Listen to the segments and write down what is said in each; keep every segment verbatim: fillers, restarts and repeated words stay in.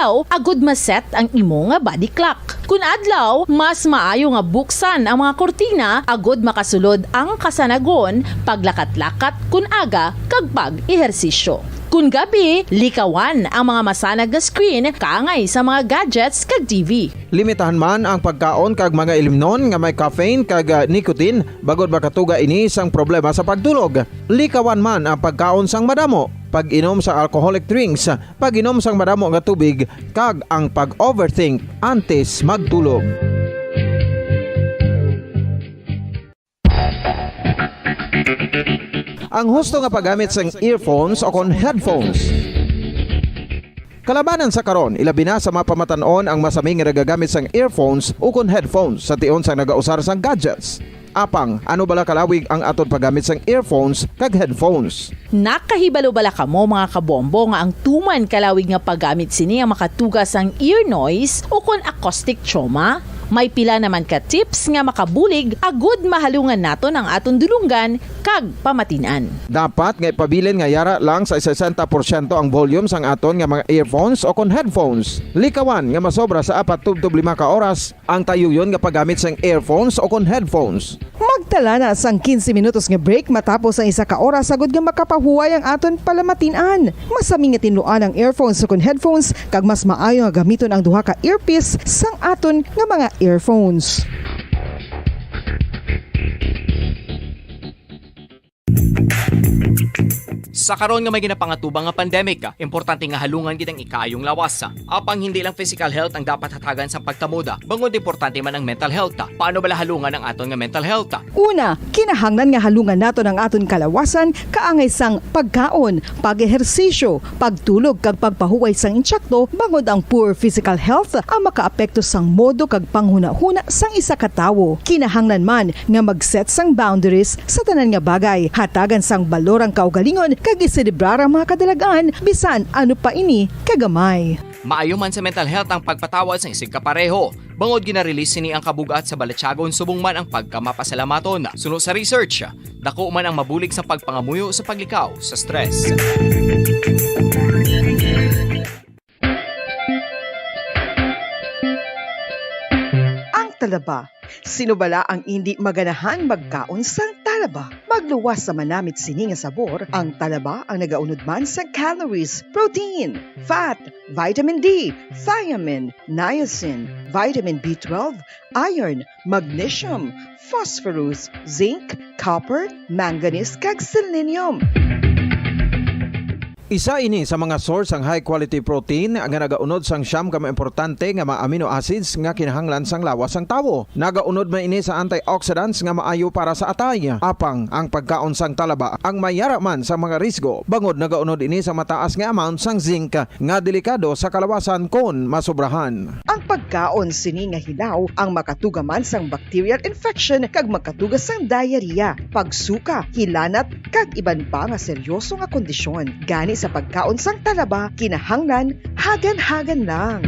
adlaw agud ma-set ang imo nga body clock. Kun adlaw, mas maayo nga buksan ang mga kurtina agud makasulod ang kasanagon, paglakat-lakat kun aga, kag pag-ehersisyo. Kun gabi, likawan ang mga masanag nga screen kaangay sa mga gadgets kag T V. Limitahan man ang pagkaon kag mga ilimnon nga may caffeine kag, ah, nicotine, bangod makatuga ini sang problema sa pagtulog. Likawan man ang pagkaon sang madamo, pag-inom sa alcoholic drinks, pag-inom sang madamo nga tubig, kag ang pag-overthink antes magtulog. Ang husto nga paggamit sang earphones o kon headphones. Kalabanan sa karon, ilabi na sa mga pamatan-on ang masami nga nagagamit sang earphones o kon headphones sa tion sang nagausar sang gadgets. Apang, ano bala kalawig ang aton paggamit sang earphones kag headphones? Nakahibalo bala kamo, mga kabombo, nga ang tuman kalawig nga paggamit sini ang makatuga sang ear noise o kon acoustic trauma? May pila naman ka tips nga makabulig agud mahalungan naton ang aton dulonggan kag pamatin-an. Dapat nga ipabilin nga yara lang sa sesenta porsyento ang volume sang aton nga mga earphones o kon headphones. Likawan nga masobra sa apat tubtob lima ka oras ang tayuyon nga paggamit sang earphones o kon headphones. Magtala na sang quince minutos nga break matapos ang isa ka oras, agud nga makapahuway ang aton palamatin-an. Masami nga tinluan ang earphones o kon headphones, kag mas maayo nga gamiton ang duha ka earpiece sang aton nga mga earphones. Sa karon nga may ginapangatubang nga pandemic, importante nga halungan gid ang ikaayong lawas. Apang hindi lang physical health ang dapat hatagan sang pagtamod, bangod importante man ang mental health. Paano bala halungan ang aton nga mental health? Una, kinahanglan nga halungan naton ang aton kalawasan kaangay sang pagkaon, pag-ehersisyo, pagtulog kag pagpahuway sang intsakto, bangod ang poor physical health ang makaapekto sang modo kag panghunahuna sang isa ka tawo. Kinahanglan man nga mag-set sang boundaries sa tanan nga bagay. Hatagan sang balor ang kaugalingon kag iselebrar ang mga kadalag-an, bisan ano pa ini kagamay. Maayo man sa mental health ang pagpatawad sang isigkapareho, bangod gina-release sini ang kabug-at sa balatyagon subong man ang pagkamapasalamaton. Suno sa research, dako man ang mabulig sa pagpangamuyo sa paglikaw sa stress. Ang talaba. Sino bala ang indi maganahan magkaon sang talaba? Magluwas sa manamit sini nga sabor, ang talaba ang nagaunod man sa calories, protein, fat, vitamin D, thiamine, niacin, vitamin B twelve, iron, magnesium, phosphorus, zinc, copper, manganese, kag selenium. Isa ini sa mga source sang high quality protein nga nagaunod sang siyam ka mga importante nga mga amino acids nga kinahanglan sang lawas sang tawo. Nagaunod man ini sa antioxidants nga maayo para sa atay. Apang ang pagkaon sang talaba ang mayara man sa mga risgo, bangod nagaunod ini sa mataas nga amount sang zinc nga delikado sa kalawasan kon masobrahan. Ang pagkaon sini nga hilaw ang makatuga man sang bacterial infection kag makatuga sang diarrhea, pagsuka, hilanat, kag iban pa nga seryoso nga kondisyon. Gani sa pagkaon sang talaba, kinahanglan hagan-hagan lang.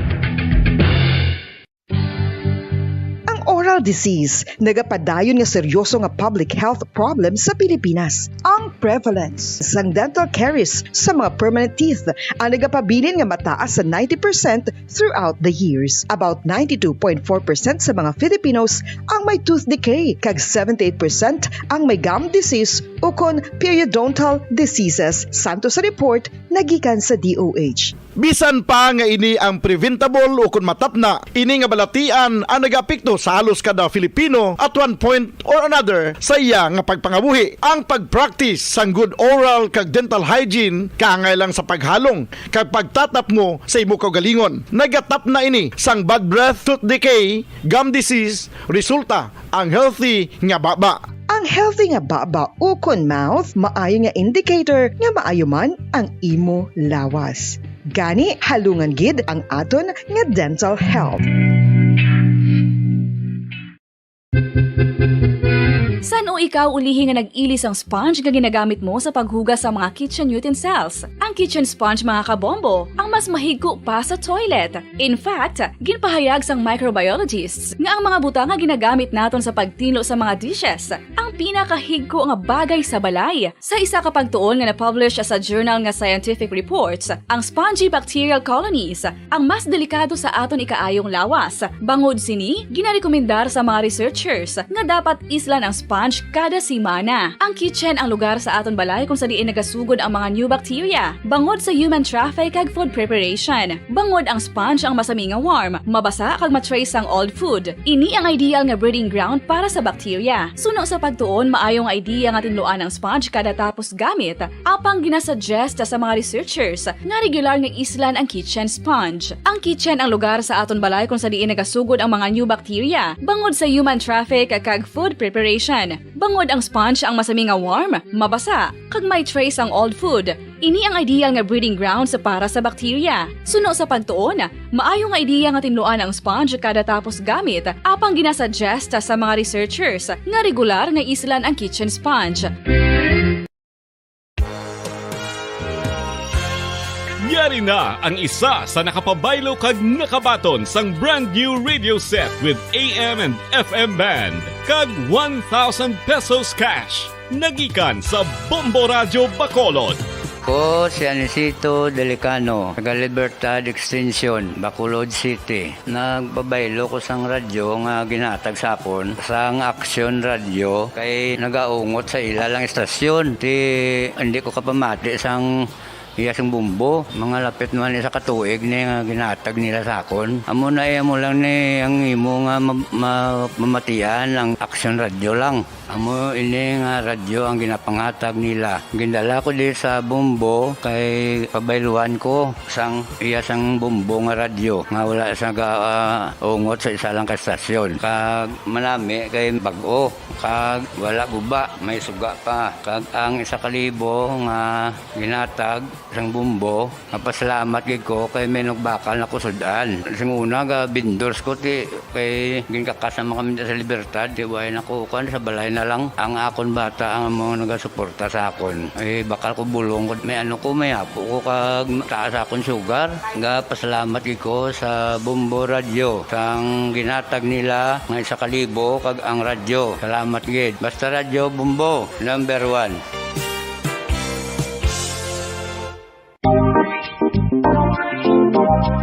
Ang oral disease nagapadayon nga seryoso nga public health problem sa Pilipinas. Ang prevalence sang dental caries sa mga permanent teeth ang nagapabilin nga mataas sa ninety percent throughout the years. About ninety-two point four percent sa mga Filipinos ang may tooth decay, kag seventy-eight percent ang may gum disease ukon periodontal diseases, santo sa report nagikan sa D O H. Bisan pa nga ini ang preventable ukon matapna, ini nga balatian ang nagaapekto sa halos kada Filipino at one point or another sa iya nga pagpangabuhi. Ang pag-practice sang good oral kag dental hygiene kaangay lang sa paghalong kag pagtatapngo sa imo kaugalingon. Nagatapna ini sang bad breath, tooth decay, gum disease, resulta ang healthy nga baba. Ang healthy nga baba ukon mouth maayo nga indicator nga maayo man ang imo lawas. Gani, halungan gid ang aton nga dental health. San-o ikaw ulihi nga nag-ili sang sponge nga ginagamit mo sa paghugas sa mga kitchen utensils? Ang kitchen sponge, mga kabombo, ang mas mahigko pa sa toilet. In fact, ginpahayag sang microbiologists nga ang mga butang nga ginagamit naton sa pagtinlo sa mga dishes ang pinakahigko nga bagay sa balay. Sa isa ka pagtuon nga na-publish sa journal nga Scientific Reports, ang spongy bacterial colonies ang mas delikado sa aton ikaayong lawas. Bangod sini, ginarekomendar sa mga researchers nga dapat islan ang sponge kada semana. Ang kitchen ang lugar sa aton balay kung sa diin nagasugod ang mga new bacteria, bangod sa human traffic kag food preparation. Bangod ang sponge ang masami nga warm, mabasa kag ma-trace ang old food. Ini ang ideal nga breeding ground para sa bacteria. Suno sa pagtuon, maayo nga idea nga tinluan ang sponge kada tapos gamit, apang ginasuggest sa mga researchers nga regular nga islan ang kitchen sponge. Ang kitchen ang lugar sa aton balay kung sa diin nagasugod ang mga new bacteria, bangod sa human traffic kag food preparation. Bangod ang sponge ang masami nga warm, mabasa, kag may trace ang old food. Ini ang ideal nga breeding grounds para sa bacteria. Suno sa pagtuon, maayo nga ideya nga tinluan ang sponge kada tapos gamit, apang ginasuggest sa mga researchers nga regular nga islan ang kitchen sponge. Yari na ang isa sa nakapabaylo kag nakabaton sang brand new radio set with A M and F M band kag one thousand pesos cash. Nagikan sa Bombo Radyo Bacolod. Ko si Anisito Delicano, taga Libertad Extension, Bacolod City. Nagpabaylo ko sang radyo nga ginatag sa akon sang Action Radio kay nagaungot sa ila lang istasyon. Ti hindi ko kapamati sang iya sing bumbo. Mga lapit man isa ka tuig ni nga ginatag nila sa akon. Amo na iya mo lang ni ang imo nga ma- ma- mamatian ang Action Radio lang. Amo ini nga radyo ang ginapangatag nila. Gindala ko di sa Bombo kay pabayluan ko sang iya sang Bombo nga radyo nga wala sa ga, ah, ungot sa isa lang ka estasyon. Kag manami kay bag-o kag wala guba, may suga pa. Kag ang isa ka libo nga ginatag sang Bombo, mapasalamat gid ko kay may nagbakal na ko sud-an. Sing una ga vendors ko ti kay ginkakas naman kami sa Libertad, ti way na ko kan sa balay na lang. Ang akon bata ang mga nagasuporta sa akon. Eh, bakal ko bulong ko, may ano ko, may apo ko kag taas akon sugar. Ga pasalamat gid ko sa Bombo Radyo sang ginatag nila nga isa ka libo kag ang radyo. Salamat gid. Basta Radyo Bombo, number one.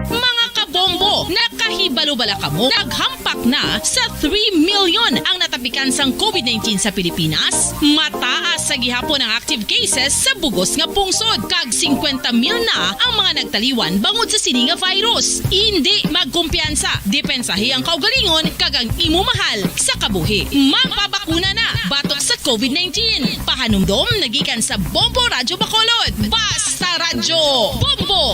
Mga kabombo, nakahibalo bala kamo? Naghampak na sa three million ang natapikan sang COVID nineteen sa Pilipinas. Mataas sa gihapon ang active cases sa bugos nga pungsod, kag singkwenta mil na ang mga nagtaliwan bangod sa sini nga virus. Indi magkumpiyansa, depensahi ang kaugalingon kag ang imo mahal sa kabuhi. Magpabakuna na batok sa COVID nineteen. Pahanumdom nagikan sa Bombo Radyo Bacolod. Basta Radyo Bombo!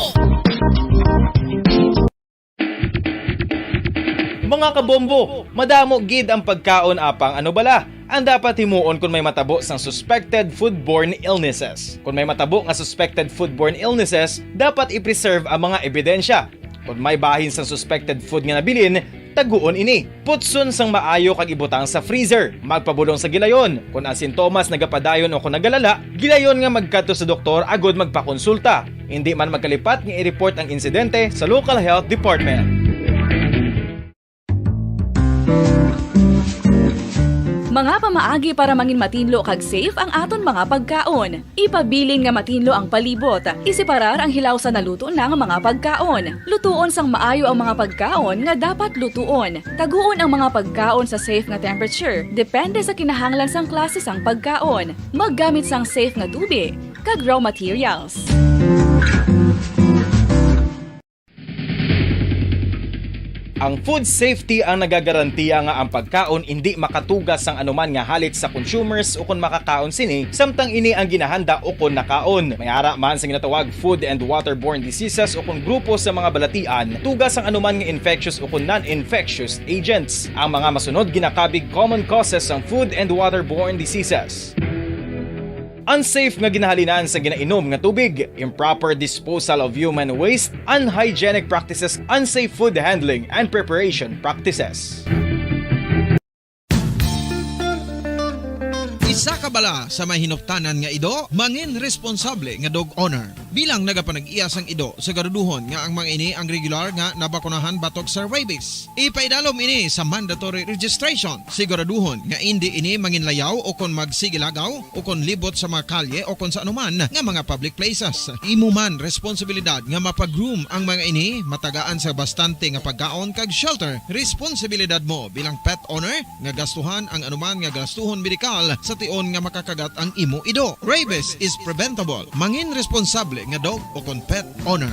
Mga kabombo, madamo gid ang pagkaon apang ano bala ang dapat himuon kon may matabo sang suspected foodborne illnesses. Kon may matabo nga suspected foodborne illnesses, dapat i-preserve ang mga ebidensya. Kon may bahin sang suspected food nga nabilin, taguon ini. Putson sang maayo kag ibutang sa freezer. Magpabulong sa gilayon. Kon ang sintomas nagapadayon o kon nagalala, gilayon nga magkadto sa doktor agud magpakonsulta. Indi man magkalipat nga i-report ang insidente sa local health department. Mga pamaagi para mangin matinlo kag safe ang aton mga pagkaon. Ipabilin nga matinlo ang palibot. Iseparar ang hilaw sa naluto na nga mga pagkaon. Lutuon sang maayo ang mga pagkaon nga dapat lutuon. Taguon ang mga pagkaon sa safe nga temperature, depende sa kinahanglan sang klase sang pagkaon. Maggamit sang safe nga tubi kag raw materials. Ang food safety ang nagagarantiya nga ang pagkaon indi makatugas sang anuman nga halit sa consumers ukon makakaon sini, samtang ini ang ginahanda ukon nakaon. May ara man sa ginatawag food and waterborne diseases ukon grupo sa mga balatian, tugas sang anuman nga infectious ukon non-infectious agents. Ang mga masunod ginakabig common causes sang food and waterborne diseases. Unsafe nga ginahalinan sa ginainom nga tubig, improper disposal of human waste, unhygienic practices, unsafe food handling and preparation practices. Sa kabala sa may hinuptanan nga ido, mangin responsable nga dog owner. Bilang nagapanag-iya sang ido, siguraduhon nga ang mga ini ang regular nga nabakunahan batok sa rabies. Ipaidalom ini sa mandatory registration. Siguraduhon nga indi ini manginlayaw o kon magsigilagaw o kon libot sa mga kalye o kon sa anuman nga mga public places. Imo man responsibilidad nga mapag-groom ang mga ini, matagaan sa bastante nga pagkaon kag shelter. Responsibilidad mo bilang pet owner nga gastuhan ang anuman nga gastuhon medikal sa tion nga makakagat ang imo ido. Rabies is preventable. Mangin responsable nga dog o kon pet owner.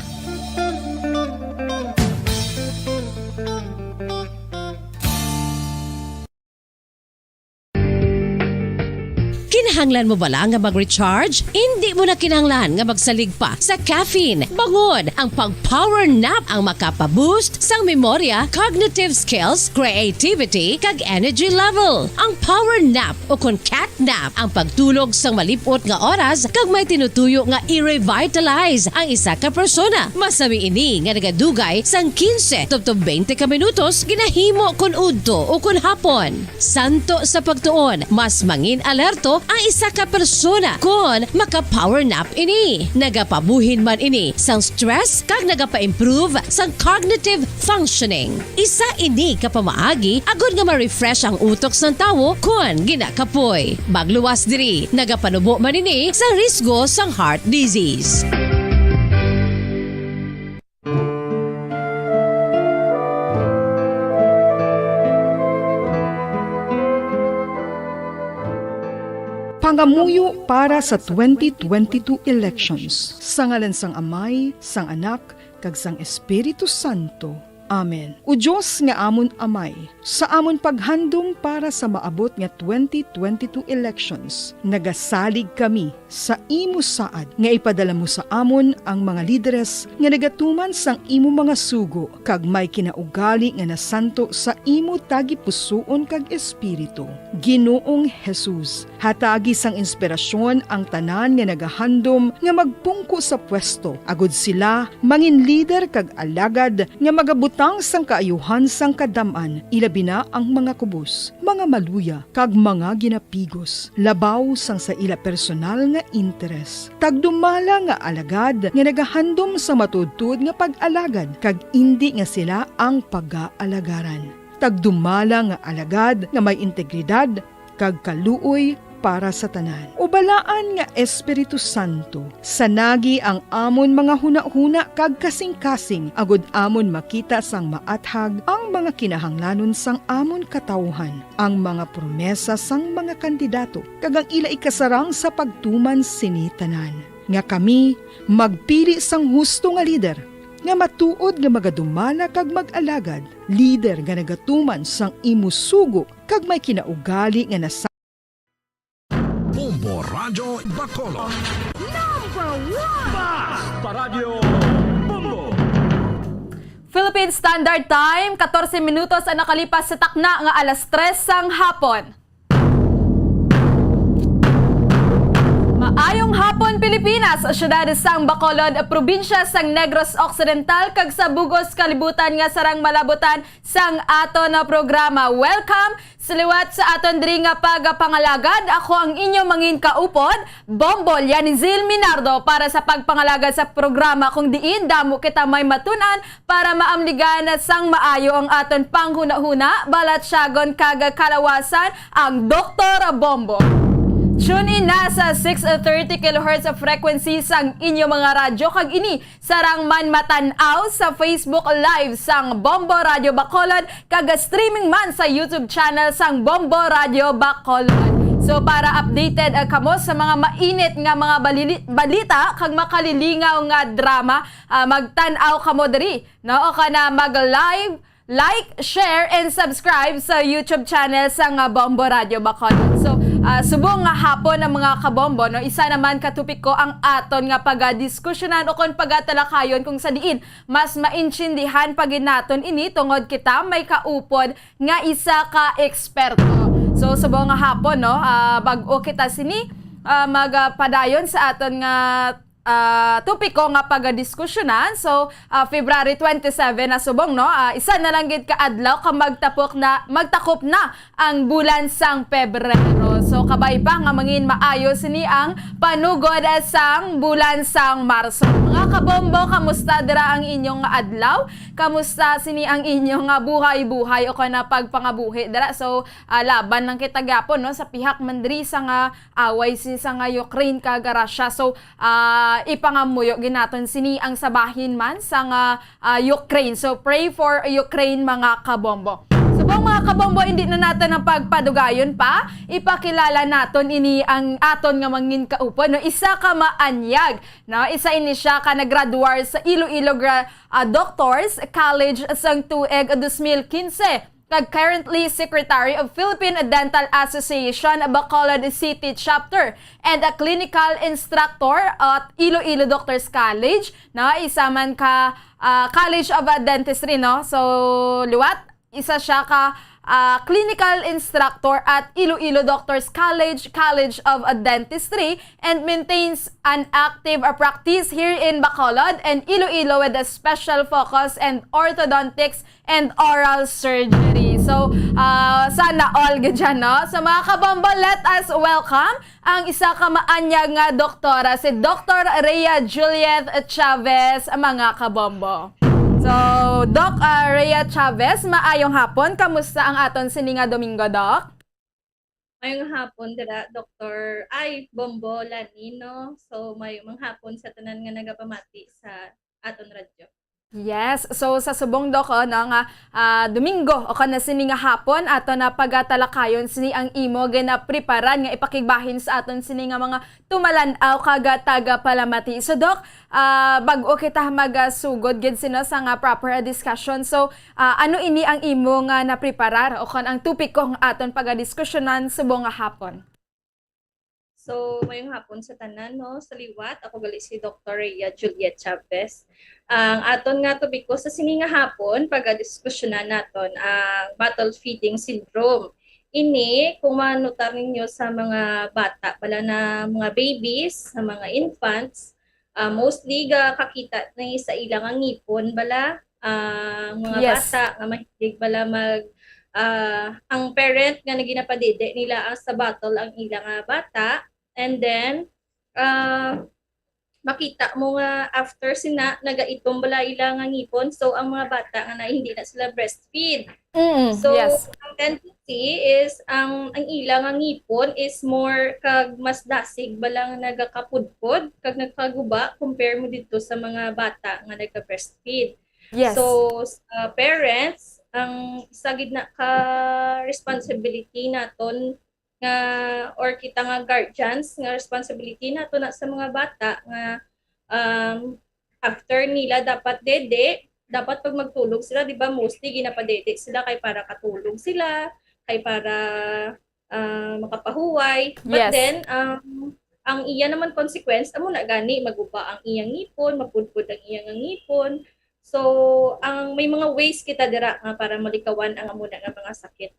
Kinahanglan mo bala nga mag-recharge? Indi mo na kinahanglan nga magsalig pa sa caffeine. Bangod ang pag-power nap ang makapa-boost sang memorya, cognitive skills, creativity, kag energy level. Ang power nap o kon cat nap ang pagtulog sang malip-ot nga oras kag may tinutuyo nga i-revitalize ang isa ka persona. Masami ini nga nagadugay sang quince tubtob twenty ka minutos, ginahimo kon udto o kon hapon. Santo sa pagtuon, mas mangin-alerto ang isa ka persona kon maka-power nap ini. Nagapabuhin man ini sang stress kag nagapa-improve sang cognitive functioning. Isa ini ka pamaagi agod nga ma-refresh ang utok sang tawo kon ginakapoy. Magluwas diri, nagapanubo man ini sang risgo sang heart disease. Pangamuyo para sa twenty twenty-two elections. Sa ngalan sang Amay, sang Anak, kag sang Espiritu Santo. Amen. O Dios nga amon Amay, sa amon paghandom para sa maabot nga twenty twenty-two elections, nagasalig kami sa imo saad nga ipadala mo sa amon ang mga lideres nga nagatuman sang imo mga sugo kag may kinaugali nga nasanto sa imo tagipusoon kag espiritu. Ginoong Jesus, hatagi sang inspirasyon ang tanan nga nagahandom nga magpungko sa pwesto, agod sila mangin lider kag alagad nga magabutang sang kaayuhan sang kadam-an, ilabi na ang mga kubos, mga maluya, kag mga ginapigos, labaw sang sa ila personal nga interes. Tagdumala nga alagad nga nagahandom sa matuodtuod nga pag-alagad, kag indi nga sila ang pagaalagaran. Tagdumala nga alagad nga may integridad kag kaluoy para sa tanan. O Balaan nga Espiritu Santo, sanagi ang amon mga hunahuna kag kasingkasing, agod amon makita sang maathag ang mga kinahanglanon sang amon katawuhan, ang mga promesa sang mga kandidato, kag ang ila ikasarang sa pagtuman sini tanan. Nga kami magpili sang husto nga lider, nga matuod nga magadumala kag mag-alagad, lider nga nagatuman sang imo sugo kag may kinaugali nga nasa Bombo Radyo Bacolod. Number one! Basta Radyo Bombo! Philippine Standard Time, katorse minutos ang nakalipas sa takna nga alas tres sang hapon. Maayong hapon, Pilipinas, siyudad sang Bacolod, probinsya sang Negros Occidental, kag sa bug-os kalibutan nga sarang malabutan sang aton nga programa. Welcome sa liwat sa aton diri nga pagpangalagad. Ako ang inyo mangin kaupod, Bombo Lianizil Minardo, para sa pagpangalagad sa programa kung diin damo kita may matun-an para maamligan sang maayo ang aton panghunahuna, balatyagon kag kalawasan ang Doktor Bombo. Tune in na sa six thirty kilohertz frequency sang inyo mga radyo, kag ini sarang man matan-aw sa Facebook Live sang Bombo Radyo Bacolod, kag streaming man sa YouTube channel sang Bombo Radyo Bacolod. So, para updated, ah, kamo sa mga mainit nga mga balili-, balita kag makalilingaw nga drama, ah, magtan-aw kamo diri, no? O kana mag-live, like, share, and subscribe sa YouTube channel sang, ah, Bombo Radyo Bacolod. So, ah, subong nga hapon ang mga kabombo, no? Isa naman ka topiko ang aton nga pagadiskusyonan o kon pagatalakayon kung sa diin mas maintindihan pa gid naton ini tungod kita may kaupod nga isa ka eksperto. So, subong nga hapon, no, ah, bag-o kita sini, ah, magpadayon sa aton nga ah, topiko nga pagadiskusyonan. So, ah, February twenty-seven na subong, no? Ah, isa na lang gid ka adlaw ka magtapok na, magtakop na ang bulan sang Pebrero. So, kabay pa nga mangin maayo sini ang panugod sang bulan sang Marso. Mga kabombo, kamusta dira ang inyong adlaw? Kamusta sini ang inyong nga buhay-buhay o kana pagpangabuhi dira? So, ah, laban lang kita gyapon, no, sa pihak man diri sa nga away sini sa nga Ukraine kag Russia. So, ah, ipangamuyo gid naton sini ang sa bahin man sa nga, ah, Ukraine. So, pray for Ukraine, mga kabombo. Subong, mga kabombo, hindi na naton ang pagpadugayon pa. Ipakilala naton ini ang aton nga mangin kaupod, no? Isa ka maanyag, no? Isa ini siya ka naggraduar sa Iloilo Gra-, ah, Doctors College sang tuig dos mil quince, kag currently Secretary of Philippine Dental Association Bacolod City Chapter and a clinical instructor at Iloilo Doctors College, no? Isa man ka, ah, College of, ah, Dentistry, no? So, liwat, isa siya ka, ah, clinical instructor at Iloilo Doctors College, College of, ah, Dentistry, and maintains an active, ah, practice here in Bacolod and Iloilo with a special focus in orthodontics and oral surgery. So, ah, sana all gid siya, no? So, mga kabombo, let us welcome ang isa ka maanyag nga doktora, si Doktor Rhea Juliet Chavez, mga kabombo. So, Doc, ah, Rhea Chavez, maayong hapon. Kamusta ang aton sini nga Domingo, Doc? Mayong hapon dira, Doktor, ay, Bombo Lanino. So, mayong hapon sa tanan nga nagapamati sa aton radyo. Yes. So, sa subong, Doc, oh, no, nga, ah, Domingo, o kana sini nga hapon, ato na pagatalakayon sini ang imo ginapreparan nga ipakigbahin sa aton sini nga mga tumalan-aw kag tagapalamati. So, Doc, ah, bag-o kita magasugod gid sino sa nga proper discussion. So, ah, ano ini ang imo nga napreparar o kon ang topiko nga aton pagadiskusyonan subong nga hapon? So, mayong hapon sa tanan, no? Sa liwat, ako gali si Doktor Rhea Juliet Chavez. Ang aton nga topiko sa sini nga hapon, pagadiskusyonan naton ang bottle feeding syndrome. Ini, kung manutar ninyo sa mga bata, bala na mga babies, sa mga infants, ah, mostly gakakita ni sa ila nga ngipon, bala, ah, mga Yes. bata nga mahilig, bala, mag, ah, ang parent nga naginapadidik nila ang sa bottle ang ila nga bata, and then, ah, makita mo nga after sina, nagaitom bala ila nga ngipon. So, ang mga bata nga na, hindi na sila breastfeed. Mm, So, yes. ang tendency is, ang, ang ila nga ngipon is more kag mas dasig bala nga nagakapudpod, kag nagkaguba, compare mo dito sa mga bata nga nagka-breastfeed. Yes. So, sa parents, ang isa gid na ka responsibility naton nga, or kita nga guardians, nga responsibility nato na sa mga bata nga, um, after nila dapat dede, dapat pag magtulog sila, di ba, mostly ginapadede sila kay para katulog sila, kay para, ah, makapahuway. But Yes. then, um, ang iya naman consequence, amo na gani, maguba ang iyang ngipon, mapudpod ang iyang ngipon. So, ang may mga ways kita dira nga para malikawan ang amo na nga mga sakit.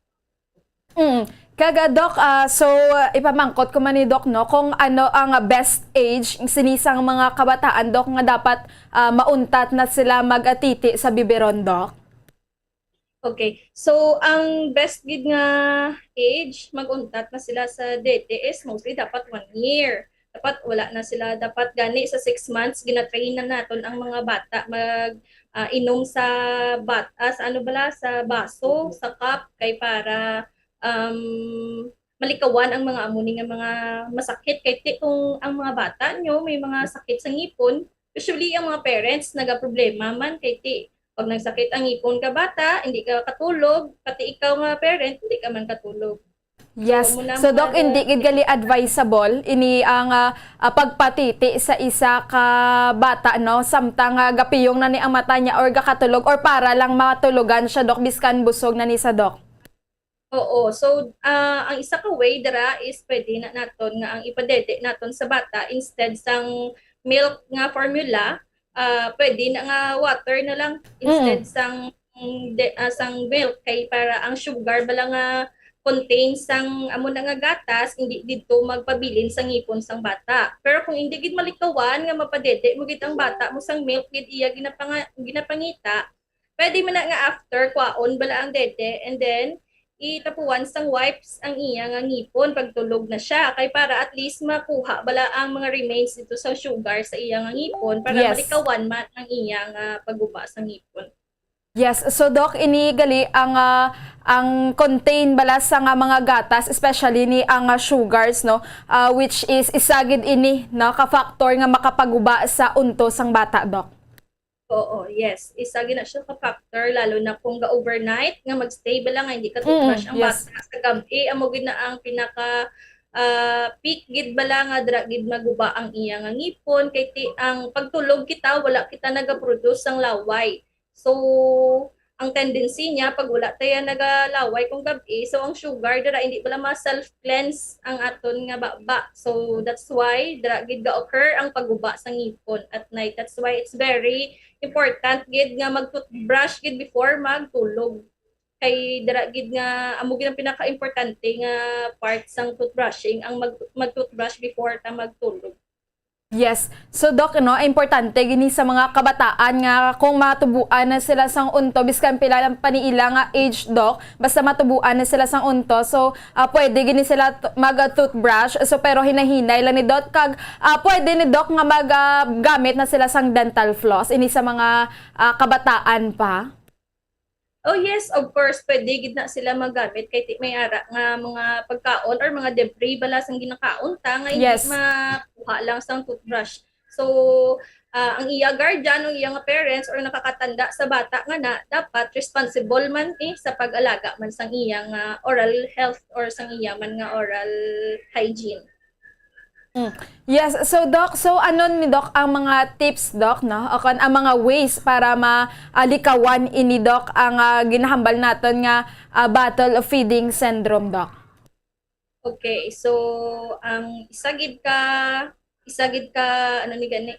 Mm. Kag, ah, Doc, ah, so, ah, ipamangkot ko man ni Doc, no, kung ano ang, ah, best age sini sang mga kabataan, Doc, nga dapat, ah, mauntat na sila magatiti sa biberon, Doc? Okay. So, ang best gid nga age, mag-untat na sila sa dede is mostly dapat one year. Dapat wala na sila, dapat gani sa six months, ginatrain na naton ang mga bata mag, ah, inom sa bat-, ah, sa ano bala, sa baso, sa cup, kay para, um, malikawan ang mga amo ni nga mga masakit. Kay ti, kung ang mga bata nyo may mga sakit sa ngipon, usually ang mga parents nagaproblema man kay ti, pag nagsakit ang ngipon ka bata, hindi ka katulog, pati ikaw nga parent, hindi ka man katulog. Yes. So, muna So, Doc, mga hindi gid gali advisable ini ang, ah, ah, pagpatiti sa isa ka bata, no? Samtang, ah, gapiyong na ni ang mata niya or gakatulog or para lang matulugan siya, Doc, biskan busog na ni sa, Doc. Oo. So, ah, ang isa ka way dira is pwede na naton nga ang ipadede naton sa bata, instead sang milk nga formula, ah, pwede na nga water na lang instead Mm. sang, mm, de-, ah, sang milk, kay para ang sugar bala nga contain sang amo na nga gatas, hindi didto magpabilin sa ngipon sang bata. Pero kung hindi gid malikawan nga mapadede mo gid ang bata mo sang milk gid iya ginapanga-, ginapangita, pwede man na nga after kwaon bala ang dede and then itapuan sang wipes ang iya nga ngipon pagtulog na siya, kay para at least makuha bala ang mga remains dito sa sugar sa iya nga ngipon para Yes. malikawan man ang iya nga pagguba sa ngipon. Yes, so Doc, ini gali ang, ah, ang contain bala sa nga mga gatas, especially ni ang, ah, sugars, no, ah, which is isa gid ini, no, ka factor nga makapaguba sa unto sang bata, Doc. Oo, yes. Isa gid na siya ka factor, lalo na kung ga-overnight nga magstay bala nga hindi ka Mm, toothbrush ang yes. bata sa gab-i, amo gid na ang pinaka, ah, peak gid bala nga dira gid maguba ang iya nga ngipon, kay ti-, ang pagtulog kita, wala kita nagaproduce sang laway. So, ang tendency niya, pag wala tayo nagalaway kung gab-i, so ang sugar dira, hindi bala ma-self-cleanse ang aton nga baba. So, that's why dira gid ga-occur ang pagguba sa ngipon at night. That's why it's very important gid nga mag-toothbrush gid before magtulog. Kay dira gid nga, amo gid ang pinaka-importante nga part sang toothbrushing, ang mag-, mag-toothbrush before ta magtulog. Yes. So, Doc, no, importante gini sa mga kabataan nga kung matubuan na sila sang unto, biskan pila lang pa ni ila nga age, Doc, basta matubuan na sila sang unto. So, ah, pwede gini sila t-, mag-toothbrush. So, pero hinahinay lang ni Doc, kag, ah, pwede ni Doc nga mag, ah, gamit na sila sang dental floss. Ini sa mga, ah, kabataan pa. Oh yes, of course, pwede gid na sila magamit kay ti-, may ara nga mga pagkaon or mga debris bala sang ginakaon ta nga hindi Yes. makuha lang sang toothbrush. So, ah, ang iya guardian o iya nga parents or nakakatanda sa bata nga na, dapat responsible man, eh, sa pag-alaga man sang iya nga oral health or sang iya man nga oral hygiene. Mm. Yes, so Doc, so ano ni Doc ang mga tips, Doc, no? O kon ang mga ways para ma, ah, likawan ini, Doc, ang, ah, ginahambal naton nga, ah, bottle feeding syndrome, Doc? Okay, so ang isa gid ka, isa gid ka, ano ni gani,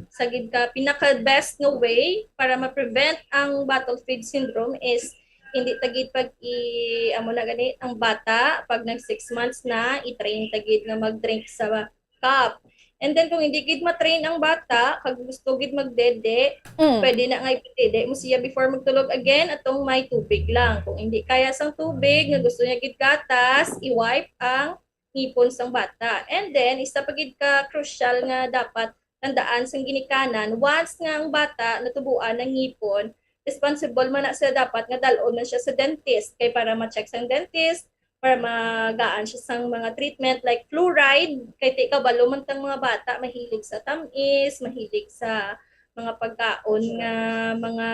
isa gid ka pinaka best nga way para ma-prevent ang bottle feed syndrome is hindi ta gid pag i-, amo na gani ang bata pag nag six months na, i-train ta gid nga mag-drink sa cup. And then kung hindi gid ma-train ang bata, kag gusto gid magdede, Mm. pwede na nga ipidede mo siya before magtulog again, atong may tubig lang. Kung hindi kaya sang tubig, nga gusto niya gid gatas, i-wipe ang ngipon sang bata. And then, isa pa gid ka crucial nga dapat tandaan sang ginikanan, once nga ang bata natubuan ang ngipon, responsible man na siya dapat nga dalon man siya sa dentist. Kay para ma-check sang dentist, para magaan siya sang mga treatment like fluoride, kay ti kabalo man tang mga bata mahilig sa tamis, mahilig sa mga pagkaon nga mga,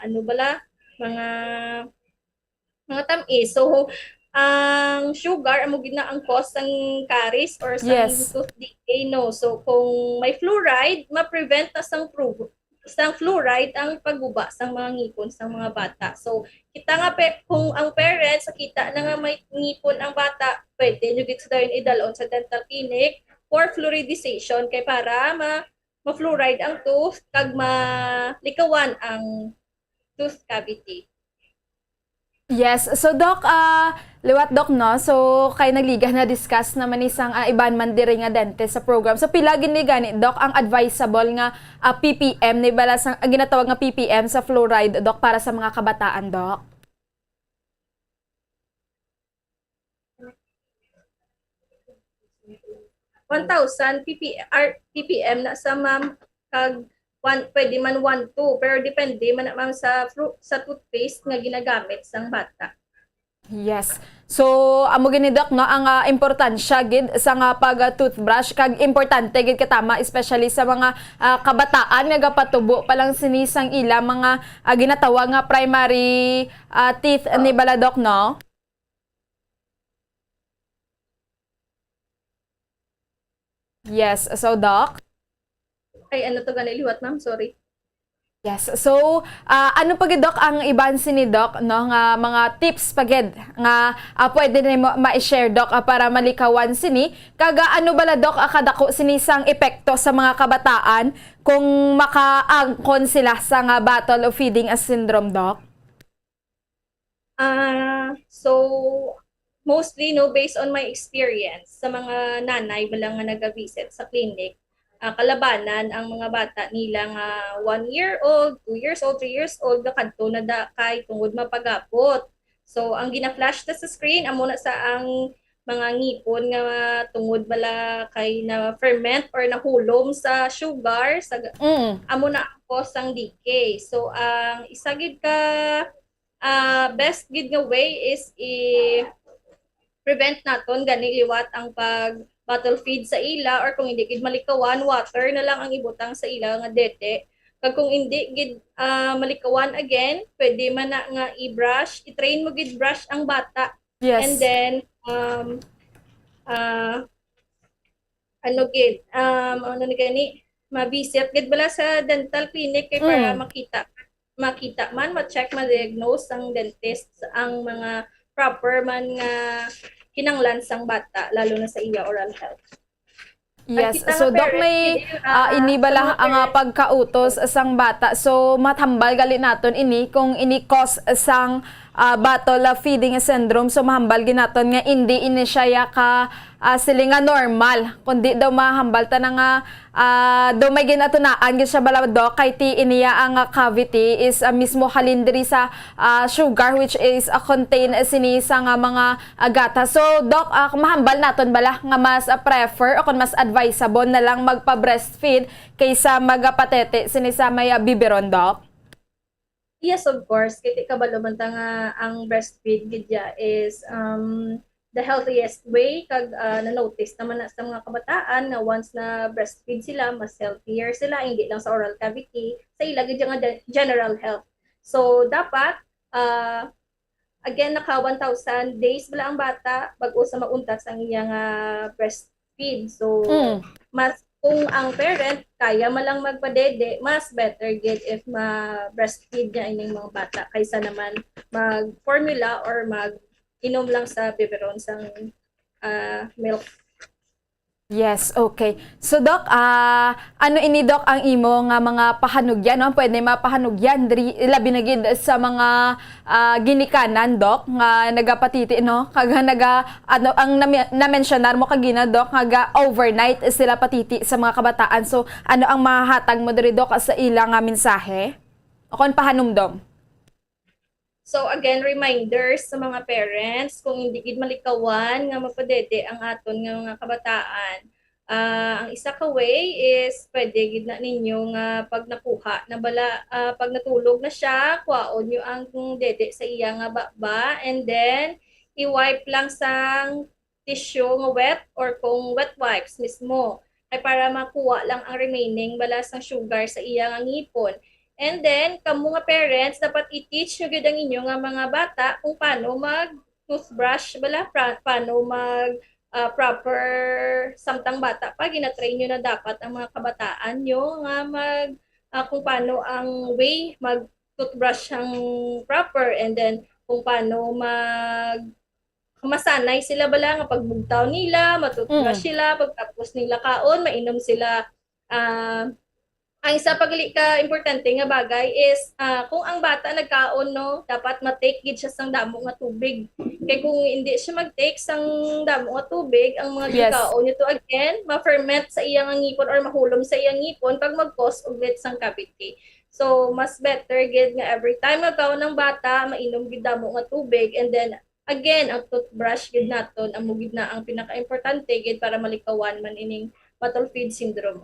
ano bala, mga, mga tamis. So, ang sugar, amo gid na ang cause sang caries or sang Yes. tooth decay, no? So, kung may fluoride, ma-prevent na sang pro-, sang fluoride ang pagguba sang mga ngipon sang mga bata. So, kita nga pe-, kung ang parents nakita na nga may ngipon ang bata, pwede nyo gid sa dayon idalon sa dental clinic for fluoridization kay para ma-, ma-fluoride ang tooth kag malikawan ang tooth cavity. Yes. So, Doc, ah, liwat, Doc, no? So, kay nagliga na-discuss naman ni sang, ah, iban man diri nga dentist sa program. So, pila gid ni gani, Doc, ang advisable nga, ah, P P M ni bala sang, ang ginatawag nga P P M sa fluoride, Doc, para sa mga kabataan, Doc? One thousand P P R, P P M na sa ma'am, kag one, pwede man one two, pero depende man na, ma'am, sa fru-, sa toothpaste nga ginagamit sang bata. Yes. So, amo gini, Doc, no, ang, ah, importansya gid sa nga pag, ah, toothbrush, kag importante gid katama, especially sa mga, ah, kabataan nga gapatubo pa lang sini sang ila mga, ah, ginatawag nga primary, ah, teeth ni bala, Doc, no? Yes. So, Doc? Ay, ano to gani liwat, ma'am? Sorry. Yes. So, ah, ano pa gid, Doc, ang iban sini, Doc, no, nga mga tips pa gid nga, ah, pwede nimo ma-share, Doc, ah, para malikawan sini? Kag, ah, ano bala, Doc, ah, kadako sini sang epekto sa mga kabataan kung makaangkon sila sa nga bottle feeding syndrome, Doc? Ah, so, mostly, no, based on my experience, sa mga nanay bala nga nagavisit sa clinic, ah, kalabanan ang mga bata nila nga one year old, two years old, three years old, gakadto na da kay tungod mapagapot. So, ang gina-flash ta sa screen, amo na sa ang mga ngipon nga tungod bala kay na-ferment or nahulom sa sugar, sa ga-, Mm. amo na ang cause sang decay. So, ang isa gid ka, ah, best gid nga way is i-prevent naton gani liwat ang pag bottle feed sa ila, or kung hindi gid malikawan, water na lang ang ibutang sa ila nga dede. Kag kung hindi gid, ah, malikawan again, pwede man na nga i-brush, i-train mo gid brush ang bata. Yes. And then, um, ah, ano gid, um, ano ni gani, ma-visit gid bala sa dental clinic kay para Mm. makita, makita man, ma-check, ma-diagnose ang dentist ang mga proper man nga kinahanglan sang bata, lalo na sa iya oral health. Yes. Ang kita So, nga Doc, parents, may, hindi, ah, ah, ini sa bala mga ang, ah, parents. pagkautos sang bata. So, matambal gali naton ini kung ini cause sang, ah, bottle, ah, feeding syndrome. So, mahambal gid naton nga hindi ini siya ya ka, ah, sila nga normal, kundi daw mahambal ta na nga, ah, daw may ginatunaan gid siya bala, Doc, kay ti iniya ang, ah, cavity is, ah, mismo halin diri sa, ah, sugar, which is, ah, contain sini sa nga mga, ah, gatas. So, Doc, ah, kung mahambal naton bala nga mas, ah, prefer o kung mas advisable na lang magpa-breastfeed kaysa magapatete sini sa may, ah, biberon, Doc? Yes, of course. Kay ti kabalo man ta nga ang breastfeed gid ya is, um, the healthiest way, kag, ah, na-notice naman na sa mga kabataan nga once na breastfeed sila, mas healthier sila, hindi lang sa oral cavity, sa ila gid ya nga de-, general health. So, dapat, ah, again, naka one thousand days bala ang bata bag-o sa mauntat sang iya nga breastfeed. So, Mm. mas kung ang parent kaya man lang magpadede, mas better gid if ma-breastfeed niya ining mga bata kaysa naman mag-formula or mag-inom lang sa biberon sang, ah, milk. Yes, okay. So, Doc, ah, ano ini, Doc, ang imo nga mga pahanugyan, no? Pwede mapahanugyan diri, labi na gid sa mga, ah, ginikanan, Doc, nga nagapatiti, no? Kag naga, ano, ang nami-, na-mentionar mo kagina, Doc, nga ga-overnight sila patiti sa mga kabataan. So, ano ang mahatag mo diri, Doc, sa ila nga mensahe? O kon pahanumdom? So again, reminders sa mga parents, kung hindi gid malikawan nga mapadede ang aton nga mga kabataan, ah, ang isa ka way is pwede gid na ninyo nga pag nakuha na bala, ah, pag natulog na siya, kuhaon nyo ang dede sa iya nga baba, and then i-wipe lang sang tissue nga wet or kung wet wipes mismo, ay para makuha lang ang remaining bala sang sugar sa iya nga ngipon. And then, kamo nga parents, dapat i-teach nyo gyud ang inyo nga mga bata kung paano mag-toothbrush bala, pra-, paano mag, ah, proper, samtang bata pa, gina-train nyo na dapat ang mga kabataan nyo nga mag, ah, kung paano ang way mag-toothbrush ang proper, and then kung paano mag masanay sila bala nga pagbugtaw nila, matutbrush Mm. sila, pagtapos nila kaon, mainom sila. Ah, ang isa pa gali ka importante nga bagay is, ah, kung ang bata nagkaon, no, dapat ma-take gid siya sang damo nga tubig. Kay kung hindi siya mag-take sang damo nga tubig, ang mga Yes. gikaon nito, again, ma-ferment sa iya nga ngipon or mahulom sa iya ngipon kag mag-cause og lit sang cavity. So, mas better gid nga every time nga kaon ang bata, mainom gid damo nga tubig, and then again, ang toothbrush gid naton, amo gid na ang pinakaimportante gid para malikawan man ining bottle feed syndrome.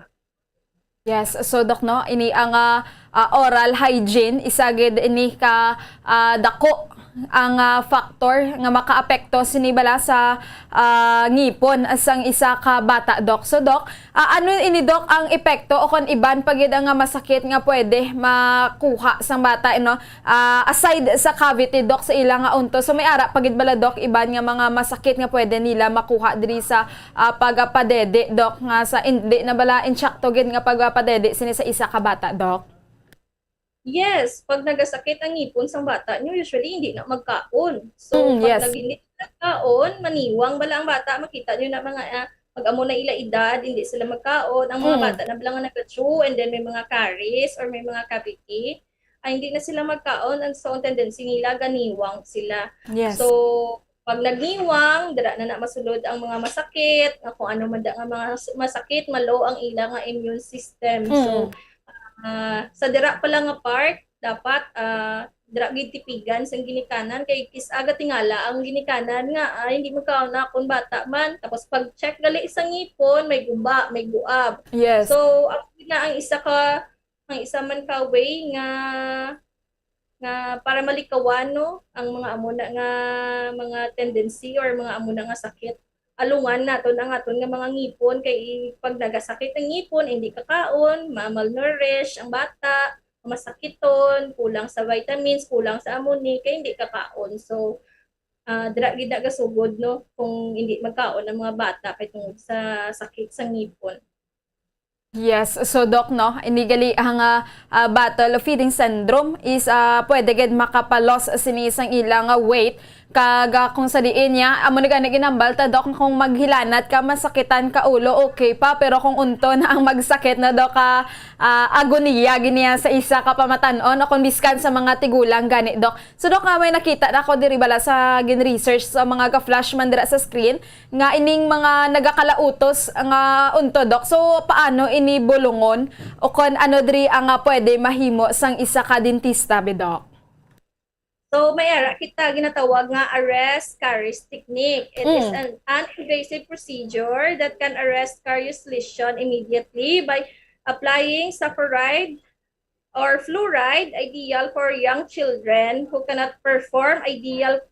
Yes, so, Doc, no, ini ang, ah, ah, oral hygiene, isa gid ini ka, ah, dako ang, ah, factor nga makaapekto sini bala sa, ah, ngipon sang isa ka bata, Doc. So, Doc, ah, ano ini, Doc, ang epekto o kon iban pa gid ang, ah, masakit nga pwede makuha sang bata, no? Ah, aside sa cavity, Doc, sa ila nga unto, so may ara pa gid bala, Doc, iban nga mga masakit nga pwede nila makuha diri sa, ah, pagpadede, Doc, nga sa hindi na bala insakto gid nga pagpadede sini sa isa ka bata, Doc? Yes, pag nagasakit ang ngipon sang bata nyo, usually hindi na magkaon. So, Mm, pag yes. nag-, hindi na magkaon, maniwang bala ang bata, makita nyo na mga, ah, pag amo na ila edad, hindi sila magkaon. Ang mga Mm. bata na bala nga nag-chew and then may mga caries or may mga cavity, ay hindi na sila magkaon, ang so, ang tendency nila ganiwang sila. Yes. So, pag nagngiwang, dira na na masulod ang mga masakit, nga kung ano man da nga mga s-, masakit, malo ang ila nga immune system. So, Mm. ah, sa dira pa lang nga part, dapat, ah, dira gid tipigan sang ginikanan, kay kis-, aga tingala ang ginikanan nga, ah, hindi magkaon na akong bata man. Tapos pag-check gali sa ngipon, may guba, may guab. Yes. So, ang na ang isa ka, ang isa man ka way nga, nga para malikawan, no, ang mga amo na nga mga tendency or mga amo na nga sakit. Alungan naton ang aton nga mga ngipon, kay pag nagasakit ang ngipon, hindi kakaon, ma-malnourish ang bata, masakiton, kulang sa vitamins, kulang sa amo ni, kay hindi kakaon. So, ah, dira gid na gasugod, no, kung hindi magkaon ang mga bata kay tungod sa sakit sa ngipon. Yes, so Doc, no, ini gali ang, ah, ah, bottle feeding syndrome is, ah, pwede gid makapalos sini sang ila nga weight. Kag, ah, kung sa diin niya, amo ni gani ginambal ta, Doc, kung maghilanat ka, masakitan ka ulo, okay pa, pero kung unto na ang magsakit na, Doc, ka, ah, agoniya gid niya sa isa ka pamatan-on, o kung biskan sa mga tigulang gani, Doc. So, Doc, nga may nakita na ko diri bala sa gin-research sa mga ga-flash man dira sa screen, nga ining mga nagakalautos nga unto, Doc. So, paano ini bulungon? O kon ano diri ang, ah, pwede mahimo sang isa ka dentista, bi, Doc? So, may ara kita ginatawag nga arrest caries technique. It is Mm. an, an invasive procedure that can arrest carious lesion immediately by applying sucride or fluoride, ideal for young children who cannot perform ideal,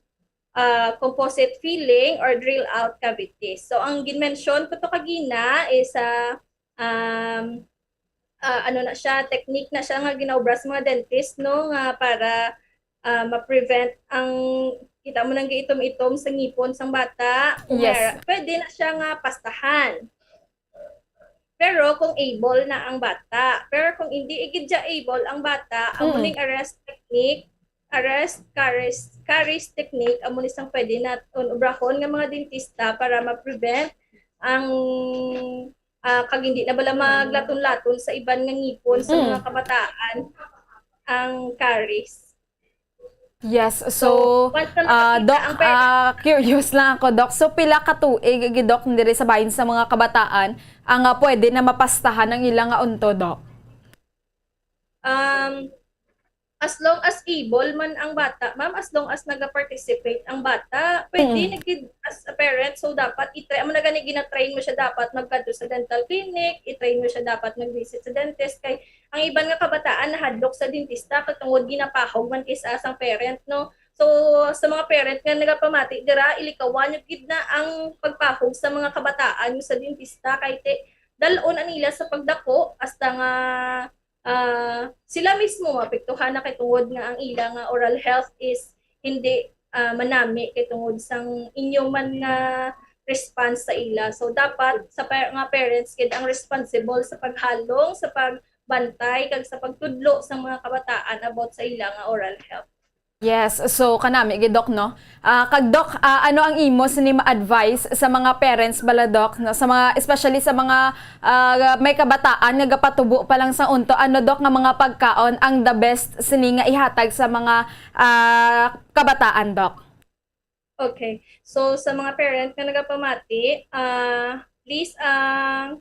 uh, composite filling or drill out cavities. So, ang ginmensyon ko to kagina is, uh, um, uh, ano na siya, technique na siya nga ginaobra sa mga dentist, no, nga para, uh, ma-prevent ang, kita mo nang giitom-itom sa ngipon sang bata. Kung Yes. may-, pwede na siya nga pastahan. Pero kung able na ang bata. Pero kung hindi gid siya able ang bata, amo Mm. ning arrest technique, arrest caries, caries technique, amo ni sang pwede naton obrahon nga mga dentista para ma-prevent ang, ah, kag hindi na bala maglaton-laton sa iban nga ngipon sa Mm. mga kabataan ang caries. Yes, so, So, once na ah, nakakita Doc, ang parent ah, curious lang ako, Doc. So, pila ka tuig, gi-, Doc, diri sa bahin sa mga kabataan ang, ah, pwede na mapastahan ang ila nga unto, Doc? Um, as long as able man ang bata, ma'am, as long as naga-participate ang bata, pwede Mm. na gid as a parent. So, dapat i-try, amo na gani, gina-train mo siya dapat magkadto sa dental clinic, i-train mo siya dapat mag-visit sa dentist. Kay ang iban nga kabataan nahadlok sa dentista kay tungod ginapahog man kay sa sang parent, no? So, sa mga parent nga nagapamati dira, ilikawan niyo gid na ang pagpahog sa mga kabataan niyo sa dentista kay ti-, dal-on ang ila sa pagdako hasta nga, ah, sila mismo maapektuhan na kay tungod nga ang ila nga oral health is hindi, ah, manami kay tungod sang inyo man nga response sa ila. So, dapat sa pa-, nga parents gid ang responsible sa paghalong, sa pagbantay, kag sa pagtudlo sa mga kabataan about sa ila nga oral health. Yes, so kanami gid, Doc, no? Ah, kag Doc, ah, ano ang imo sini ma-advise sa mga parents bala, Doc, no? Sa mga, especially sa mga, ah, may kabataan nga gapatubo pa lang sa unto, ano, Doc, nga mga pagkaon ang the best sini nga ihatag sa mga, ah, kabataan, Doc? Okay. So, sa mga parent nga nagapamati, ah, please, ah,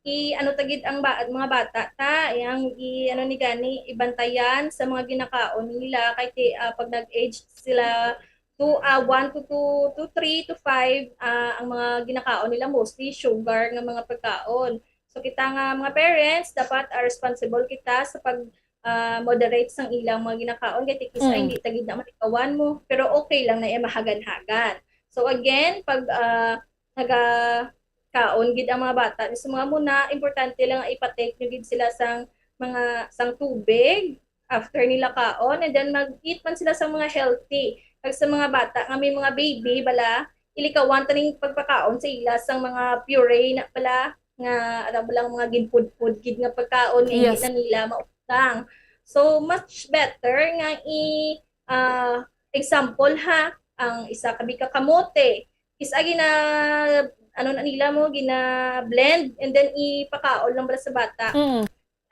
i-ano ta gid ang ba-, mga bata ta, yang i-, ano ni gani, ibantayan sa mga ginakaon nila, kay ti-, ah, pag nag-age sila, two, ah, one to two, to three to five, ah, ang mga ginakaon nila mostly sugar nga mga pagkaon. So, kita nga mga parents, dapat, ah, responsible kita sa pag, ah, moderate sang ilang mga ginakaon, kay ti kis-a Mm. hindi ta gid na malikawan mo, pero okay lang na iya mahagan-hagan. So, again, pag, ah, nagakaon gid ang mga bata sa mga muna, importante lang nga ipa-take nyo gid sila sang mga, sang tubig after nila kaon, and then mag-eat man sila sa mga healthy. Kag sa mga bata nga may mga baby bala, ilikawan ta ning pagpakaon sa ila sang mga puree na bala, nga, ano, bala, mga ginpudpod gid nga pagkaon nga hindi Yes. na nila mautang. So, much better nga i-, ah, example, ha, ang isa ka bika kamote, is, ah, gina-, ano na nila mo, gina-blend, and then ipakaon lang bala sa bata. Mm.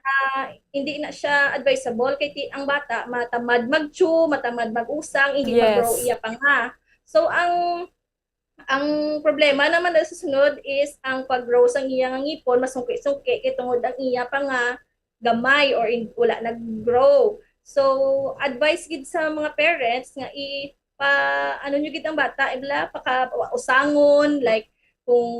Ah, hindi na siya advisable kay ti-, ang bata matamad mag-chew, matamad mag-usang, hindi Yes. mag-grow iya panga. So ang ang problema naman na susunod is ang pag-grow sang iya nga ngipon, masungki-sungki kay tungod ang iya pa nga gamay or in, wala nag-grow. So advice gid sa mga parents nga i pa ano nyo gid ang bata, ibla paka usangon, like kung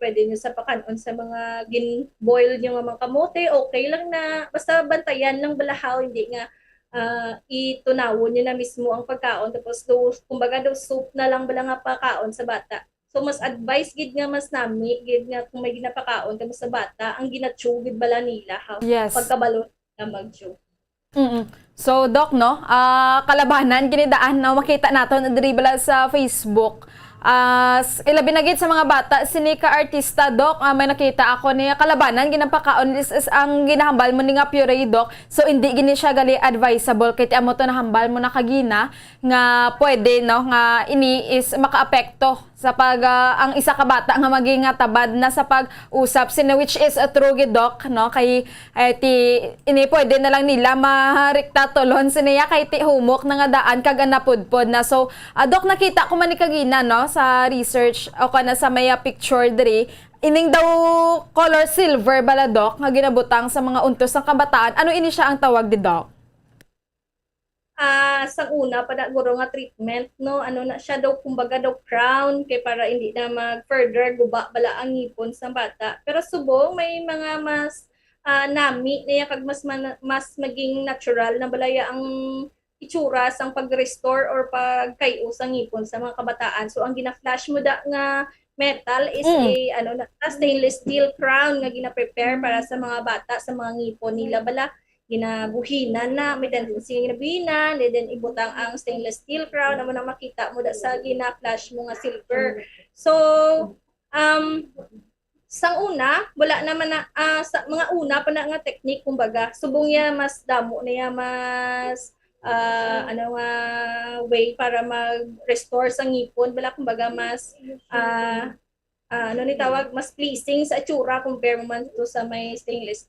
pwede nyo sa pakanon sa mga gin-boil nyo nga mga kamote, okay lang na. Basta bantayan lang balahaw, hindi nga ah, itunawon nyo na mismo ang pagkaon. Tapos daw, kumbaga daw soup na lang bala nga pakaon sa bata. So mas advice gid nga mas nami gid nga kung may ginapakaon kamo sa bata, ang gina-chew gid bala nila ha. Yes. Pagkabalo na mag-chew. Mm. So, Doc, no, ah, kalabanan gini daan, no, makita naton diri bala sa Facebook. Ah, s- ilabi na gid sa mga bata sini ka artista, Doc, ah, may nakita ako ni kalabanan ginapakaon is, is ang ginahambal mo ni nga puree, Doc. So hindi gini siya gali advisable kay ti amo to nahambal mo na kagina nga pwede, no, nga ini is makaapekto sa pag ah, ang isa ka bata nga maging nga tabad na sa pag-usap sini, which is uh, true gid, Doc, no, kay eh, ti ini pwede na lang nila mariktatulon siniya kay ti humok na nga daan kag ang napudpod na. So, ah, Doc, nakita ko man ni kagina, no, sa research o kana sa may ah, picture diri, ining daw color silver bala, Doc, nga ginabutang sa mga untos sang kabataan. Ano ini siya ang tawag di, Doc? Ah, sang una pa na guro nga treatment, no, ano na siya daw, kumbaga daw crown, kay para hindi na mag further guba bala ang ngipon sa bata. Pero subong may mga mas ah, nami niya kag mas man, mas maging natural na balaya ang itsura sang pag-restore or pagkay-o sa ngipon sa mga kabataan. So ang gina-flash mo da nga metal is Mm. a ano na, stainless steel crown nga gina-prepare para sa mga bata, sa mga ngipon nila bala, ginabuhinan na, may tendency nga ginabuhinan, and then ibutang ang stainless steel crown, amo nang makita mo da sa gina-flash mo nga silver. So, um, sang una, wala naman na, ah, sa mga una pa na nga technique, kumbaga, subong niya mas damo na niya, mas ah, ano nga way para mag-restore sa ngipon, bala, kumbaga, mas ah, ah, ano ni tawag, mas pleasing sa itsura compare mo man to sa may stainless,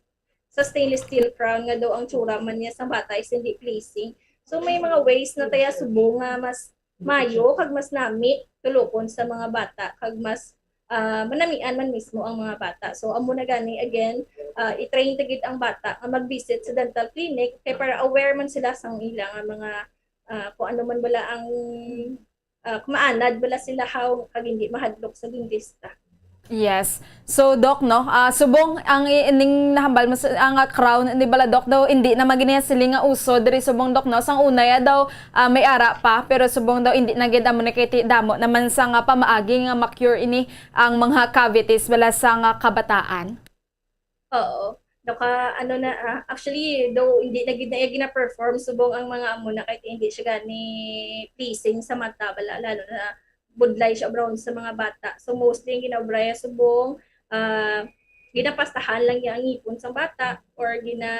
sa stainless steel crown nga daw ang tsura man niya sa bata is hindi pleasing. So may mga ways na taya subong nga mas mayo kag mas nami tulokon sa mga bata kag mas ah, manamian man mismo ang mga bata. So amo na gani, again, ah, i-train ta gid ang bata nga mag-visit sa dental clinic kay para aware man sila sa ila nga mga ah, kung ano man bala ang ah, kumaanad bala sila how kag hindi mahadlok sa dentista. Yes. So, Doc, no, ah, subong ang i- ining nahambal mo sa ang ah, crown ni bala, Doc, daw hindi na magini sili nga uso diri subong, Doc, no. Sang una ya daw ah, may ara pa, pero subong daw hindi na gid amo na kay ti- damo naman sa nga pamaagi nga ma-cure ini ang mga cavities bala sa nga kabataan. Oo. Naka, ano na, ah, actually, daw hindi na gid na iya gina-perform subong ang mga amo na kay hindi siya gani pleasing sa mata bala, lalo na budlay siya brown sa mga bata. So mostly ang ginaobraya subong ah, ginapastahan lang niya ang ngipon sa bata or gina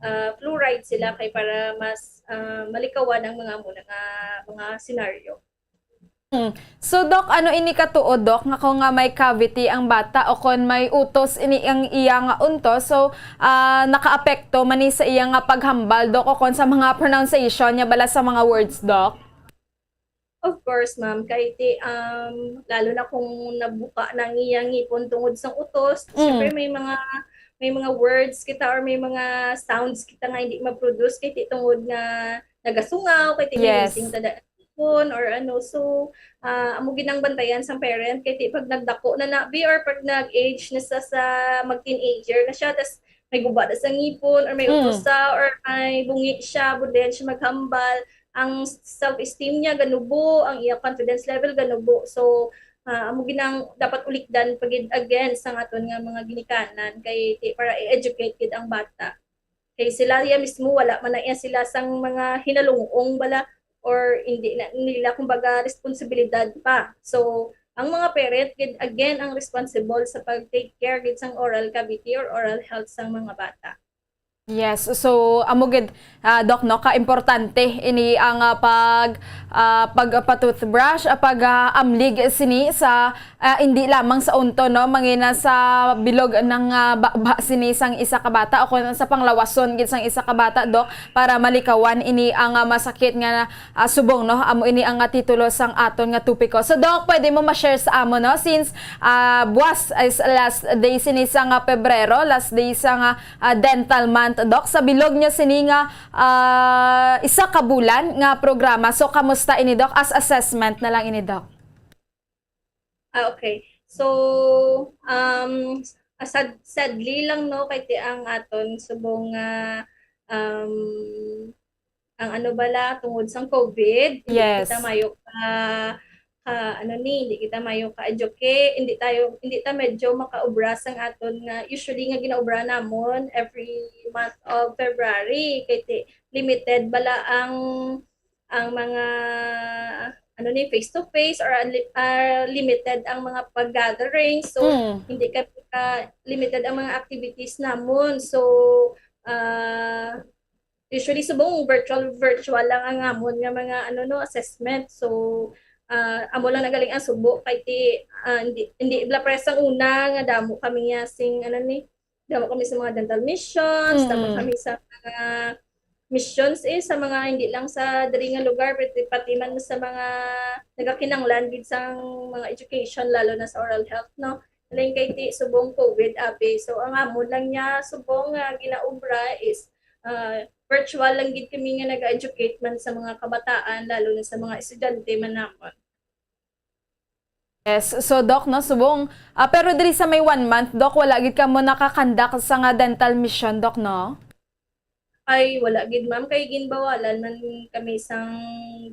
ah, fluoride sila kay para mas ah, malikawan ang mga amo na nga mga senaryo. So, Doc, ano ini katuod, Doc, nga kung nga may cavity ang bata o kon may utos ini ang iya nga untos, so ah, nakaapekto man ni sa iya nga paghambal, Doc, o kon sa mga pronunciation niya bala sa mga words, Doc? Of course, ma'am, kay ti, um, lalo na kung nabuka na ang iyang ngipon tungod sa utos, Mm. syempre may mga may mga words kita or may mga sounds kita nga hindi ma-produce kay ti tungod nga nagasungaw, kay ti Yes. missing tada ngipon or ano. So, ah, amo gid ang bantayan sang parent kay ti pag nagdako na na bi or pag nag-age na sa, sa mag-teenager na siya, tas may guba na sa ngipon or may Mm. utos sa or may bungi siya, budlayan siya maghambal, ang self-esteem niya ganubo, ang iya confidence level ganubo. So, ah, amo gid ang dapat ulikdan pa gid again sa aton nga mga ginikanan kay ti para i-educate gid ang bata. Kay sila iya mismo wala man na iya sila sang mga hinalungong bala or hindi na nila kumbaga responsibilidad pa. So, ang mga parent gid again ang responsible sa pag-take care gid sang oral cavity or oral health sang mga bata. Yes, so amo gid, ah, Doc, no, ka-importante ini ang, ah, pag, ah, pagpa-toothbrush, ah, pag, ah, amlig sini sa, ah, indi lamang sa unto, no, mangina sa bilog ng, ah, baba sini sang isa ka bata o kung sa panglawason gid sang isa ka bata, Doc, para malikawan ini ang, ah, masakit nga, ah, subong, no, amo ini ang, ah, titulo sang aton nga topiko. So, Doc, pwede mo ma-share sa amo, no, since, ah, buwas is last day sini sang, ah, Pebrero, last day sang, ah, ah, dental month, Doc. Sa bilog niya sini nga, ah, isa ka bulan nga programa. So, kamusta ini, Doc? As assessment na lang ini, Doc. Ah, okay. So, um, sad, sadly lang, no, kay ti ang aton subong nga, um, ang ano bala, tungod sang COVID, hindi kita Yes. mayo ka, ka, ano ni, hindi kita mayo ka-educate, hindi tayo, hindi ta medyo makaobra sang aton nga, usually nga ginaobra namon every month of February, kay ti, limited bala ang, ang mga, ano ni, face to face or unli-, ah, limited ang mga pag-gathering. So, Mm. hindi ka, ka, limited ang mga activities namon. So, ah, usually, subong virtual, virtual lang ang amon nga mga, ano, no, assessment. So, ah, amo lang na galing ang subo kay ti, ah, hindi, hindi bala pares ang una nga damo kami nga sing, ano ni, damo kami sa mga dental missions, damo Mm. kami sa mga missions, eh, sa mga hindi lang sa diri nga lugar, pati, pati man sa mga nagakinanglan gid sang mga education, lalo na sa oral health, no? Lain kay ti subong COVID, abi. So, ang amon lang niya subong nga ginaobra is, ah, virtual lang gid kami nga nag-educate man sa mga kabataan, lalo na sa mga estudyante man namon. Yes. So, Doc, no, subong, ah, pero diri sa may one month, Doc, wala gid kamo nakakandak sa nga dental mission, Doc, no? Ay, wala gid, ma'am, kay ginbawalan man kami sang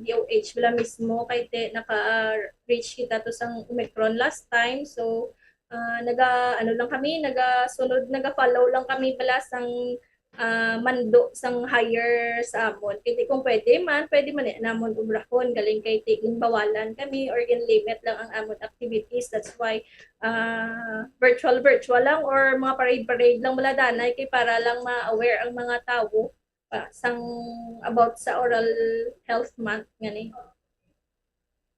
D O H bala mismo, kay te, naka-reach kita to sang Omicron last time. So, ah, naga, ano lang kami, nagasunod, naga-follow lang kami bala sang, ah, mando sang higher sa amon. Kay ti kung pwede man, pwede man ni namon obrahon, galing kay ti ginbawalan kami or ginlimit lang ang amon activities. That's why, ah, virtual, virtual lang or mga parade-parade lang bala danay kay para lang ma-aware ang mga tawo pa sang about sa Oral Health Month ngani.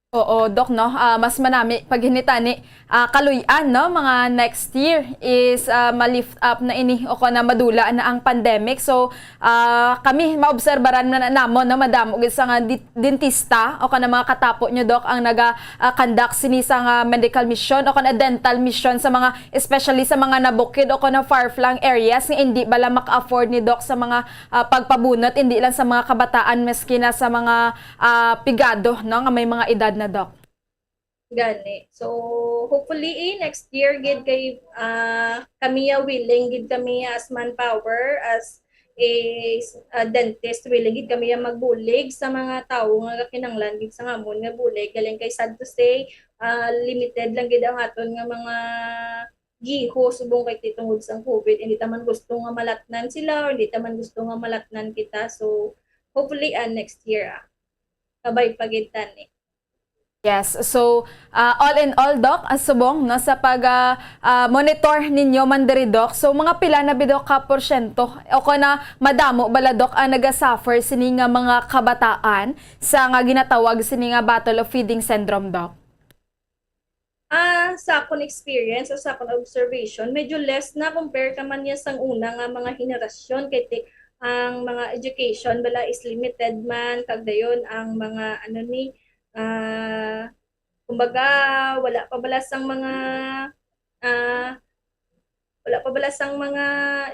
Oo, Doc, no? Ah, mas manami paghinitani, ah, kaluy-an, no? Mga next year is, ah, ma-lift up na ini o kon na madula na ang pandemic. So, ah, kami maobserbaran na namon, no, madamo gid sa nga di-, dentista o kon na mga katapo nyo, Doc, ang naga, ah, conduct sini sa nga medical mission o kon na dental mission sa mga, especially sa mga nabukid o kon na far-flung areas nga hindi bala maka-afford ni Doc sa mga, ah, pagpabunot, hindi lang sa mga kabataan, maski na sa mga, ah, pigado, no, nga may mga edad na, Doc. Gani. So, hopefully, eh, next year gid kay, ah, kami ya willing gid kami ya as manpower, as a, a dentist, willing gid kami ya magbulig sa mga tawo nga kinahanglan gid sa amon nga bulig. Galing kay, sad to say, ah, limited lang gid ang aton nga mga giho subong kay ti tungod sang COVID. Hindi ta man gusto nga malatnan sila or hindi ta man gusto nga malatnan kita. So, hopefully, ah, next year, ah, kabay pa gid tani. Yes. So, ah, all in all, Doc, ang subong, no, sa pag, ah, ah, monitor ninyo man diri, Doc. So, mga pila na bitaw ka porsyento o kon na madamo bala, Doc, ang nagasuffer sini nga mga kabataan sa nga ginatawag sini nga battle of feeding syndrome, Doc? Ah, sa akon experience o sa akon observation, medyo less na compare ka man niya sang una nga mga henerasyon, kay ti-, ang mga education bala is limited man, kag dayon ang mga, ano ni, ah, kumbaga, wala pa bala sang mga, ah, wala pa bala sang mga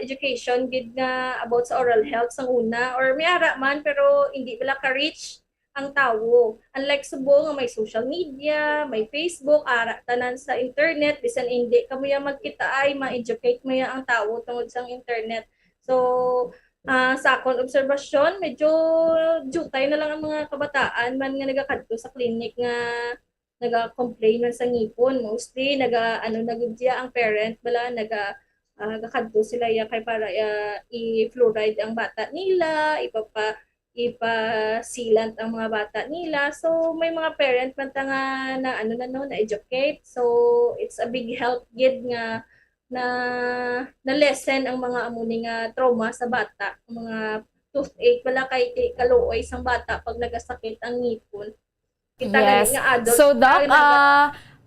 education gid nga about sa oral health sang una, or may ara man pero hindi bala ka-reach ang tawo. Unlike subong nga may social media, may Facebook, ara tanan sa internet, bisan hindi kamo ya magkita ay ma-educate mo ya ang tawo tungod sang internet. So, ah, sa akon obserbasyon, medyo diutay na lang ang mga kabataan man nga nagakadto sa clinic nga naga-complain man sa ngipon. Mostly, naga, ano, nag-, ang parent bala, naga, ah, gakadto sila ya kay para, ah, i-fluoride ang bata nila, ipapa-, ipa-sealant ang mga bata nila. So, may mga parent man ta nga na, ano na, no, na-educate. So, it's a big help gid nga na na-lessen ang mga amo ni nga trauma sa bata, ang mga toothache, wala kay ti-, kaluoy sang bata pag nagasakit ang ngipon. Kita gani Yes. nga adult So, Doc, tayo na ah,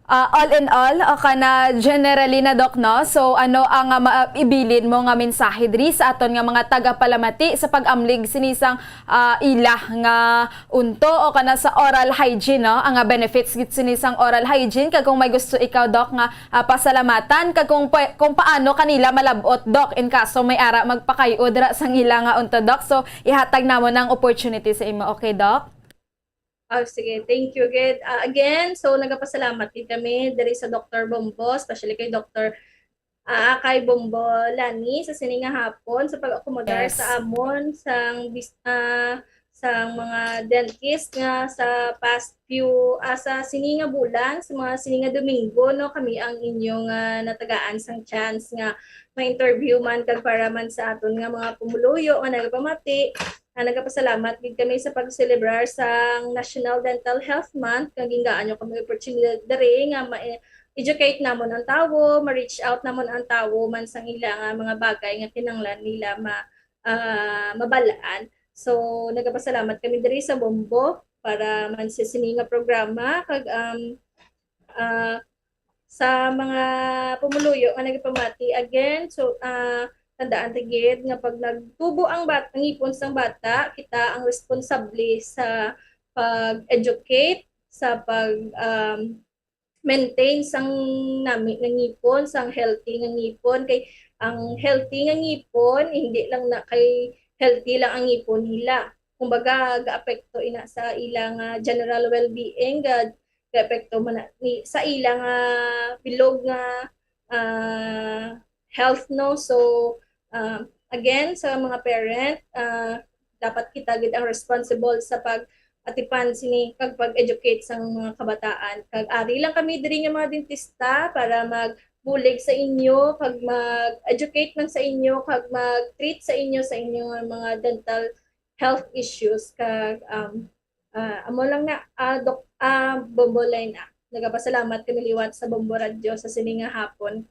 ah, all in all, o kana generally na, Doc, no? So, ano ang, ah, maibilin mo nga mensahe diri sa aton nga mga tagapalamati sa pag-amlig sini sang, ah, ila nga unto o kana sa oral hygiene, no? Ang, ah, benefits gid sini sang oral hygiene, kag kung may gusto ikaw, Doc, nga, ah, pasalamatan, kag kung pa-, kung paano kanila malab-ot, Doc, in kaso may ara magpakay-o dira sang ila nga unto, Doc. So, ihatag namon ang opportunity sa imo, okay, Doc? Oh, sige. Thank you, gid. Ah, again, so nagapasalamat gid kami diri sa Doktor Bombo, especially kay Doktor, ah, kay Bombo Lani sa sini nga hapon sa pag-akomodar Yes. sa amon sang bis-, ah, sang mga dentist nga sa past few, ah, sa sini nga bulan, sa mga sini nga Domingo, no, kami ang inyong, ah, natagaan sang chance nga ma-interview man kag para man sa aton nga mga pumuluyo nga nagapamati. Ah, nagapasalamat gid kami sa pag-celebrar sang National Dental Health Month, nga gingaan nyo kami opportunity diri nga ma-educate namon ang tawo, ma-reach out namon ang tawo man sang ila nga mga bagay nga kinahanglan nila ma-, ah, mabalaan. So, nagapasalamat kami diri sa Bombo para man sa sini nga programa, kag, um, ah, sa mga pumuluyo nga nagapamati. Again, so, ah, tandaan ta gid nga pag nagtubo ang bat-, ang ngipon sang bata, kita ang responsable sa pag-educate, sa pag, um, maintain sang nami nga ngipon, sang healthy nga ngipon. Kay ang healthy nga ngipon, hindi lang na kay healthy lang ang ngipon nila. Kumbaga, gaapekto ina sa ila nga general well-being, ga-, gaapekto man na, ni, sa ila nga bilog nga, ah, health, no? So, ah, again, sa mga parent, ah, dapat kita gid ang responsible sa pag-atipan sini kag pag-educate sang mga kabataan. Kag ari lang kami diri nga mga dentista para magbulig sa inyo, kag mag-educate man sa inyo, kag mag-treat sa inyo sa inyo nga mga dental health issues. Kag, um, ah, amo lang na, ah, Doc, ah, Bombo Lena. Nagapasalamat kami liwat sa Bombo Radyo sa sini nga hapon.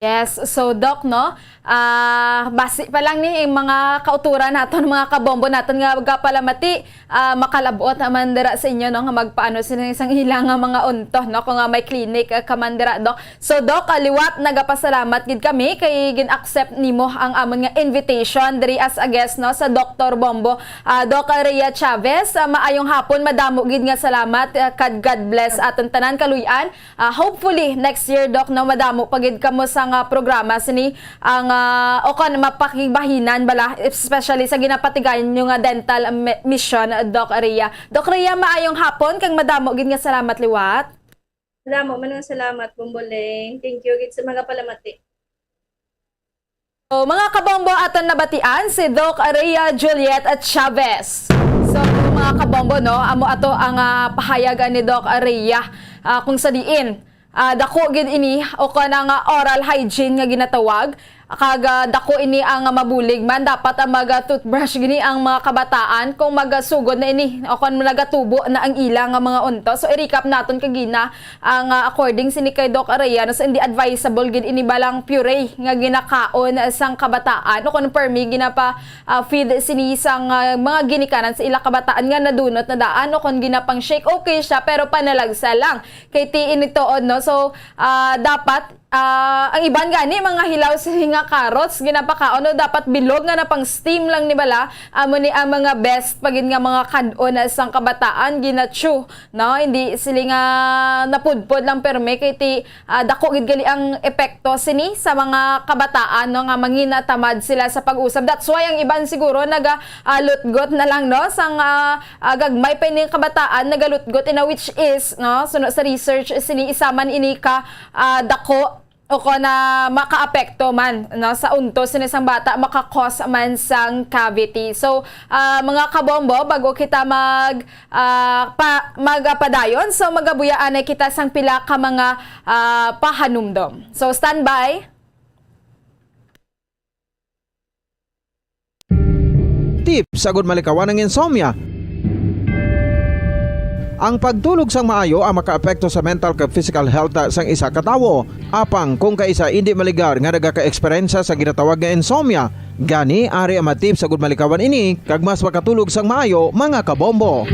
Yes, so, Doc, no, ah, basi pa lang ni ang mga kauturan naton, mga kabombo naton nga gapalamati, ah, makalabot naman dira sa inyo, no, nga magpaano sila sang ila nga mga unto, no, kung, ah, may clinic, ah, ka man dira, Doc. So, Doc, ah, liwat nagapasalamat gid kami kay gin-accept nimo ang amon nga invitation diri as a guest, no, sa Doktor Bombo. Ah, Doc Rhea Chavez, ah, maayong hapon, madamo gid nga salamat, ah, kag God bless aton tanan, kaluy-an. Ah, hopefully, next year, Doc, no, madamo pa gid kamo sa nga programa sini ang, ah, o kon mapakigbahinan bala, especially sa ginapatigayon nyo nga dental mi-, mission, Doc Rhea. Doc Rhea, maayong hapon, kag madamo gid nga salamat liwat. Madamo man nga salamat, Bomboleng. Thank you gid sa mga palamati. So, mga kabombo, aton nabatian si Doc Rhea Juliet Chavez. So, mga kabombo, no, amo ato ang, ah, pahayag ni Doc Rhea, ah, kung sa diin, ah, dako gid ini o kon ang, ah, oral hygiene nga ginatawag, kag, ah, dako ini ang, ah, mabulig man. Dapat ang mag, ah, toothbrush gini ang mga kabataan kung magasugod na ini o kon nagatubo na ang ila nga mga unto. So, i-recap naton kagina, ang, ah, according sini kay Doc Arellano, so hindi advisable gid ini balang puree nga ginakaon sang kabataan o kon permi ginapa, ah, feed sini sang, ah, mga ginikanan sa ila kabataan nga nadunot na daan o kon ginapang shake, okay siya, pero panalagsa lang. Kay ti ini tuod, no? So, ah, dapat, ah, ang iban gani mga hilaw sini nga carrots ginapakaon, no? Dapat bilog nga napang steam lang ni bala, amo ni ang mga best pa gid nga mga kad-on sang kabataan, gina-chew, no? Hindi sila nga napudpod lang perme kay ti, ah, dako gid gali ang epekto sini sa mga kabataan, no, nga manginatamad sila sa pag-usab. That's why ang iban siguro naga, ah, lutgot na lang, no, sang, ah, ah, gagmay pa ini nga kabataan nagalutgot ina, which is, no, suno sa research sini, isa man ini ka, ah, dako o kon na makaapekto man, no, sa unto sini sang bata, maka-cause man sang cavity. So, ah, mga kabombo, bago kita mag, ah, pa, magapadayon, so magabuya anay kita sang pila ka mga, ah, pahanumdom. So, standby. Tips agud malikawan ang insomnia. Ang pagtulog sang maayo ang makaapekto sa mental kag physical health sang isa ka tawo. Apang kung kaisa indi maligar nga nagaka-eksperyensya sa ginatawag nga insomnia, gani ari ang mga tips agud malikawan ini kag mas makatulog sang maayo, mga kabombo.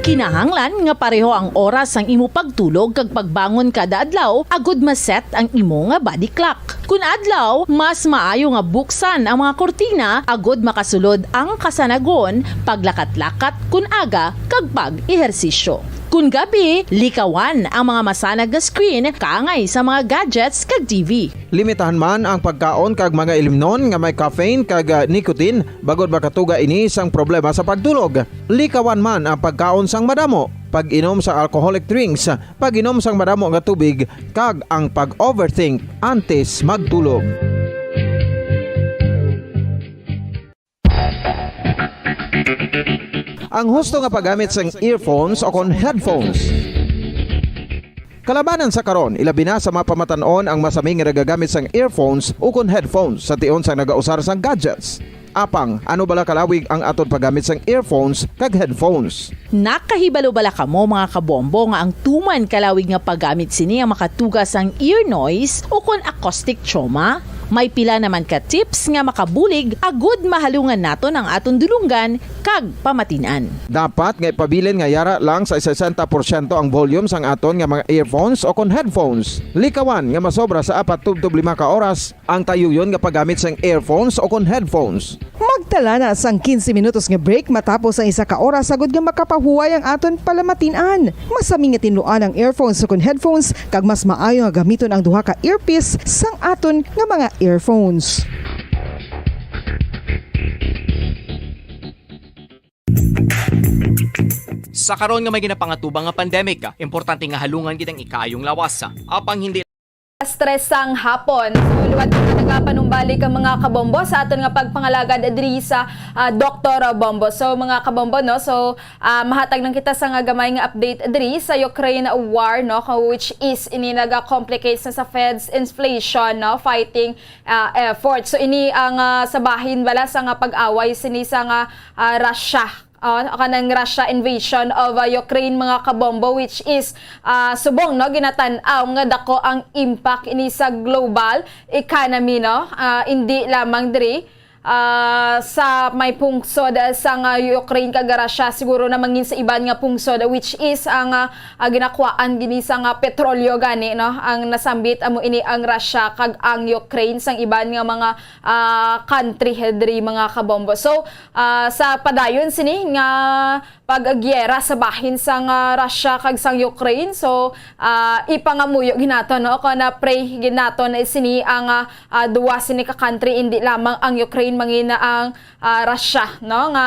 Kinahanglan nga pareho ang oras sang imo pagtulog kag pagbangon kada adlaw agud ma-set ang imo nga body clock. Kun adlaw, mas maayo nga buksan ang mga kurtina agud makasulod ang kasanagon, paglakat-lakat kun aga, kag pag-ehersisyo. Kun gabi, likawan ang mga masanag nga screen kaangay sa mga gadgets kag T V. Limitahan man ang pagkaon kag mga ilimnon nga may caffeine kag, ah, nicotine, bangod makatuga ini sang problema sa pagtulog. Likawan man ang pagkaon sang madamo, pag-inom sa alcoholic drinks, pag-inom sang madamo nga tubig, kag ang pag-overthink antes magtulog. Ang husto nga paggamit sang earphones o kon headphones. Kalabanan sa karon, ilabi na sa mga pamatan-on ang masami nga nagagamit sang earphones o kon headphones sa tion sang nagausar sang gadgets. Apang, ano bala kalawig ang aton paggamit sang earphones kag headphones? Nakahibalo bala kamo, mga kabombo, nga ang tuman kalawig nga paggamit sini ang makatuga sang ear noise o kon acoustic trauma? May pila naman ka tips nga makabulig agud mahalungan naton ang aton dulonggan kag pamatin-an. Dapat nga ipabilin nga yara lang sa sesenta porsyento ang volume sang aton nga mga earphones o kon headphones. Likawan nga masobra sa apat tubtob lima ka oras ang tayuyon nga paggamit sang earphones o kon headphones. Magtala na sang quince minutos nga break matapos ang isa ka oras, agud nga makapahuway ang aton palamatin-an. Masami nga tinluan ang earphones o kon headphones, kag mas maayo nga gamiton ang duha ka earpiece sang aton nga mga earphones. Sa karon nga may ginapangatubang nga pandemic, importante nga halungan gid ang ikaayong lawas. Apang hindi Alas tres sang hapon. So, liwat kita nagapanumbalik ang mga kabombo sa aton nga pagpangalagad diri sa, ah, Doktor Bombo. So, mga kabombo, no? So, ah, mahatag lang kita sa nga gamay nga update diri sa Ukraine war, no? Ka-, which is ini naga-complicate na sa Fed's inflation, no? Fighting, ah, effort. So, ini ang, ah, sa bahin bala sa nga pag-away sini sa nga, ah, Russia. Oh, kanang Russia invasion of, uh, Ukraine, mga kabombo, which is, uh, subong, no, ginatan-aw nga dako ang impact ini sa global economy, no? Uh, indi lamang diri, uh, sa may pungsod, uh, sa nga Ukraine kag Russia, siguro na mangin sa iban nga pungsod, which is ang, uh, uh, ginakuhaan gini sa nga petrolyo gani, no? Ang nasambit amo ini ang Russia kag ang Ukraine sang iban nga mga, uh, country diri, mga kabombo. So, ah, sa padayon sini nga paggiyera sa bahin sang, ah, Russia kag sang Ukraine. So, ah, ipangamuyo gid naton, no, kon na-pray gid naton sini ang, ah, ah, duwa sini ka country, indi lamang ang Ukraine, mangina ang, ah, Russia, no, nga,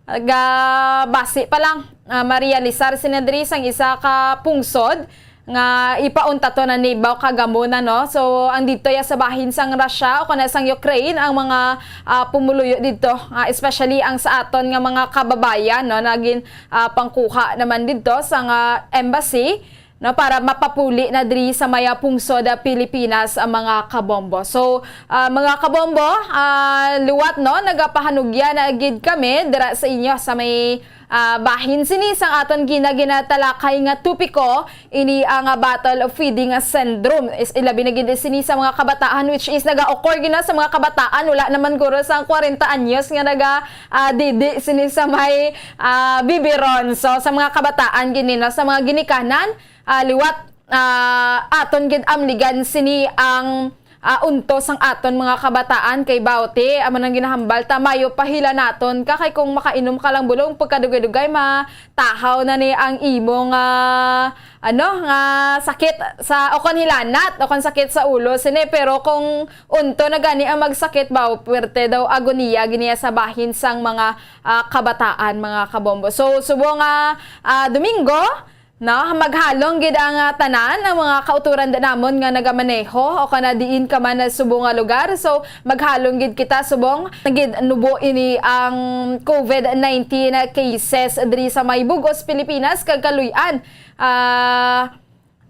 ga-, basi pa lang, ah, marealisar sini diri sang isa ka pungsod nga ipaunta to na ni Bawkagamo na, no? So, ang didto ya sa bahin sang Russia o kana sang Ukraine, ang mga, ah, pumuluyo didto, ah, especially ang sa aton nga mga kababayan, no, nagin, ah, pangkuha naman didto sa nga embassy, no, para mapapuli na diri sa maya pungsod, ah, Pilipinas ang mga kabombo. So, ah, mga kabombo, ah, liwat, no, nagapahanugya na gid kami dira sa inyo sa may ah, bahin sini sang aton gina-, ginatalakay nga topiko, ini ang, ah, bottle feeding, ah, syndrome. Is, ilabi na gid sini sa mga kabataan, which is naga-occur gid na sa mga kabataan, wala naman guro sa kwarenta anyos nga naga, ah, didi sini sa may, ah, bibiron. So, sa mga kabataan gini, no, sa mga ginikanan, ah, liwat, ah, aton gid amligan sini ang, ah, unto sang aton mga kabataan kay bawti, amo nang ginahambal ta, mayo pa hila naton ka, kay kung makainom ka lang bulong, pagkadugay-dugay, matahaw na ni ang imong, ah, ano, nga sakit sa, o kon hilanat, o kon sakit sa ulo, sini. Pero kung unto na gani ang magsakit, baw, puwerte daw, agoniya giniya sa bahin sang mga, ah, kabataan, mga kabombo. So, subong nga, ah, Domingo, no, maghalong gid ang, ah, tanan, ang mga kautoran da namon nga nagamaneho o kana diin ka man na subong nga lugar. So, maghalong gid kita subong gid nubo ini ang covid nineteen cases diri sa may bug-os Pilipinas kag kaluy-an, ah,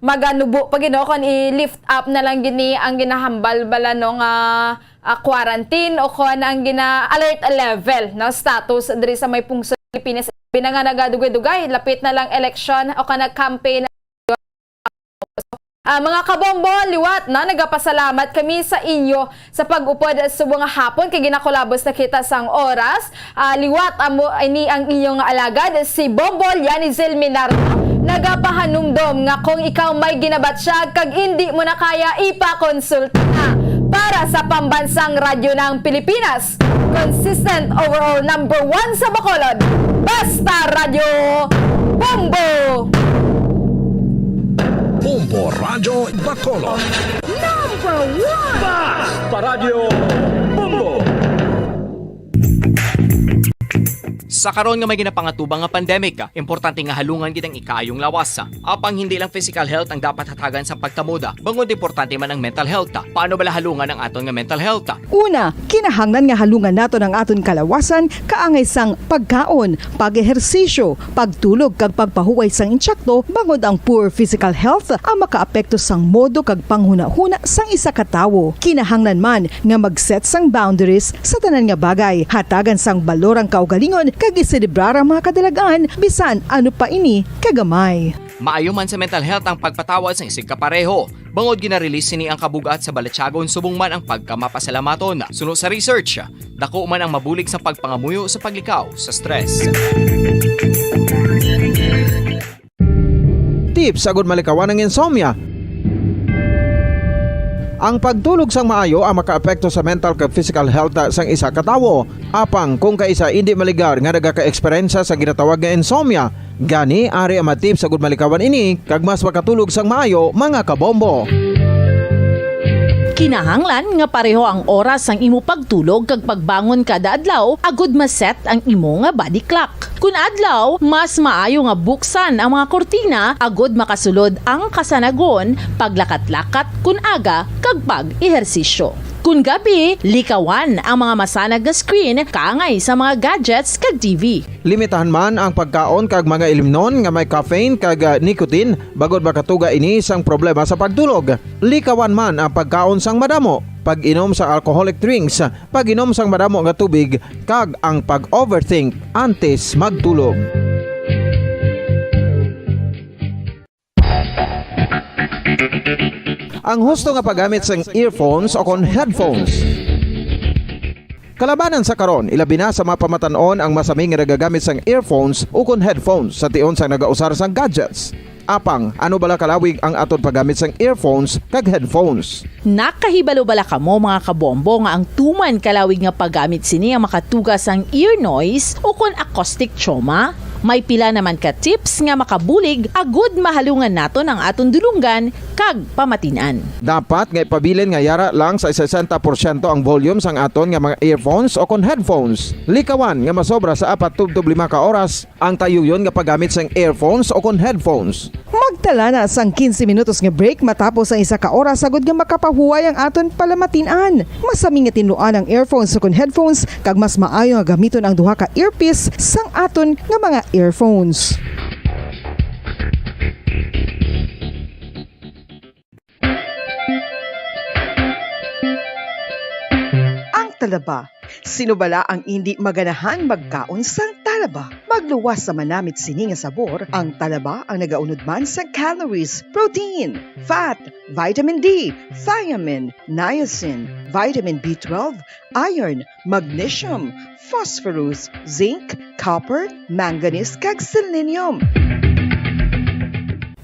maganubo pa gid, no, kon i-lift up na lang gid ni ang ginahambal bala, no, nga, ah, quarantine o kon ang gina-alert level, no, status diri sa may pungsod. Pilipinas, binanga nagadugay-dugay, lapit na lang eleksyon o kana campaign. Ah, mga kabombo, liwat na nagapasalamat kami sa inyo sa pag-upod subong nga hapon kay ginakulabos na kita sang oras. Ah, liwat amo ini ang inyong alagad, si Bombo Lianizel Minardo. Nagapahanumdom nga kung ikaw may ginabatsyag kag indi mo na kaya, ipakonsulta na. Para sa pambansang radyo ng Pilipinas, consistent overall number one sa Bacolod, Basta Radyo Bombo! Bombo Radyo Bacolod. Number one! Basta Radyo Bombo! Sa karon nga may ginapangatubang nga pandemic, importante nga halungan gid ang ikaayong lawas. Apang hindi lang physical health ang dapat hatagan sa pagtamod, bangod importante man ang mental health. Paano bala halungan ang aton nga mental health? Una, kinahanglan nga halungan naton ang aton kalawasan kaangay sang pagkaon, pag-ehersisyo, pagtulog kag pagpahuway sang insakto, bangod ang poor physical health ang makaapekto sang modo kag panghunahuna sang isa ka tawo. Kinahanglan man nga mag-set sang boundaries sa tanan nga bagay, hatagan sang balor ang kaugalingon kag iselebrar ang mga kadalagan bisan ano pa ini kagamay. Maayo man sa mental health ang pagpatawad sang isigkapareho, bangod gina-release sini ang kabug-at sa balatyagon subong man ang pagkamapasalamaton. Suno sa research, dako man ang mabulig sa pagpangamuyo sa paglikaw sa stress. Tips agud malikawan ang insomnia. Ang pagtulog sang maayo ang makaapekto sa mental kag physical health sang isa ka tawo. Apang kung kaisa indi maligar nga nagaka-eksperyensya sa ginatawag nga insomnia, gani ari ang mga tips agud malikawan ini kag mas makatulog sang maayo, mga kabombo. Kinahanglan nga pareho ang oras sang imo pagtulog kag pagbangon kada adlaw agud ma-set ang imo nga body clock. Kun adlaw, mas maayo nga buksan ang mga kurtina agud makasulod ang kasanagon, paglakat-lakat kun aga, kag pag-ehersisyo. Kun gabi, likawan ang mga masanag nga screen kaangay sa mga gadgets kag T V. Limitahan man ang pagkaon kag mga ilimnon nga may caffeine kag, ah, nicotine, bangod makatuga ini sang problema sa pagtulog. Likawan man ang pagkaon sang madamo, pag-inom sa alcoholic drinks, pag-inom sang madamo nga tubig, kag ang pag-overthink antes magtulog. Ang husto nga paggamit sang earphones o kon headphones. Kalabanan sa karon, ilabi na sa mga pamatan-on ang masami nga nagagamit sang earphones o kon headphones sa tion sang nagausar sang gadgets. Apang, ano bala kalawig ang aton paggamit sang earphones kag headphones? Nakahibalo bala kamo, mga kabombo, nga ang tuman kalawig nga paggamit sini ang makatuga sang ear noise o kon acoustic trauma? May pila naman ka tips nga makabulig agud mahalungan naton ang aton dulonggan kag pamatin-an. Dapat nga ipabilin nga yara lang sa sesenta porsyento ang volume sang aton nga mga earphones o kon headphones. Likawan nga masobra sa apat tubtob lima ka oras ang tayuyon nga paggamit sang earphones o kon headphones. Magtala na sang quince minutos nga break matapos ang isa ka oras, agud nga makapahuway ang aton palamatin-an. Masami nga tinluan ang earphones o kon headphones, kag mas maayo nga gamiton ang duha ka earpiece sang aton nga mga earphones. Ang talaba. Sino bala ang indi maganahan magkaon sang talaba? Magluwas sa manamit sini nga sabor, ang talaba ang nagaunod man sang calories, protein, fat, vitamin D, thiamine, niacin, vitamin B twelve, iron, magnesium, phosphorus, zinc, copper, manganese, kag selenium.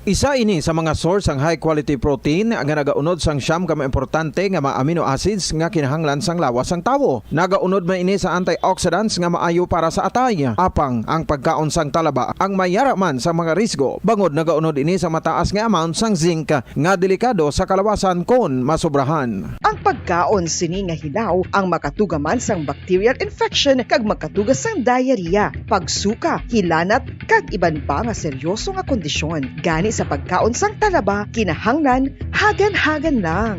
Isa ini sa mga source sang high quality protein nga nagaunod sang siyam ka mga importante nga mga amino acids nga kinahanglan sang lawas sang tawo. Nagaunod man ini sa antioxidants nga maayo para sa atay. Apang ang pagkaon sang talaba ang mayara man sa mga risgo, bangod nagaunod ini sa mataas nga amount sang zinc nga delikado sa kalawasan kon masobrahan. Ang pagkaon sini nga hilaw ang makatuga man sang bacterial infection kag makatuga sang diarrhea, pagsuka, hilanat, kag iban pa nga seryoso nga kondisyon. Gani sa pagkaon sang talaba, kinahanglan hagan-hagan lang.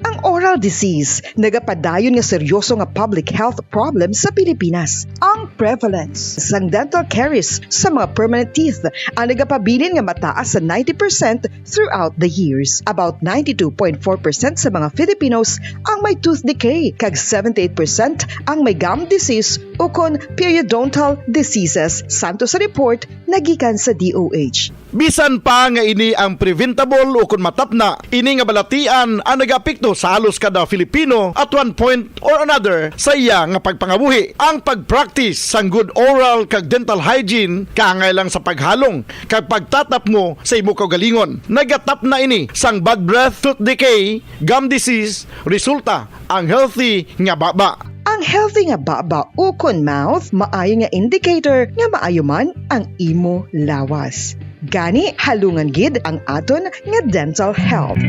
Ang oras disease, nagapadayon nga seryoso nga public health problem sa Pilipinas. Ang prevalence sang dental caries sa mga permanent teeth ang nagapabilin nga mataas sa ninety percent throughout the years. About ninety-two point four percent sa mga Filipinos ang may tooth decay, kag seventy-eight percent ang may gum disease ukon periodontal diseases, santo sa report nagikan sa D O H. Bisan pa nga ini ang preventable ukon matapna, ini nga balatian ang nagaapekto sa halos kada Filipino at one point or another sa iya nga pagpangabuhi. Ang pag-practice sang good oral kag dental hygiene kaangay lang sa paghalong kag pagtatapngo sa imo kaugalingon. Nagatapna ini sang bad breath, tooth decay, gum disease, resulta ang healthy nga baba. Ang healthy nga baba ukon mouth maayo nga indicator nga maayo man ang imo lawas. Gani, halungan gid ang aton nga dental health.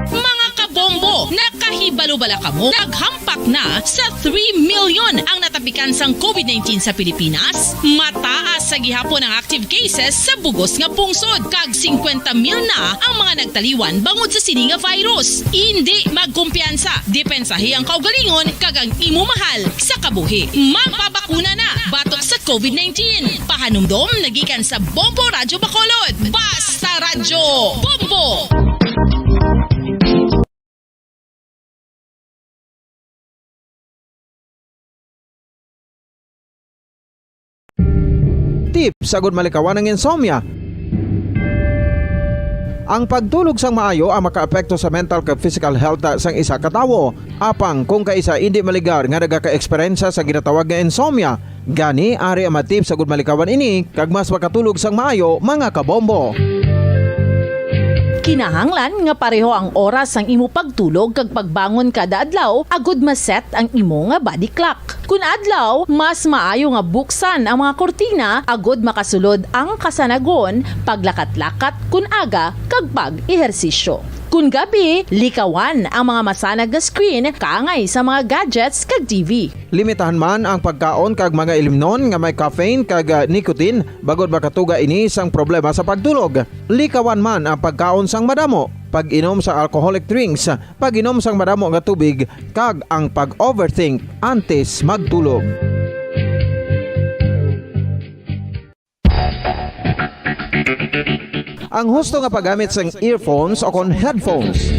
Mga kabombo, nakahibalo bala kamo? Naghampak na sa three million ang natapikan sang covid nineteen sa Pilipinas. Mataas sa gihapon ang active cases sa bug-os nga pungsod, kag singkwenta mil na ang mga nagtaliwan bangod sa sini nga virus. Indi magkumpiyansa, depensahi ang kaugalingon kag ang imo mahal sa kabuhi. Magpabakuna na batok sa covid nineteen. Pahanumdom nagikan sa Bombo Radyo Bacolod. Basta Radyo Bombo! Tips agud malikawan ang insomnia. Ang pagtulog sang maayo ang makaapekto sa mental kag physical health sang isa ka tawo. Apang kung kaisa indi maligar nga nagaka-eksperyensya sa ginatawag nga insomnia, gani ari ang mga tips agud malikawan ini kag mas makatulog sang maayo, mga kabombo. Kinahanglan nga pareho ang oras sang imo pagtulog kag pagbangon kada adlaw agud ma-set ang imo nga body clock. Kun adlaw, mas maayo nga buksan ang mga kurtina agud makasulod ang kasanagon, paglakat-lakat kun aga, kag pag-ehersisyo. Kun gabi, likawan ang mga masanag nga screen kaangay sa mga gadgets kag T V. Limitahan man ang pagkaon kag mga ilimnon nga may caffeine kag, ah, nicotine, bangod makatuga ini sang problema sa pagtulog. Likawan man ang pagkaon sang madamo, pag-inom sa alcoholic drinks, pag-inom sang madamo nga tubig, kag ang pag-overthink antes magtulog. Ang husto nga paggamit sang earphones o kon headphones.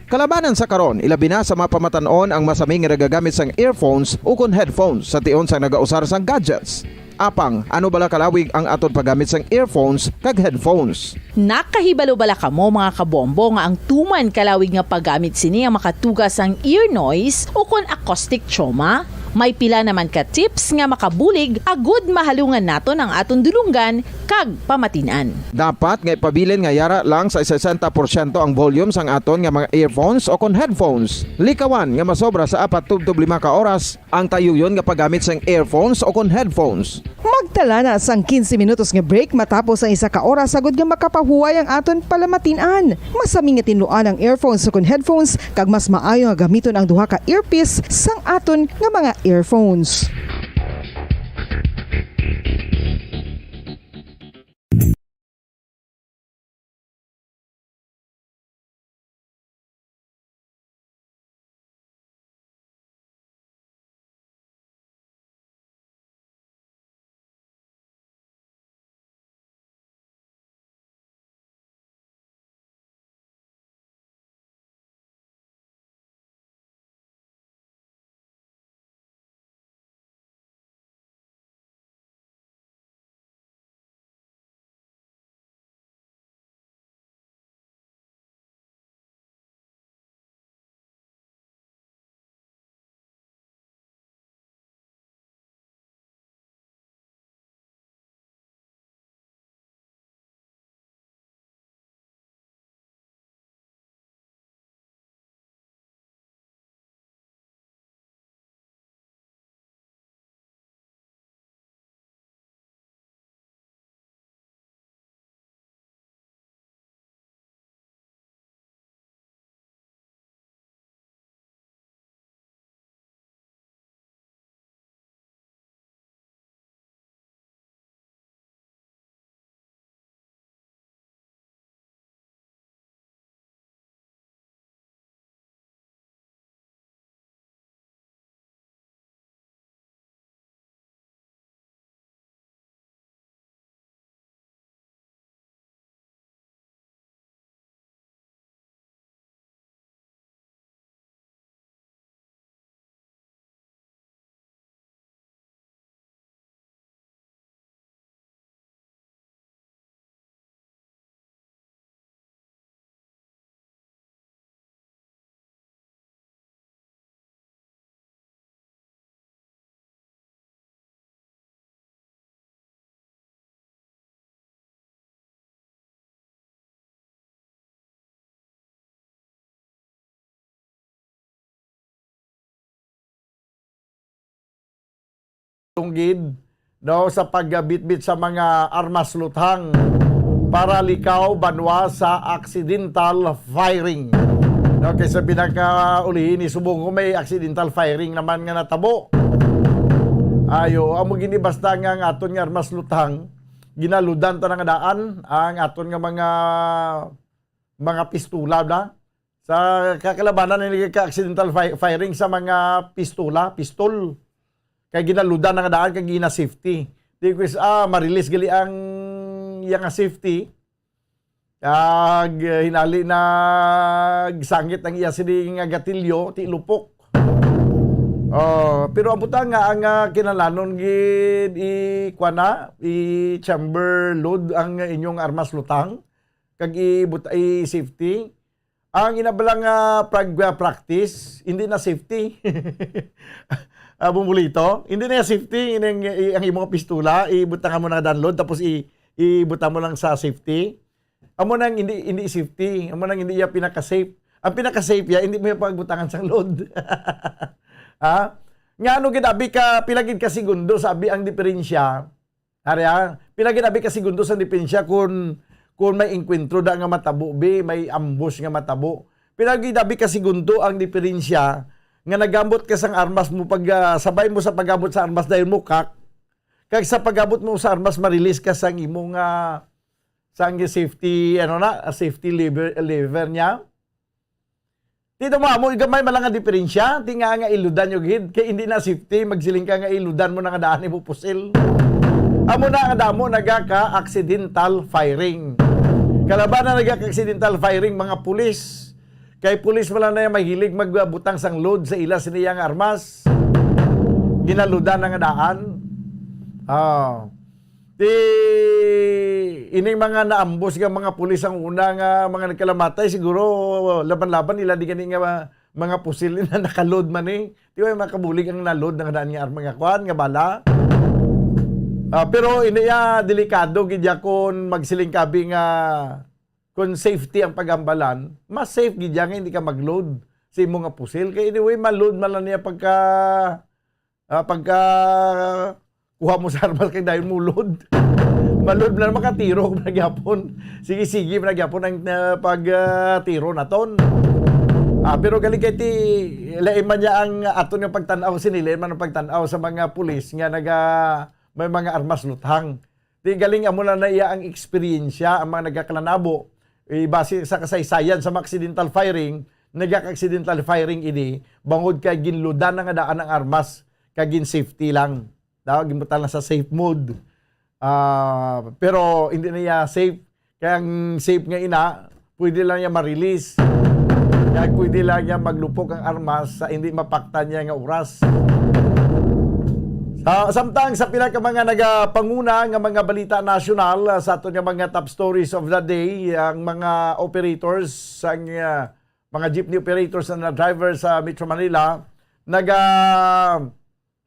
Kalabanan sa karon, ilabi na sa mga pamatan-on ang masami nga nagagamit sang earphones o kon headphones sa tion sang nagausar sang gadgets. Apang, ano bala kalawig ang aton paggamit sang earphones kag headphones? Nakahibalo bala kamo, mga kabombo, nga ang tuman kalawig nga paggamit sini ang makatuga sang ear noise o kon acoustic trauma? May pila naman ka tips nga makabulig agud mahalungan naton ang aton dulonggan kag pamatin-an. Dapat nga ipabilin nga yara lang sa sesenta porsyento ang volume sang aton nga mga earphones o kon headphones. Likawan nga masobra sa apat tubtob lima ka oras ang tayuyon nga paggamit sang earphones o kon headphones. Magtala na sang quince minutos nga break matapos ang isa ka oras, agud nga makapahuway ang aton palamatin-an. Masami nga tinluan ang earphones o kon headphones, kag mas maayo nga gamiton ang duha ka earpiece sang aton nga mga earphones. gid, no, sa pagbitbit sa mga armas luthang para likaw banwa sa accidental firing. No, kay sa pinakaulihi ni subong ko may accidental firing naman nga natabo. Ayo, amo gini basta nga ang aton nga armas luthang, ginaludan ta na nga daan ang aton nga mga mga pistola na. Sa kakalabanan ni ka accidental fi-, firing sa mga pistola, pistol. Kay ginaludan na nga daan kag gina-safety. Di ko is, ah, marilis gali ang iya nga safety. Kag, eh, hinali na sangit ang iya sini nga gatilyo, ti lupok. Oh, pero ang butang nga ang, ah, kinahanglanon gid i kuan na, i chamber load ang inyong armas lutang kag i, i safety. Ang ina bala nga prag-, ah, practice, hindi na safety. Ah, bumulito, hindi na safety. Ini ang, i-, ang imong pistola, ibutang mo na download, tapos i-, ibutang mo lang sa safety. Amo nang hindi, hindi safety. Amo nang hindi iya pinaka-safe. Ang pinaka-safe iya, hindi mo iya pagbutangan sang load. Ha? Nga ano gid, abi ka, pila gid ka segundo, sabi ang diferensya. Ari, ah, pila gid abi ka segundo sang diferensya kun, kun may engkwentro da nga matabo, bi, may ambush nga matabo. Pila gid abi ka segundo ang diferensya nga nagambot ka sang armas mo pag, ah, sabay mo sa pagambot sa armas dahil mo kak, kag sa pagambot mo sa armas ma-release ka sang imong, ah, sang safety, ano na, safety lever, lever niya. Tito mo, amo, gamay man lang nga diferensya. Ti nga, nga iludan nyo gid. Kay hindi na safety, magsiling ka nga iludan mo na nga daan mo pusil. Amo na nga damo nagaka accidental firing. Kalaban na nagaka accidental firing, mga pulis. Kay pulis man lang na mahilig magbutang sang load sa ila sini nga armas. Ginaludan na nga daan. Ah. Ti, ining mga naambos nga mga pulis ang una nga mga nagkalamatay, siguro laban-laban nila di gani nga mga pusil na nakaload man eh. Di ba, makabulig ang naload nga daan nga arma nga kuan, nga bala? Ah, pero ini, ah, delikado gid ya kon magsiling kabi nga kon safety ang pagambalan, mas safe gid ya nga hindi ka magload sa imo nga pusil. Kay anyway, maload man lang niya pagka, ah, pagka kuha mo sa armas kay dayon mo load. Maload na makatiro na gyapon. Sige, sige na gyapon ang, ah, pag, ah, tiro naton. Ah, pero galing kay ti, lain man niya ang aton nga pagtan-aw sini, lain man ang pagtan-aw sa mga pulis nga naga, may mga armas luthang. Di galing amo na na iya ang eksperyensya ang mga nagakalanabo. Eh, base sa kasaysayan sa mga accidental firing, nagaka-accidental firing ini, bangod kay ginludan na nga daan ang armas, kag gin-safety lang. Daw, ginbutan lang sa safe mode. Ah, pero hindi na iya safe. Kaya ang safe nga ina, pwede lang niya ma-release. Kaya pwede lang niya maglupok ang armas sa hindi mapaktan niya nga oras. Sa, samtang sa pila ka mga nagapanguna nga mga balita nasyonal, ah, sa aton nga mga top stories of the day, ang mga operators, ang, ah, mga jeepney operators na driver sa Metro Manila, naga,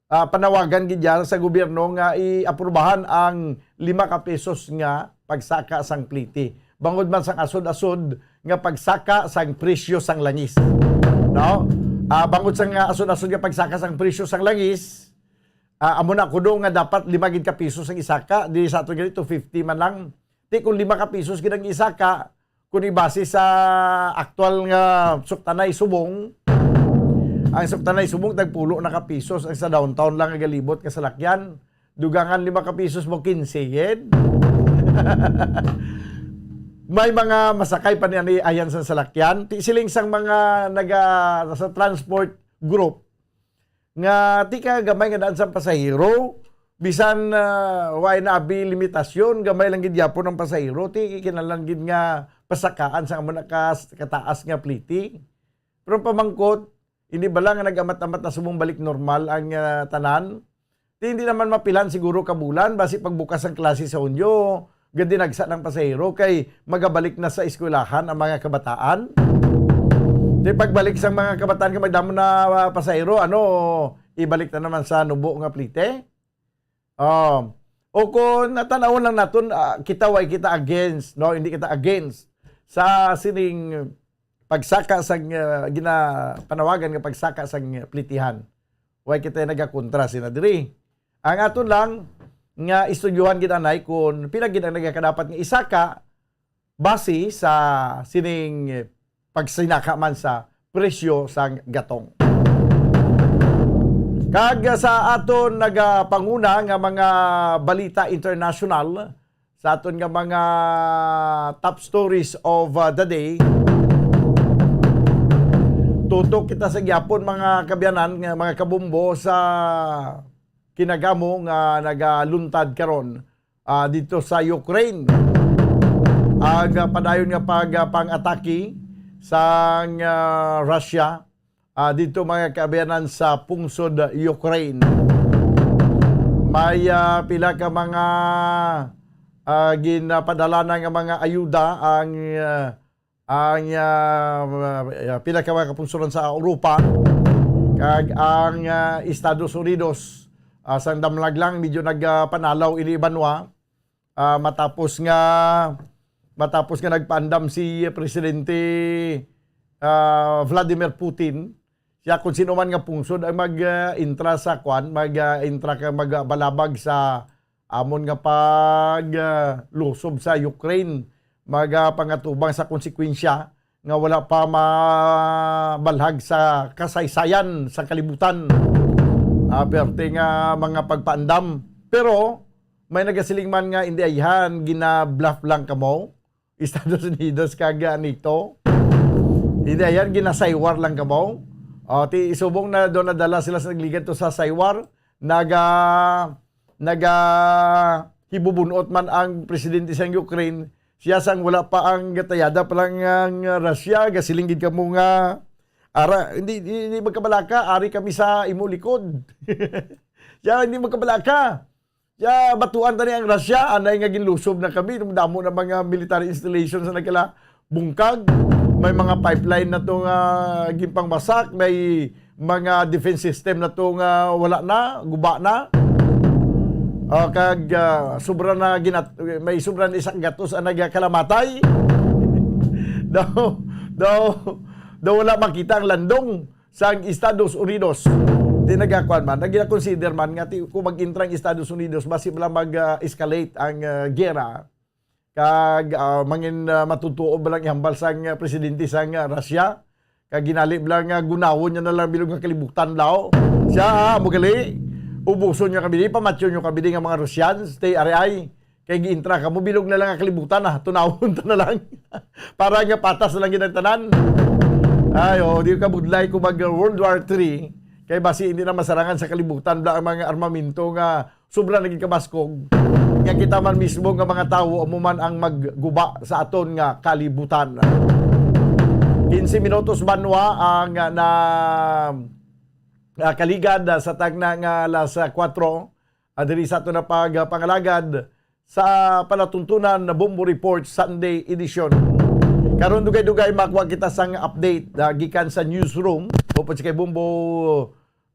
ah, panawagan gid yan sa gobyerno nga iaprubahan ang lima ka pesos nga pagsaka sang pliti. Bangod man sang asod-asod nga pagsaka sang presyo sang langis. No? Ah, bangod sang, ah, asod-asod nga pagsaka sang presyo sang langis, ah, amo na kuno nga dapat lima gid ka pesos ang isaka, di sa aton gani two fifty man lang. Ti kung lima ka pesos gid ang isaka, kung ibase sa aktual nga suktanay subong, ang suktanay subong tagpulo na ka pesos ang sa downtown lang nga galibot nga salakyan. Dugangan lima ka pesos mo, kinse gid. May mga masakay pa ni ani ayan sa salakyan. Ti siling sang mga naga, sa transport group, nga ti ka gamay nga daan sa pasahero, bisan, ah, way na abi limitasyon, gamay lang gid yapon ang pasahero, ti kinahanglan gid nga pasakaan sa amo na ka-, kataas nga pliti. Pero ang pamangkot, hindi bala nga nag-amat-amat na subong balik normal ang, ah, tanan? Ti hindi naman mapilan siguro ka bulan, basi pagbukas ang klase sa Hunyo, gandinagsa ng pasahero kay magabalik na sa eskwelahan ang mga kabataan. Di pagbalik sa mga kabataan nga magdamo na, ah, pasahero, ano, ibalik na naman sa nubo nga plite? Um, o kung natanawon lang naton, ah, kita way kita against, no? Hindi kita against sa sining pagsaka sa, ah, ginapanawagan nga pagsaka sa plitihan. Way kita nagakontra sina diri. Ang aton lang nga istoryahan gid anay kung pila gid ang nagakadapat nga isaka base sa sining pagsinaka man sa presyo sang gatong. Kag sa aton nagapanguna nga mga balita international, sa aton nga mga top stories of, uh, the day, tutok kita sa gyapon, mga kabyanan, nga mga kabumbo, sa kinagamo nga nagaluntad karon, ah, dito sa Ukraine. Ang, ah, padayon nga pag, ah, pang-atake sang, ah, Russia, ah, dito, mga kaabyanan, sa pungsod Ukraine. May, ah, pila ka mga, ah, ginapadala na nga mga ayuda ang, ah, ang, ah, ah, pila ka mga kapungsoran sa Europa, kag ang, ah, Estados Unidos, ah, sang damlag lang, medyo nagpanalaw ini, Banwa, ah, matapos nga, matapos nga nagpaandam si Presidente, ah, Vladimir Putin, siya kung sino man nga pungsod ang mag, ah, intra sa kwan, mag, ah, intra ka, magbalabag sa amon nga pag, ah, lusob sa Ukraine, magapangatubang sa konsekwensya nga wala pa mabalhag sa kasaysayan sa kalibutan. Ah, perte nga mga pagpaandam. Pero may nagasiling man nga, "Hindi ayhan, gina-bluff lang kamo, Estados Unidos kag, ah, NATO. Hindi ayhan, ginasaywar lang kamo." O, ti, subong na do nadala sila sa nagligad to sa saywar, naga, naga hibubunot man ang presidente sang Ukraine, siya sang wala pa ang gatayada pa lang ang Russia, gasiling gid kamo nga, "Ara, hindi, hindi, hindi magkabalaka, ari kami sa imo likod." Siya, "Hindi magkabalaka. Siya, batuan tani ang Russia, anay nga ginlusob na kami, damo na mga military installations na nagkala bungkag, may mga pipeline na to nga ginpangbasak, may mga defense system na to nga wala na, guba na." Ah, kag, ah, sobra na ginat-, may sobra na isa ka gatos ang nagakalamatay. Daw, daw, daw wala makita ang landong sang Estados Unidos. Di nagakuan man, nagina-consider man nga ti-, kung mag-intra ang Estados Unidos, basi bala mag, ah, escalate ang, ah, giyera. Kag, ah, mangin, ah, matutuo ba lang ihambal sang, ah, presidente sang, ah, Russia? Kag ginali bala nga gunawon niya na lang bilog nga kalibutan daw. Siya, ah, amo gali, ubuson niyo kami di, pamatyon niyo kami di nga mga Russians, stay ari ay. Kay giintra kamo, bilog na lang nga kalibutan, ah, tunawon ta na lang. Para nga patas na lang gid ang tanan. Ay, oh, di ka budlay kung mag World War Three. Kay basi hindi na masarangan sa kalibutan bala ang mga armamento nga sobra na gid kabaskog, nga kita man mismo nga mga tawo amo man ang magguba sa aton nga kalibutan. Quince minutos, Banwa, ang, ah, na, ah, kaligad, ah, sa tagna nga alas, ah, kuwatro, ah, diri sa aton na pag, ah, pangalagad sa palatuntunan na Bombo Report Sunday Edition. Karon, dugay-dugay makuha kita sang update, ah, gikan sa newsroom. Upod si kay Bombo,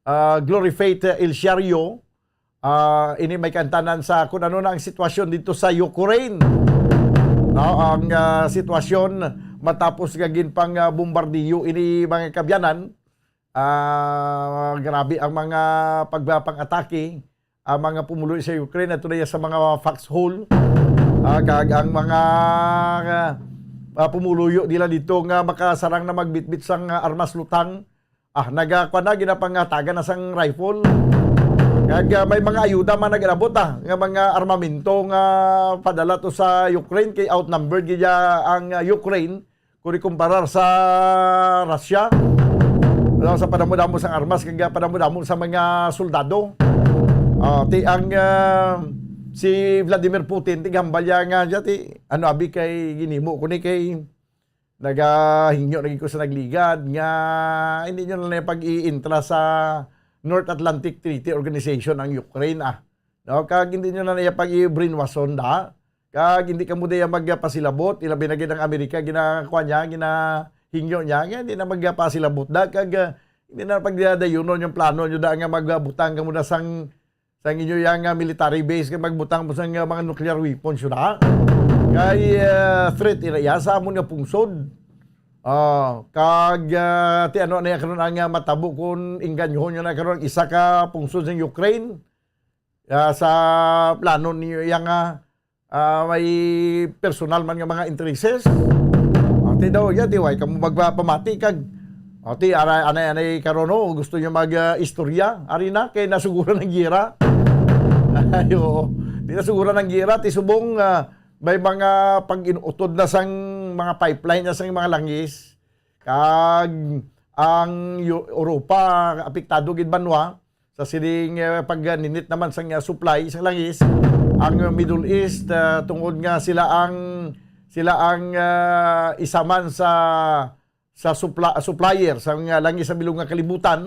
ah, Glory Faith, ah, El Siario. Ah, ini may kantanan sa kung ano na ang sitwasyon dito sa Ukraine. No, ang, ah, sitwasyon matapos nga ginpang, ah, bombardiyo ini, mga kabyanan. Ah, grabe ang mga pagpapang-atake, ang mga pumuluyo sa Ukraine, ato na sa mga foxhole. Ah, kag ang mga, ah, pumuluyo nila dito nga makasarang na magbitbit sang, ah, armas lutang. Ah, nagakuan na, ginapangatagan na sang rifle. Kag, ah, may mga ayuda man nag-abot, ah, nga mga armamento nga padala to sa Ukraine, kay outnumbered gid ang, ah, Ukraine kung ikumparar sa Russia. Wala sa padamo-damo sang armas, kag padamo-damo sa mga soldado. Ah, ti ang, ah, si Vladimir Putin, tighambal niya nga, diya, ti, ano, abi kay ginimo ko ni kay nagahingyo lagi ko sa nagligad nga hindi nyo na lang pag-iintra sa North Atlantic Treaty Organization ang Ukraine, ah. No, kag hindi nyo na niya pag-i-brainwashon da. Kag hindi kamo diya magpasilabot, ilabi na gid ang Amerika, ginakuha niya, ginahingyo niya, nga hindi na magpasilabot da, kag, ah, hindi na pagdayunon yung plano nyo da nga magbutang kamo da sang, sang inyo yang, ah, military base, kag magbutang mo sang, ah, mga nuclear weapons, yun, ha? Kay, ah, threat ira iya sa amon nga pungsod. Ah, kag, ah, ti ano na iya karon ang, ah, matabo kung inganyohon nyo na karon ang isa ka pungsod sa Ukraine? ah, sa plano niyo iya nga, ah, may personal man nga mga intereses. O, ti daw, ya, ti, way kamo magpapamati kag, o, ti, ara-, anay, anay karon, o, gusto niyo mag, ah, istorya? Ari na, kay nasuguran ang gira. Ayo, ti nasuguran ang gira, ti subong, ah, may mga pag-inutod na sang mga pipeline na sang mga langis. Kag ang Eu-, Europa, apektado gid banwa sa sining, eh, pagninit naman sang, ah, supply sang langis. Ang Middle East, ah, tungod nga sila ang, sila ang, ah, isa man sa, sa supla-, supplier sang, ah, langis sa bilog nga kalibutan.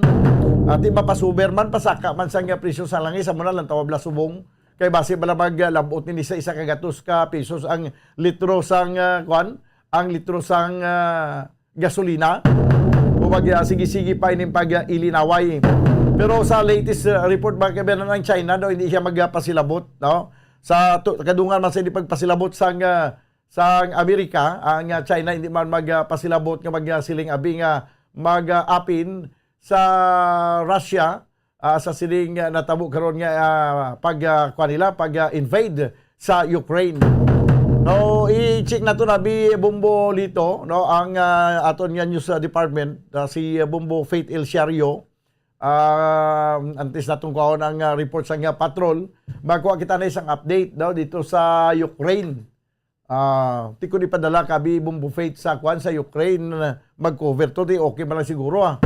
Ati mapasuber man, pasaka man sang, ah, presyo sa langis, amo na lang tawag la subong. Kay basi bala maglabot nini sa isa ka gatos ka pesos ang litro sang, ah, kuan, ang litro sang, ah, gasolina. O mag, ah, sige-sige pa ining pag, ah, ilinaway. Pero sa latest, ah, report, mga kabayan, ang China daw hindi siya magpasilabot, no? Sa tu-, kadungan man sa hindi pagpasilabot sang, ah, sang Amerika, ang, ah, China hindi man magpasilabot nga magsiling abi nga mag, ah, apin sa Russia, ah, sa sining, ah, natabo karon nga, ah, pag, ah, kuwan nila, pag, ah, invade sa Ukraine. So, i-check nato na bi Bombo Lito, no, ang, ah, aton nga news, ah, department, ah, si, ah, Bombo Faith El Siario. Ah, antes natong kuhaon ang, ah, report sa nga patrol, magkuha kita na isang update, no, dito sa Ukraine. Ah, ti kun ipadala ka bi Bombo Faith sa kuan sa Ukraine, mag-cover to, ti okay man lang siguro, ah.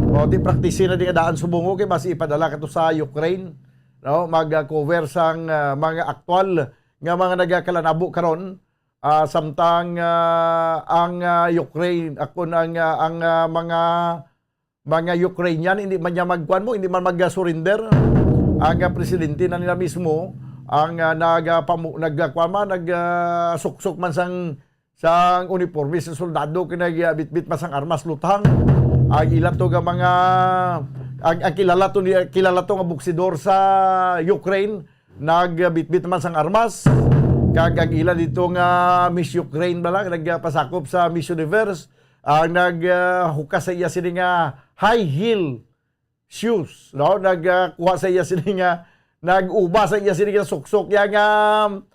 O, ti practice na di nga daan subong, okay, basi ipadala ka to sa Ukraine, no? Mag-cover sang, ah, mga aktual nga mga nagakalanabo karon, ah, samtang, ah, ang, ah, Ukraine, akon ang, ah, ang, ah, mga mga Ukrainian, hindi man niya magkuan mo, hindi man mag-surrender. Ang, ah, presidente na nila mismo, ang, ah, nag, ah, pamu-, nag, ah, kuan man, nag, ah, suksok man sang, sang uniforme sa soldado, kay nag, ah, bitbit man sang armas, luthang. Ang ila to nga mga, ang, ang kilala to ni, kilala to nga boksidor sa Ukraine, nagbitbit man sang armas, kag ang ila dito nga Miss Ukraine bala, nagpasakop sa Miss Universe, ang nag, ah, hukas sa iya sini nga high heel shoes, no? Nag, ah, kuha sa iya sini nga, nag-uba sa iya sini nga suksok, iya nga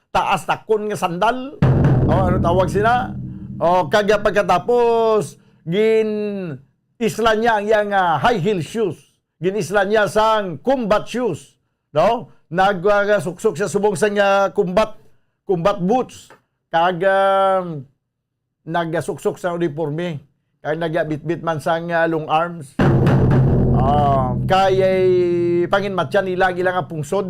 taas takon nga sandal. O, ano tawag sina? O, kag pagkatapos, gin isla niya ang iyang, ah, high heel shoes. Gin-isla niya sang combat shoes, no? Nag, ah, suksok siya subong sang, ah, combat, combat boots. Kag, ah, nagasuksok sa uniforme. Kag nagabitbit man sang, ah, long arms. Ah, kay, eh, panginmatyan nila ang ila nga pungsod.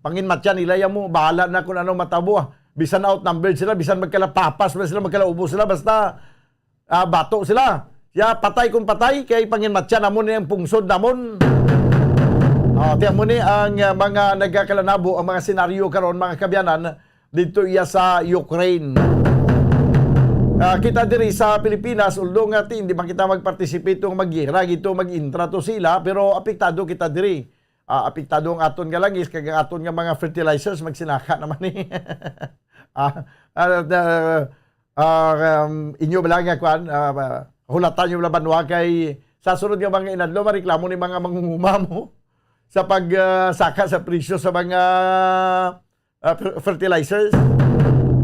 Panginmatyan nila, ya mo, bahala na kung ano matabo, ah. Bisan outnumbered sila, bisan magkalapapas man sila, magkalaubos sila, basta ah, bato sila. Ya, patay kung patay, kay panginmatyan namon ni ang pungsod namon. Ah, tiyan mo ni ang, ah, mga nagkakalanabo, ang mga senaryo karon, mga kabyanan, dito iya sa Ukraine. Ah, kita diri sa Pilipinas, although nga ti, hindi man kita mag-participate o mag-gira, gito, mag-intra to sila, pero apektado kita diri. Ah, apektado ang aton nga langis, kag ang aton nga mga fertilizers, magsinaka naman ni. Ah, ah, ah, um, inyo bala nga kwan, ah, ba, hulatan nyo bala banwa kay sa sunod nga mga inadlaw, mareklamo ni mga mangunguma mo sa pag, ah, saka sa presyo sa mga, ah, fer-, fertilizers.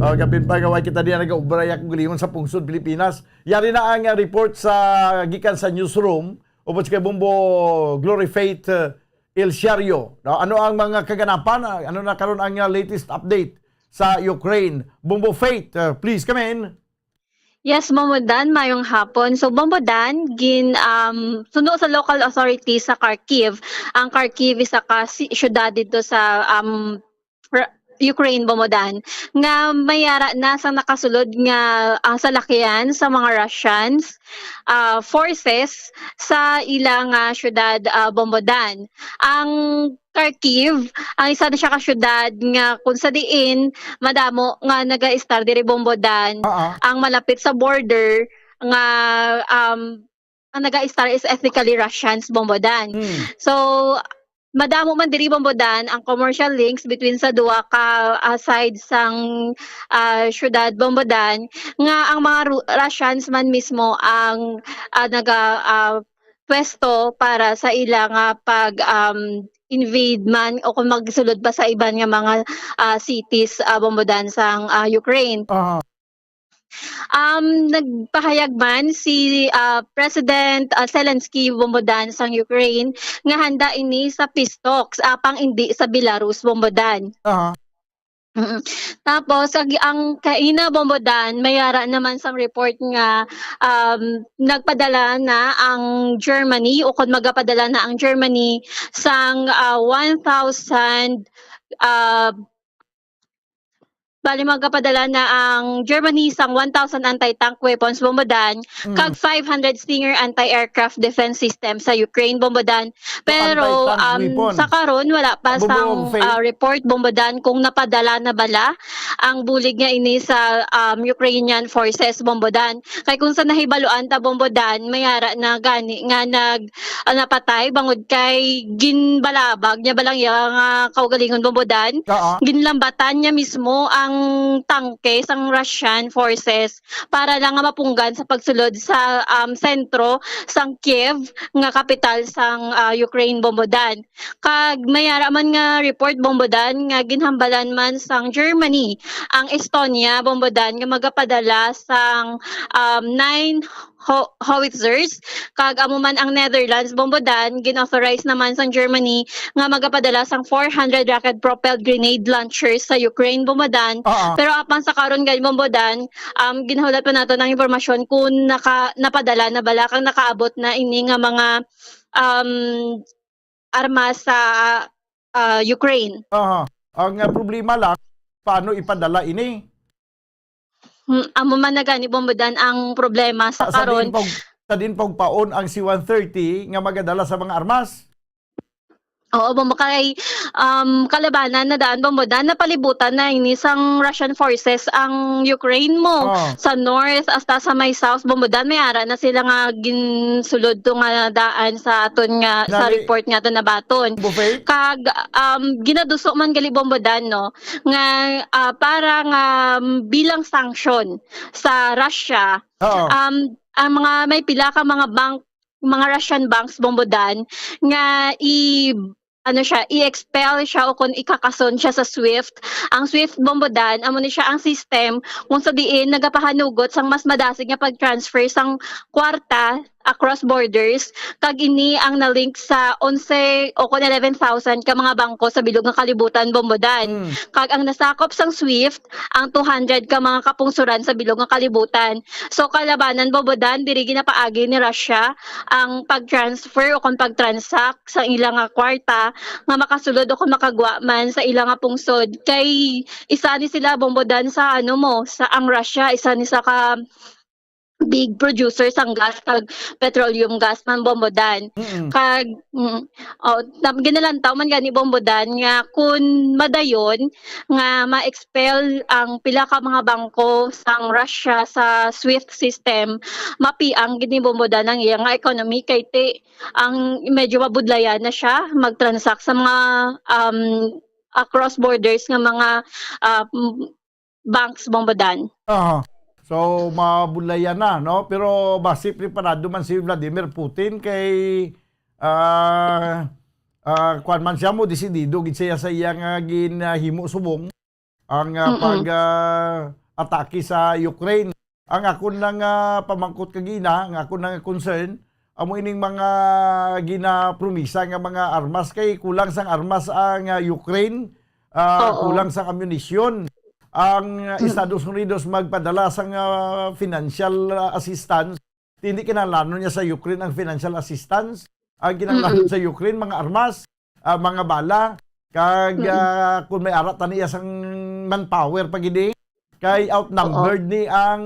O, gabin pa nga way kita diya nag-ubra ya kung gulingon sa pungsod Pilipinas. Yari na ang, ah, report sa, gikan sa newsroom, ubos kay Bombo Glory Faith, ah, El Siario. No? Ano ang mga kaganapan? Ah, ano na karon ang, ah, latest update sa Ukraine? Bombo Faith, ah, please come in. Yes, Bombo Dan, mayong hapon. So, Bombo Dan, gin, um, suno sa local authorities sa Kharkiv, ang Kharkiv isa ka si-, syudad dito sa, um, Ra-, Ukraine, Bombo Dan, nga may ara na sang nakasulod nga, ah, salakyan sa mga Russians, ah, forces sa ilang, ah, syudad, ah, Bombo Dan. Ang Kharkiv, ang isa na siya ka syudad nga kung sa diin madamo nga naga-estar diri, Bombo Dan, Oo. ang malapit sa border nga, um, ang naga-estar is ethnically Russians, Bombo Dan. Mm. So, madamo man diri, Bombo Dan, ang commercial links between sa duha ka, ah, side sang, ah, syudad, Bombo Dan, nga ang mga Ru-, Russians man mismo ang, ah, naga, ah, pwesto para sa ila nga pag, um, invade man o kung magsulod pa sa iban nga mga, ah, cities, ah, Bombo Dan, sang, ah, Ukraine. Aha. Um, nagpahayag man si, ah, President, ah, Zelensky, Bombo Dan, sang Ukraine nga handa ini sa peace talks, apang indi sa Belarus, Bombo Dan. Aha. Mm. Tapos, ang, ang kaina, Bombo Dan, may ara naman sang report nga, um, nagpadala na ang Germany o kon magapadala na ang Germany sang, ah, one thousand, ah, bali, magapadala na ang Germany sang one thousand anti-tank weapons, Bombo Dan, Mm. kag five hundred Stinger anti-aircraft defense system sa Ukraine, Bombo Dan. Pero, anti-tank um, weapons. Sa karon, wala pa Bombo sang, Faith. Ah, report, Bombo Dan, kung napadala na bala ang bulig nga ini sa, um, Ukrainian forces, Bombo Dan. Kay kung sa nahibaluan ta, Bombo Dan, may ara na gani nga nag-, ah, napatay bangod kay ginbalabag niya balang iya nga kaugalingon, Bombo Dan. Oo. Ginlambatan niya mismo ang tangke sang Russian forces para lang nga mapunggan sa pagsulod sa, um, sentro sang Kiev nga kapital sang, ah, Ukraine, Bombo Dan. Kag may ara man nga report, Bombo Dan, nga ginhambalan man sang Germany ang Estonia, Bombo Dan, nga magapadala sang, um, nine ho-, howitzers. Kag amo man ang Netherlands, Bombo Dan, gin-authorize naman sang Germany nga magapadala sang four hundred rocket-propelled grenade launchers sa Ukraine, Bombo Dan. Oo. Pero apan sa karon gani, Bombo Dan, um, ginahulat pa nato ang impormasyon kung naka-, napadala na bala kag nakaabot na ini nga mga, um, armas sa, ah, Ukraine. Aha. Ang, ah, problema lang, paano ipadala ini? Hmm, amo man na gani, Bombo Dan, ang problema sa Ah, sa karon. Din pag, sa din pagpaon ang C one thirty nga magadala sa mga armas? Oo, Bombo, kay, um, kalabanan na daan, Bombo Dan, napalibutan na ini sang Russian forces ang Ukraine mo. Oh. Sa north hasta sa may south, Bombo Dan, may ara na sila nga ginsulod to nga daan sa aton nga, sa Nani? Report nga to nabaton. Buffet? Kag, um, ginaduso man gali, Bombo Dan, no, nga, ah, para nga, um, bilang sanction sa Russia, Oo. Um, ang mga, may pila ka mga bank, mga Russian banks, Bombo Dan, nga i-, ano siya, i-expel siya o kung ikakason siya sa SWIFT. Ang SWIFT, Bombo Dan, amo ni siya ang system kung sa diin nagapahanugot sang mas madasig nga pag-transfer sang kwarta across borders, kag ini ang na-link sa onse o kon eleven thousand ka mga bangko sa bilog nga kalibutan, Bombo Dan. Mm. Kag ang nasakop sang SWIFT, ang two hundred ka mga kapungsoran sa bilog nga kalibutan. So, kalabanan, Bombo Dan, diri ginapaagi ni Russia ang pag-transfer o kon pag-transact sa ila nga kwarta nga makasulod o kon makagwa man sa ila nga pungsod. Kay isa ni sila, Bombo Dan, sa ano mo, sa ang Russia, isa ni sa ka big producer sang gas kag petroleum gas man, Bombo Dan. Mm-mm. Kag, mm, oh, tam-, ginalantaw man gani, Bombo Dan, nga kun madayon nga ma-expel ang pila ka mga bangko sang Russia sa SWIFT system, mapiang gid ni, Bombo Dan, ang iya nga economy kay ti ang medyo mabudlayan na siya mag-transact sa mga, um, across borders nga mga, ah, m-, banks, Bombo Dan. Aha. So, mabudlayan na, no? Pero basi preparado man si Vladimir Putin kay, ah, ah, kuwan man siya mo, desidido gid siya sa iya nga ginahimo subong ang, ah, Mm-mm. pag, ah, atake sa Ukraine. Ang akon lang, ah, pamangkot kagina, ang akon lang concern, amo ining mga ginapromisa nga mga armas kay kulang sang armas ang, ah, Ukraine, ah, Oo. kulang sang ammunition. Ang, ah, Mm. Estados Unidos magpadala sang, ah, financial, ah, assistance, hindi kinahanglanon niya sa Ukraine ang financial assistance. Ang kinahanglanon Mm-mm. sa Ukraine, mga armas, ah, mga bala, kag, Mm-mm. ah, kung may ara tani iya sang manpower pa gid, eh. Kay outnumbered Oo. ni ang,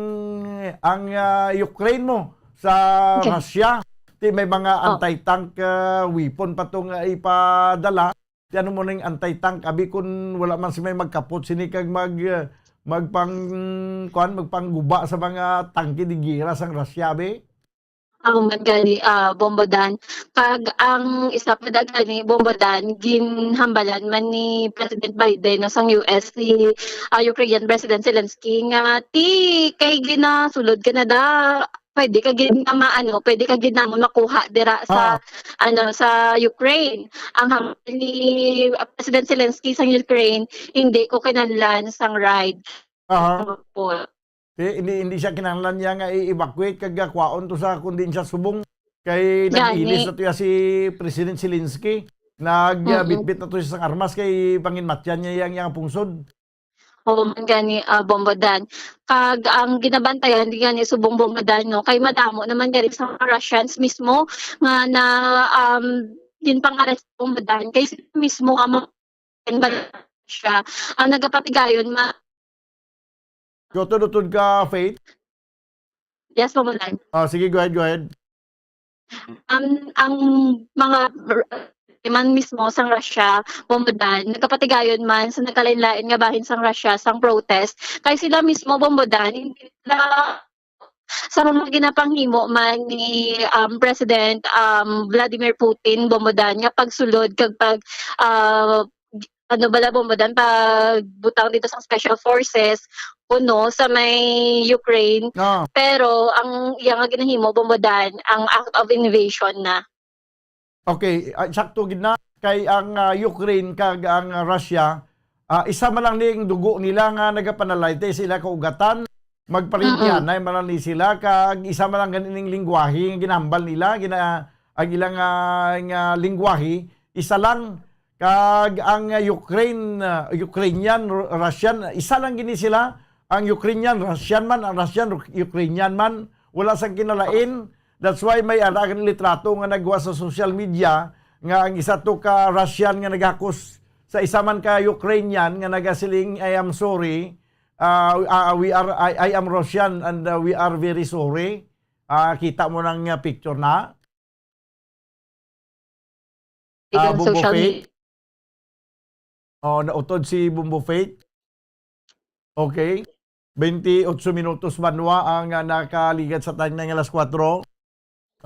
ang, ah, Ukraine mo sa Okay. Russia. Ti may mga Oh. anti-tank, ah, weapon pa to nga ipadala. Ti ano mo ning anti-tank? Abi kun wala man si may magkapot sini kag mag, ah, magpang-, kuwan, magpangguba sa mga tangke de gera sang Russia, abi? Amo man gani, ah, Bombo Dan. Kag ang isa pa da gani, Bombo Dan, ginhambalan man ni President Biden, no, sang U S si, ah, Ukrainian President Zelensky nga ti kay ginasulod ka na da, pwede ka gid na maano, pwede ka gid namon makuha dira sa, Ah. ano, sa Ukraine. Ang hambal ni, ah, President Zelensky sa Ukraine, "Hindi ko kinahanglan sang ride." Aha. Opo. Di, hindi, hindi siya kinahanglan niya nga i-evacuate kag, ah, kwaon to sa, kundi siya subong. Kay Gani. nag-ilis na to ya si President Zelensky. Nag, ah, Mm-mm. bitbit na to siya sang armas kay panginmatyan niya yang, yang pungsod. Oo man gani, ah, Bombo Dan. Kag ang ginabantayan di gani subong Bombo Dan, no, kay madamo naman gani sa mga Russians mismo nga na, um, ginpangaresto, Bombo Dan, kay sila mismo ang mga siya ang nagapatigayon ma- Go to, utod ka, Faith. Yes, Bombo Dan. Ah, sige, go ahead, go ahead. Um, ang mga r-, man mismo sang Russia, Bombo Dan, nagapatigayon man sa nagkalain-lain nga bahin sang Russia, sang protest, kay sila mismo, Bombo Dan, hindi sila, sa mga ginapanghimo man ni, um, President, um, Vladimir Putin, Bombo Dan, nga pagsulod kag pag, ah, ano bala, Bombo Dan, pagbutang dito sa special forces kuno sa may Ukraine. Ah. Pero ang iya nga ginahimo, Bombo Dan, ang act of invasion na. Okay, ah, sakto gid na. Kay ang, ah, Ukraine kag ang, ah, Russia, ah, isa man lang ning dugo nila nga nagapanalaytay sila kaugatan. Magparintihanay Mm-mm. man lang ni sila, kag isa man lang gani ning lingwahe nga ginahambal nila, gina-, ang ilang, ah, nga lingwahe, isa lang. Kag ang, ah, Ukraine, ah, Ukrainian, Ru-, Russian, isa lang gini sila. Ang Ukrainian, Russian man, ang Russian, Ru-, Ukrainian man, wala sang kinalain. That's why may ara gani litrato nga nagwa sa social media nga ang isa to ka Russian nga nagakos sa isa man ka Ukrainian nga nagasiling, "I am sorry, ah, ah, we are, I, I am Russian and, ah, we are very sorry." Ah, kita mo nang, ah, picture na? Ah, Igang Bombo social Faith? media. Oh, nautod si Bombo Faith? Okay. Twenty-eight minutos banwa ang, ah, nakaligad sa time na nga alas kuwatro.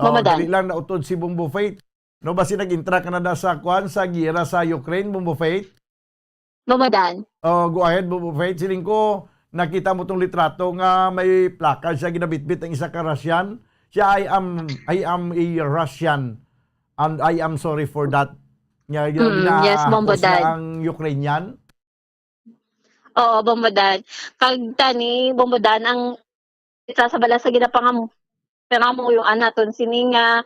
Oh, Mamadan. dali lang, nautod si Bombo Faith. No, basi nag-intra ka na da sa kwan, sa giyera sa Ukraine, Bombo Faith? Mamadan. Oh, go ahead, Bombo Faith. Siling ko, nakita mo tong litrato nga may placard siya, ginabitbit ang isa ka Russian. Siya, "I am, I am a Russian, and I am sorry for that." Nga, Mm, yes, ginahahapo Bombo sila Dan. ang Ukrainian. Oo, Bombo Dan. Kag tani, Bombo Dan, ang isa sa bala sa ginapangam-, pangamuyoan naton sini nga,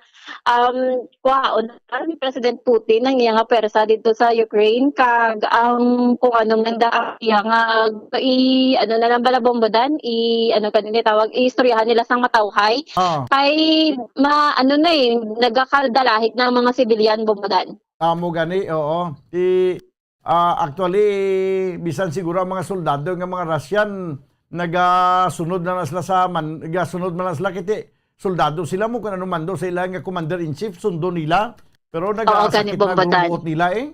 um, kwaon ni President Putin ang iya nga pwersa didto sa Ukraine, kag ang kung ano man da ang iya nga i-, ano na lang bala, Bombo Dan, i-, ano ka nila tawag, iistoryahan nila sang matawhay. Ah. Kay ma-, ano na eh, nagakadalahig na ang mga sibilyan, Bombo Dan. Amo gani, oo. Ti-, Ah, actually, bisan siguro ang mga soldado nga mga Russian, nagasunod na lang sila sa man-, nagasunod man lang sila, kiti soldado sila mo, kung ano mando sa ila nga commander-in-chief, sundon nila. Pero Oo, gani, nagasakit na Bombo Dan. Gurumuot nila eh.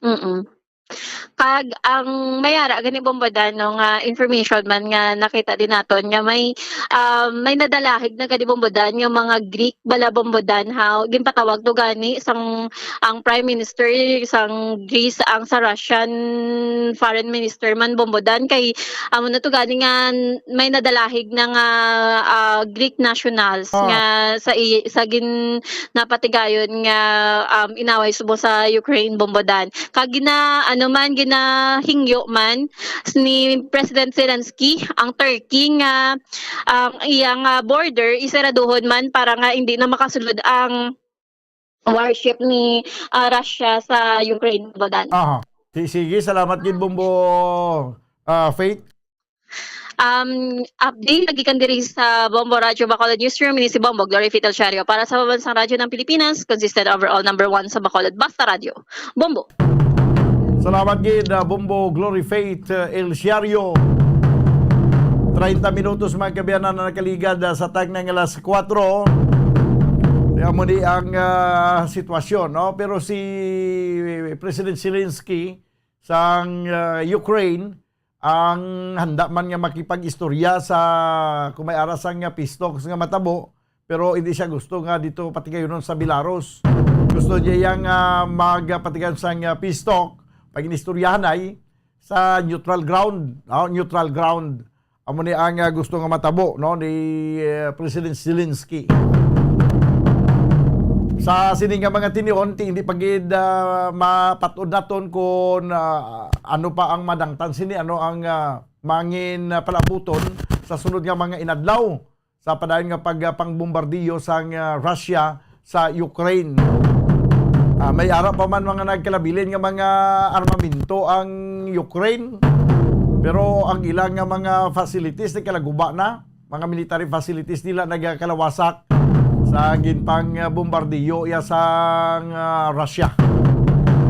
Mm-mm. Kag ang mayara gani, Bombo Dan, no, nga information man nga nakita din naton nga may, ah, may nadalahig na gani, Bombo Dan, nga mga Greek bala, Bombo Dan, ha, ginpatawag to gani sang ang Prime Minister sang Greece, ang sa Russian Foreign Minister man, Bombo Dan, kay amo na to gani nga n-, may nadalahig na nga, ah, Greek nationals Ah. nga sa i-, sa gin-, napatigayon nga, um, inaway subong sa Ukraine, Bombo Dan. Kag gina-, ano man, ginahingyo man s-, ni President Zelensky ang Turkey nga ang iyang, ah, border isaraduhon man para nga hindi na makasulod ang warship ni, ah, Russia sa Ukraine, Bombo Dan. Aha. Si-, sige, salamat gid, Bombo, ah, Faith. Um, update lagi kan diri sa Bombo Radyo Bacolod Newsroom, ini si Bombo Glory Faith El Siario para sa Pambansang Radyo ng Pilipinas, consistent overall number one sa Bacolod, Basta Radyo. Bombo. Salamat gid, ah, Bombo Glory Faith, ah, El Siario. Treinta minutos, mga kaabyanan, na nakaligad, ah, sa time na nga alas kuwatro. Kaya mo ni ang, ah, sitwasyon, no? Pero si President Zelensky sang, ah, Ukraine, ang handa man nga makipag-istorya sa, kung may ara sang, ah, peace talks nga matabo, pero hindi siya gusto nga dito patigayunon sa Belarus. Gusto niya yang, ah, magpatigayon sang, ah, peace talk, pag-inistoryahan ay sa neutral ground, no? Neutral ground. Amo ni ang, ah, gusto nga matabo, no, ni, eh, President Zelensky. Sa sini nga mga tinion, ti-, hindi pa gid, ah, mapat-od naton kung, ah, ano pa ang madangtan sini, ano ang, ah, mangin, ah, palabuton sa sunod nga mga inadlaw sa padayon nga pag, ah, pangbombardiyo sang, ah, Russia sa Ukraine. Ah, may ara pa man mga nagkalabilin nga mga armamento ang Ukraine, pero ang ilang nga mga facilities nagkalaguba na, mga military facilities nila nagakalawasak sa ginpang, ah, bombardiyo iya sang, ah, Russia.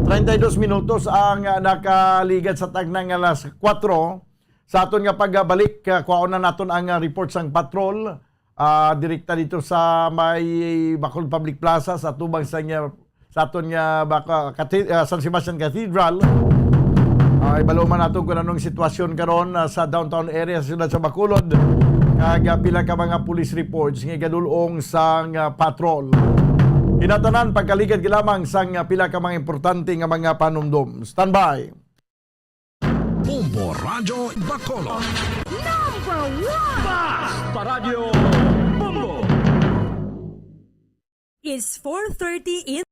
Treinta y dos minutos ang, ah, nakaligad sa tagna nga alas kuwatro. Sa aton nga pagbalik, ah, kuhaon na naton ang, ah, report sang patrol, ah, direkta dito sa may Bacolod Public Plaza, sa tubang sa nga, sa aton nga baka, kate-, ah, San Sebastian Cathedral. Ah, ibalo man naton kung anong sitwasyon karon, ah, sa downtown area sa siyudad sa Bacolod. Kag, ah, pila ka mga police reports nga igadul-ong sang, ah, patrol. Inatanan, pagkaligad ka lamang sang, ah, pila ka mga importante nga mga panumdom. Standby. Bombo Radyo Bacolod. Number one! Basta Radyo Bombo! Is four thirty in.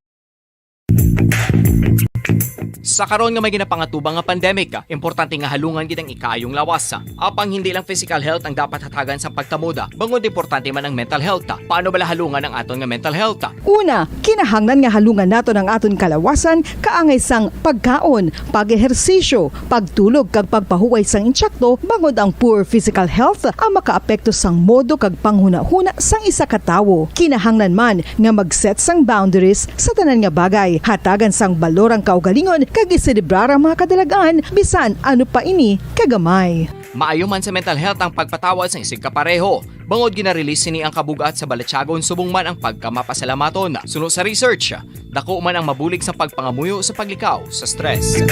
Sa karon nga may ginapangatubang nga pandemic, importante nga halungan gid ang ikaayong lawas. Apang hindi lang physical health ang dapat hatagan sang pagtamod, bangod importante man ang mental health. Paano bala halungan ang aton nga mental health? Una, kinahanglan nga halungan naton ang aton kalawasan kaangay sang pagkaon, pag-ehersisyo, pagtulog kag pagpahuway sang intsakto, bangod ang poor physical health ang makaapekto sang modo kag panghunahuna sang isa ka tawo. Kinahanglan man nga mag-set sang boundaries sa tanan nga bagay, hatagan sang balor ang kaugalingon kag iselebrar ang mga kadalag-an bisan ano pa ini kagamay. Maayo man sa mental health ang pagpatawad sang isigkapareho, bangod gina-release sini ang kabug-at sa balatyagon subong man ang pagkamapasalamaton. Suno sa research, dako man ang mabulig sa pagpangamuyo sa paglikaw sa stress.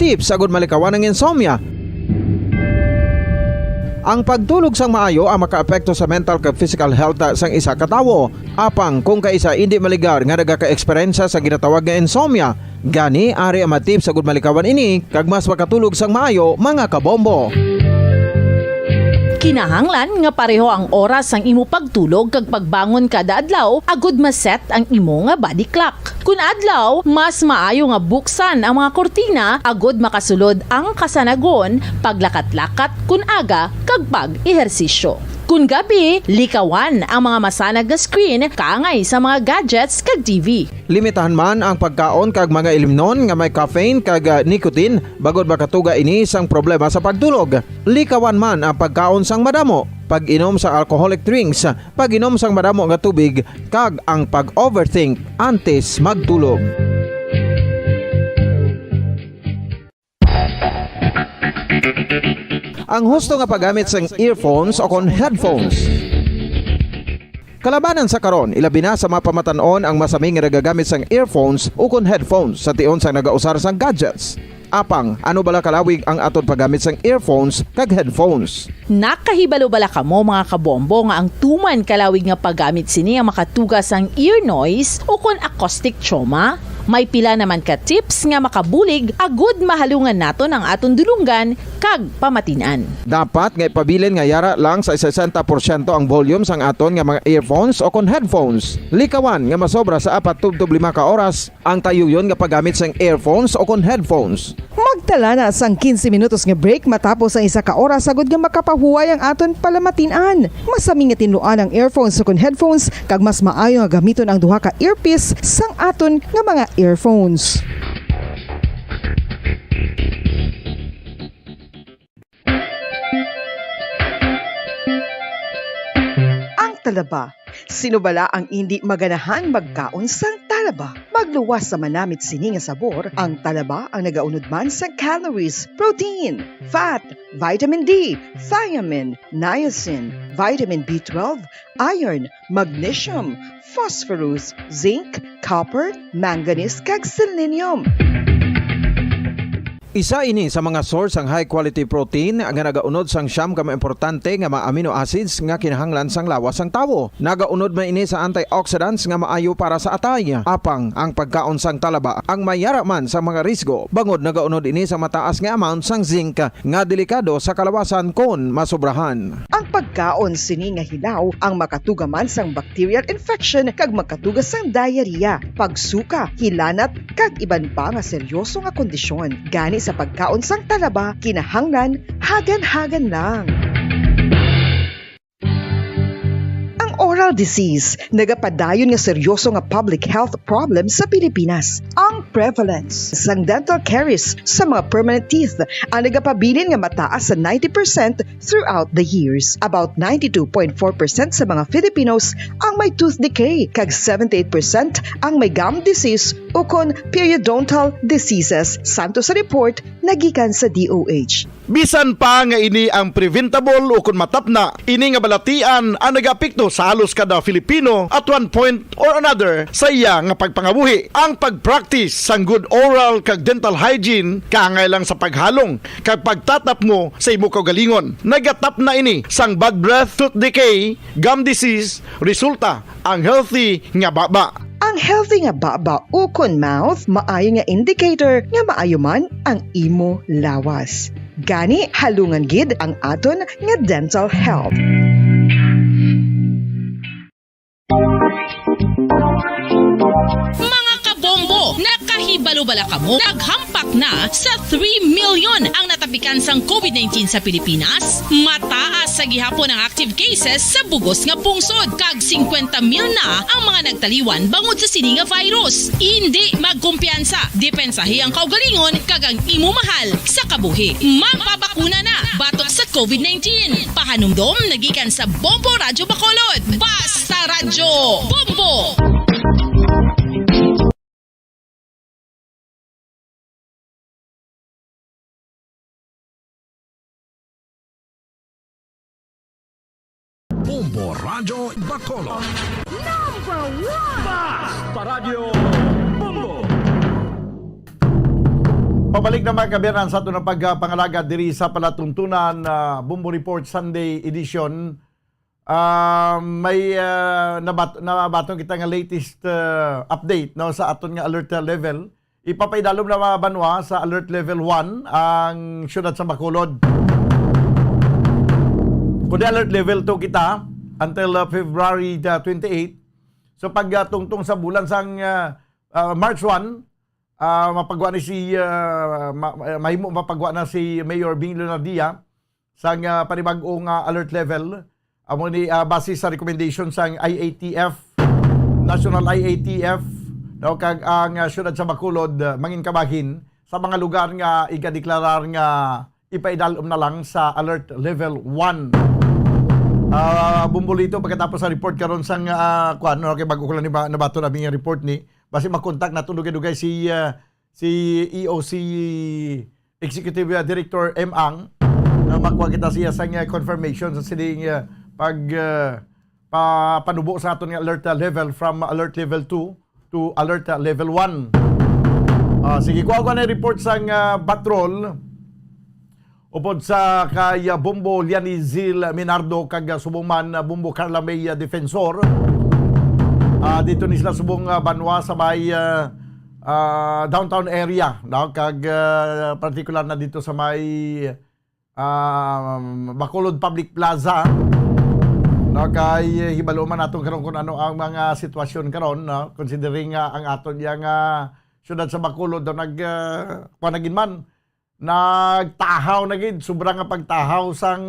Tips agud malikawan ang insomnia. Ang pagtulog sang maayo ang makaapekto sa mental kag physical health sang isa ka tawo. Apang kung kaisa indi maligar nga nagaka-eksperyensya sa ginatawag nga insomnia, gani ari ang mga tips agud malikawan ini kag mas makatulog sang maayo, mga kabombo. Kinahanglan nga pareho ang oras sang imo pagtulog kag pagbangon kada adlaw agud ma-set ang imo nga body clock. Kun adlaw, mas maayo nga buksan ang mga kurtina agud makasulod ang kasanagon, paglakat-lakat kun aga, kag pag-ehersisyo. Kun gabi, likawan ang mga masanag nga screen kaangay sa mga gadgets kag T V. Limitahan man ang pagkaon kag mga ilimnon nga may caffeine kag, ah, nicotine, bangod makatuga ini sang problema sa pagtulog. Likawan man ang pagkaon sang madamo, pag-inom sa alcoholic drinks, pag-inom sang madamo nga tubig, kag ang pag-overthink antes magtulog. Ang husto nga paggamit sang earphones o kon headphones. Kalabanan sa karon, ilabi na sa mga pamatan-on ang masami nga nagagamit sang earphones o kon headphones sa tion sang nagausar sang gadgets. Apang, ano bala kalawig ang aton paggamit sang earphones kag headphones? Nakahibalo bala kamo, mga kabombo, nga ang tuman kalawig nga paggamit sini ang makatuga sang ear noise o kon acoustic trauma? May pila naman ka tips nga makabulig agud mahalungan naton ang aton dulonggan kag pamatin-an. Dapat nga ipabilin nga yara lang sa sesenta porsyento ang volume sang aton nga mga earphones o kon headphones. Likawan nga masobra sa apat tubtob lima ka oras ang tayuyon nga paggamit sang earphones o kon headphones. Magtala na sang quince minutos nga break matapos ang isa ka oras, agud nga makapahuway ang aton palamatin-an. Masami nga tinluan ang earphones o kon headphones, kag mas maayo nga gamiton ang duha ka earpiece sang aton nga mga earphones. Ang talaba. Sino bala ang indi maganahan magkaon sang talaba? Magluwas sa manamit sini nga sabor, ang talaba ang nagaunod man sang calories, protein, fat, vitamin D, thiamine, niacin, vitamin B twelve, iron, magnesium, phosphorus, zinc, copper, manganese, kag selenium. Isa ini sa mga source sang high quality protein nga nagaunod sang siyam ka mga importante nga mga amino acids nga kinahanglan sang lawas sang tawo. Nagaunod man ini sa antioxidants nga maayo para sa atay. Apang ang pagkaon sang talaba ang may yara man sa mga risgo, bangod nagaunod ini sa mataas nga amount sang zinc nga delikado sa kalawasan kon masobrahan. Ang pagkaon sini nga hilaw ang makatuga man sang bacterial infection kag makatuga sang diarrhea, pagsuka, hilanat, kag iban pa nga seryoso nga kondisyon. Gani sa pagkaon sang talaba, kinahanglan hagan-hagan lang. Ang oral disease nagapadayon nga seryoso nga public health problem sa Pilipinas. Ang prevalence sang dental caries sa mga permanent teeth ang nagapabilin nga mataas sa ninety percent throughout the years. About ninety-two point four percent sa mga Filipinos ang may tooth decay, kag seventy-eight percent ang may gum disease ukon periodontal diseases, santo sa report nagikan sa D O H. Bisan pa nga ini ang preventable ukon matapna, ini nga balatian ang nagaapekto sa halos kada Filipino at one point or another sa iya nga pagpangabuhi. Ang pag-practice sang good oral kag dental hygiene kaangay lang sa paghalong kag pagtatapngo sa imo kaugalingon. Nagatapna ini sang bad breath, tooth decay, gum disease, resulta ang healthy nga baba. Ang healthy nga baba ukon mouth maayo nga indicator nga maayo man ang imo lawas. Gani, halungan gid ang aton nga dental health. Mga kabombo, nakahibalo bala kamo? Naghampak na sa three million ang natapikan sang COVID nineteen sa Pilipinas. Mataas sa gihapon ang active cases sa bugos nga pungsod, kag singkwenta mil na ang mga nagtaliwan bangod sa sini nga virus. Indi magkumpiyansa, depensahi ang kaugalingon kag ang imo mahal sa kabuhi. Magpabakuna na batok sa COVID nineteen. Pahanumdom nagikan sa Bombo Radyo Bacolod. Basta Radyo Bombo! Bombo Radyo Bacolod. Number one! Basta Radyo Bombo! Pabalik na, mga kaabyanan, sa aton nga pagpangalagad diri sa palatuntunan, ah, Bombo Report Sunday Edition. Ah, may, ah, nabat-, nabaton kita nga latest, ah, update, no, sa aton nga alert, ah, level. Ipapaidalom na, mga banwa, sa alert level one ang siyudad sa Bacolod. Kundi alert level two kita until, ah, February, ah, twenty-eight. So, pag, ah, tungtong sa bulan sang, ah, ah, March one, ah, mapagwa ni si, ah, ma-, ma-, mahimo mapagwa na si Mayor Bing Leonardia sang, ah, panibag-o nga alert level. Amo ni, ah, base sa recommendation sang I A T F, National I A T F, no, kag ang, ah, siyudad sa Bacolod, ah, mangin kabahin sa mga lugar nga igadeklarar nga ipaidalom na lang sa alert level one. Ah, Bumbolito, pagkatapos sa report karon sang, ah, kwan, no, kay bago ko lang ni ba, nabato namin yung report ni, basi makontak nato dugay-dugay si, ah, si E O C Executive, uh, Director M Ang, na makuha kita siya sa nga confirmation sa sining, uh, pag, uh, pa-, panubo sa aton nga alert, uh, level from alert level two to alert, uh, level one. Ah, sige, kuha ko na report sa nga patrol. Upod sa kay, ah, Bombo Lianizil Minardo kag, ah, subong man, ah, Bombo Carla May, ah, Defensor. Ah, dito ni sila subong, ah, banwa sa may, ah, ah, downtown area, no? Kag, ah, partikular na dito sa may, ah, Bacolod Public Plaza, no? Kay hibalo man naton karon kung ano ang mga sitwasyon karon, no? Considering nga ang aton yang, ah, syudad sa Bacolod daw nag, ah, kuwan na gid man, nagtahaw na gid, sobra nga pagtahaw sang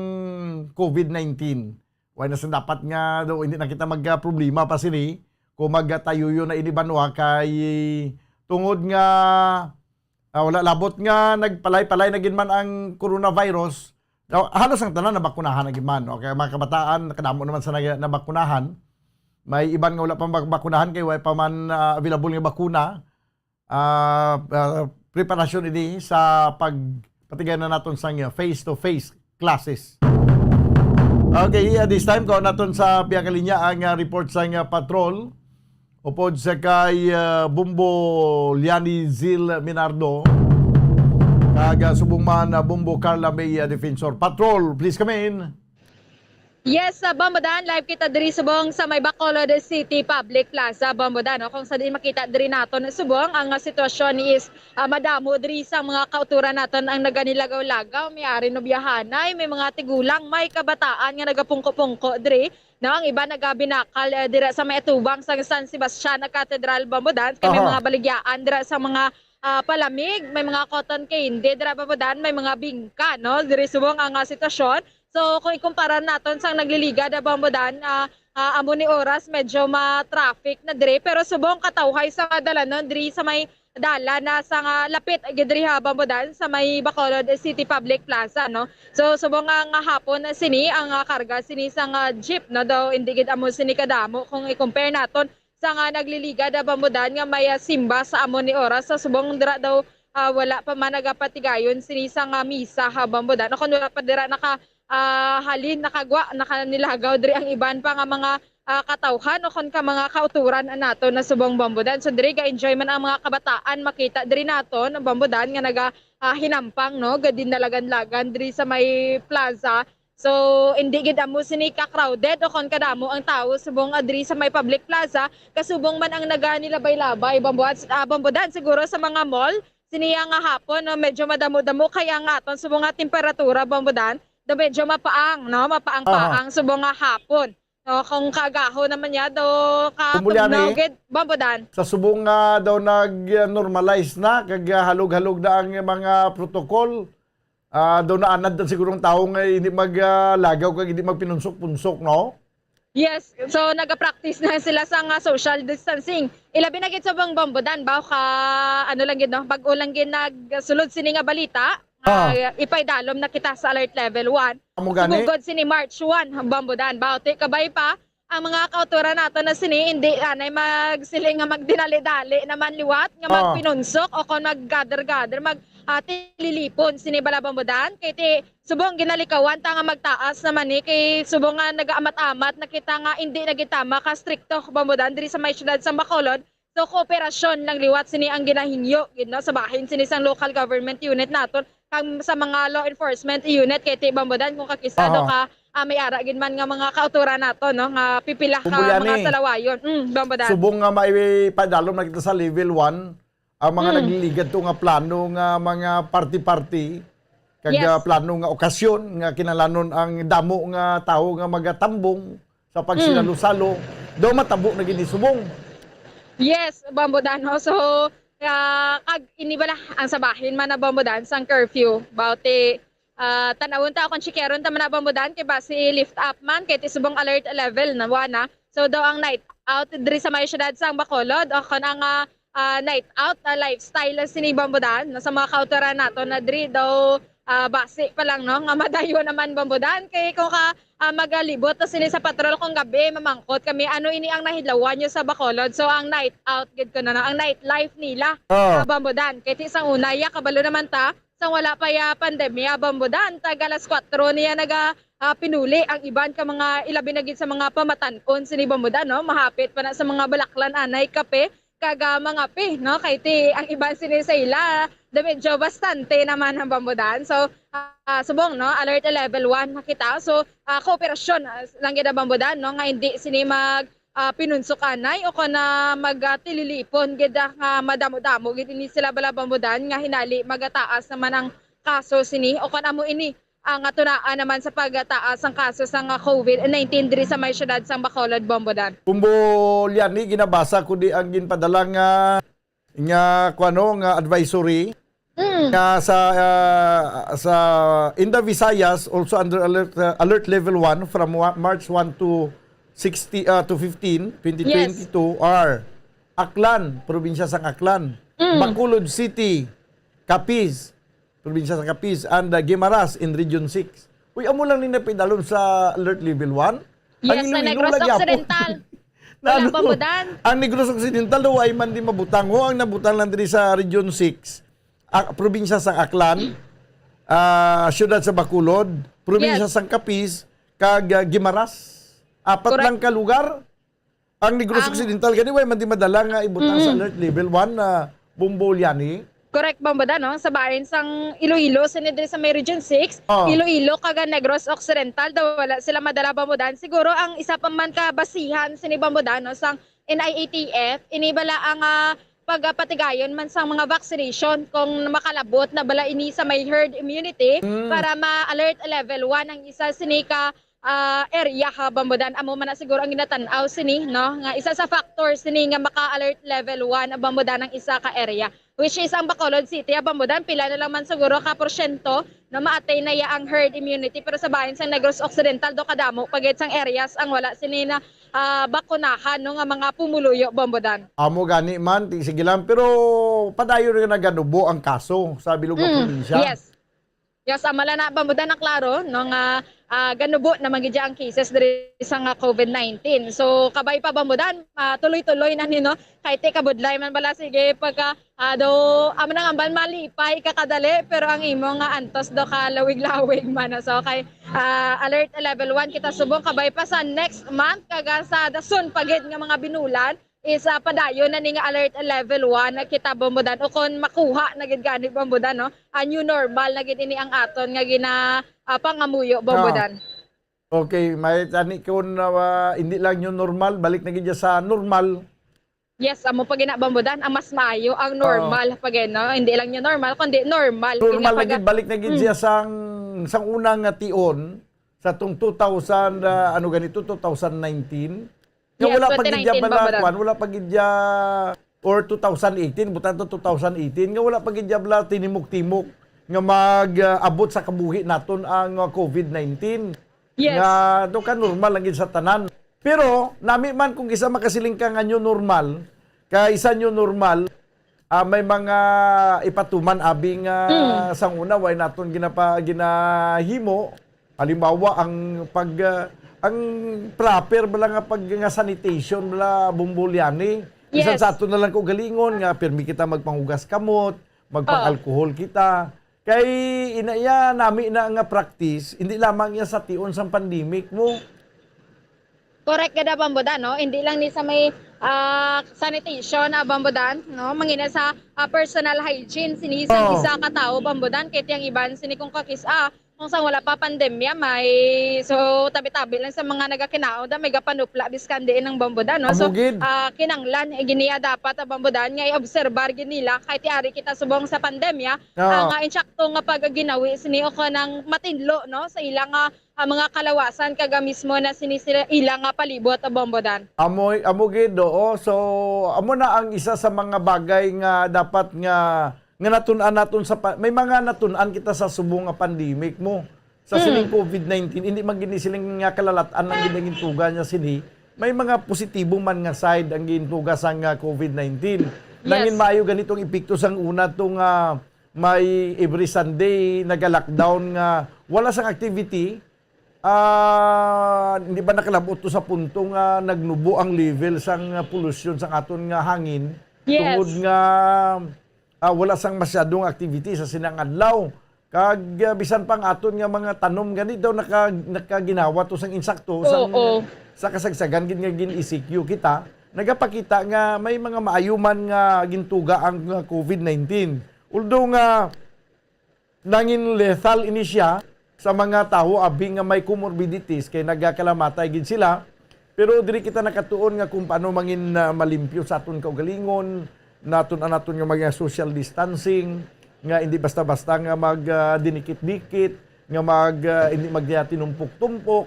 COVID nineteen. Wala na sa dapat nga daw, hindi na kita magka-problema pa sini kung magkatayuyo na ini banwa kay tungod nga, ah, wala labot nga nagpalay-palay na gid man ang coronavirus. Daw, halos ang tanan nabakunahan na gid man. Okay, mga kabataan, kadamo naman sa nag-, nabakunahan. May iban nga wala pa mabakunahan kay wala pa man, ah, available nga bakuna. Ah, ah, preparasyon ini sa pagpatigay na naton sang face-to-face classes. Okay, ah, this time, kuha naton sa pihak linya ang, ah, report sang, ah, patrol. Upod sa kay, ah, Bumbo Liani Zil Minardo. Aga subong man, ah, Bombo Carla May, ah, Defensor. Patrol, please come in. Yes, sa Bombo Dan, live kita diri subong sa may Bacolod City Public Plaza, Bombo Dan, no? Kung sa diin makita diri naton subong, ang, ah, sitwasyon is, ah, madamo diri sa mga kauturan naton ang naganilagaw-lagaw, may ari no biyahanay, may mga tigulang, may kabataan nga nagapungko-pungko diri, no? Ang iba nagabinakal, eh, dira sa may atubang sa San Sebastian Cathedral, Bombo Dan, kay may Aha. mga baligyaan dira sa mga, ah, palamig, may mga cotton candy dira, Bombo Dan, may mga bingka, no? Diri subong ang, ah, sitwasyon. So, kung ikumpara naton sang nagliligad, ah, Bombo Dan, ah, ah, amo ni oras medyo ma-traffic na diri, pero subong katawhay sa dalanon diri sa may dalan na sa nga lapit gid diri ha, Bombo Dan, sa may Bacolod City Public Plaza, no? So, subong nga, nga hapon na sini ang, ah, karga sini sa nga jeep, no? Daw hindi gid amo sini kadamo kung i-compare naton sa nga nagliligad, ah, Bombo Dan, nga may, ah, simba sa amo ni oras. Sa subong dira daw, ah, wala pa man nagapatigayon sini sa nga misa ha, Bombo Dan. O kung wala pa dira naka, ah, halin, nakagwa, nakanilagaw diri ang iban pa nga mga, ah, katawhan o kon ka mga kauturan nato na subong, Bombo Dan. So diri ga-enjoy man ang mga kabataan, makita diri naton, Bombo Dan, nga naga, ah, hinampang, no, gadinalagan-lagan diri sa may plaza. So hindi gid amo sini ka crowded o kon kadamo ang tawo subong, ah, diri sa may public plaza, kasubong man ang naganilabay-labay, Bombo, ah, Bombo Dan, siguro sa mga mall sini nga hapon, no, medyo madamo-damo kay ang aton subong nga temperatura, Bombo Dan, do medyo mapaang, no, mapaang-paang subong nga hapon. No, kung kaagaho naman niya, do Kumulyan, katugnaw eh. Gid, Bombo Dan. Sa subong nga daw nag-normalize na, kag, ah, halog-halog na ang mga protocol, ah, daw naanad na siguro ang tao nga hindi maglagaw kag hindi magpinunsok-punsok, no? Yes, so nagapractice na sila sa nga social distancing. Ilabi na gid sa bang, Bombo Dan, ba ka, ano lang gid, no? Bag-o lang gid nagsulod sini nga balita. Ah. Nga ipaidalom na kita sa alert level one. Amo gani? Sugod sini March one, Bombo Dan. Bauti kabay pa ang mga kauturan nato na sini, hindi anay magsiling nga magdinali-dali naman liwat nga Ah. magpinunsok o kon mag-gather-gather, mag, ah, tililipon sini bala, Bombo Dan. Kay ti subong ginalikawan ta nga magtaas naman ni, kay subong nga nagaamat-amat na kita nga hindi na gid tama ka strikto, Bombo Dan, diri sa may siyudad sang Bacolod. So, kooperasyon lang liwat sini ang ginahingyo gid, no, sa bahin sini sang local government unit naton, kag sa mga law enforcement unit, kay ti, Bombo Dan, kung kakisado Aha. ka, ah, may ara gid man nga mga kauturan nato, no, nga pipila ka Kumbulyani. Mga salawayon. Mm, Bombo Dan. Subong nga maipadalom na kita sa level one, ang mga Mm. nagliligad to nga plano nga mga party-party, kag, Yes. ah, plano nga okasyon nga kinalanon ang damo nga tawo nga magatambong sa pagsinalo-salo, daw matabo na gid ni subong. Yes, Bombo Dan, no? So, ah, kag ini bala ang sa bahin man na, Bombo Dan, sang curfew. Bauti, ah, tanawon ta kung chikeron ta man na, Bombo Dan, kay basi lift up man, kay ti subong alert level na, one na. So, daw ang night out diri sa may siyudad sang Bacolod, o kon ang, ah, ah, night out, ah, lifestyle sini, Bombo Dan, no, sa mga kauturan nato na diri daw, ah, basi pa lang, no, nga madayo naman, Bombo Dan, kay kung ka, ah, magalibot na sini sa patrol kung gabi, mamangkot kami, ano ini ang nahidlawan nyo sa Bacolod? So, ang night out gid ko na, no, ang night life nila, Oh. ah, Bombo Dan, kay ti sang una, ya, kabalo naman ta, sang wala pa ya pandemya, Bombo Dan, tag alas kuwatro niya naga, ah, pinuli ang iban ka mga, ilabi na gid sa mga pamatan-on sini, Bombo Dan, no, mahapit pa na sa mga balaklan anay kape, kag, ah, mga pi, no? Kay ti ang iban sini sa ila, da medyo bastante naman ang, Bombo Dan. So, ah, subong, no, alert level one na kita. So, ah, kooperasyon, ah, lang gid ang, Bombo Dan, no, nga hindi sini mag, ah, pinunsukanay o kon, ah, mag, ah, tililipon gid, ah, nga madamo-damo gid ini sila bala, Bombo Dan, nga hinali magataas naman ang kaso sini o kon amo ini ang tunaan naman sa pagtaas sang kaso sang, ah, COVID nineteen diri sa may siyudad sang Bacolod, Bombo Dan. Kumbo Liani, ginabasa ko di ang ginpadala nga, nga, kuano, nga advisory Mm. nga sa, ah, sa in the Visayas, also under alert, ah, alert level one from wa-, March one to sixty, ah, to fifteen, twenty twenty-two, are Aklan, probinsya sang Aklan, Mm. Bacolod City, Capiz, probinsya sang Capiz, and, ah, Guimaras in Region six. Uy, amo lang ni napidalom sa alert level one. Yes, sa Negros Occidental. Wala pa mo dan. Ang Negros Occidental daw ay man di mabutang. Ho, ang nabutang lang diri sa Region six, ah, probinsya sang Aklan, ah, siyudad sa Bacolod, probinsya Yes. sang Capiz, kag, ah, Guimaras. Apat Correct. lang ka lugar. Ang Negros Ang Occidental gani, way man di madala nga ibutang sa Mm. alert level one na Bombo Liani. Correct, Bambudan, no? Sa bahin sang Iloilo, sini diri sa may Region six, Oh. Iloilo, kag Negros Occidental, daw wala sila madala, Bambudan. Siguro ang isa pa man ka basihan sini, Bambudan, no, sang N I A T F, ini bala ang, ah, pagpatigayon man sang mga vaccination kung makalabot na bala ini sa may herd immunity Mm. para ma-alert level one ang isa sini ka, ah, area, ha, Bambudan. Amo man na siguro ang ginatan-aw sini, no, nga isa sa factor sini nga maka-alert level one, Bambudan, ang isa ka area. Which is ang Bacolod City, ah, Bambudan, pila na lang man siguro ka porsyento na ma-attain na ya ang herd immunity, pero sa bahin sang Negros Occidental, do kadamo pa gid sang areas ang wala sini na, ah, bakunahan, no, nga mga pumuluyo, Bambudan. Amo gani man, ti-, sige lang, pero padayon nga naganubo ang kaso sa bilog nga Mm, probinsya. Yes. Yes, amo lang na, Bambudan, na klaro, no, nga, ah, ganubo naman gid ang cases diri sa nga COVID nineteen. So, kabay pa, Bambudan, ah, tuloy-tuloy na ni, no? Kay ti kabudlay man bala, sige, pagka, ah, do, amo nang amban malipay ka kadali, pero ang imo nga antos do ka lawig-lawig man, no? So, kay, ah, alert level one kita subong, kabay pa sa next month, kag sa dason pa gid nga mga binulan, is, ah, padayon na ni nga alert level one na kita, Bambudan, o kon makuha na gid gani, Bambudan, no? A new normal na gid ini ang aton nga gina, ah, pangamuyo, Bambudan. Ah. Okay, may tani kon, ah, hindi lang new normal, balik na gid siya sa normal. Yes, amo pa gina, Bambudan, ang mas maayo, ang Oo. normal pa gid, no? Hindi lang new normal, kundi normal. Normal Gina na pag- gid, balik na gid Mm. siya sang, sang una nga tion, sa tong two thousand, ah, ano ganito, two thousand nineteen. Nga Yes, wala pa gid twenty nineteen, bala, Bambudan. Kwan, wala pa gid ya, or two thousand eighteen, butang to two thousand eighteen, nga wala pa gid ya bala tinimok-timok nga mag, ah, abot sa kabuhi naton ang, ah, COVID nineteen. Yes. Nga, do ka normal lang gid sa tanan. Pero, nami man kung isa makasiling ka nga new normal, kay sa new normal, ah, may mga ipatuman abi nga Mm. sang una, way naton ginapa-, ginahimo. Halimbawa, ang pag, ah, ang proper bala nga pag, nga sanitation bala, Bumbulyani. Bisan Yes. sa ato na lang kaugalingon nga pirmi kita magpanghugas kamot, magpang-alcohol Oh. kita. Kay ina iya nami na nga practice, hindi lamang iya sa tion sang pandemic mo. Correct gid, Bambudan, no? Hindi lang ni sa may, ah, sanitation, ah, Bambudan, no? Mangina sa, ah, personal hygiene, sini sa Oh. isa ka tawo, Bambudan, kay tiyang iban, sini kung kakis-, ah, kung sa wala pa pandemya, may, so, tabi-tabi lang sa mga nagakinaon, da, may gapanupla, biskan diin ang Bambudan, no? Amo So, gid. ah, kinanglan, eh, giniya dapat, ah, Bambudan, nga i-obserbar gid nila, kay ti ari kita subong sa pandemya, Ah. ang, ah, insakto nga pagginawi, sini o kanang matinlo, no? Sa ilang, ah, ang mga kalawasan, kag mismo na sini sila ila nga palibot, Bambudan. Amo, amo gid, oo. So, amo na ang isa sa mga bagay nga dapat nga, nga natun-an naton sa pa-, may mga natun-an kita sa subong nga pandemic mo. Sa Hmm. sining COVID nineteen, hindi man gid ni siling nga kalalat-an ang ginagintuga niya sini. May mga positibo man nga side ang gintuga sang, ah, COVID nineteen. Yes. Nangin maayo ganitong epekto sang una to nga may every Sunday naga-lockdown nga wala sang activity. Ah, hindi ba nakalabot to sa punto nga nagnubo ang level sang, ah, polusyon sang aton nga hangin? Yes. Tungod nga, ah, wala sang masyadong activity sa sinang adlaw. Kag, ah, bisan pa ang aton nga mga tanom gani daw naka-, nakaginawa to sang insakto, sang, Oo. sa kasagsagan gid nga gin-E C Q kita, nagapakita nga may mga maayo man nga gintuga ang, ah, COVID nineteen. Although nga nangin lethal ini siya sa mga tawo abi nga may comorbidities, kay nagakalamatay gid sila. Pero diri kita nakatuon nga kung paano mangin, ah, malimpyo sa aton kaugalingon, naton, ang naton nga mga social distancing, nga hindi basta-basta nga mag, ah, dinikit-dikit, nga mag, ah, hindi magtinumpok-tumpok,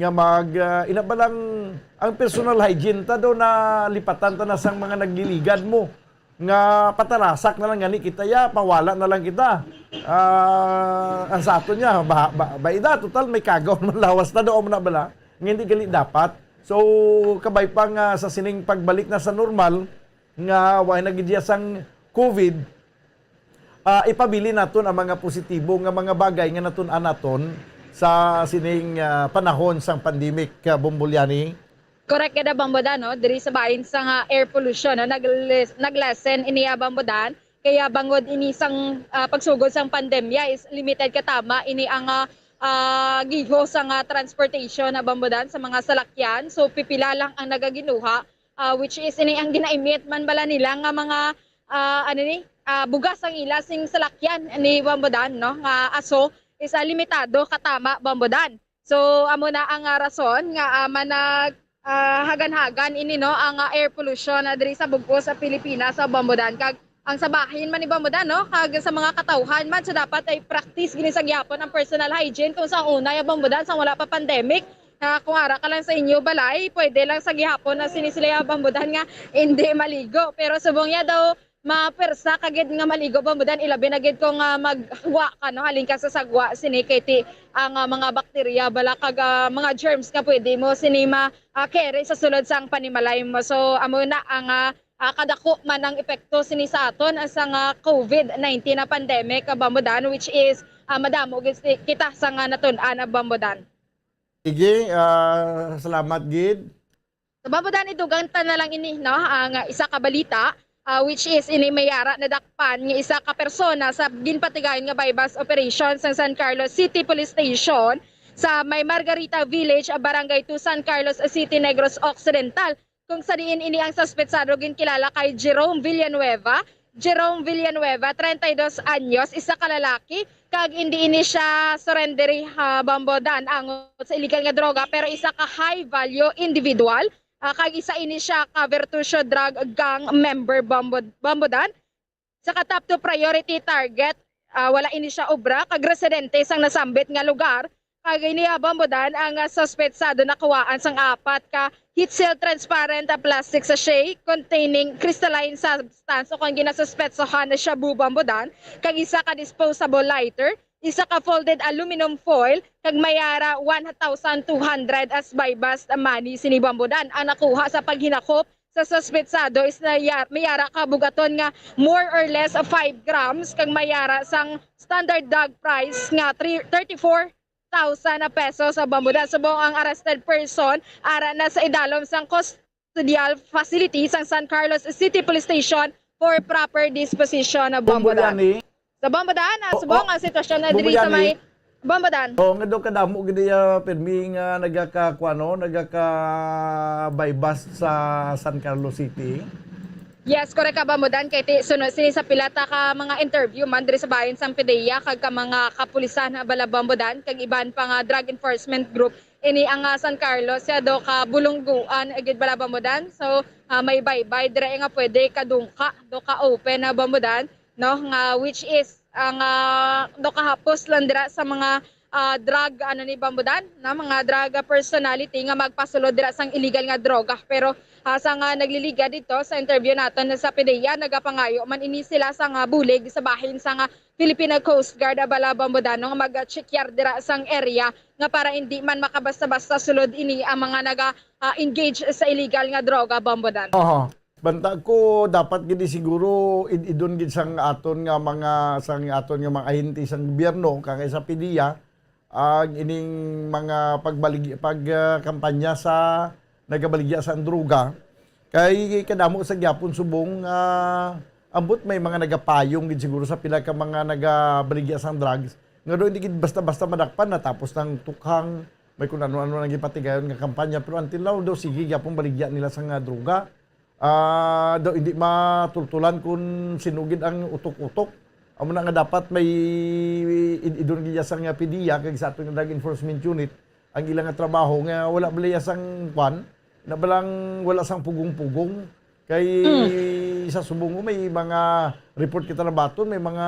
nga mag, ah, ina ba lang ang personal hygiene ta do, nalipatan ta na sang mga nagliligad mo. Nga patarasak na lang gani kita, ya, pawala na lang kita. Ah, ang sa aton niya, ba, ba, ba, ida, total may kagaw man lawas na doon na bala. Nga hindi gali dapat. So, kabay pa nga sa sining pagbalik na sa normal, nga wa na gid ya sang COVID, ah, ipabilin naton ang mga positibo nga mga bagay nga natun-an naton sa sining, ah, panahon sang pandemic, ah, Bombolyani. Correct ka na, Bambodan, no? Diri sa bahin sa nga air pollution, no? Nagles-, naglessen ini, ah, Bambodan. Kaya bangod ini sang, ah, pagsugod sang pandemya is limited ka tama ini ang, ah, ah, giho sa nga transportation na, Bambodan, sa mga salakyan. So, pipila lang ang nagaginuha, ah, which is ini ang ginaimit man bala nila nga mga, ah, ano ni, ah, bugas ang ila sing salakyan ni Bambodan, no, nga aso is, ah, limitado katama, Bambodan. So, amo na ang, ah, rason nga, ah, manag-, ah, hagan-hagan ini, no, ang, ah, air pollution, ah, diri sa bug-os sa Pilipinas, sa Bambodan. Kag ang sa bahin man ni Bambodan, no, kag sa mga katawhan man, so dapat ay practice gini sa gihapon ang personal hygiene kung sa una, ya Bambodan, sa wala pa pandemic, na kung ara ka lang sa inyo balay, pwede lang sa gihapon na sini sila, ya Bambodan, nga hindi maligo. Pero subong niya daw, mapwersa ka gid nga maligo, Bambodan, ilabi na gid kung, ah, maggwa ka, no, halin ka sa sagwa sini, kay ti ang, ah, mga bakterya bala kag, ah, mga germs nga pwede mo sini ma, ah, carry sa sulod sang panimalay mo. So, amo na ang, ah, ah, kadako man ang epekto sini sa aton, ah, sa nga COVID nineteen na pandemic, ah, Bambodan, which is, ah, madamo gid si-, kita sa nga natun-an, ah, Bambodan. Sige, ah, salamat gid. Sa Bambodan, idugang ta na lang ini, no? Ang, ah, isa ka balita, ah, which is ini may ara nadakpan nga isa ka persona sa ginpatigayon nga buy-bust operation sa San Carlos City Police Station sa may Margarita Village, ah, Barangay two, San Carlos City, Negros Occidental, kung sa diin ini ang suspetsado ginkilala kay Jerome Villanueva. Jerome Villanueva, treinta y dos anyos, isa ka lalaki, kag indi ini siya surrenderi, ha, Bambodan, angot sa illegal nga droga, pero isa ka high value individual, ah, kag isa ini siya ka Vertusio drug gang member, Bambo-, Bambodan. Sa ka top two priority target, ah, wala ini siya obra kag residente sang nasambit nga lugar. Kag ini, ah, Bambodan, ang, ah, suspetsado nakuhaan sang apat ka heat seal transparent, ah, plastic sachet containing crystalline substance o kon ginasuspetsahan na shabu, Bambodan, kag isa ka disposable lighter, isa ka folded aluminum foil, kag may ara one thousand two hundred as buy-bust money sini, Bambodan, ang nakuha sa paghinakop sa suspetsado is na ya-, may ara ka bugaton nga more or less five grams kag may ara sang standard dog price nga three, thirty-four thousand pesos sa Bambodan. Subong ang arrested person, ara na sa idalom sang custodial facility sang San Carlos City Police Station for proper disposition, Bambodan. Bumbulyani. Sa Bambodan, ah, Oo, subong ang sitwasyon na diri sa Bumbulyani. May Bambodan. Oo, nga daw kadamo gid iya pirmi nga nagaka-, kuwano, nagaka-buy-bust sa San Carlos City. Yes, correct ka, Bambodan. Kay ti-, suno sini sa pila ta ka mga interview man diri sa bahin sang PDEA kag ka mga kapulisan, ah, bala, Bambodan, kag iban pa nga drug enforcement group. Ini ang, ah, San Carlos, siya do ka bulungguan, eh, gid bala, Bambodan. So, ah, may baybay dira, eh, nga pwede kadungka, do ka open na, Bambodan, no? Nga, which is, ang, ah, do kahapos lang dira sa mga, ah, drug, ano ni, Bambodan, na mga drug, ah, personality nga magpasulod dira sang illegal nga droga. Pero, ah, sa nga nagliligya dito sa interview naton sa PDEA, nagapangayo man ini sila sa nga bulig sa bahin sa nga Filipino Coast Guard, ah, bala, Bambodan, nga mag-check dira sang area nga para hindi man makabasta-basta sulod ini ang mga naga, ah, engage sa illegal nga droga, Bambodan. Aha. Bantag ko, dapat gid siguro id-idon gid sang aton nga mga, sang aton nga mga ahente sang gobyerno, kag sa PDEA, ang ining mga pagbalig-, pag, ah, kampanya sa nagabaligya sa droga. Kay kadamo sa gyapon subong, ah, ambot may mga nagapayong gid siguro sa pila ka mga nagabaligya sang drugs. Nga daw hindi gid basta-basta madakpan, natapos ng tukhang, may kung ano-ano nang gipatigayon nga kampanya. Pero until now, daw sige gyapon baligya nila sa nga droga. Ah, daw hindi matultulan kung sino gid ang utok-utok. Amo na nga dapat may id-, idon gid sa nga PDEA kag sa aton nga Drug Enforcement Unit ang ilang nga trabaho nga wala bala sang kwan, na balang wala sang pugong-pugong. Kay Mm. sa subong mo, may mga report kita nabaton, may mga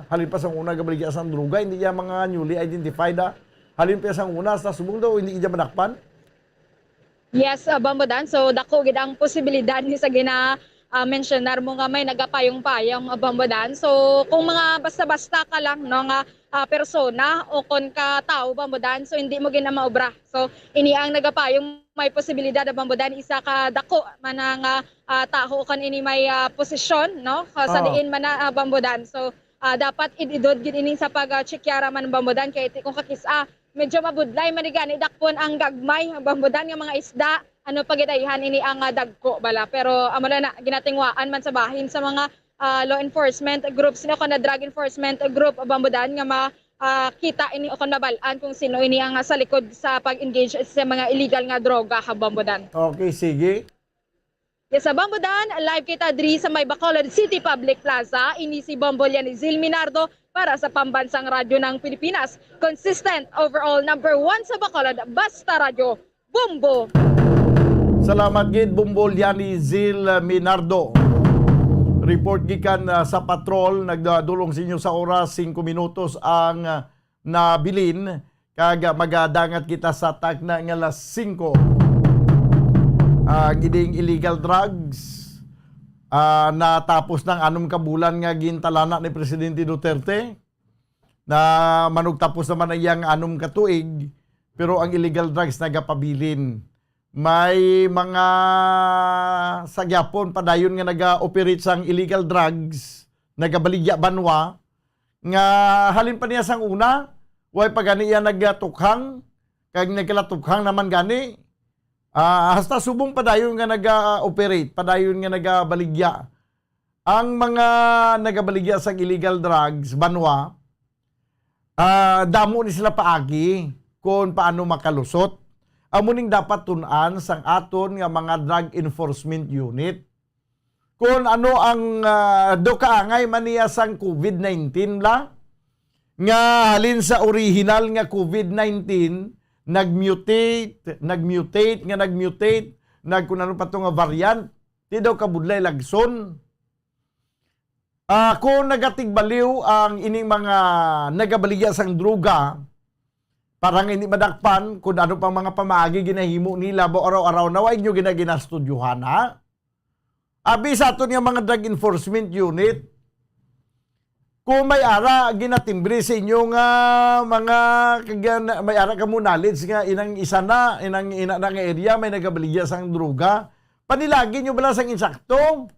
halin pa sang una gabaligya sang droga, hindi niya mga newly identified, ah. Halin pa sang una, sa subong daw, hindi niya madakpan. Yes, ah, Bambodan. So, dako gid ang posibilidad ni sa gina, ah, mensionar mo nga may nagapayong-payong, ah, Bambodan. So, kung mga basta-basta ka lang, no, nga, ah, persona o kon ka tawo, Bambodan, so hindi mo gid na maobra. So, ini ang nagapayong may posibilidad, ah, Bambodan, isa ka dako man ang, ah, ah, tawo kon ini may, ah, posisyon, no, ah, sa Ah. diin man na, ah, Bambodan. So, ah, dapat id-idod gid ini sa pag, ah, check-ara man, Bambodan, kay ti-, kung kakis-a, medyo mabudlay man ni gani dakpon ang gagmay, Bambodan, nga mga isda, ano, pagidayhan ini ang, ah, dagko bala. Pero amo lang na, ginatingwaan man sa bahin sa mga, ah, law enforcement groups ni, o kon na drug enforcement group, Bambodan, nga ma-, ah, kita ini o kon mabal-an kung sino ini ang, ah, sa likod sa pag-engage sa mga illegal nga droga, ha, Bambodan. Okay, sige. Ya sa Bambodan, live kita diri sa may Bacolod City Public Plaza. Ini si Bombo Lianizil Minardo para sa Pambansang Radyo ng Pilipinas. Consistent, overall number one sa Bacolod, basta radyo, Bombo. Salamat gid, Bombo Lianizil Minardo. Report gikan, ah, sa patrol, nagdulong sa inyo sa oras, singko minutos ang, ah, nabilin, kag, ah, magadangat kita sa takna nga alas singko. Ang ining illegal drugs, ah, natapos ng anom ka bulan nga gintalana ni Presidente Duterte, na manugtapos naman ang iyang anom ka tuig, pero ang illegal drugs nagapabilin. May mga sa gyapon padayon nga naga-operate sang illegal drugs, nagabaligya banwa, nga halin pa niya sang una, way pa gani iya nagatukhang, kag nagkalatukhang naman gani. Ah, hasta subong padayon nga naga-operate, padayon nga nagabaligya. Ang mga nagabaligya sang illegal drugs, banwa, ah, damo ni sila paagi kung paano makalusot. Amo ning dapat tun-an sang aton nga mga drug enforcement unit. Kung ano ang, ah, do kaangay man niya sang covid nineteen la, nga halin sa original nga covid nineteen, nag-mutate, nag-mutate, nga nag-mutate, nag-, kung ano pa to nga variant, di daw kabudlay lagson. Ah, kung nagatigbaliw ang ining mga nagabaligya sang droga, para nga hindi madakpan kung ano pang mga pamaagi ginahimo nila, ba araw-araw na, wa inyo ginaginastudyohan, ha? Abi sa aton nga mga drug enforcement unit, kung may ara ginatimbre sa inyo nga mga kagyan-, may ara kamo knowledge nga inang isa na, inang ina na nga area may nagabaligya sang droga, panilagi nyo bala sang insakto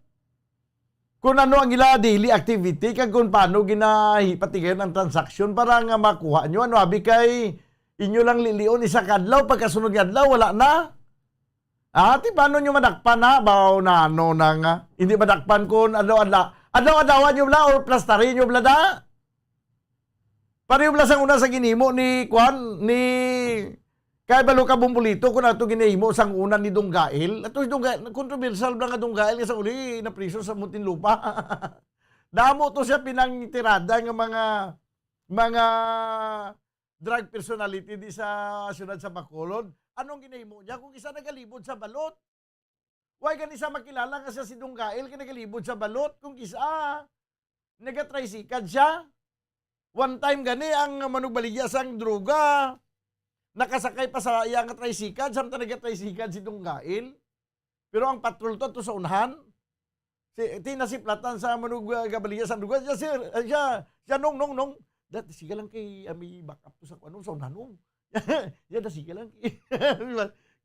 kung ano ang ila daily activity kag kung paano ginahipatigayon ang transaksyon para nga makuha nyo. Ano, abi kay inyo lang lilion isa ka adlaw, pagkasunod nga adlaw, wala na. Ah, ti paano nyo madakpan na? Baw na ano na nga. Hindi madakpan kung adlaw-adlaw. Adlaw-adlaw nyo bala or plastari nyo bala da? Pareho bala sang una sa ginhimo ni, kwan, ni, kay balo ka, Bombolito, kung ato ginahimo sang una ni Dong Gael. Ato si Dong Gael, controversial bala nga Dong Gael nga sa uli, napriso sa Muntinlupa. Damo to siya pinangtirada nga mga, mga drug personality di sa siyudad sa Bacolod. Anong ginahimo niya? Kung isa nagalibod sa balot, why gani sa makilala nga siya si Dong Gael kay nagalibod sa balot? Kung isa, nagatricycle siya. One time gani ang manugbaligya sang droga, nakasakay pa sa iya nga tricycle, samtang nagatricycle si Dong Gael. Pero ang patrol to, to sa unahan, si, tinasiplatan sa manug-, ah, gabaligya sa lugar. Siya, sir, ah, siya, siya, nong, nong, nong. Dati, sige lang kay, ah, may backup to sa, ano, sa unahan, nong. Yan, dati, sige lang kay,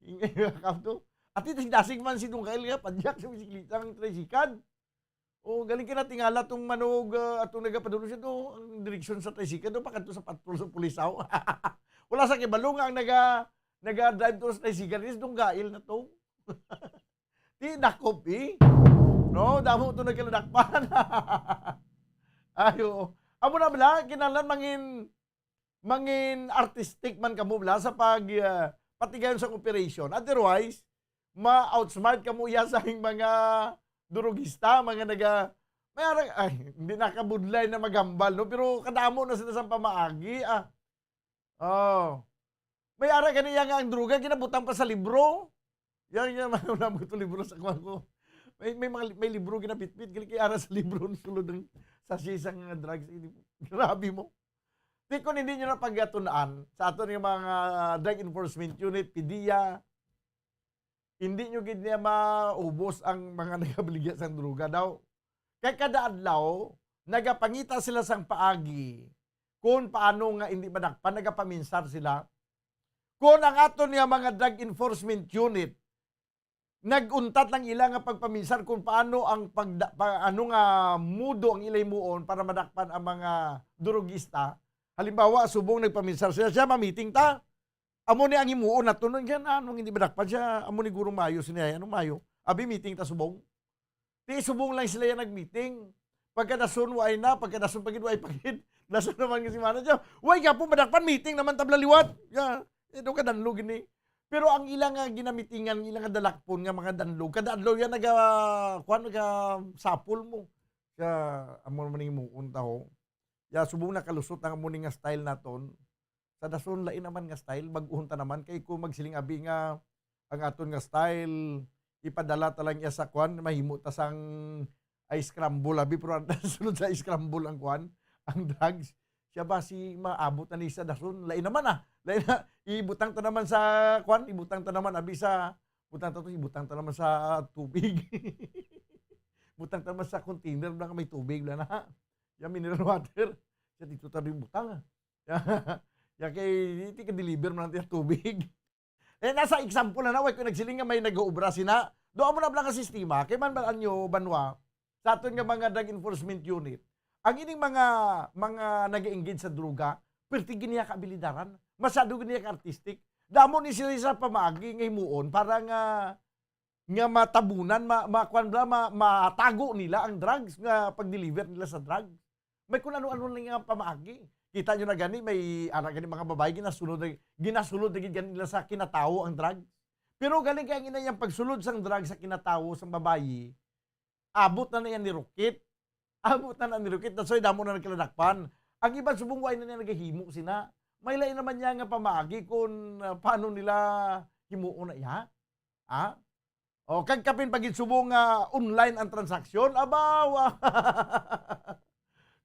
may backup to. At ito, dasig man si Dong Gael nga, padyak sa bisikleta ang tricycle. O, galing kinatingala tong manug, ah, atong nagapadulong siya to, ang direksyon sa tricycle, to, pakadto sa patrol sa pulisaw. Wala sa kibalo nga ang naga, naga-drive to sa tricycle, is Dong Gael na to. Di dakop, eh. No, damo to nagkaladakpan. Ayo. Amo na bala, kinahanglan mangin, mangin artistic man kamo bala sa pag, ah, patigayon sa operation. Otherwise, ma-outsmart kamo iya sa mga durugista, mga naga, may arang, ay, hindi nakabudlay na magambal, no? Pero kadamo na sila sa pamaagi, ah. Oh. May ara gani iya nga ang droga, ginabutang pa sa libro. Yan, yan, man, wala mo itong libro sa kuwan ko. May, may, mga, may libro ginabitbit, gali kay ara sa libro, ang sulod ng sachet sa nga drugs. Grabe mo. Di kung hindi nyo na pagyatunaan sa aton yung mga drug enforcement unit, PDEA, hindi nyo gid niya maubos ang mga nagabaligya sang droga daw. Kay kada adlaw, nagapangita sila sang paagi kung paano nga hindi madakpan, nagapaminsar sila. Kung ang aton nga mga drug enforcement unit, nag-untat lang ila nga pagpaminsar kung paano ang pagda-, pa-, ano nga mudo ang ila himuon para madakpan ang mga durugista. Halimbawa, subong nagpaminsar sila, siya, ma-meeting ta. Amo ni ang himuon nato, no? Yan, anong hindi madakpan siya? Amo ni gurong maayo, sinihay, anong maayo? Abi, meeting ta subong. Ti subong lang sila yan nag-meeting. Pagkadason, waay na. Pagkadason, pagid, waay pagid. Dason naman nga si manager, "Way, gapon, madakpan, meeting naman tabla liwat." Ya, ito ka danlog ini. Pero ang ila nga ginamitingan, ang ila nga dalakpon nga mga danlog, kada adlaw yan naga, kuwan, naga sapol mo. Siya, amo naman yung muon taho. Ya, subong nakalusot ang amo ni nga style naton. Sa dason, lain naman nga style, bag-ohon ta naman. Kay kung magsiling abi nga ang aton nga style, ipadala ta lang iya sa kuwan, mahimo ta sang ice scramble, abi, pero ang sunod sa ice scramble ang kuwan, ang drugs. Siya ba si maabot na ni sa dason? Lain naman, ah. Lain na, ibutang ta naman sa kuwan, ibutang ta naman, abi, sa, butang ta to, ibutang ta naman sa tubig. Butang ta naman sa container, wala nga may tubig, wala na. Yung mineral water. Siya dito tayo butang, ah. Ya kay, di ka deliver man ang tubig. Eh, nasa example na na, way ko nagsiling nga may nag-uubra sina. Do amo na lang ang sistema. Kay man, man anyo, Banwa, sa aton nga mga drug enforcement unit, ang ining mga, mga nag-engage sa droga, perti gini ka abilidaran. Masyado gini ka artistic. Damo ni sila sa pamaagi nga himuon para nga, nga matabunan, ma-, ma-, kuwan bala, ma-, matago nila ang drugs, nga pag-deliver nila sa drugs. May kung ano-ano na nga pamaagi. Kita nyo na gani, may ara gani mga babae, ginasulod na, ginasulod na gid gani nila sa kinatawo ang drugs. Pero galing kaya ang ina niyang pagsulod sang drugs sa kinatawo sang babayi, abot na na yan ni Rukit. Abot na na ni Rukit. That's why damo na nagkaladakpan. Ang iban subong way na niya nagahimo sina. May lain naman niya nga pamaagi kung, ah, paano nila himuon na iya. Ha? O, kag kapin pag subong nga online ang transaksyon, abaw.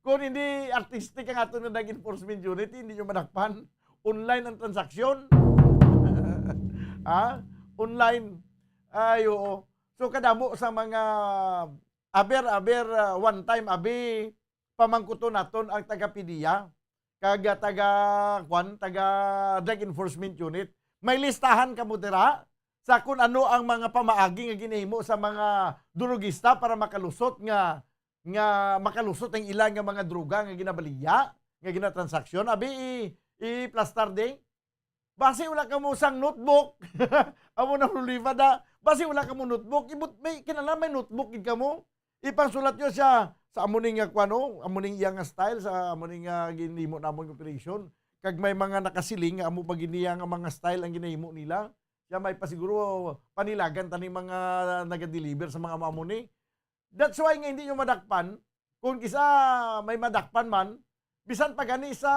Kung hindi artistic ang aton nga drug enforcement unit, hindi nyo madakpan. Online ang transaksyon. Ha? Online. Ay, oo. So, kadamo sa mga aber, aber, ah, one time, abi, pamangkuton naton ang taga P D E A, kag, ah, taga, kwan, taga Drug Enforcement Unit. May listahan kamo dira sa kung ano ang mga pamaagi nga ginahimo sa mga drugista para makalusot nga, nga makalusot ang ila nga mga droga nga ginabaliya, nga ginatransaksyon. Abi, i-, i-plastar di. Basi wala kamo sang notebook. Amo na problema da. Basi wala kamo notebook. Ibut-, may kinala may notebook gid kamo. Ipangsulat nyo siya sa amo ni nga kuwano, amo ning iya nga style, sa amo ni nga ginhimo namon nga operation. Kag may mga nakasiling nga amo pa gid niya nga mga style ang ginahimo nila. Siya may pasiguro panilagan tani mga naga-deliver sa mga amo ni. That's why nga hindi nyo madakpan. Kung kisa may madakpan man, bisan pa gani sa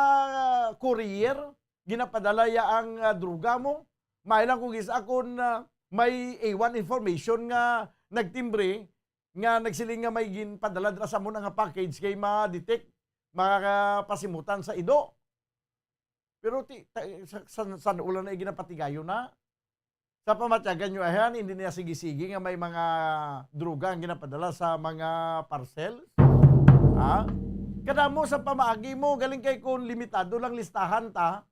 courier, ginapadala ya ang, ah, droga mo. May lang kung kisa kung, ah, may A one information nga nagtimbre, nga nagsiling nga may ginpadala dira sa amon nga package kay ma-detect, makapasimutan sa ido. Pero ti-, ta-, sa, sa, san ulan na ginapatigayon na? Sa pamatyagan nyo, ayan, hindi niya sige-sige nga may mga droga ang ginapadala sa mga parcel? Ha? Kadamo sa pamaagi mo, galing kay kung limitado lang listahan ta,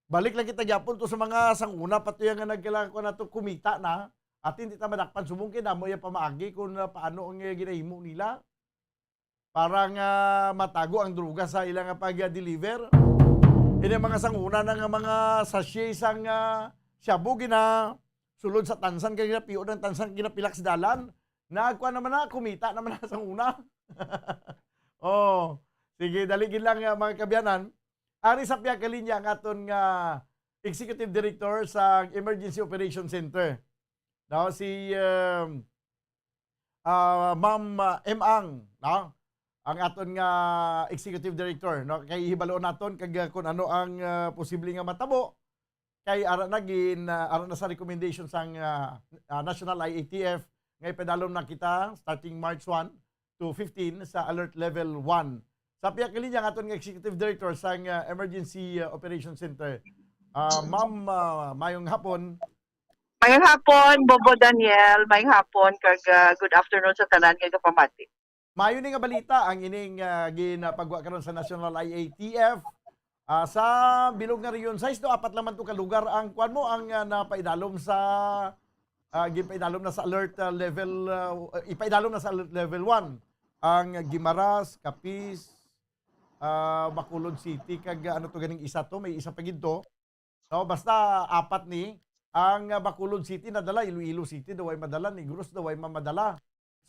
balik lang kita gyapon to sa mga sanguna pa to yan nga nagkailangan ko na to kumita na, at hindi ta madakpan subong kay damo yung pamaagi kung, ah, paano ang, eh, ginahimo nila para nga matago ang droga sa ila nga pag-deliver. Ini ang mga sanguna na nga mga sachet sang, ah, shabu gina sulod sa tansan kay ginapiyo ng tansan ginapilak sa dalan. Nagkuha naman na, kumita naman na sanguna. Oh, sige, dali gid lang, ah, mga kabyanan. Ari sa pihak linya ang aton nga Executive Director sa Emergency Operation Center. Now, si, um, ah, Ma'am, ah, M Ang, no? Ang aton nga Executive Director, no? Kay hibaloon naton kag, ah, kung ano ang, ah, posible nga matabo. Kay ara na gin, ah, ara na sa recommendation sang, ah, ah, National I A T F nga ipadalom na kita starting March one to fifteen sa Alert Level one. Sa pihak linya ang aton nga Executive Director sang, ah, Emergency, ah, Operation Center. Ah, ma'am, ah, mayong hapon. Mayong hapon, Bobo Daniel. Mayong hapon, kag, ah, good afternoon sa tanan nga gapamati. Mayo ni nga balita ang ining, ah, ginapagwa karon sa National I A T F. Ah, sa bilog nga Region sais, no, apat lamang to ka lugar ang kuwan mo, ang, ah, napaidalom sa, ah, gipaidalom na sa alert, ah, level, ah, ipaidalom na sa alert level one. Ang Guimaras, Capiz, ah, Bacolod City, kag, ah, ano to ganing isa to, may isa pa gid to. No, basta apat ni ang, ah, Bacolod City nadala, Iloilo City daw ay madala, Negros daw ay mamadala.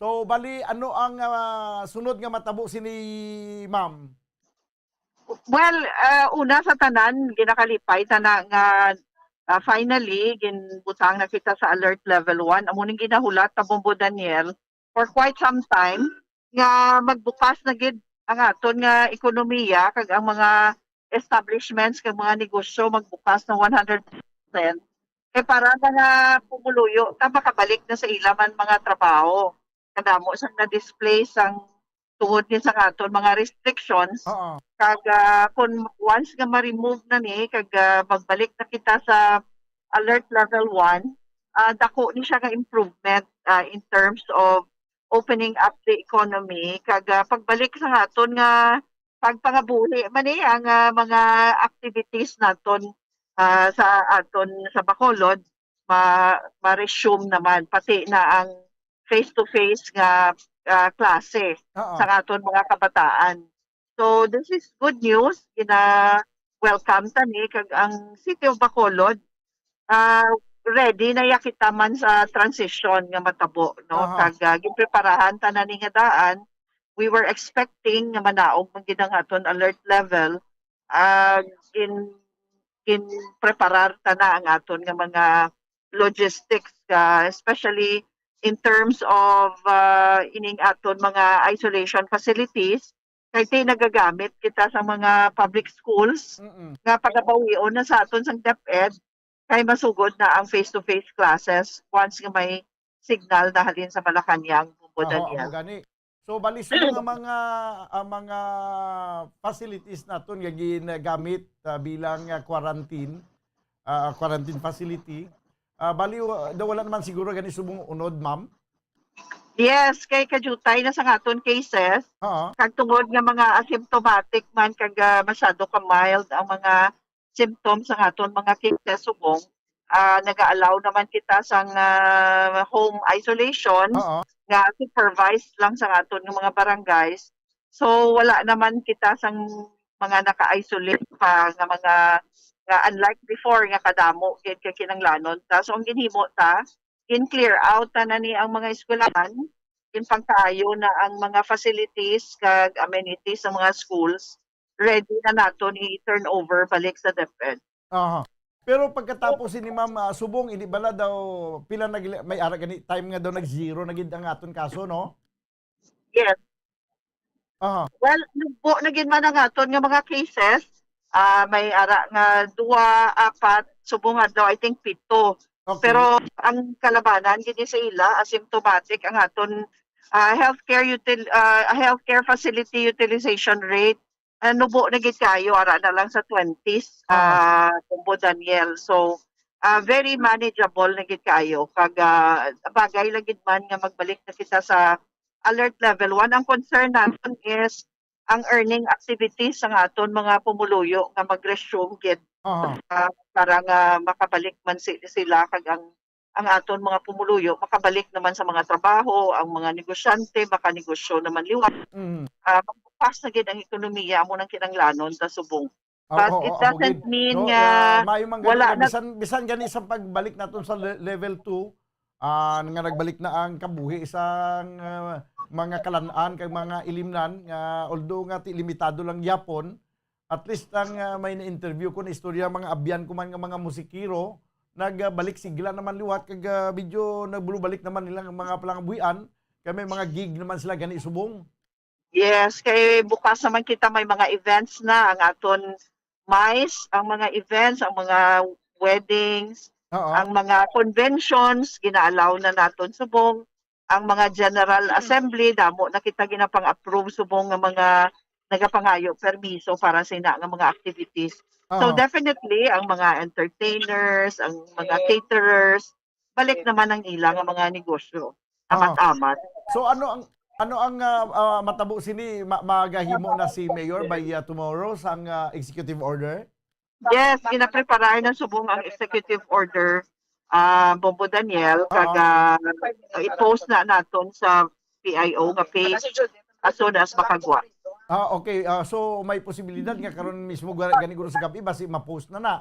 So, bali, ano ang, ah, sunod nga matabo sini, ma'am? Well, ah, una sa tanan, ginakalipay sana nga, Ah, finally, ginbutang na kita sa alert level one. Amo ning ginahulat ta, Bombo Daniel, for quite some time nga magbukas na gid ang aton nga ekonomiya kag ang mga establishments kag mga negosyo magbukas na one hundred percent. Kay para mga pumuluyo ta makabalik na sa ila man mga trabaho. Kadamo sang na-displace ang tungod ni sa aton mga restrictions. Oo. Kag, ah, kung once nga ma-remove na ni, kag, ah, magbalik na kita sa alert level one, ah, dako ni siya nga improvement, ah, in terms of opening up the economy. Kag, ah, pagbalik sa aton nga pagpangabuhi man ni ang, ah, mga activities naton, ah, sa aton sa Bacolod, ma-, ma-resume naman, pati na ang face-to-face nga, ah, klase Oo. sa aton mga kabataan. So, this is good news. Gina-welcome ta ni, kag ang City of Bacolod, ah, ready na ya kita man sa transition nga matabo, no? Aha. Kag, ah, ginpreparahan ta na ni nga daan. We were expecting nga manaog man gid ang aton alert level. Ah, gin-, ginpreparar ta na ang aton nga mga logistics, ah, especially in terms of, ah, ining aton mga isolation facilities. Kay ti nagagamit kita sa mga public schools Mm-mm. nga pagabawion na sa aton sang DepEd, kay masugod na ang face-to-face classes once nga may signal na halin sa Malacañang, Bombo Aha, Daniel. Amo gani. So, bali sa mga, mga, ah, mga facilities naton nga ginagamit, ah, bilang, ah, quarantine, ah, quarantine facility, ah, bali, wa-, daw wala naman siguro gani subong unod, ma'am? Yes, kay kajutay na sa aton cases. Oo. Kag tungod nga mga asymptomatic man, kag, ah, masyado ka mild ang mga symptoms sa aton mga cases subong, ah, nag-a-allow naman kita sang, ah, home isolation Oo. nga supervised lang sa aton nga mga barangays. So, wala naman kita sang mga naka-isolate pa nga mga, nga unlike before nga kadamo gid kay kinanglanon ta. So, ang ginhimo ta, gin-clear out ta na ni ang mga eskwelahan, ginpangkaayo na ang mga facilities kag amenities sa mga schools, ready na naton i-turn over balik sa DepEd. Aha. Pero pagkatapos ini, ma'am, ah, subong, hindi bala daw, pila na gila-, may ara gani, time nga daw nag-zero na gid ang aton kaso, no? Yes. Aha. Well, nagbo na gid man ang aton nga mga cases. Ah, may ara nga duwa, apat, subong adlaw, I think, pito. Okay. Pero ang kalabanan gid ni sa ila, asymptomatic ang aton, ah, healthcare util-, ah, healthcare facility utilization rate. Ah, nubo na gid kayo, ara na lang sa twenties, Aha. ah, Bombo Daniel. So, ah, very manageable na gid kayo. Kag, ah, bagay lang gid man nga magbalik na kita sa alert level one. Ang concern naton is ang earning activities sang aton mga pumuluyo nga mag-resume gid, Aha. ah, para nga makabalik man si-, sila, kag ang, ang aton mga pumuluyo makabalik naman sa mga trabaho, ang mga negosyante makanegosyo naman liwat. Mm. Ah, magbukas na gid ang ekonomiya, amo nang kinanglanon ta subong. Ah, But oo, it oo, amo doesn't gid. mean No, nga ah, maayo man gani wala nga na bisan, bisan gani sa pagbalik naton sa le-, level two, ah, nga nagbalik na ang kabuhi sang, ah, mga kalan-an kag mga ilimnan nga although nga ti limitado lang gyapon, at least ang, ah, may na-interview ko na istorya, mga abyan ko man nga mga musikero, nagbalik sigla naman liwat kag, ah, medyo nagbulubalik naman nila ang mga palangabuhian, kay may mga gig naman sila gani subong. Yes, kay bukas naman kita, may mga events na ang aton MICE, ang mga events, ang mga weddings, Oo. ang mga conventions, gina-allow na naton subong. Ang mga General Mm. Assembly, damo na kita ginapang-approve subong nga mga nagapangayo permiso para sa ina nga mga activities. So, Oo. definitely, ang mga entertainers, ang mga caterers, balik naman ang ila nga mga negosyo. Oo. Amat-amat. So, ano ang, ano ang, ah, ah, matabo sini? Ma-, magahimo na si Mayor by, ah, tomorrow sang, ah, executive order? Yes, ginapreparar na subong ang executive order, ah, Bombo Daniel, Oo. kag, ah, i-post na naton sa P I O nga page as soon as makagwa. Ah, okay. Ah, so, may posibilidad nga karon mismo ga-, gani guro sa gabi, basi ma-post na na.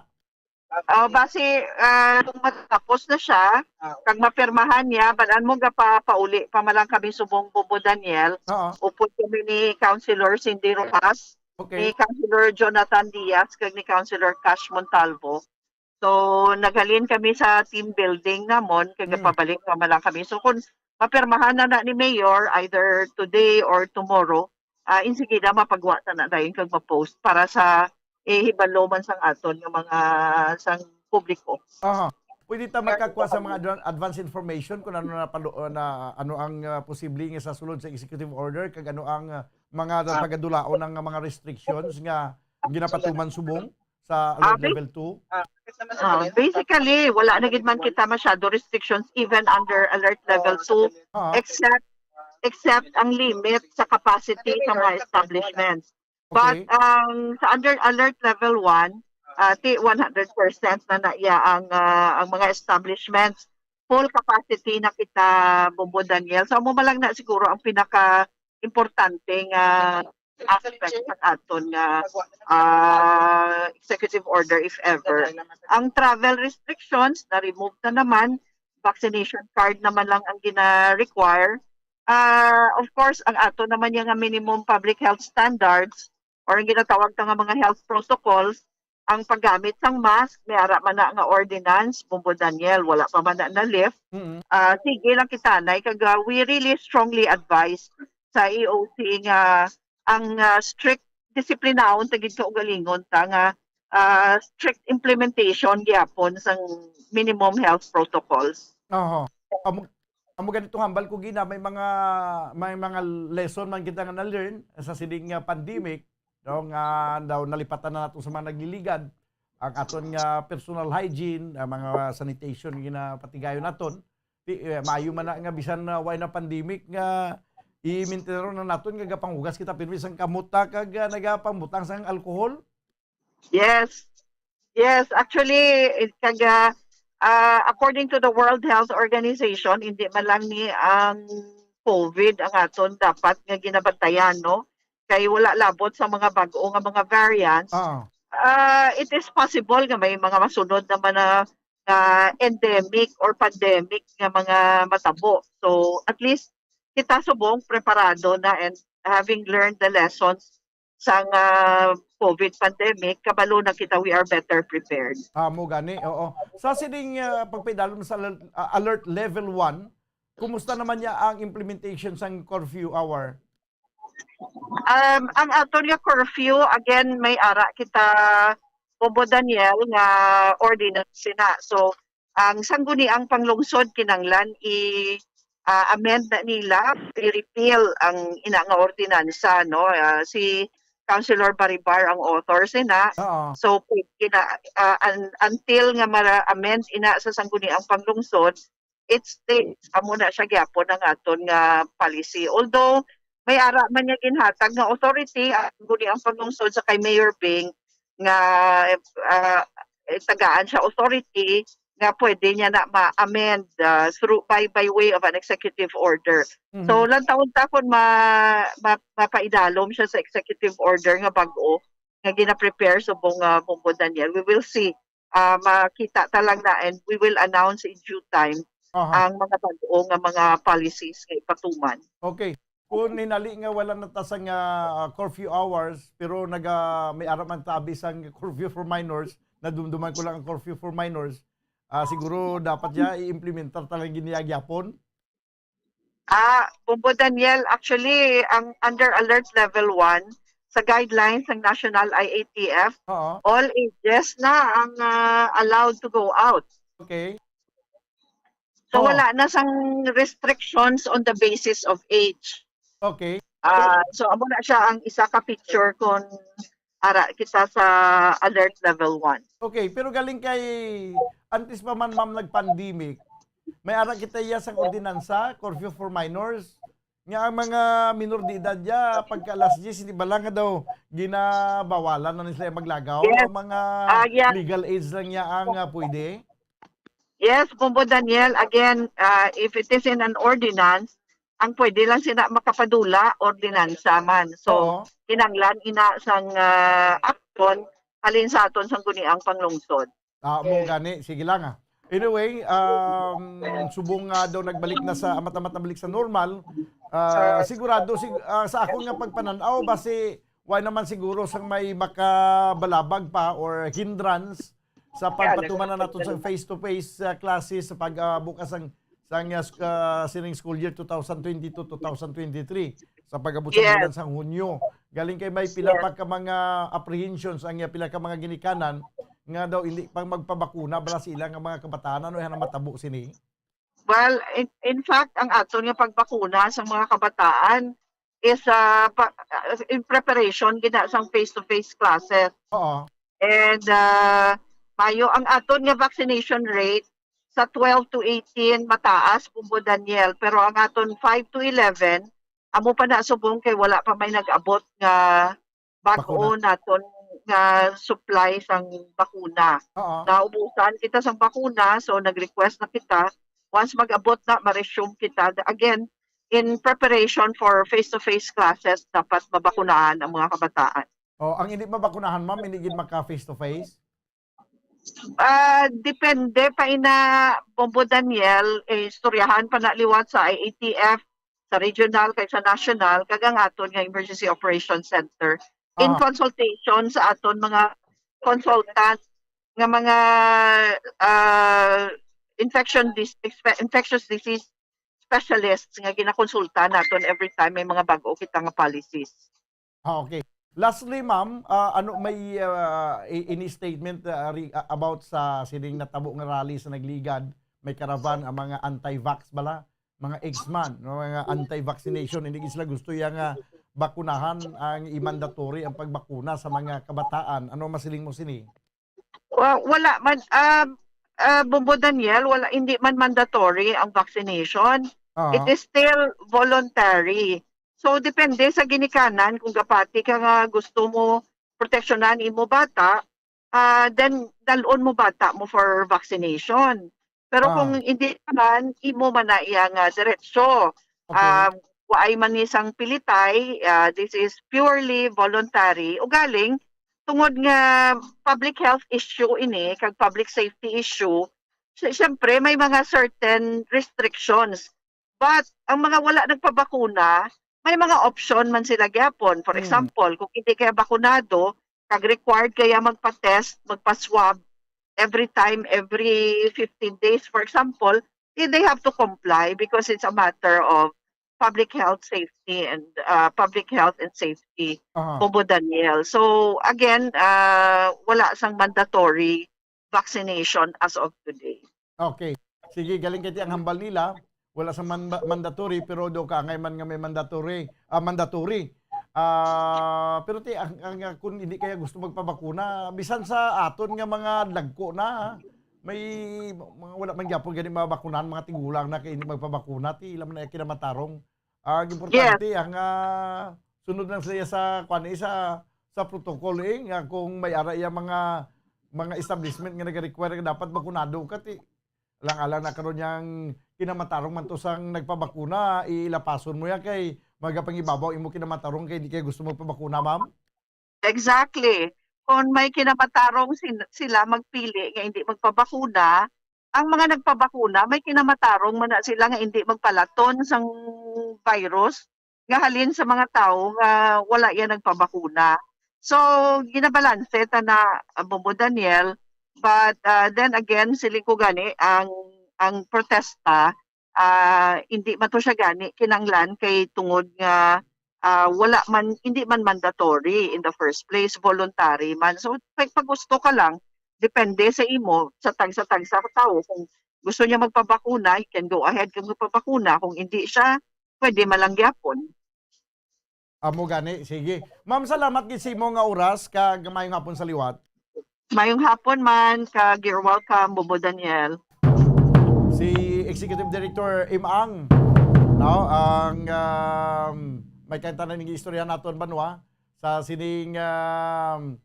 Oh, basi, ah, kung matapos na siya, kag mapirmahan niya, bal-an mo gapapauli pa man lang kami subong, Bombo Daniel. Oo. Upod kami ni Councilor Cindy Rojas, Okay. ni Councilor Jonathan Diaz, kag ni Councilor Cash Montalvo. So, naghalin kami sa team building namon, kay Mm. gapabalik pa man lang kami. So, kung mapirmahan na na ni Mayor, either today or tomorrow, ah, insigida mapagwa ta na dayon kag ma-post para sa, eh, hibalo man sang aton nga mga, sang publiko. Aha. Pwede ta makakuha sa mga advan-, advance information kung ano na palo-, na ano ang, ah, posible nga sa sulod sa executive order, kag ano ang, ah, mga Ah. pagadulaon ng mga restrictions nga ginapatuman subong sa Ah, alert bas-, level two? Ah, basically, wala na gid man kita masyado restrictions even under alert level two, Ah. except, except ang limit sa capacity sa mga establishments. But Okay. ang sa under alert level one, ah, ti one hundred percent na na iya ang, ah, ang mga establishments. Full capacity na kita, Bombo Daniel. So, amo man lang na siguro ang pinaka-importante nga aspect sa aton nga, ah, executive order, if ever. Ang travel restrictions, na-remove na naman. Vaccination card naman lang ang gina-require. Ah, of course, ang ato naman yung nga minimum public health standards or ang ginatawag ta nga mga health protocols, ang paggamit sang mask, may ara man na nga ordinance, Bombo Daniel, wala pa man na na-lift. Mm. Ah, sige lang kita, nay, kag, ah, we really strongly advise sa E O C nga ang, ah, strict, disiplinahon ta gid kaugalingon ta nga, ah, strict implementation gyapon sang minimum health protocols. Oho. Amo, amo ganito, hambal ko gina, may mga, may mga lesson man kita nga na-learn sa sining nga pandemic, no, nga daw nalipatan na nato sa mga nagliligad, ang aton nga personal hygiene, ang mga sanitation nga ginapatigayon naton. Di, eh, maayo man na nga bisan na way na pandemic nga i-maintain na naton nga gapanghugas kita pirmi sang kamot ta kag, ah, nagapambutang sang alcohol. Yes. Yes, actually, it, kag, ah, ah, according to the World Health Organization, hindi man lang ni ang COVID ang aton dapat nga ginabantayan, no? Kay wala labot sa mga bag-o nga mga variants. Ah. Ah, it is possible nga may mga masunod naman na, na endemic or pandemic nga mga matabo. So, at least kita subong preparado na and having learned the lessons sang, ah, COVID pandemic, kabalo na kita, we are better prepared. Amo gani, oo. Sa sining, ah, pagpaidalom sa alert, ah, alert level one, kumusta naman niya ang implementation sang curfew hour? Um, ang aton nga curfew, again, may ara kita, Bombo Daniel, nga ordinance na. So, ang sangguniang panglungsod kinanglan i, ah, amend na nila, i-repeal ang ina nga ordinansa, no? Ah, si Councilor Baribar ang author sina. Oo. So, pwede na, ah, un-, until nga mara-amend ina sa sangguniang panglungsod, it stays, amo na siya gyapon ang aton nga policy. Although, may ara man niya ginhatag nga authority ang sangguniang panglungsod sa kay Mayor Bing nga, ah, eh, tagaan siya authority nga pwede niya na ma-amend, ah, through, by, by way of an executive order. Mhm. So, lantawon ta kung ma-, ma-, mapaidalom siya sa executive order nga bag-o nga gina-prepare subong, ah, Bombo Daniel. We will see. Ah, makita ta lang na and we will announce in due time Aha. ang mga bag-o nga mga policies nga ipatuman. Okay. Kung hinali nga wala na ta sa nga, ah, curfew hours, pero naga-, may ara man tabi sang curfew for minors, nadumduman ko lang ang curfew for minors, ah, siguro dapat ya i-implementar talaga gini gyapon. Ah, Bombo Daniel, actually, ang under alert level one, sa guidelines ng National I A T F, Oo. all ages na ang, ah, allowed to go out. Okay. So, Oo. wala na sang restrictions on the basis of age. Okay. Ah, so, amo na siya ang isa ka picture kung ara kita sa alert level one. Okay, pero galing kay, antes pa man, ma'am, nag-pandemic, may ara kita iya sang ordinansa, curfew for minors, nga ang mga minor de edad ya, pagka alas diyes, hindi ba lang nga daw ginabawalan na nila maglagaw? Yes. Ang mga Ah, yeah. legal age lang niya ang, ah, pwede? Yes, Bombo Daniel, again, ah, if it is in an ordinance, ang pwede lang sila makapadula, ordinansa man. So, Oo. kinanglan ina sang, ah, action, halin sa aton sang guniang panglungsod. Ah, mo Okay. gani. Sige lang, ah. Anyway, um, subong nga daw nagbalik na sa, amat-amat nabalik sa normal, ah, Sir. sigurado, sig-, ah, sa akon nga pagpanan-aw, basi, why naman siguro sang may makabalabag pa or hindrance sa pagpatuman na naton sang face-to-face, ah, classes sa pag, ah, bukas sang, sang, ah, sk-, ah, sining school year two thousand twenty-two, two thousand twenty-three, sa pag-abot sa Yes. bulan sang Hunyo. Galing kay may pila Yes. pa ka mga apprehensions ang, ah, pila ka mga ginikanan nga daw hindi pa magpabakuna bala sila nga mga kabataan. Ano ang matabo sini? Well, in, in fact, ang aton nga pagbakuna sa mga kabataan is, ah, pa, ah, in preparation gina sang face-to-face classes. Oo. And, ah, mayo ang aton nga vaccination rate sa twelve to eighteen mataas, Bumbo Daniel, pero ang aton five to eleven, amo pa na subong kay wala pa may nag-abot nga bag-o Bakuna. naton nga supply sang bakuna. Oo. Naubusan kita sang bakuna, so nag-request na kita. Once mag-abot na, ma-resume kita. Again, in preparation for face-to-face classes, dapat mabakunahan ang mga kabataan. Oh, ang hindi mabakunahan, ma'am, hindi gid maka face-to-face? Ah, depende pa ina, Bombo Daniel, eh, istoryahan pa na liwat sa I A T F, sa regional, kay sa national, kag ang aton nga Emergency Operations Center. In Ah. consultation sa aton mga consultant nga mga, ah, infection dis-, expe-, infectious disease specialists nga ginakonsulta naton every time may mga bag-o kita nga policies. Ah, okay. Lastly, ma'am, ah, ano may, ah, i-, any statement, ah, re-, ah, about sa sining natabo nga rally sa Nagligad? May caravan ang mga anti-vax bala, mga X-man, no, mga anti-vaccination, hindi sila gusto yang, ah, bakunahan ang i-mandatory ang pagbakuna sa mga kabataan. Ano masiling mo sini? Wa-, wala man, ah, ah, Bombo Daniel, wala, hindi man mandatory ang vaccination. Ah. It is still voluntary. So, depende sa ginikanan kung gapati ka nga gusto mo proteksyonan imo bata, ah, then dalon mo bata mo for vaccination. Pero Ah. kung hindi naman, imo man na iya nga diretso. Okay. Ah, waay man ni sang pilitay, ah, this is purely voluntary. Ugaling, tungod nga public health issue ini, kag public safety issue, si-, siyempre may mga certain restrictions. But ang mga wala nagpabakuna, may mga option man sila gyapon. For Mm. example, kung hindi kaya bakunado, kag required kaya magpa-test, magpa-swab every time, every fifteen days, for example, eh, they have to comply because it's a matter of public health safety and, uh, public health and safety, Aha. Bombo Daniel. So, again, uh, wala sang mandatory vaccination as of today. Okay. Sige, galing kay ti ang hambal nila. Wala sa man-, mandatory, pero do ka angay man nga may mandatory. Ah, mandatory. Ah, pero ti, ang, ang, ah, kung hindi kaya gusto magpabakuna, bisan sa aton nga mga dagko na, may mga wala man gyapon gani mabakunan, mga tigulang na kay hindi magpabakuna, ti ila man na kinamatarong. Ang importante, Yes. ang, ah, sunod lang siya sa, kuwan, eh, sa, sa protocol, eh, nga kung may ara iya mga, mga establishment nga nag-require nga dapat bakunado ka, ti, alang-alang na karon yang kinamatarong man to sang nagpabakuna, ilapason mo yan kay magapangibabaw imo kinamatarong kay di kay gusto magpabakuna, ma'am? Exactly. Kung may kinamatarong sin-, sila magpili nga hindi magpabakuna, ang mga nagpabakuna, may kinamatarong man na sila nga hindi magpalaton sang virus nga halin sa mga tawo nga wala yan nagpabakuna. So, ginabalanse ta na, ah, Bombo Daniel, but, ah, then again, siling ko gani, ang, ang protesta, ah, hindi man to siya gani kinanglan kay tungod nga, ah, wala man, hindi man mandatory in the first place, voluntary man. So, pag, pag gusto ka lang, depende sa imo, sa tagsa-tagsa ka tawo. Kung gusto niya magpabakuna, he can go ahead kag magpabakuna. Kung hindi siya, pwede man lang gyapon. Amo gani, sige. Ma'am, salamat gid sa imo nga oras, kag mayong hapon sa liwat. Mayong hapon man, kag you're welcome, Bobo Daniel. Si Executive Director Imang, no, ang, um, may kantanan ning istorya naton, banwa, sa sining, um,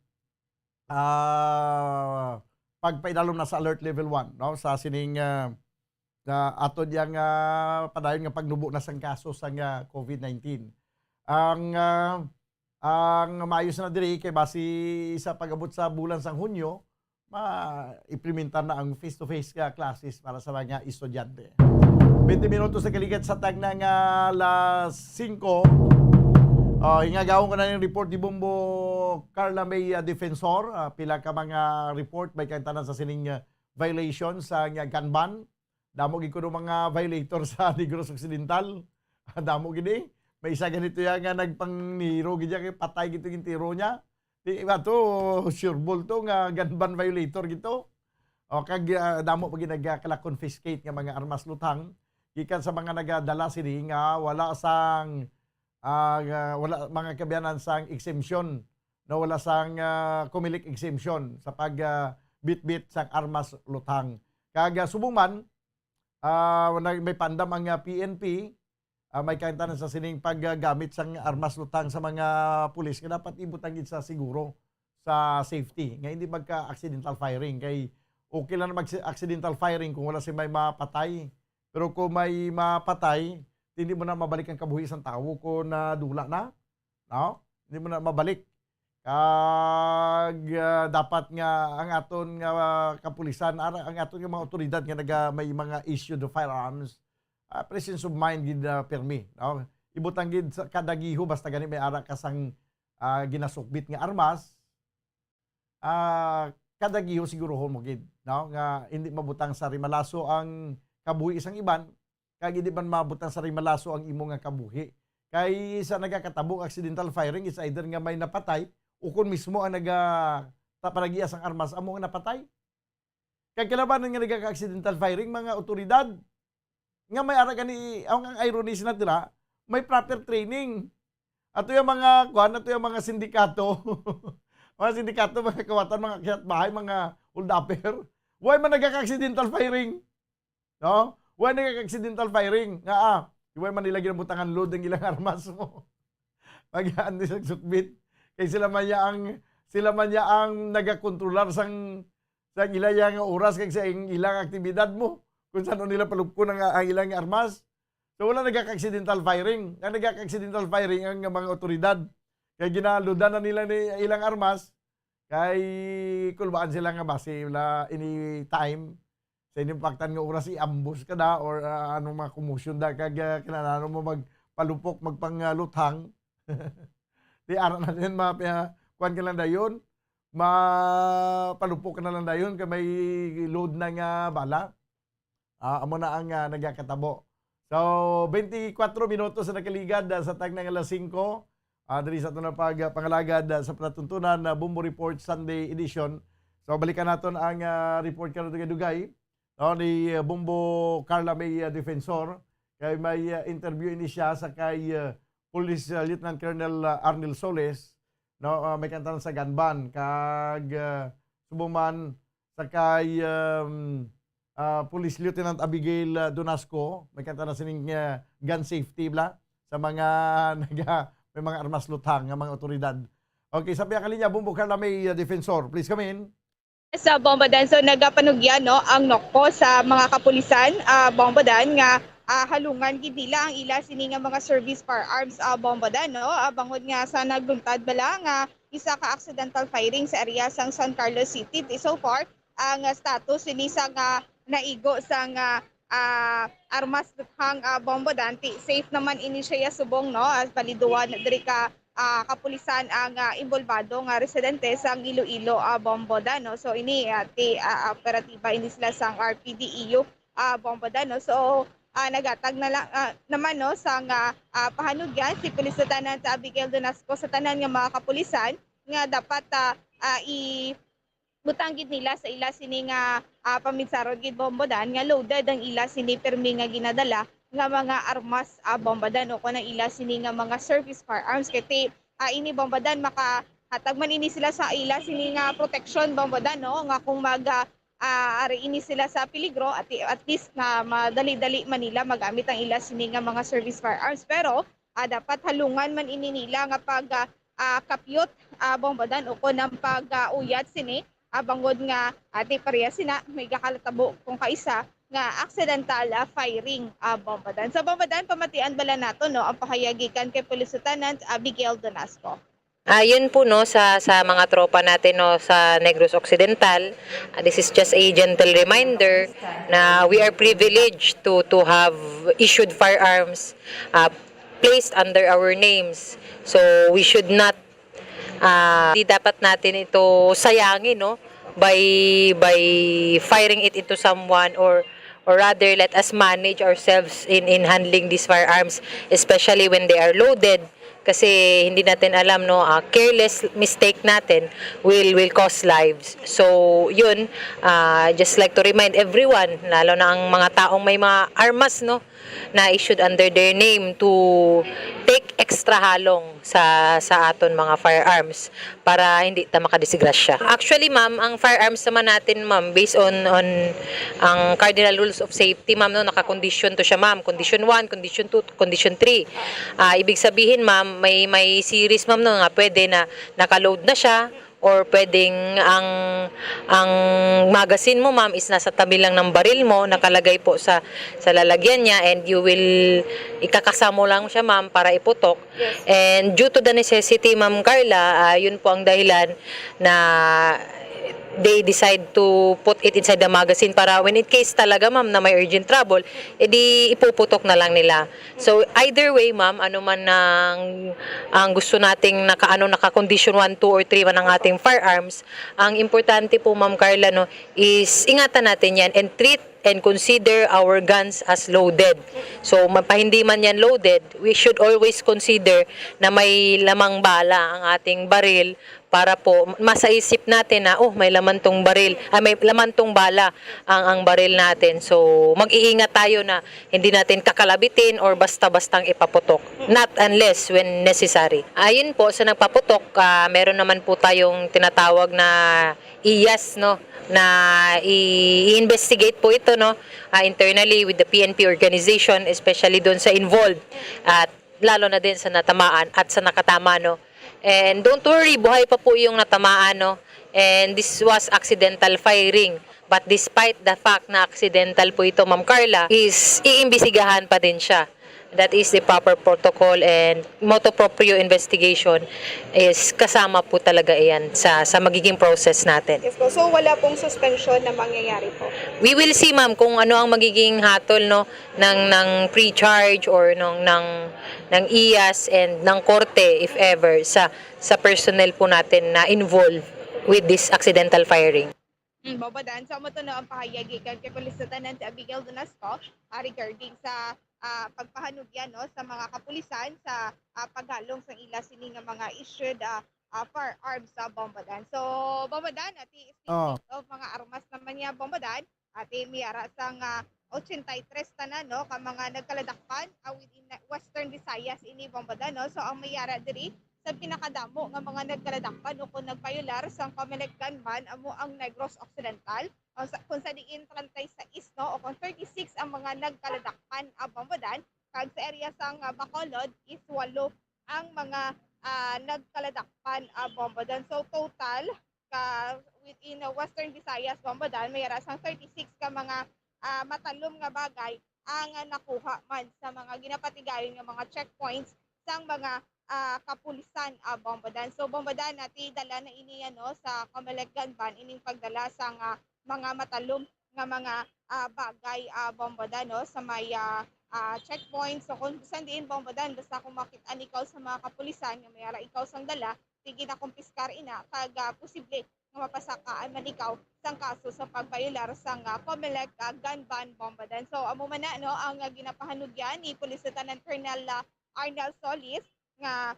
ah, pagpaidalom na sa alert level one, no, sa sining, ah, na ato diyang, ah, padayon nga pagnubo na sang kaso sang, ah, COVID nineteen. Ang, ah, ang maayos na diri kay basi sa pag-abot sa bulan sang Hunyo, ma-implementar na ang face-to-face nga classes para sa mga estudyante. Twenty minutos na kalikat sa tagna nga alas singko. Ah, ingagawon ko na yung report ni Bombo Carla May, ah, Defensor, ah, pila ka mga report may kaintanan sa sining, ah, violation sa nga gun ban? Damo gid kuno mga violator sa Negros Occidental. Damo gid eh. May isa ganito ya nga nagpangniro gid ya kay patay gid to yung tiro niya. Di ba to, sure ball to nga gun ban violator gid to. O kag, ah, damo pa gid nagkala-confiscate nga mga armas luthang gikan sa mga nagadala sini nga wala sang, ah, nga wala mga kabiyanan sang exemption, no, wala sang, ah, COMELEC exemption sa pag, ah, bitbit sang armas luthang. Kag, ah, subong man, ah, na-, may pandam ang, ah, P N P, ah, may kaintanan sa sining paggamit sang armas luthang sa mga pulis nga dapat ibutang gid sa siguro, sa safety, nga hindi magka-accidental firing. Kay okay lang na mag-accidental firing kung wala si may mapatay. Pero kung may mapatay, hindi mo na mabalik ang kabuhi sang tawo kung nadula na, no? Hindi mo na mabalik. Kag, ah, dapat nga ang aton nga, ah, kapulisan, ara-, ang aton nga mga otoridad nga naga-, may mga issued of firearms, ah, presence of mind gid, ah, pirmi, no? Ibutang gid sa kada giho, basta gani may ara ka sang, ah, ginasukbit nga armas, ah, kada giho siguruhon mo gid, no? Nga hindi mabutang sa rimalaso ang kabuhi sang iban, kag hindi man mabutang sa rimalaso ang imo nga kabuhi. Kay sa nagakatabo nga accidental firing, it's either nga may napatay o kon mismo ang naga-, ta-, panagias ang armas amo ang napatay. Kag kalabanan nga nagaka-accidental firing, mga otoridad, nga may ara gani, ang, ang irony sila dira, may proper training. Ato yung mga, kuan, ato yung mga sindikato, mga sindikato, mga kawatan, mga akyat bahay, mga holdupper. Why man nagaka-accidental firing? No? Why nagaka-accidental firing? Nga, ah, why man nila ginabutangan load ang ilang armas mo? Pag-, hindi sa sukbit. Kay sila man ya ang, sila man ya ang nagakontrolar sang, sang ilaya nga oras kag sa ang ilang aktibidad mo. Kung saan nila palupkon ang, ang ilang armas. So, wala nagaka-accidental firing. Ang nagaka-accidental firing ang mga otoridad. Kay ginaludan na nila ni ilang armas. Kay kulbaan sila nga basi wala anytime sa inyong paktan nga oras i-ambush ka da or, ah, anong mga commotion da kag, ah, kinahanglan mo magpalupok, magpangluthang. Di ara na din ma-, ah, kuwan ka lang dayon, mapalupok ka na lang dayon kay may load na nga bala. Ah, amo na ang, ah, nagakatabo. So, twenty-four minutos na nakaligad, ah, sa tagna nga alas singko. Ah, diri sa aton na pag, ah, pangalagad, ah, sa palatuntunan na Bombo Report Sunday Edition. So, balikan naton ang, ah, report karon dugay-dugay, no, ni, ah, Bombo Carla May, ah, Defensor. Kay may, ah, interview ini siya sa kay, ah, Police, ah, Lieutenant Colonel, ah, Arnel Soles, no, ah, may kantanan sa gun ban kag, ah, subong man sa kay, um, ah, Police Lieutenant Abigail, ah, Donasco, may kantanan sining, ah, gun safety bla sa mga naga-, may mga armas luthang nga mga otoridad. Okay, sa pihak linya, Bombo Carla May, ah, Defensor, please come in. Sa Bombo Dan, so nagapanugyan, no, ang NOCPO sa mga kapulisan, ah, Bombo Dan, nga, ah, halungan gid nila ang ila sini nga mga service firearms, ah, Bombo Dan, no? Ah, bangod nga sa nagluntad bala nga isa ka accidental firing sa area sang San Carlos City. Di so far, ang, ah, status sini sa nga naigo sa nga, ah, armas luthang, ah, Bombo Dan. Ti safe naman ini siya subong, no? As bali duwa na diri ka, ah, kapulisan ang, ah, involbado nga residente sang Iloilo, ah, Bombo Dan, no? So ini, ah, ti, ah, operatiba ini sila sang R P D E U, ah, Bombo Dan, no? So, ah, nagatag na lang, ah, naman, no, sa nga, ah, pahanugyan si Police Lieutenant Abigail Donasco sa tanan nga mga kapulisan nga dapat, ah, ah, i-, butang gid nila sa ila sini nga, ah, paminsarod gid, Bombo Dan, nga loaded ang ila sini pirmi nga ginadala nga mga armas, ah, Bombo Dan, o kon ang ila sini nga mga service firearms. Kay ti, ah, ini, Bombo Dan, makahatag man ini sila sa ila sini nga proteksyon, Bombo Dan, no, nga kung mag, ah, ah, ari ini sila sa peligro, at, at least na madali-dali man nila magamit ang ila sini nga mga service firearms. Pero, ah, dapat halungan man ini nila nga pag, ah, ah, kapyot, ah, Bombo Dan, o kon ang pag, ah, uyat sini, ah, bangod nga, ah, ti pareha sina may gakalatabo kung kaisa nga accidental, ah, firing, ah, Bombo Dan. Sa Bombo Dan, pamatian bala nato, no, ang pahayag gikan kay Police Lieutenant Abigail Donasco. Ah, yun po, no, sa, sa mga tropa natin, no, sa Negros Occidental, ah, this is just a gentle reminder na we are privileged to, to have issued firearms, ah, placed under our names. So, we should not, Ah, di dapat natin ito sayangin, no? By, by firing it into someone, or, or rather, let us manage ourselves in, in handling these firearms, especially when they are loaded. Kasi hindi natin alam, no, ah, careless mistake natin will, will cost lives. So, yun, ah, just like to remind everyone, lalo na ang mga taong may mga armas, no, na issued under their name, to take extra halong sa, sa aton mga firearms para hindi ta makadisgrasya. Actually, ma'am, ang firearms naman natin, ma'am, based on, on ang cardinal rules of safety, ma'am, no, naka-condition to siya, ma'am. Condition one, condition two, condition three. Ah, ibig sabihin, ma'am, may, may series, ma'am, no, nga pwede na naka-load na siya, or pwedeng ang, ang magazine mo, ma'am, is nasa tabi lang ng baril mo, nakalagay po sa, sa lalagyan niya, and you will, ikakasa mo lang siya, ma'am, para iputok. Yes. And due to the necessity, Ma'am Carla, ah, yun po ang dahilan na they decide to put it inside the magazine para when in case talaga, ma'am, na may urgent trouble, edi ipuputok na lang nila. So, either way, ma'am, ano man ang, ang gusto nating naka, ano, naka-condition one, two, or three man ang ating firearms, ang importante po, Ma'am Carla, no, is ingatan natin yan and treat and consider our guns as loaded. So, mapa-, hindi man yan loaded, we should always consider na may lamang bala ang ating baril para po masaisip natin na, "Oh, may laman tong baril, ah, may laman tong bala ang, ang baril natin." So, mag-iingat tayo na hindi natin kakalabitin or basta-bastang ipaputok. Not unless when necessary. Ayun po, sa nagpaputok, ah, meron naman po tayong tinatawag na iyas, no, na i-, i-investigate po ito, no, ah, internally with the P N P organization, especially doon sa involved, at lalo na din sa natamaan at sa nakatama, no. And don't worry, buhay pa po yung natamaan, no. And this was accidental firing. But despite the fact na accidental po ito, Ma'am Carla, is iimbestigahan pa din siya. That is the proper protocol and motu proprio investigation is kasama po talaga iyan sa, sa magiging process natin. Yes po. So, wala pong suspension na mangyayari po? We will see, ma'am, kung ano ang magiging hatol, no, ng, ng pre-charge or ng, ng, ng iyas and ng korte, if ever, sa, sa personnel po natin na involved with this accidental firing. Mm, Bombo Dan, so amo to, no, ang pahayag gikan kay Police Lieutenant Abigail Donasco, ah, regarding sa, ah, pagpahanugyan, no, sa mga kapulisan sa, ah, paghalong sang ila sini nga mga issued, ah, ah, firearms sa Bombo Dan. So, Bombo Dan, ati, speaking Oh. of mga armas naman niya, Bombo Dan, ati, may ara sang, ah, ochenta y tres tanan, no, ka mga nagkaladakpan, ah, within Western Visayas ini, Bombo Dan, no. So, ang may ara diri sa pinakadamo nga mga nagkaladakpan o kung nagbayular sang Comelec gun ban amo ang Negros Occidental, o sa, kung sa diin treinta y seis, no, o kung thirty-six ang mga nagkaladakpan, ah, Bombo Dan, kag sa area sang, ah, Bacolod is walo ang mga, ah, nagkaladakpan, ah, Bombo Dan. So, total ka within, ah, Western Visayas, Bombo Dan, may ara sang thirty-six ka mga, ah, matalom nga bagay ang, ah, nakuha man sa mga ginapatigayon nga mga checkpoints sang mga, ah, kapulisan, ah, Bombo Dan. So, Bombo Dan, nati dala na ini, ano, sa Comelec gun ban, ining pagdala sang, ah, mga matalom nga mga, ah, bagay, ah, Bombo Dan, no, sa may, ah, ah, checkpoint. So, kung bisan diin, Bombo Dan, basta kung makit-an ikaw sa mga kapulisan nga may ara ikaw sang dala, sige na kumpiskar ina, kag, ah, posible nga mapasakaan man ikaw sang kaso sa pagbayular sang, ah, Comelec, ah, gun ban, Bombo Dan. So, amo man na, no, ang, ah, ginapahanugyan ni Police Lieutenant Colonel, ah, Arnel Solis nga,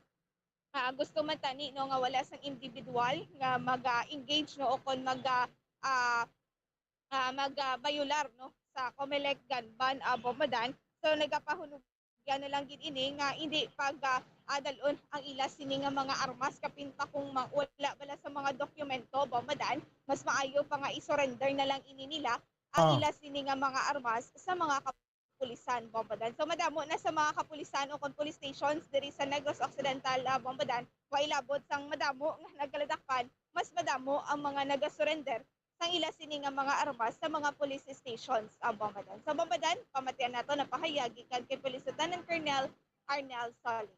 ah, gusto man tani, no, nga wala sang individual nga mag, ah, engage, no, o kon mag, ah, ah, ah, mag, ah, bayular, no, sa Comelec gun ban, ah, Bombo Dan. So, nagapahunugyan na lang gid ini nga hindi pag, ah, ah, dal-on ang ila sini nga mga armas, kapin pa kung ma-, wala bala sa mga dokumento, Bombo Dan, mas maayo pa nga i-surrender na lang ini nila ang Ah. ila sini nga mga armas sa mga kapulisan, Bombo Dan. So, madamo na sa mga kapulisan o kon police stations diri sa Negros Occidental, ah, Bombo Dan, wa ilabot sang madamo nga nagkaladakpan, mas madamo ang mga nagasurrender sang ila sini nga mga armas sa mga police stations, ah, Bombo Dan. Sa Bombo Dan, pamatian nato na pahayag gikan kay Police Lieutenant Colonel Arnel Solis.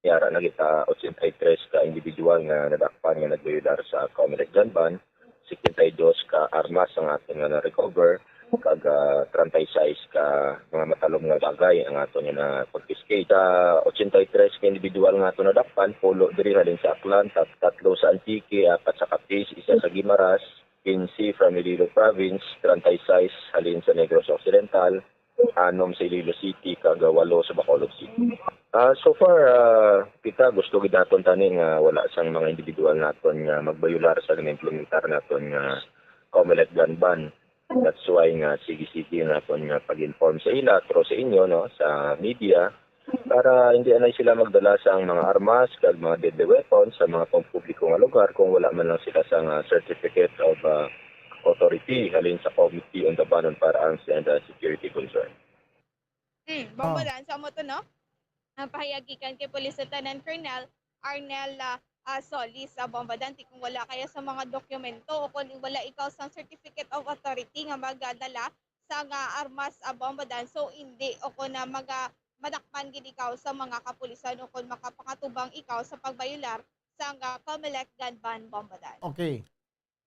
May ara na kita ochenta y tres ka individual nga nadakpan nga nagbayular sa Comelec gun ban, setenta y dos ka armas ang aton nga na-recover, kag, ah, treinta y seis ka mga matalom nga bagay ang ato nga na-confiscate. Sa ochenta y tres ka individual nga ato nadakpan, pulo diri halin sa Aklan, tat-, tatlo sa Antique, apat sa Capiz, isa sa Guimaras, quince from Iloilo Province, treinta y seis halin sa Negros Occidental, anom sa Iloilo City, kag walo sa Bacolod City. Ah, so far, ah, kita gusto gid naton tani nga wala sang mga individual naton nga magbayular sa gina-implementar naton nga Comelec gun ban. That's why nga sige-sige naton nga pag-inform sa ila through sa inyo, no, sa media, para hindi anay sila magdala sang mga armas kag mga deadly weapons sa mga pampubliko nga lugar kung wala man lang sila sang, ah, certificate of, ah, authority halin sa Committee on the Ban on Firearms and, ah, Security Concern. Hmm, Bombo Ah. Dan, sa mo to, no? Ang pahayag gikan kay Police Lieutenant Colonel Arnel, ah, ah, Solis, sa Bombo Dan, ti kung wala kaya sa mga dokumento o kung wala ikaw sang certificate of authority nga magadala sa nga armas, ah, Bombo Dan, so hindi o kung na maga-, madakpan gid ikaw sa mga kapulisan o kung makapakatubang ikaw sa pagbayular sa nga Comelec gun ban, Bombo Dan. Okay.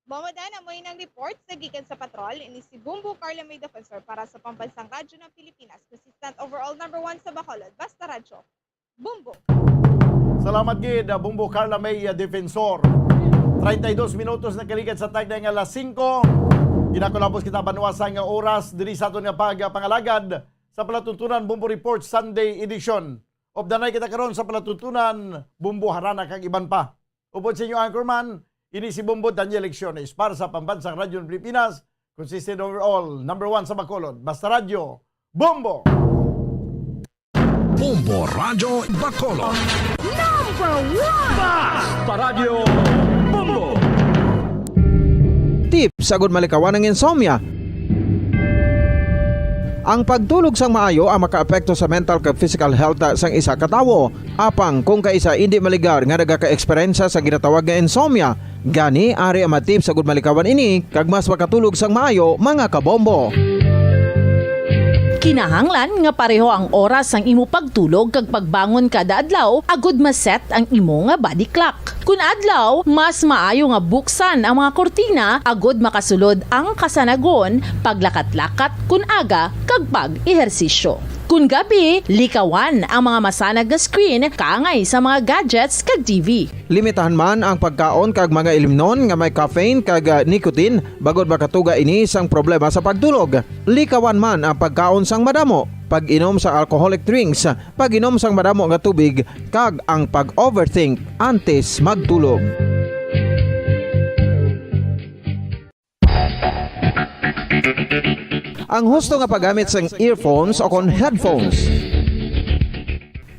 Bombo Dan, amo yun ang report sa gikan sa patrol. Ini si Bumbo Carla May Defensor para sa Pambansang Radyo ng Pilipinas, consistent overall number one sa Bacolod. Basta Radyo. Bumbo. Salamat gid, ah, Bumbo Carla May, ah, Defensor. Treinta y dos minutos na kaligad sa tagda nga alas singko. Ginakulabos kita banwa sa nga oras diri sa aton nga pag-, ah, pangalagad sa palatuntunan Bumbo Report Sunday Edition. Updanay kita karon sa palatuntunan Bumbo Harana kag iban pa. Upod sa inyo anchorman, ini si Bombo Daniel Lecciones para sa Pambansang Radyo ng Pilipinas, consistent overall, number one sa Bacolod. Basta Radyo, Bombo! Bombo Radyo Bacolod. Number one! Basta Radyo, Bombo! Tips agud malikawan ang insomnia. Ang pagtulog sang maayo ang makaapekto sa mental kag physical health sang isa ka tawo. Apang kung kaisa indi maligar nga nagaka-eksperyensya sa ginatawag nga insomnia, gani ari ang mga tips agud malikawan ini kag mas makatulog sang maayo, mga kabombo. Kinahanglan nga pareho ang oras sang imo pagtulog kag pagbangon kada adlaw agud ma-set ang imo nga body clock. Kun adlaw, mas maayo nga buksan ang mga kurtina agud makasulod ang kasanagon, paglakat-lakat kun aga, kag pag-ehersisyo. Kun gabi, likawan ang mga masanag nga screen kaangay sa mga gadgets kag T V. Limitahan man ang pagkaon kag mga ilimnon nga may caffeine kag, ah, nicotine, bangod makatuga ini sang problema sa pagtulog. Likawan man ang pagkaon sang madamo, pag-inom sa alcoholic drinks, pag-inom sang madamo nga tubig, kag ang pag-overthink antes magtulog. Ang husto nga paggamit sang earphones o kon headphones.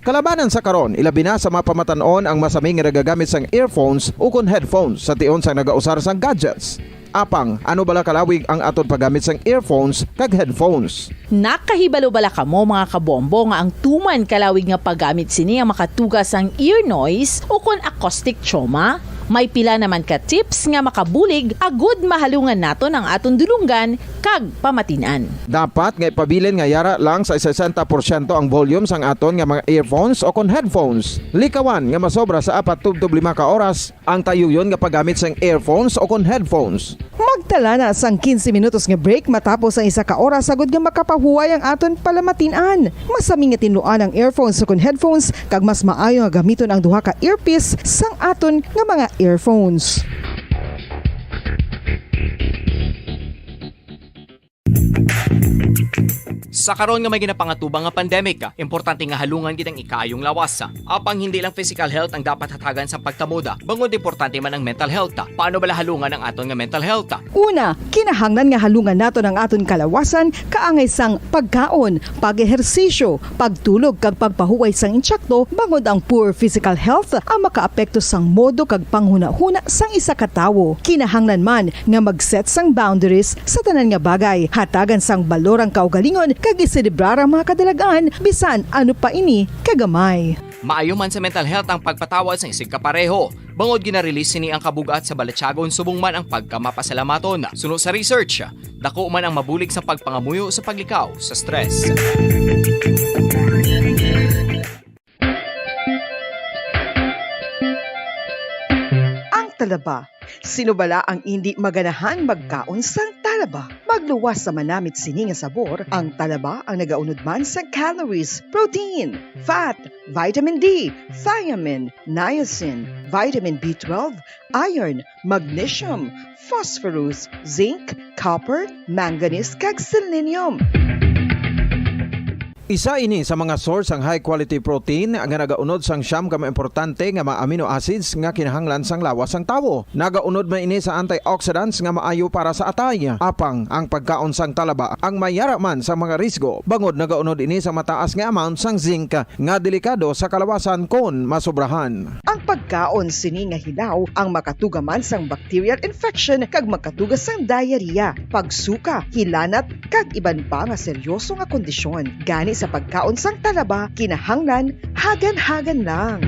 Kalabanan sa karon, ilabi na sa mga pamatan-on ang masami nga nagagamit sang earphones o kon headphones sa tion sang nagausar sang gadgets. Apang, ano bala kalawig ang aton paggamit sang earphones kag headphones? Nakahibalo bala kamo, mga kabombo, nga ang tuman kalawig nga paggamit sini ang makatuga sang ear noise o kon acoustic trauma? May pila naman ka tips nga makabulig agud mahalungan naton ang aton dulonggan kag pamatin-an. Dapat nga ipabilin nga yara lang sa sesenta porsyento ang volume sang aton nga mga earphones o kon headphones. Likawan nga masobra sa apat tubtob lima ka oras ang tayuyon nga paggamit sang earphones o kon headphones. Magtala na sang quince minutos nga break matapos ang isa ka oras agud nga makapahuway ang aton palamatin-an. Masami nga tinluan ang earphones o kon headphones, kag mas maayo nga gamiton ang duha ka earpiece sang aton nga mga earphones. Sa karon nga may ginapangatubang nga pandemic, importante nga halungan gid ang ikaayong lawas. Apang hindi lang physical health ang dapat hatagan sa pagtamod, bangod importante man ang mental health. Paano bala halungan ang aton nga mental health? Una, kinahanglan nga halungan naton ang aton kalawasan kaangay sang pagkaon, pag-ehersisyo, pagtulog kag pagpahuway sang insakto, bangod ang poor physical health ang makaapekto sang modo kag panghunahuna sang isa ka tawo. Kinahanglan man nga mag-set sang boundaries sa tanan nga bagay, hatagan sang balor ang kaugalingon kag iselebrar ang mga kadalag-an bisan ano pa ini kagamay. Maayo man sa mental health ang pagpatawad sang isigkapareho, bangod gina-release sini ang kabug-at sa balatyagon subong man ang pagkamapasalamaton. Suno sa research, dako man ang mabulig sa pagpangamuyo sa paglikaw sa stress. Ang talaba. Sino bala ang indi maganahan magkaon sang talaba? Magluwas sa manamit sini nga sabor, ang talaba ang nagaunod man sa calories, protein, fat, vitamin D, thiamine, niacin, vitamin B twelve, iron, magnesium, phosphorus, zinc, copper, manganese, kag selenium. Isa ini sa mga source sang high quality protein nga nagaunod sang siyam ka mga importante nga mga amino acids nga kinahanglan sang lawas sang tawo. Nagaunod man ini sa antioxidants nga maayo para sa atay. Apang ang pagkaon sang talaba ang may yara man sa mga risgo, bangod nagaunod ini sa mataas nga amount sang zinc nga delikado sa kalawasan kon masobrahan. Ang pagkaon sini nga hilaw ang makatuga man sang bacterial infection kag makatuga sang diarrhea, pagsuka, hilanat, kag iban pa nga seryoso nga kondisyon. Gani sa pagkaon sang talaba, kinahanglan hagan-hagan lang.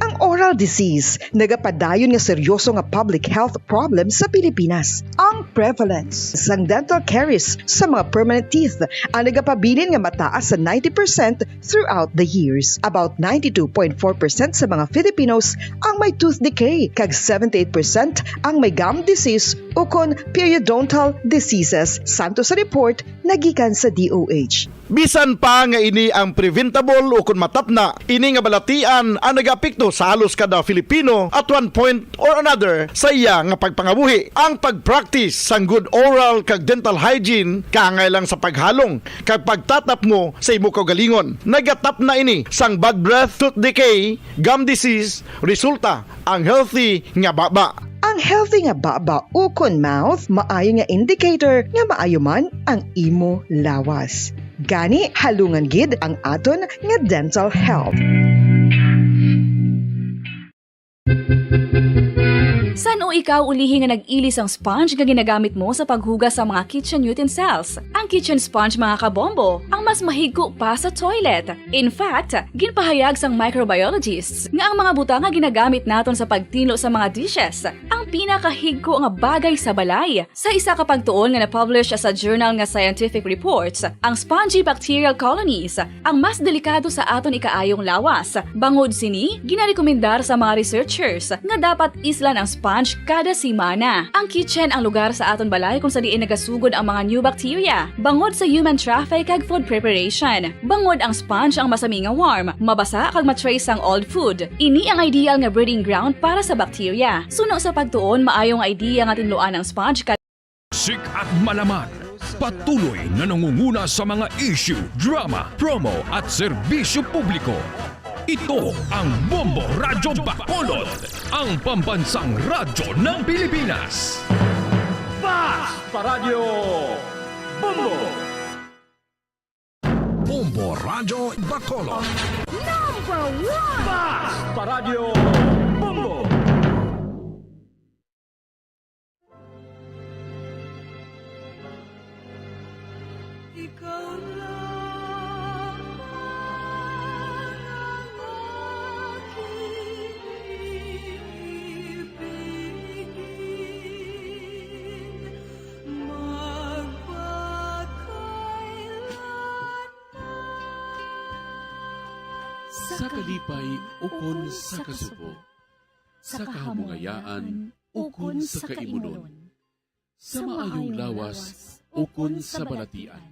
Ang oral disease nagapadayon nga seryoso nga public health problem sa Pilipinas. Ang prevalence sang dental caries sa mga permanent teeth ang nagapabilin nga mataas sa ninety percent throughout the years. About ninety-two point four percent sa mga Filipinos ang may tooth decay, kag seventy-eight percent ang may gum disease ukon periodontal diseases, santo sa report nga gikan sa D O H. Bisan pa nga ini ang preventable ukon matapna, ini nga balatian ang nagaapekto sa halos kada Filipino at one point or another sa iya nga pagpangabuhi. Ang pag-practice sang good oral kag dental hygiene kaangay lang sa paghalong kag pagtatapngo sa imo kaugalingon. Nagatapna ini sang bad breath, tooth decay, gum disease, resulta ang healthy nga baba. Ang healthy nga baba ukon mouth maayo nga indicator nga maayo man ang imo lawas. Gani, halungan gid ang aton nga dental health. San-o ikaw ulihi nga nag-ili sang sponge nga ginagamit mo sa paghugas sa mga kitchen utensils? Ang kitchen sponge, mga kabombo, ang mas mahigko pa sa toilet. In fact, ginpahayag sang microbiologists nga ang mga butang nga ginagamit naton sa pagtinlo sa mga dishes ang pinakahigko nga bagay sa balay. Sa isa ka pagtuon nga na-publish sa journal nga Scientific Reports, ang spongy bacterial colonies ang mas delikado sa aton ikaayong lawas. Bangod sini, ginarekomendar sa mga researchers nga dapat islan ang sponge kada semana. Ang kitchen ang lugar sa aton balay kung sa diin nagasugod ang mga new bacteria, bangod sa human traffic kag food preparation. Bangod ang sponge ang masami nga warm, mabasa kag ma-trace sang old food. Ini ang ideal nga breeding ground para sa bacteria. Suno sa pagtuon, maayo nga idea nga tinluan ang sponge Sikat Malaman, patuloy na nangunguna sa mga issue, drama, promo at serbisyo publiko. Ito ang Bombo Radyo Bacolod, ang pambansang radyo ng Pilipinas. Fast Paradyo Bombo! Bombo Radyo Bacolod. Number one! Fast Paradyo Bombo! Ikaw lamang ang aking ibigin, magpakailanman. Sa kalipay ukon sa kasubo, sa kahamungayaan ukon sa kaimunon, sa maayong lawas ukon sa balatian,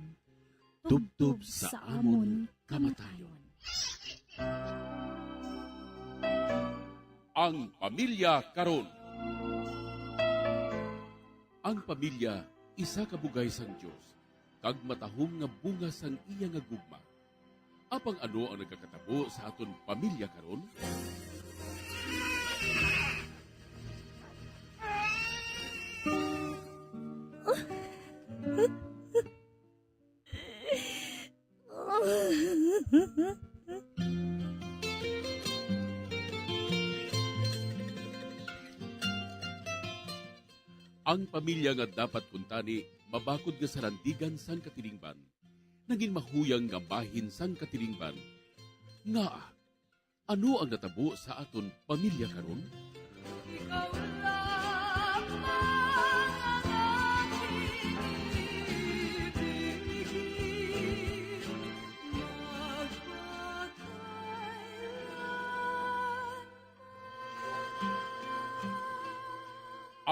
tubtob sa amon kamatayon. Ang pamilya karon. Ang pamilya isa ka bugay sang Dios, kag matahom nga bunga sang iya nga gugma. Apang ano ang nagakatabo sa aton pamilya karon? Ang pamilya nga dapat kuntani mabakod nga sarandigan sang katilingban, nangin mahuyang nga bahin sang katilingban. Ngaa, ano ang natabo sa aton pamilya karon? Ikaw lamang ang aking ibigin, magpakailanman.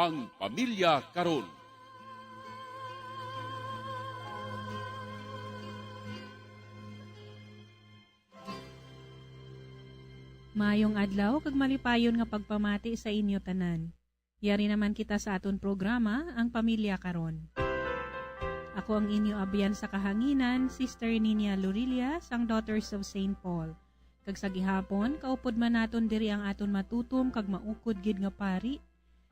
Ang pamilya karon. Maayong adlaw kag malipayon nga pagpamati sa inyo tanan. Yari naman kita sa aton programa, Ang Pamilya Karon. Ako ang inyo abyan sa kahanginan, Sister Ninia Lorilla, sang Daughters of Saint Paul. Kag sa gihapon, kaupod man naton diri ang aton matutom kag maukod gid nga pari,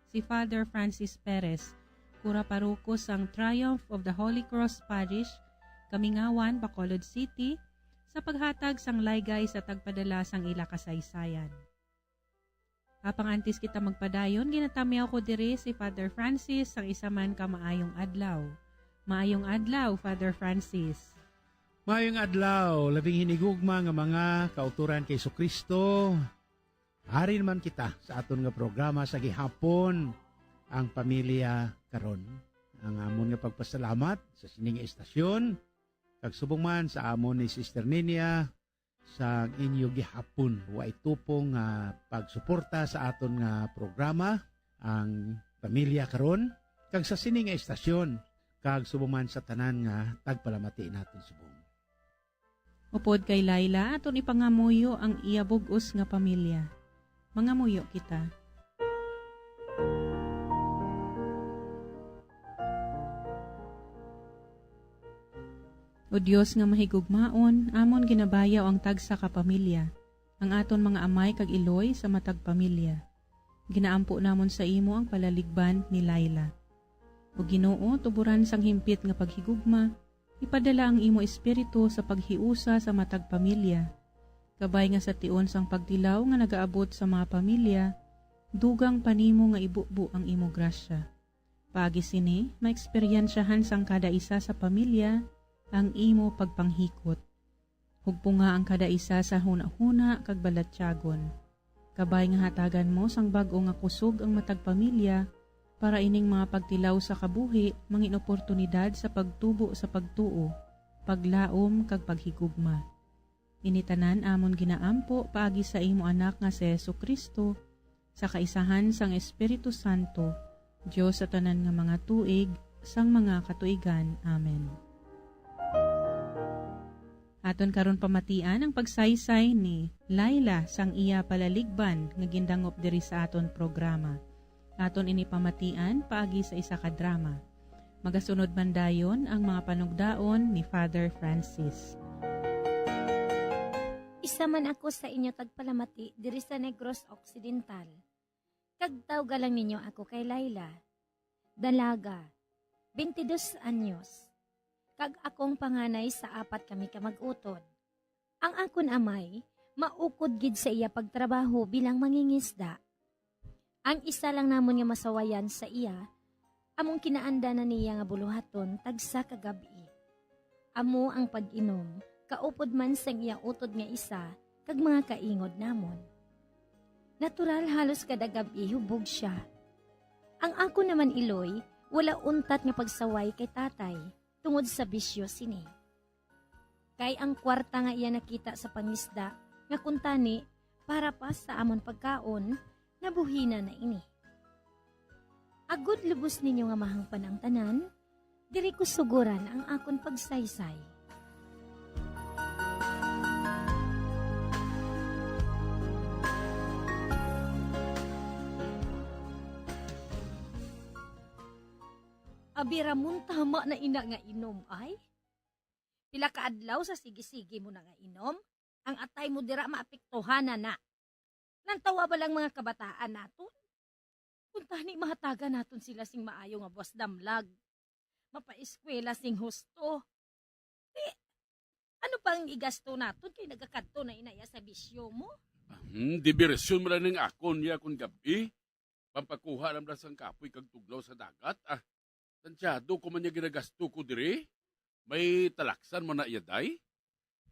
si Father Francis Perez, kura paroko sang Triumph of the Holy Cross Parish, Kamingawan, Bacolod City, sa paghatag sang laygay sa tagpadala sang ila kasaysayan. Apang antes kita magpadayon, ginatamyaw ko diri si Father Francis sang isa man ka maayong adlaw. Maayong adlaw, Father Francis. Maayong adlaw, labing hinigugma nga mga kauturan kay Jesu-Cristo. Ari naman kita sa aton nga programa sa gihapon, Ang Pamilya Karon. Ang amon nga pagpasalamat sa sini nga estasyon, kag subong man sa amon ni Sister Ninia sa inyo gihapon way tupong nga pagsuporta sa aton nga programa, Ang Pamilya Karon, kag sa sini nga estasyon, kag subong man sa tanan nga tagpalamati naton subong. Upod kay Laila, aton ipangamuyo ang iya bug-os nga pamilya. Mangamuyo kita. O Dios nga mahigugmaon, amon ginabayaw ang tagsa ka pamilya, ang aton mga amay kag iloy sa matag pamilya. Ginaampo namon sa imo ang palaligban ni Laila. O Ginoo, tuburan sang himpit nga paghigugma, ipadala ang imo Espiritu sa paghiusa sa matag pamilya, kabay nga sa tion sang pagtilaw nga nagaabot sa mga pamilya, dugang pa nimo nga ibubo ang imo grasya. Paagi sini, maeksperiensyahan sang kada isa sa pamilya ang imo pagpanghikot. Hugpunga ang kada isa sa hunahuna kag balatyagon. Kabay nga hatagan mo sang bag-o nga kusog ang matag pamilya, para ining mga pagtilaw sa kabuhi mangin oportunidad sa pagtubo sa pagtuo, paglaom, kag paghigugma. Ini tanan amon ginaampo paagi sa imo Anak nga si Jesu-Cristo, sa kaisahan sang Espiritu Santo, Dios sa tanan nga mga tuig, sang mga katuigan. Amen. Aton karon pamatian ang pagsaysay ni Laila sang iya palaligban nga gindangop diri sa aton programa. Aton ini pamatian paagi sa isa ka drama. Magasunod man dayon ang mga panugdaon ni Father Francis. Isa man ako sa inyo tagpalamati diri sa Negros Occidental. Kag tawga lang ninyo ako kay Laila. Dalaga, twenty dos anyos. Kag akong panganay sa apat kami ka mag-utod. Ang akon amay, maukod gid sa iya pagtrabaho bilang mangingisda. Ang isa lang namon nga masawayan sa iya, among kinaandanan niya nga buluhaton tagsa ka gab-i. Amo ang pag-inom, kaupod man sang iya utod nga isa, kag mga kaingod namon. Natural, halos kada gab-i hubog sia. Ang akon naman iloy, wala untat nga pagsaway kay tatay, tungod sa bisyo sini. Kay ang kwarta nga iya nakita sa pangisda, nga kuntani para pa sa amon pagkaon, nabuhinan na ini. Agod lubos ninyo nga mahangpan ang tanan, diri ko sugoran ang akon pagsaysay. Abi, Ramon, tama na ina nga inom, ay. Pila ka adlaw sa sige-sige mo na nga inom, ang atay mo dira maapektuhan na na. Lantawa ba lang mga kabataan naton? Kuntani mahatagan naton sila sing maayo nga buwas damlag, mapaeskwela sing husto. Di, ano pa ang igasto naton kay nagakadto na inaya sa bisyo mo? Hmm, dibersyon mo lang ning akon niya kon gab-i. Pampakuha lang lang sang kapoy kag tugnaw sa dagat, ah. Tansyado ko man niya ginagasto ko diri. May talaksan man na iya, day?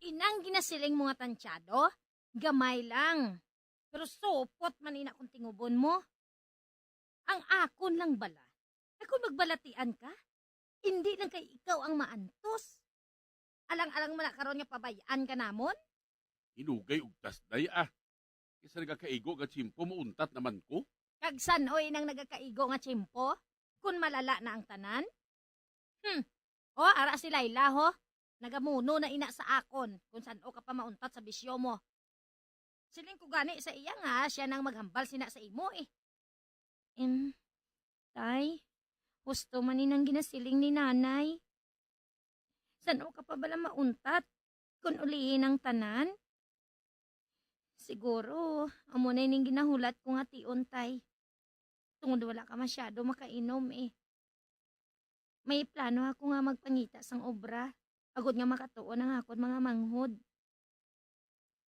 Inang ginasiling mo nga tansyado? Gamay lang. Pero supot man ina kung tingubon mo. Ang akon lang bala. Kag kung magbalatian ka, indi lang kay ikaw ang maantos. Alang-alang man na karon nga pabay-an ka namon. Hinugay ugtas, day, ah. Kaysa nagakaigo nga tiyempo, mauntat naman ko. Kag san-o inang nagakaigo nga tiyempo, kon malala na ang tanan? Hmm. O, ara si Laila, ho. Nagamuno na ina sa akon kon san-o ka pa mauntat sa bisyo mo. Siling ko gani sa iya nga siya nang maghambal sina sa imo, eh. Em, tay, husto man ni nang ginasiling ni nanay. San-o ka pa bala mauntat kon ulihi ang tanan? Siguro, amo na ning ginahulat ko nga tion, tay. Tungod wala ka masyado makainom, eh. May plano ako nga magpangita sang obra, agod nga makatuon ang akon mga manghod.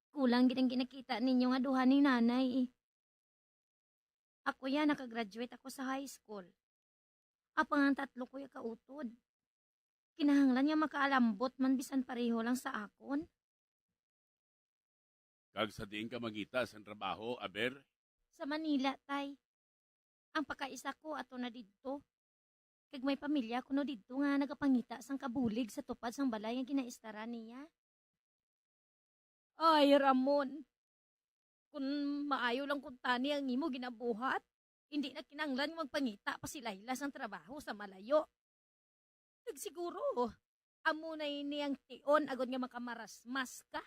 Kulang gid ang ginakita ninyo nga duha ni nanay, eh. Ako ya, nakagraduate ako sa high school. Apang ang tatlo ko ya kautod. Kinahanglan nga makaalambot man bisan pareho lang sa akon. Kag sa diin ka mangita sang trabaho, aber? Sa Manila, tay. Ang pakaisa ko ato na didto. Kag may pamilya kuno didto nga nagapangita sang kabulig sa tupad sang balay nga ginaistaran niya. Ay, Ramon. Kun maayo lang kuntani ang imo ginabuhat, hindi na kinahanglan nga magpangita pa si Laila sang trabaho sa malayo. Kag siguro, amo na ini ang tion agod nga makamarasmas ka.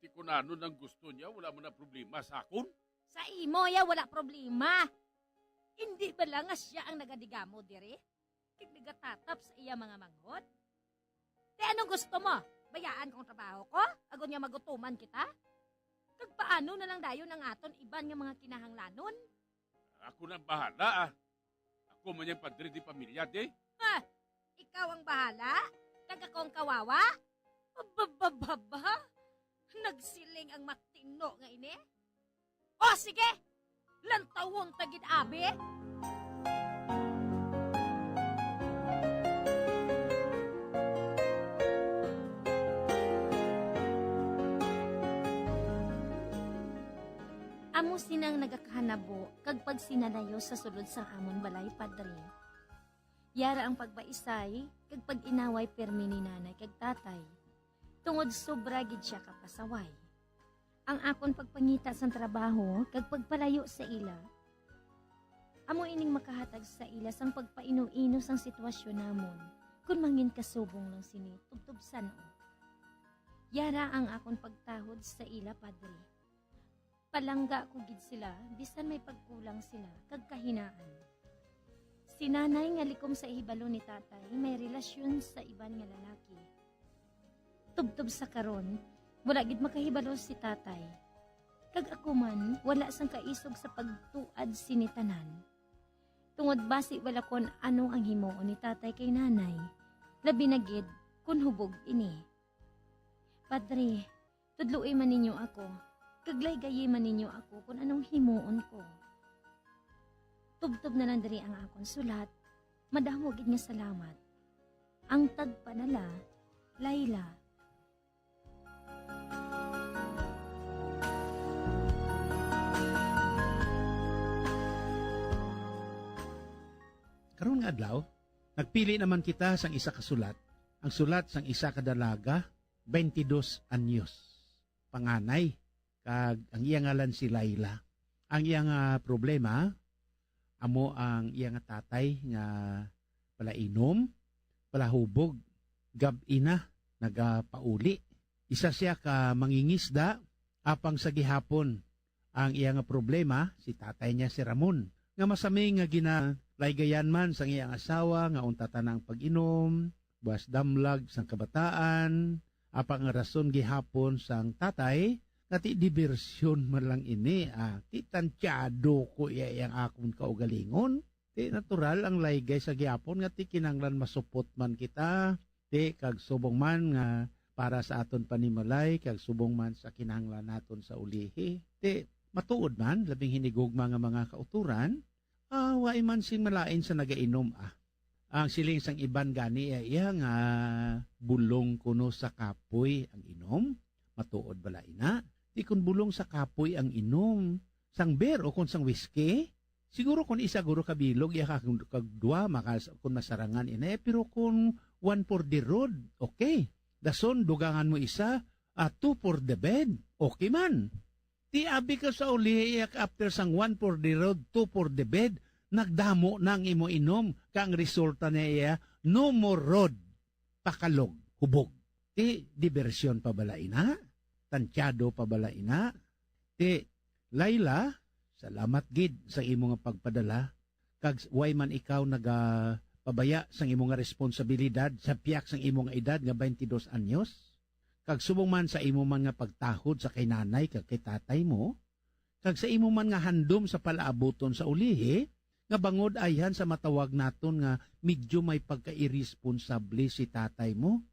Ti kun ano nang gusto niya, wala man na problema sa akon. Sa imo ya wala problema. Hindi bala nga siya ang nagadigamo diri? Kag nagatatap sa iya mga manghod? Ti anong gusto mo? Bayaan ko ang trabaho ko? Agod nga magutuman kita? Kag paano na lang dayon ang aton iban nga mga kinahanglanon? Ako nang bahala, ah. Ako man yang padre di pamilya, di? Ha! Ikaw ang bahala? Kag ako ang kawawa? Babababa! Nagsiling ang matino nga ini? O sige! Lantawon ta gid, abi! Amo sina ang nagakahanabo kag pagsinalayo sa sulod sang amon balay, Padre. Yara ang pagbaisay kag pag-inaway pirmi ni Nanay kag Tatay, tungod sobra gid sia ka pasaway. Ang akon pagpangita sang trabaho kag pagpalayo sa ila, amo ining makahatag sa ila sang pagpaino-ino sang sitwasyon namon, kon manginkasubong lang sini tubtob san-o. Yara ang akon pagtahod sa ila, Padre. Palangga ko gid sila, bisan may pagkulang sila kag kahinaan. Si Nanay nga likom sa hibalo ni Tatay may relasyon sa iban nga lalaki. Tubtob sa karon, wala gid makahibalo si Tatay. Kag ako man, wala sang kaisog sa pagtuad sini tanan. Tungod basi wala kon ano ang himuon ni Tatay kay Nanay, labi na gid kon hubog ini. Padre, tudloi man ninyo ako, kag laygayi man ninyo ako kon anong himuon ko. Tubtob na lang diri ang akon sulat. Madamo gid nga salamat. Ang tagpanala, Laila. Karon nga adlaw, nagpili naman kita sang isa ka sulat, ang sulat sang isa ka dalaga, twenty-dos anyos, panganay, kag ang iya ngalan si Laila. Ang iya nga problema, amo ang iya nga tatay nga palainom, palahubog, gab-i na, nagapauli. Isa sia ka mangingisda, apang sa gihapon, ang iya nga problema, si tatay niya si Ramon, nga masami nga ginalaygayan man sang iyang asawa nga untatan ang pag-inom, buas damlag sang kabataan, apang ang rason gihapon sang tatay nga ti dibersyon man lang ini, ah, ti tantyado ko iya iyang akon kaugalingon. Ti natural ang laygay sa gihapon nga ti kinahanglan masupot man kita, ti kag subong man nga para sa aton panimalay kag subong man sa kinahanglan naton sa ulihi. Ti matuod man, labing hinigugma nga mga kautoran, ah, wa man sing malain sa nagainom, ah. Ang siling sang iban gani iya, iya nga bulong kuno sa kapoy ang inom. Matuod bala ina? Ti kon bulong sa kapoy ang inom, sang beer o kon sang whiskey, siguro kon isa guro ka bilog, iya ka kag dua, maka, kon masarangan ina, eh, pero kon one for the road, okay. Dason, dugangan mo isa, ah, two for the bed, okay man. Ti abi ka sa ulihi, iya ka after sang one for the road, two for the bed, nagdamo na ang imo inom, ka ang resulta niya iya, no more road, pakalog, hubog. Ti, diversyon pa bala ina? Tantyado pa bala ina? Ti, Laila, salamat gid sa imo nga pagpadala, kag way man ikaw nagapabaya sang imo nga responsabilidad sa piyak sang imo nga edad nga twenty-dos anyos, kag subong man sa imo man nga pagtahod sa kay nanay kag kay tatay mo, kag sa imo man nga handom sa palaabuton sa ulihi, nga bangod ayhan sa matawag naton nga medyo may pagkairesponsable si tatay mo,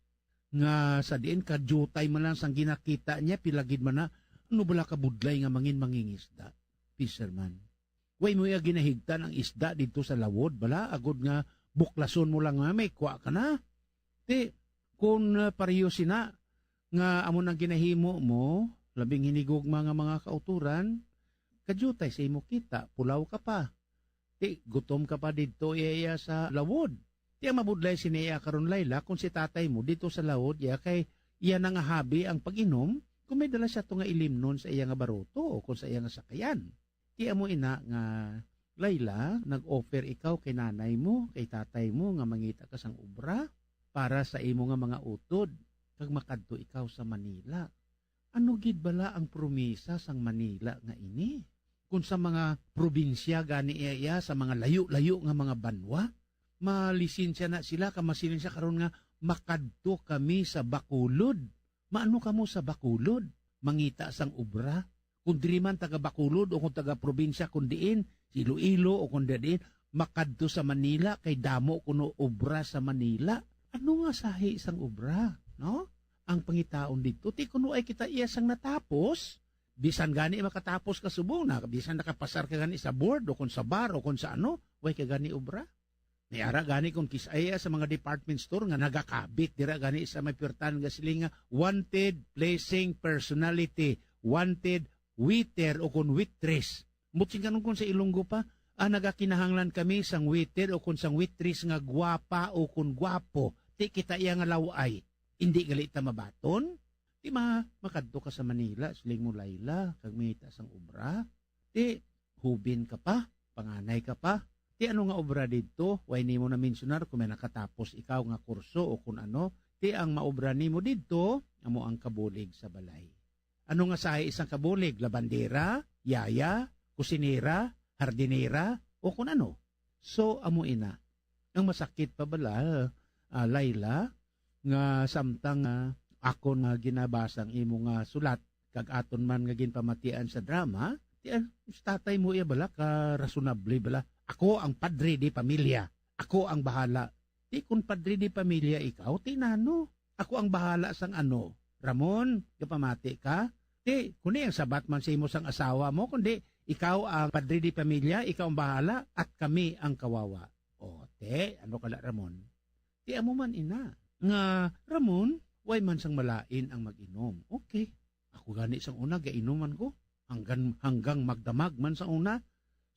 nga sa diin kadiyutay man lang sang ginakita niya, pila gid man na, ano bala ka budlay nga mangin mangingisda, fisherman. Way mo iya ginahigtan ang isda didto sa lawod, bala, agod nga buklason mo lang nga may kwa ka na. Ti, kun, ah, pareho sina nga amo nang ginahimo mo, labing hinigugma nga mga kauturan, kadiyutay sa imo kita, pulaw ka pa. Ti, gutom ka pa didto iya, iya sa lawod. Ti, ang mabudlay sini iya karon, Laila, kung si tatay mo didto sa lawod iya kay iya na nga hobby ang pag-inom, kung may dala siya to nga ilimnon sa iya nga baruto o kung sa iya nga sakayan. Ti amo ina nga, Laila, nag-offer ikaw kay nanay mo, kay tatay mo nga mangita ka sang obra para sa imo nga mga utod, kag makadto ikaw sa Manila. Ano gid bala ang promisa sang Manila nga ini? Kung sa mga probinsya gani iya, iya, sa mga layo-layo nga mga banwa, malisensya na sila, ka masiling siya karon nga, "Makadto kami sa Bacolod." Maano kamo sa Bacolod? Mangita sang obra? Kung diri man taga Bacolod o kung taga probinsya, kung diin, Iloilo o kung diin, makadto sa Manila, kay damo kuno obra sa Manila. Ano nga sahi sang obra, no? Ang pangitaon didto, ti kuno ay kita iya sang natapos, bisan gani makatapos ka subong na, bisan nakapasar ka gani sa board o kung sa bar o kung sa ano, way ka gani obra. May ara gani kung kis-, ay, sa mga department store nga nagakabit dira gani sa may pirtan nga siling nga, "Wanted pleasing personality, wanted waiter o kung waitress." Mutsing kanon kung sa Ilonggo pa, "Ah, nagakinahanglan kami sang waiter o kung sang waitress nga gwapa o kung gwapo. Ti kita iya nga law-ay." Indi gali ta mabaton? Ti ma-, makadto ka sa Manila, siling mo, Laila, kag mangita sang obra. Ti, hubin ka pa, panganay ka pa. Ti ano nga obra didto? Way nimo na-mensionar kung may nakatapos ikaw nga kurso o kun ano. Ti ang maobra nimo didto, amo ang kabulig sa balay. Ano nga sahi sang kabulig? Labandera, yaya, kusinera, hardinera, o kun ano? So, amo ina. Ang masakit pa bala, ah, Laila, nga samtang, ah, akon nga ginabasa ang imo nga sulat, kag aton man nga ginpamatian sa drama, ti, ah, si tatay mo iya bala ka rasonable bala. "Ako ang padre di pamilya. Ako ang bahala." Ti kun padre di pamilya ikaw, ti nano? "Ako ang bahala sang ano?" Ramon, gapamati ka? Ti, kundi ang sabat man sa imo sang asawa mo, kundi ikaw ang padre di pamilya, ikaw ang bahala, at kami ang kawawa. O, te, ano ka la, Ramon? Ti amo man ina. Nga, Ramon, way man sang malain ang mag-inom. Okay. Ako gani sang una, gainuman ko. Hanggang, hanggang magdamag man sang una.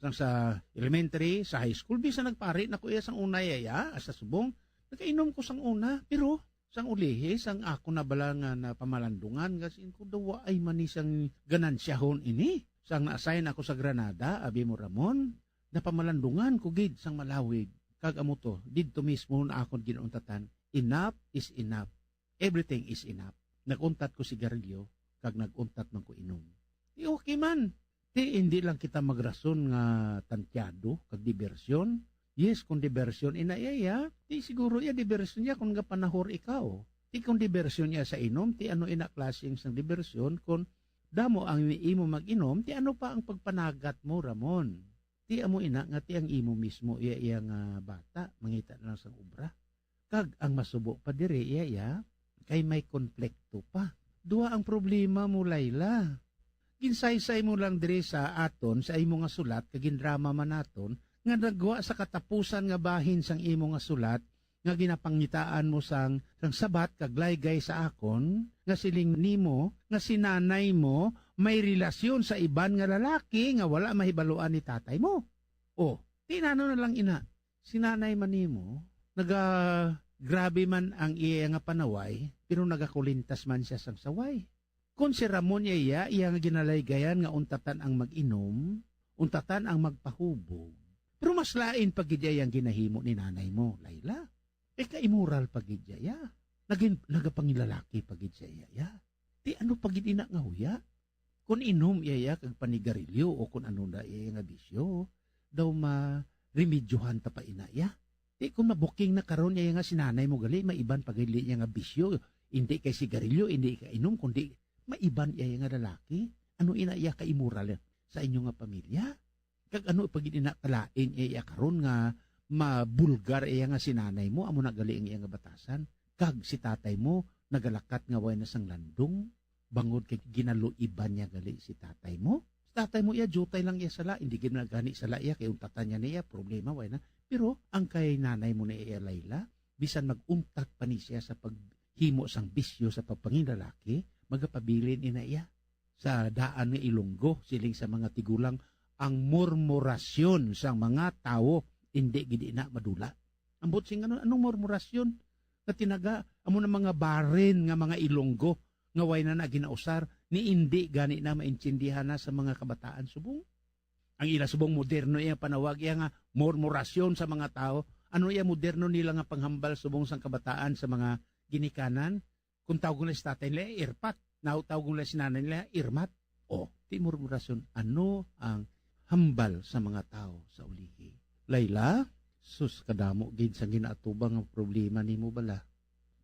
Sang sa elementary, sa high school, bisan nagpari na ko iya sang una, yaya, hasta subong. Nagainom ko sang una, pero sang ulihi, sang ako na bala nga napamalandungan, nga sin ko daw ay man ni sang ganansyahon ini. Sang na-assign ako sa Granada, abi mo, Ramon, napamalandungan ko gid sang malawig. Kag amo to, didto mismo na akon ginuntatan, enough is enough. Everything is enough. Nag-untat ko sigarilyo, kag nag-untat man ko inom. Di okay man. Ti, hindi lang kita magrason nga tantyado kag dibersyon. Yes, kung dibersyon ina iya, iya, ti siguro iya dibersyon niya kung gapanahor ikaw. Ti kung dibersyon niya sa inom, ti ano ina klaseng sang dibersyon kung damo ang imo mag-inom, ti ano pa ang pagpanagat mo, Ramon? Ti amo ina nga ti ang imo mismo iya, iya nga bata, mangita na lang sang obra. Kag ang masubo pa diri, iya, iya, kay may konplekto pa. Duha ang problema mo, Laila. Ginsaysay mo lang diri sa aton sa imo nga sulat, kag gindrama man naton, nga nagwa sa katapusan nga bahin sang imo nga sulat, nga ginapangitaan mo sang, sang sabat kag laygay sa akon, nga siling nimo nga si nanay mo may relasyon sa iban nga lalaki nga wala mahibaluan ni tatay mo. O, ti nano na lang ina, si nanay man nimo, naga-, grabe man ang iya nga panaway, pero nagakulintas man siya sang saway. Kon si Ramon iya, iya, iya nga ginalaygayan nga untatan ang mag-inom, untatan ang magpahubog. Pero mas lain pa gid iya ang ginahimo ni nanay mo, Laila. Eh, ka-immoral pa gid iya. Nagin-, nagapangilalaki pa gid siya iya. Ti ano pa gid ina nga huya? Kun inom iya, iya kag panigarilyo o kun ano na iya nga bisyo, daw ma-remedyohan ta pa ina iya. Ti kun mabuking na karon iya nga si nanay mo gali, maiban pa gid iya nga bisyo, indi kay sigarilyo, indi kay inom, kundi maiban iya nga lalaki. Ano ina iya ka-immoral sa inyo nga pamilya? Kag ano pa gid ina kalain iya, iya karon nga mabulgar iya nga si nanay mo, amo na gali ang iya nga batasan. Kag si tatay mo nagalakat nga way na sang landong, bangod kay ginaluiban niya gali si tatay mo. Si tatay mo iya, diutay lang iya sala, hindi gid na gani sala iya, kay untatan niya na iya, problema, way na. Pero ang kay nanay mo na iya, Laila, bisan mag-untat pa ni siya sa paghimo sang bisyo sa pagpanginlalaki, magapabilin ina iya. Sa daan nga Ilonggo, siling sa mga tigulang, ang murmurasyon sang mga tawo indi gid ina madula. Ambot sing ano, anong murmurasyon? Nga tinaga, amo na mga barin nga mga Ilonggo nga way na na ginausar, ni indi gani na maintindihan na sa mga kabataan subong. Ang ila subong moderno iya panawag iya nga murmurasyon sa mga tawo. Ano iya moderno nila nga panghambal subong sang kabataan sa mga ginikanan? Kung tawgon nila si tatay nila, irmat. Now, tawgon nila si nanay nila, irmat. O, ti murmurasyon, ano ang hambal sa mga tawo sa ulihi? Layla, sus, kadamo gid sang ginaatubang nga problema nimo bala.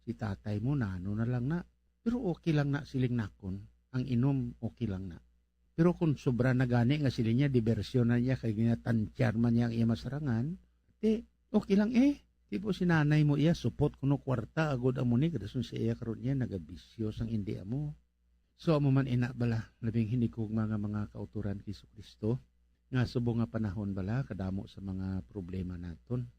Si tatay mo, nano na lang na. Pero okay lang na, siling nakon. Ang inom, okay lang na. Pero kung sobra na gani nga sila niya, diversyon na niya, kay ginatantyar man niya ang iya masarangan, ti, okay lang eh. Ti po si nanay mo iya, supot kuno kwarta, agod amo ni, kadason sa iya karon niya, nagabisyo sang indi amo. So, amo man ina bala, labing hinigugma nga mga kauturan kay Jesu-Cristo, nga subong nga panahon bala, kadamo sa mga problema naton,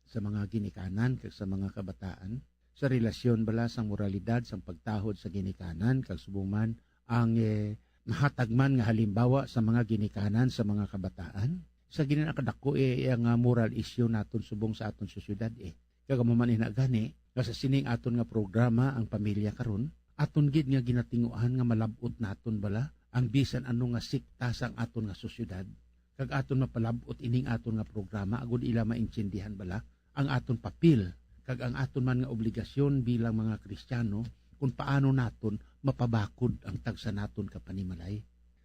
sa mga ginikanan, kag sa mga kabataan, sa relasyon bala sang moralidad, sang pagtahod sa ginikanan, kag subong man ang, eh, mahatag man nga halimbawa sa mga ginikanan sa mga kabataan. Sa gini na kadako, eh, ang, ah, moral issue naton subong sa aton sosyedad, eh. Kag amo man ina gani, nga sa sining aton nga programa, ang pamilya karon, aton gid nga ginatinguhan nga malab-ot naton bala ang bisan ano nga sekta sang aton nga sosyedad, kag aton mapalab-ot ining aton nga programa, agod ila maintindihan bala ang aton papel kag ang aton man nga obligasyon bilang mga Kristiyano, kung paano naton mapabakod ang tagsa naton ka panimalay.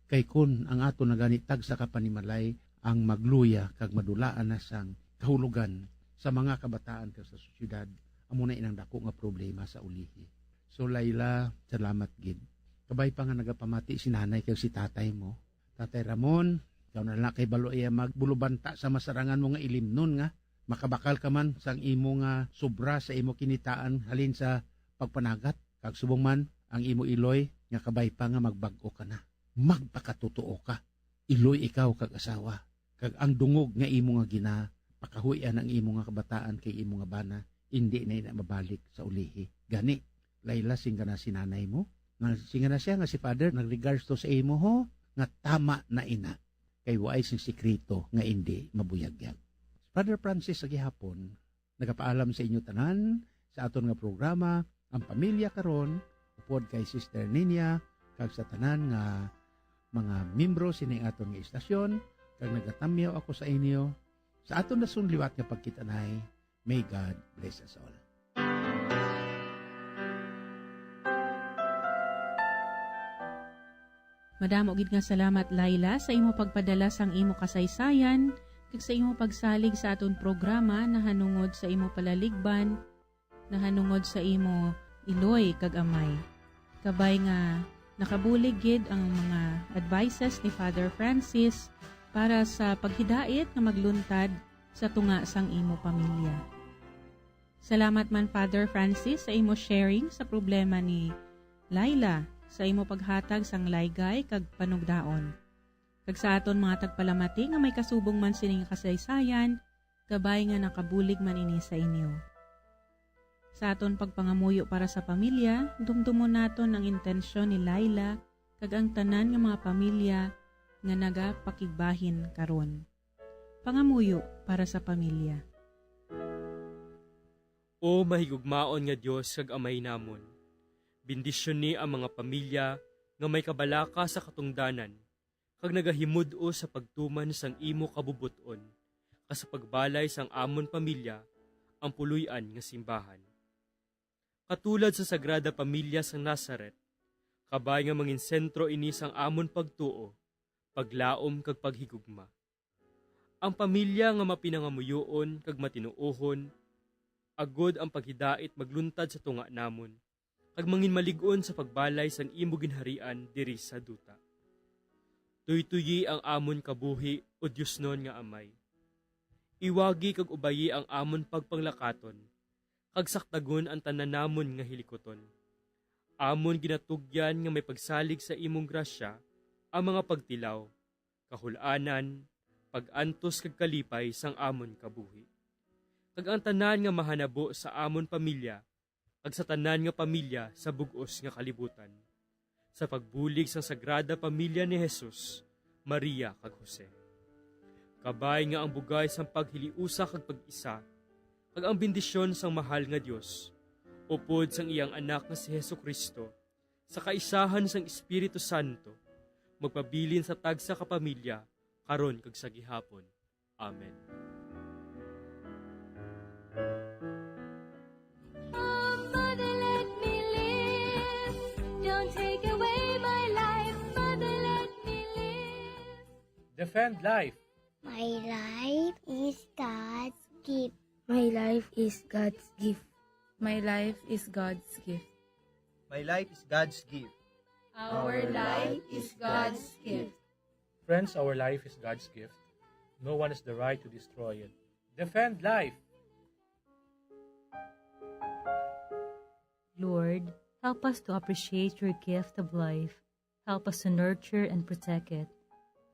Kay kun ang aton na gani tagsa ka panimalay ang magluya kag madulaan na sang kahulogan sa mga kabataan kag sa sosyedad, amo na inang dako nga problema sa ulihi. So, Laila, salamat gid. Kabay pa nga nagapamati si nanay kag si tatay mo. Tatay Ramon, ikaw na lang kay balo iya magbulubanta sa masarangan mo nga ilimnon nga makabakal ka man sang imo nga sobra sa imo kinitaan halin sa pagpanagat, kag subong man ang imo iloy nga kabay pa nga magbag-o ka na. Magpakatotoo ka. Iloy ikaw kag asawa, kag ang dungog nga imo nga ginapakahuy-an ang imo nga kabataan kay imo nga bana, indi na ina mabalik sa ulihi. Gani, Laila, singgana si nanay mo, nga singgana siya nga si Father, nag-regards to sa imo, ho, nga tama na ina, kay waay sing sikreto nga indi mabuyagyag. Father Francis sa gihapon, nagapaalam sa inyo tanan sa aton nga programa, Ang Pamilya Karon, upod kay Sister Ninia, kag sa tanan nga mga miyembro sining aton nga istasyon, kag nagatamyaw ako sa inyo sa aton dason liwat nga pagkit-anay. May God bless us all. Madamo gid nga salamat, Laila, sa imo pagpadala sang imo kasaysayan kag sa imo pagsalig sa aton programa nahanungod sa imo palaligban, nahanungod sa imo iloy kag amay. Kabay nga nakabulig gid ang mga advices ni Father Francis para sa paghidait nga magluntad sa tunga sang imo pamilya. Salamat man, Father Francis, sa imo sharing sa problema ni Laila, sa imo paghatag sang laygay kag panugdaon, kag sa aton mga tagpalamati nga may kasubong man sining kasaysayan, kabay nga nakabulig man ini sa inyo. Sa aton pagpangamuyo para sa pamilya, dumdumon naton ang intensyon ni Laila kag ang tanan nga mga pamilya nga nagapakigbahin karon. Pangamuyo para sa pamilya. O mahigugmaon nga Dios kag Amay namon, bendisyoni ang mga pamilya nga may kabalaka sa katungdanan, kag nagahimud-os sa pagtuman sang imo kabubot-on, kag sa pagbalay sang amon pamilya ang puloy-an nga simbahan. Katulad sa Sagrada Pamilya sang Nazaret, kabay nga mangin sentro ini sang amon pagtuo, paglaom kag paghigugma. Ang pamilya nga mapinangamuyoon kag matinuohon, agod ang paghidait magluntad sa tunga namon, kag mangin malig-on sa pagbalay sang imo ginharian diri sa duta. Tuytoyi ang amon kabuhi, O Diosnon nga Amay. Iwagi kag ubayi ang amon pagpanglakaton, kag sakdagon ang tanan namon nga hilikuton. Amon ginatugyan nga may pagsalig sa imong grasya ang mga pagtilaw, kahul-anan, pag-antos kag kalipay sang amon kabuhi, kag ang tanan nga mahanabo sa amon pamilya kag sa tanan nga pamilya sa bug-os nga kalibutan, sa pagbulig sang Sagrada Pamilya ni Jesus, Maria, kag Jose. Kabay nga ang bugay sang paghiliusa kag pag-isa, kag ang bendisyon sang mahal nga Dios, upod sang iyang Anak nga si Jesu-Cristo, sa kaisahan sang Espiritu Santo, magpabilin sa tagsa ka pamilya, karon kag sa gihapon. Amen. Oh, mother, let me live. Don't take away my life. Mother, let me live. Defend life. My life is God's gift. My life is God's gift. My life is God's gift. My life is God's gift. Our life is God's gift. Friends, our life is God's gift. No one has the right to destroy it. Defend life. Lord, help us to appreciate your gift of life. Help us to nurture and protect it.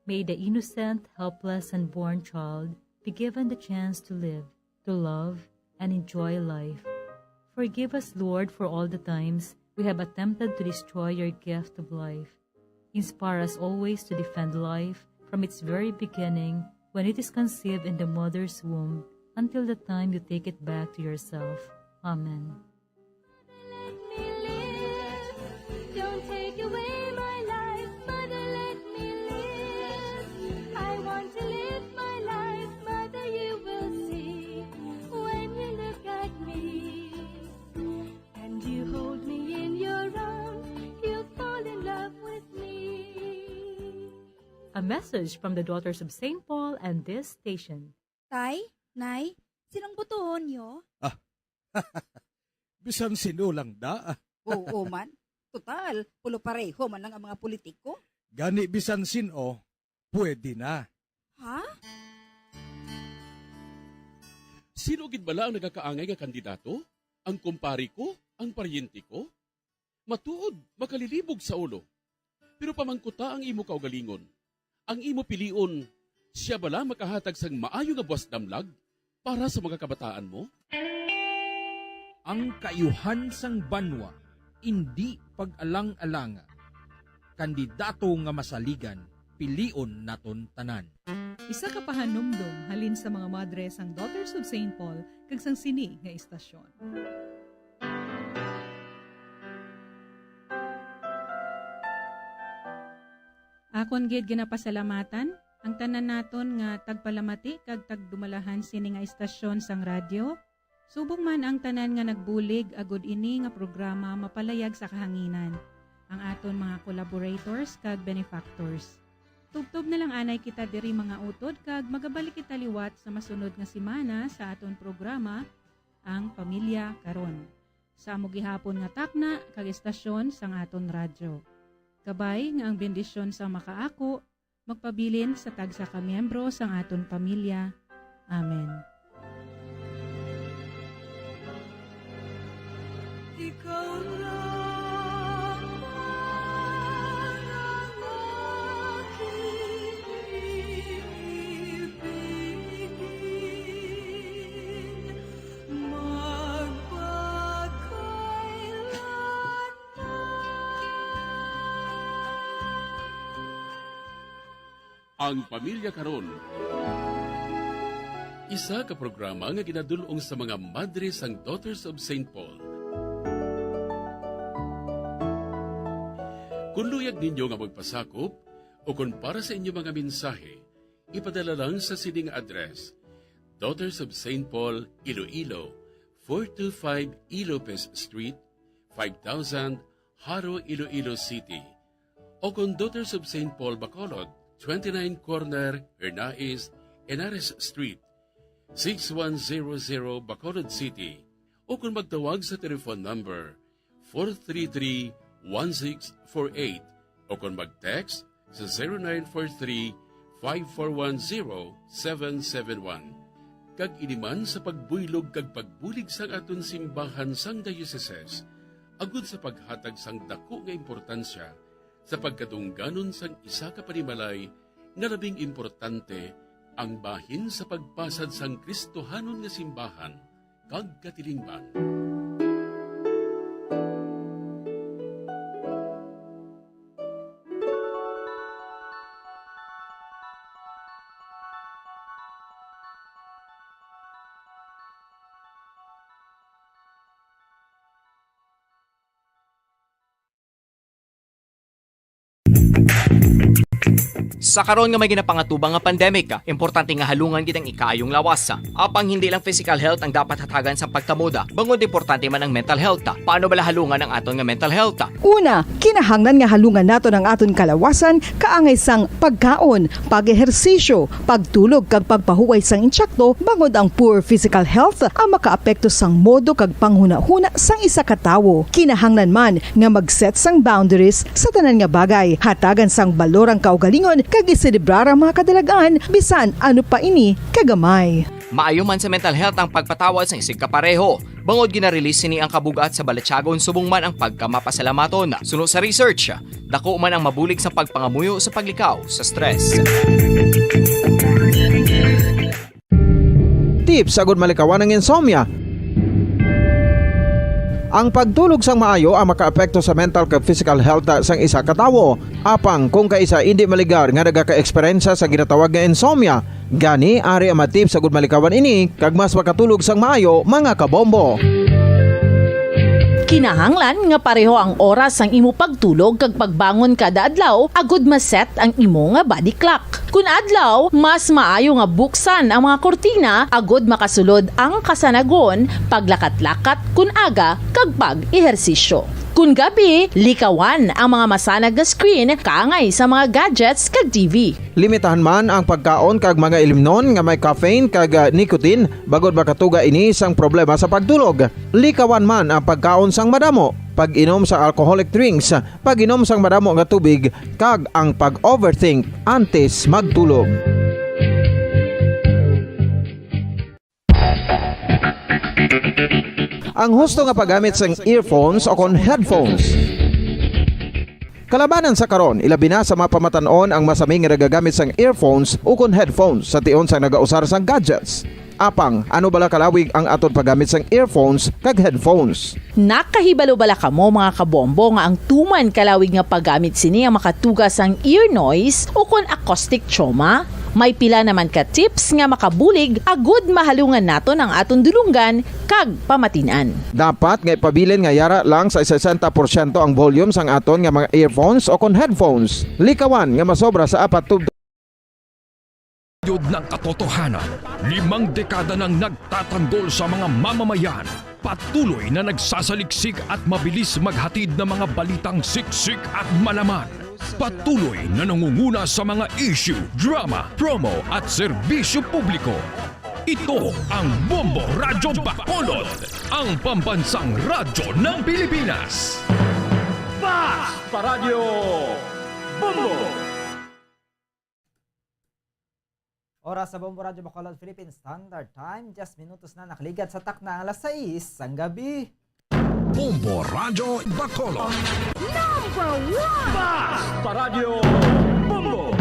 May the innocent, helpless, unborn child be given the chance to live, to love, and enjoy life. Forgive us, Lord, for all the times we have attempted to destroy your gift of life. Inspire us always to defend life from its very beginning, when it is conceived in the mother's womb, until the time you take it back to yourself. Amen. Let me live. Don't take away my life, mother, let me live. I want to live my life, mother, you will see. When you look at me and you hold me in your arms, you fall in love with me. A message from the Daughters of Saint Paul and this station. Tay, Nay, sinong botohon nyo? Bisan sino lang da. Oo man. Total, pulo pareho man lang ang mga politiko. Gani bisan sin-o, pwede na. Ha? Sino gid bala ang nagakaangay nga kandidato? Ang kumpare ko? Ang paryente ko? Matuod, makalilibog sa ulo. Pero pamangkuta ang imo kaugalingon. Ang imo pilion, sia bala makahatag sang maayo nga buwas damlag para sa mga kabataan mo? Ang kaayuhan sang banwa indi pag-alang-alanga. Kandidato nga masaligan, pilion naton tanan. Isa ka pahanumdom halin sa mga madre sang Daughters of Saint Paul kag sang sini nga istasyon. Akon gid ginapasalamatan ang tanan naton nga tagpalamati kag tagdumalahan sini nga istasyon sang radyo, subong man ang tanan nga nagbulig agud ini nga programa mapalayag sa kahanginan, ang aton mga collaborators kag benefactors. Tubtob na lang anay kita diri, mga utod, kag magabalik kita liwat sa masunod nga semana sa aton programa, Ang Pamilya Karon, sa amo gihapon nga takna kag estasyon sang aton radyo. Kabay nga ang bendisyon sang makaako magpabilin sa tagsa ka miyembro sang aton pamilya. Amen. Ikaw lang ang aking ibigin, magpakailanman. Ang Pamilya Karon. Isa ka programa nga ginadul-ong sa mga madre sang Daughters of Saint Paul. Kung luyag ninyo nga magpasakop o kung para sa inyo mga mensahe, ipadala lang sa sining address: Daughters of Saint Paul, Iloilo, four two five Ilopez Street, five thousand, Jaro, Iloilo City. O kung Daughters of Saint Paul, Bacolod, twenty-nine Corner, Hernais, Henares Street, six one zero zero, Bacolod City. O kung magtawag sa telephone number four three three, one six four eight, o kon mag-text sa zero nine four three, five four one, zero seven seven one. Kag ini man sa pagbuylog kag pagbulig sang aton simbahan sang dioceses, agud sa paghatag sang dako nga importansya sa pagkadungganon sang isa ka panimalay nga labing importante, ang bahin sa pagpasad sang Kristohanon nga simbahan kag katilingban. Sa karon nga may ginapangatubang nga pandemic, importante nga halungan gid ang ikaayong lawas. Apang hindi lang physical health ang dapat hatagan sa pagkamuda, bangod importante man ang mental health. Paano bala halungan ang aton nga mental health? Una, kinahanglan nga halungan naton ang aton kalawasan kaangay sang pagkaon, pag-ehersisyo, pagtulog kag pagpahuway sang insakto, bangod ang poor physical health ang makaapekto sang modo kag panghunahuna sang isa ka tawo. Kinahanglan man nga mag-set sang boundaries sa tanan nga bagay, hatagan sang balor ang kaugalingon kag iselebrar ang mga kadalag-an bisan ano pa ini kagamay. Maayo man sa mental health ang pagpatawad sang isigkapareho, bangod gina-release sini ang kabug-at sa balatyagon subong man ang pagkamapasalamaton. Suno sa research, dako man ang mabulig sa pagpangamuyo sa paglikaw sa stress. Tips agud malikawan ang insomnia. Ang pagtulog sang maayo ang makaapekto sa mental kag physical health sang isa ka tawo. Apang kung kaisa indi maligar nga nagaka-eksperyensya sa ginatawag nga insomnia, gani ari ang mga tips agud malikawan ini kag mas makatulog sang maayo, mga kabombo. Kinahanglan nga pareho ang oras sang imo pagtulog kag pagbangon kada adlaw agud ma-set ang imo nga body clock. Kun adlaw, mas maayo nga buksan ang mga kurtina agud makasulod ang kasanagon, paglakat-lakat kun aga, kag pag-ehersisyo. Kun gabi, likawan ang mga masanag nga screen kaangay sa mga gadgets kag T V. Limitahan man ang pagkaon kag mga ilimnon nga may caffeine kag ah, nicotine bangod makatuga ini sang problema sa pagtulog. Likawan man ang pagkaon sang madamo, pag-inom sa alcoholic drinks, pag-inom sang madamo nga tubig, kag ang pag-overthink antes magtulog. Ang husto nga paggamit sang earphones o kon headphones. Kalabanan sa karon, ilabi na sa mga pamatan-on ang masami nga nagagamit sang earphones ukon headphones sa tion sang nagausar sang gadgets. Apang, ano bala kalawig ang aton paggamit sang earphones kag headphones? Nakahibalo bala kamo, mga kabombo, nga ang tuman kalawig nga paggamit sini ang makatuga sang ear noise ukon acoustic trauma? May pila naman ka tips nga makabulig agud mahalungan naton ang aton dulonggan kag pamatin-an. Dapat nga ipabilin nga yara lang sa sesenta porsyento ang volume sang aton nga mga earphones o kon headphones. Likawan nga masobra sa apat tub Yod ng katotohanan, limang dekada nang nagtatanggol sa mga mamamayan, patuloy na nagsasaliksik at mabilis maghatid ng mga balitang siksik at malaman. Patuloy na nangunguna sa mga issue, drama, promo at serbisyo publiko. Ito ang Bombo Radyo Bacolod, ang pambansang radyo ng Pilipinas. Fast Paradyo Bombo! Oras sa Bombo Radyo Bacolod Philippine Standard Time, diyes minutos na nakaligad sa takna ang alas sais sang gabi. Bombo Radyo Bacolod. Number one! Fast Paradyo Bombo!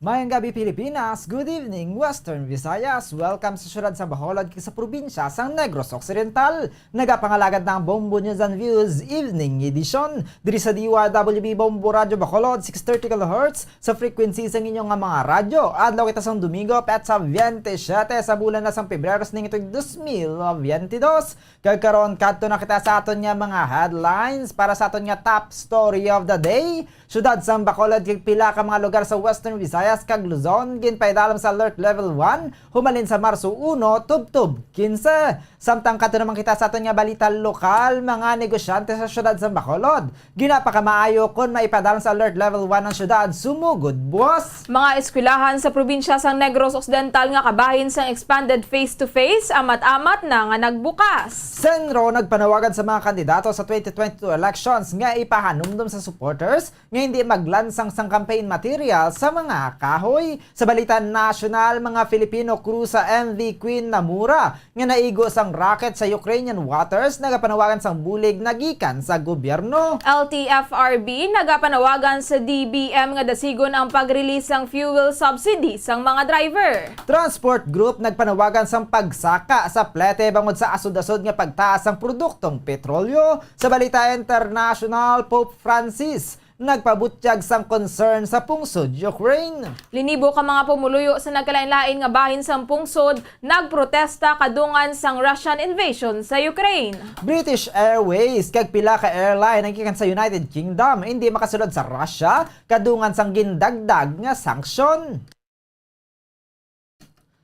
Mayong gabi, Pilipinas. Good evening, Western Visayas. Welcome sa siyudad sa Bacolod kag sa probinsya sang Negros Occidental. Nagapangalagad na ang Bombo News and Views Evening Edition diri sa D Y W B Bombo Radyo Bacolod, six thirty kilohertz sa frequency sang inyo nga mga radyo. Adlaw kita sang Domingo, petsa twenty-seven sa bulan na sang Pebrero, sa ning tuig dos mil twenty-two. Kag karon, kadto na kita sa aton nga mga headlines para sa aton nga top story of the day. Siyudad sang Bacolod kag pila ka mga lugar sa Western Visayas kag Luzon ginpaidalom sa Alert Level one humalin sa Marso uno tubtob quince. Samtang kadto naman kita sa aton nga balita lokal, mga negosyante sa siyudad sang Bacolod ginapakamaayo kon maipadalom sa Alert Level one ang siyudad sumugod buwas. Mga eskwelahan sa probinsya sang Negros Occidental nga kabahin sang expanded face-to-face, amat-amat na nga nagbukas. CENRO nagpanawagan sa mga kandidato sa twenty twenty-two elections nga ipahanumdom sa supporters nga hindi maglansang sang campaign material sa mga kahoy. Sa balita nasyonal, mga Filipino crew sa M V Queen Namura nga naigo sang rocket sa Ukrainian waters nagapanawagan sang bulig na gikan sa gobyerno. L T F R B nagapanawagan sa D B M nga dasigon ang pag-release sang fuel subsidy sang mga driver. Transport Group nagpanawagan sang pagsaka sa plete bangod sa asod-asod nga pagtaas sang produktong petrolyo. Sa balita international, Pope Francis nagpabutyag sang concern sa pungsod Ukraine. Linibo ka mga pumuluyo sa nagkalain-lain nga bahin sang pungsod nagprotesta kadungan sang Russian invasion sa Ukraine. British Airways kag pila ka airline nga gikan sa United Kingdom hindi makasulod sa Russia kadungan sang gindagdag nga sanksyon.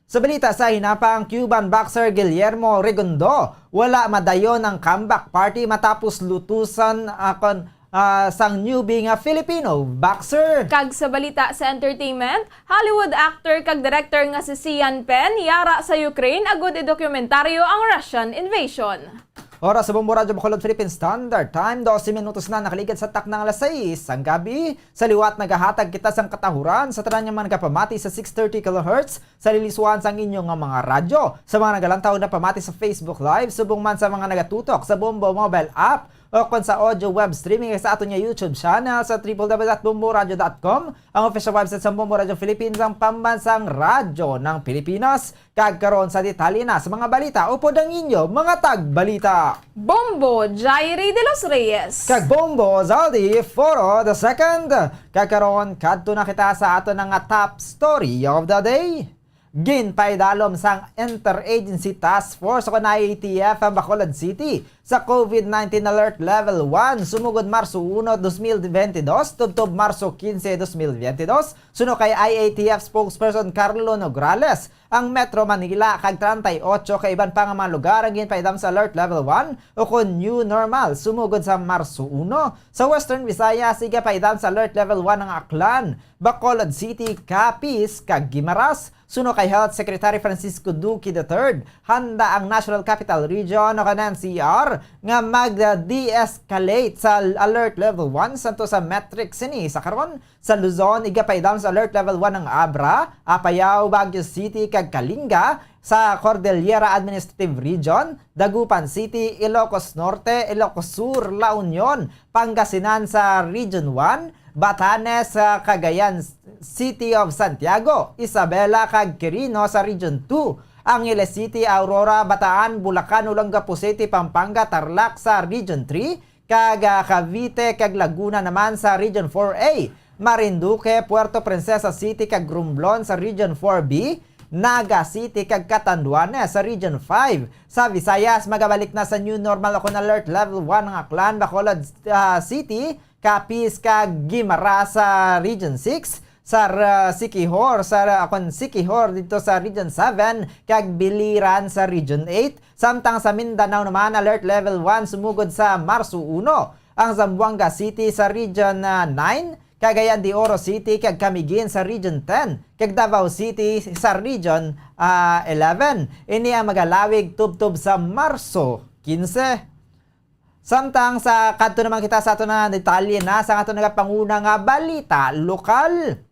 Sa balita sa hinapang, Cuban boxer Guillermo Regundo wala madayon ang comeback party matapos lutusan, ah, kon, ah, sang newbie nga Filipino boxer. Kag sa balita sa entertainment, Hollywood actor kag director nga si Sean Penn yara sa Ukraine agud idokumentaryo ang Russian invasion. Oras sa Bombo Radyo Bacolod, Philippine Standard Time, dose minutos na nakaligad sa takna nga alas sais sang gabi. Sa liwat, nagahatag kita sang katahuran sa tanan nga mga nagapamati sa six thirty kilohertz sa liliswahan sang inyo nga mga radyo. Sa mga nagalantaw na pamati sa Facebook Live, subong man sa mga nagatutok sa Bombo mobile app, o kon sa audio web streaming sa aton nga YouTube channel sa triple w dot bomboradio dot com, ang official website sa Bombo Radyo Philippines, ang pambansang radyo ng Pilipinas. Kag karon sa detalye na sa mga balita, upod ang inyo mga tagbalita, Bombo Jairi de los Reyes kag Bombo Zaldi Foro the second. Kag karon, kadto na kita sa aton nga top story of the day. Ginpaidalom sang Interagency Task Force o kon I A T F ang Bacolod City sa COVID nineteen Alert Level one sumugod Marso uno, dos mil bentidós, tubtob Marso quince, dos mil bentidós, suno kay I A T F spokesperson Carlo Nograles. Ang Metro Manila kag treinta y ocho ka iban pa nga mga lugar ang ginpaidalom sa Alert Level one o kon New Normal sumugod sa Marso uno. Sa Western Visayas, igapaidalom sa Alert Level one ang Aklan, Bacolod City, Capiz, kag Guimaras. Suno kay Health Secretary Francisco Duque the third, handa ang National Capital Region o kon N C R nga mag-de-escalate sa Alert Level one santo sa metric sini sa karon. Sa Luzon, igapaidalom sa Alert Level one ang Abra, Apayao, Baguio City, kag Kalinga. Sa Cordillera Administrative Region, Dagupan City, Ilocos Norte, Ilocos Sur, La Union, Pangasinan sa Region one, Batanes, sa Cagayan, City of Santiago, Isabela, kag Quirino sa Region two, Angeles City, Aurora, Bataan, Bulacan, Olongapo City, Pampanga, Tarlac sa Region three, kag, ah, Cavite kag Laguna naman sa Region four A, Marinduque, Puerto Princesa City kag Romblon sa Region four B, Naga City kag Catanduanes sa Region five. Sa Visayas, magabalik na sa new normal o kon Alert Level one ang Aklan, Bacolod, ah, City, Capiz kag Guimaras sa Region six, sa, ah, Siquijor, sa, ah, kon Siquijor dito sa Region seven, kag Biliran sa Region eight. Samtang sa Mindanao naman, Alert Level one sumugod sa Marso uno ang Zamboanga City sa Region, ah, nine, Cagayan de Oro City kag Camiguin sa Region ten, kag Davao City sa Region, ah, eleven. Ini ang magalawig tubtob sa Marso quince. Samtang sa kadto naman kita sa aton nga detalye na sa aton nagapanguna nga balita lokal.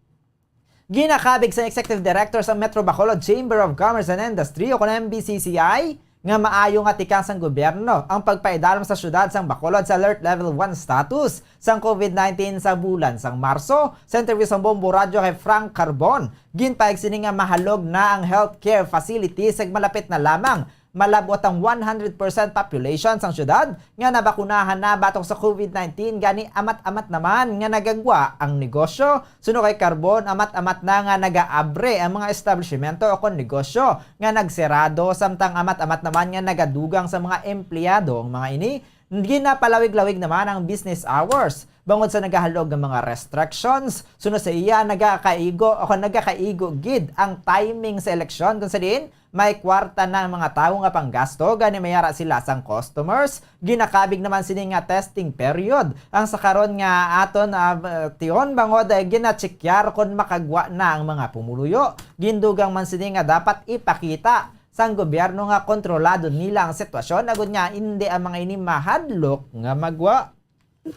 Ginakabig sa Executive Director sa Metro Bacolod Chamber of Commerce and Industry o kon M B C C I, nga maayo nga tikang sang gobyerno ang pagpaidalom sa syudad sang Bacolod sa Alert Level one status sang COVID nineteen sa bulan sang Marso. Sa interview sang Bombo Radyo kay Frank Carbon, ginpahayag sini nga mahalog na ang healthcare facility sa malapit na lamang malab-ot ang one hundred percent population sang syudad nga nabakunahan na batok sa COVID nineteen, gani amat-amat naman nga nagagwa ang negosyo. Suno kay Carbon, amat-amat na nga nagaabre ang mga establishmento o kon negosyo nga nagsirado, samtang amat-amat naman nga nagadugang sa mga empleyado ang mga ini. Ginapalawig-lawig naman ang business hours bangod sa nagahalog nga mga restrictions. Suno sa iya, nagakaigo o kon nagakaigo gid ang timing sa eleksyon, kung sa diin may kwarta na ang mga tawo nga panggasto, gani mayara sila sang customers. Ginakabig naman sini nga testing period ang sa karon nga aton, ah, tion, bangod, eh, ginachekyar kon makagwa na ang mga pumuluyo. Gindugang man sini nga dapat ipakita sang gobyerno nga kontrolado nila ang sitwasyon, agud nga hindi ang mga ini mahadlok nga magwa.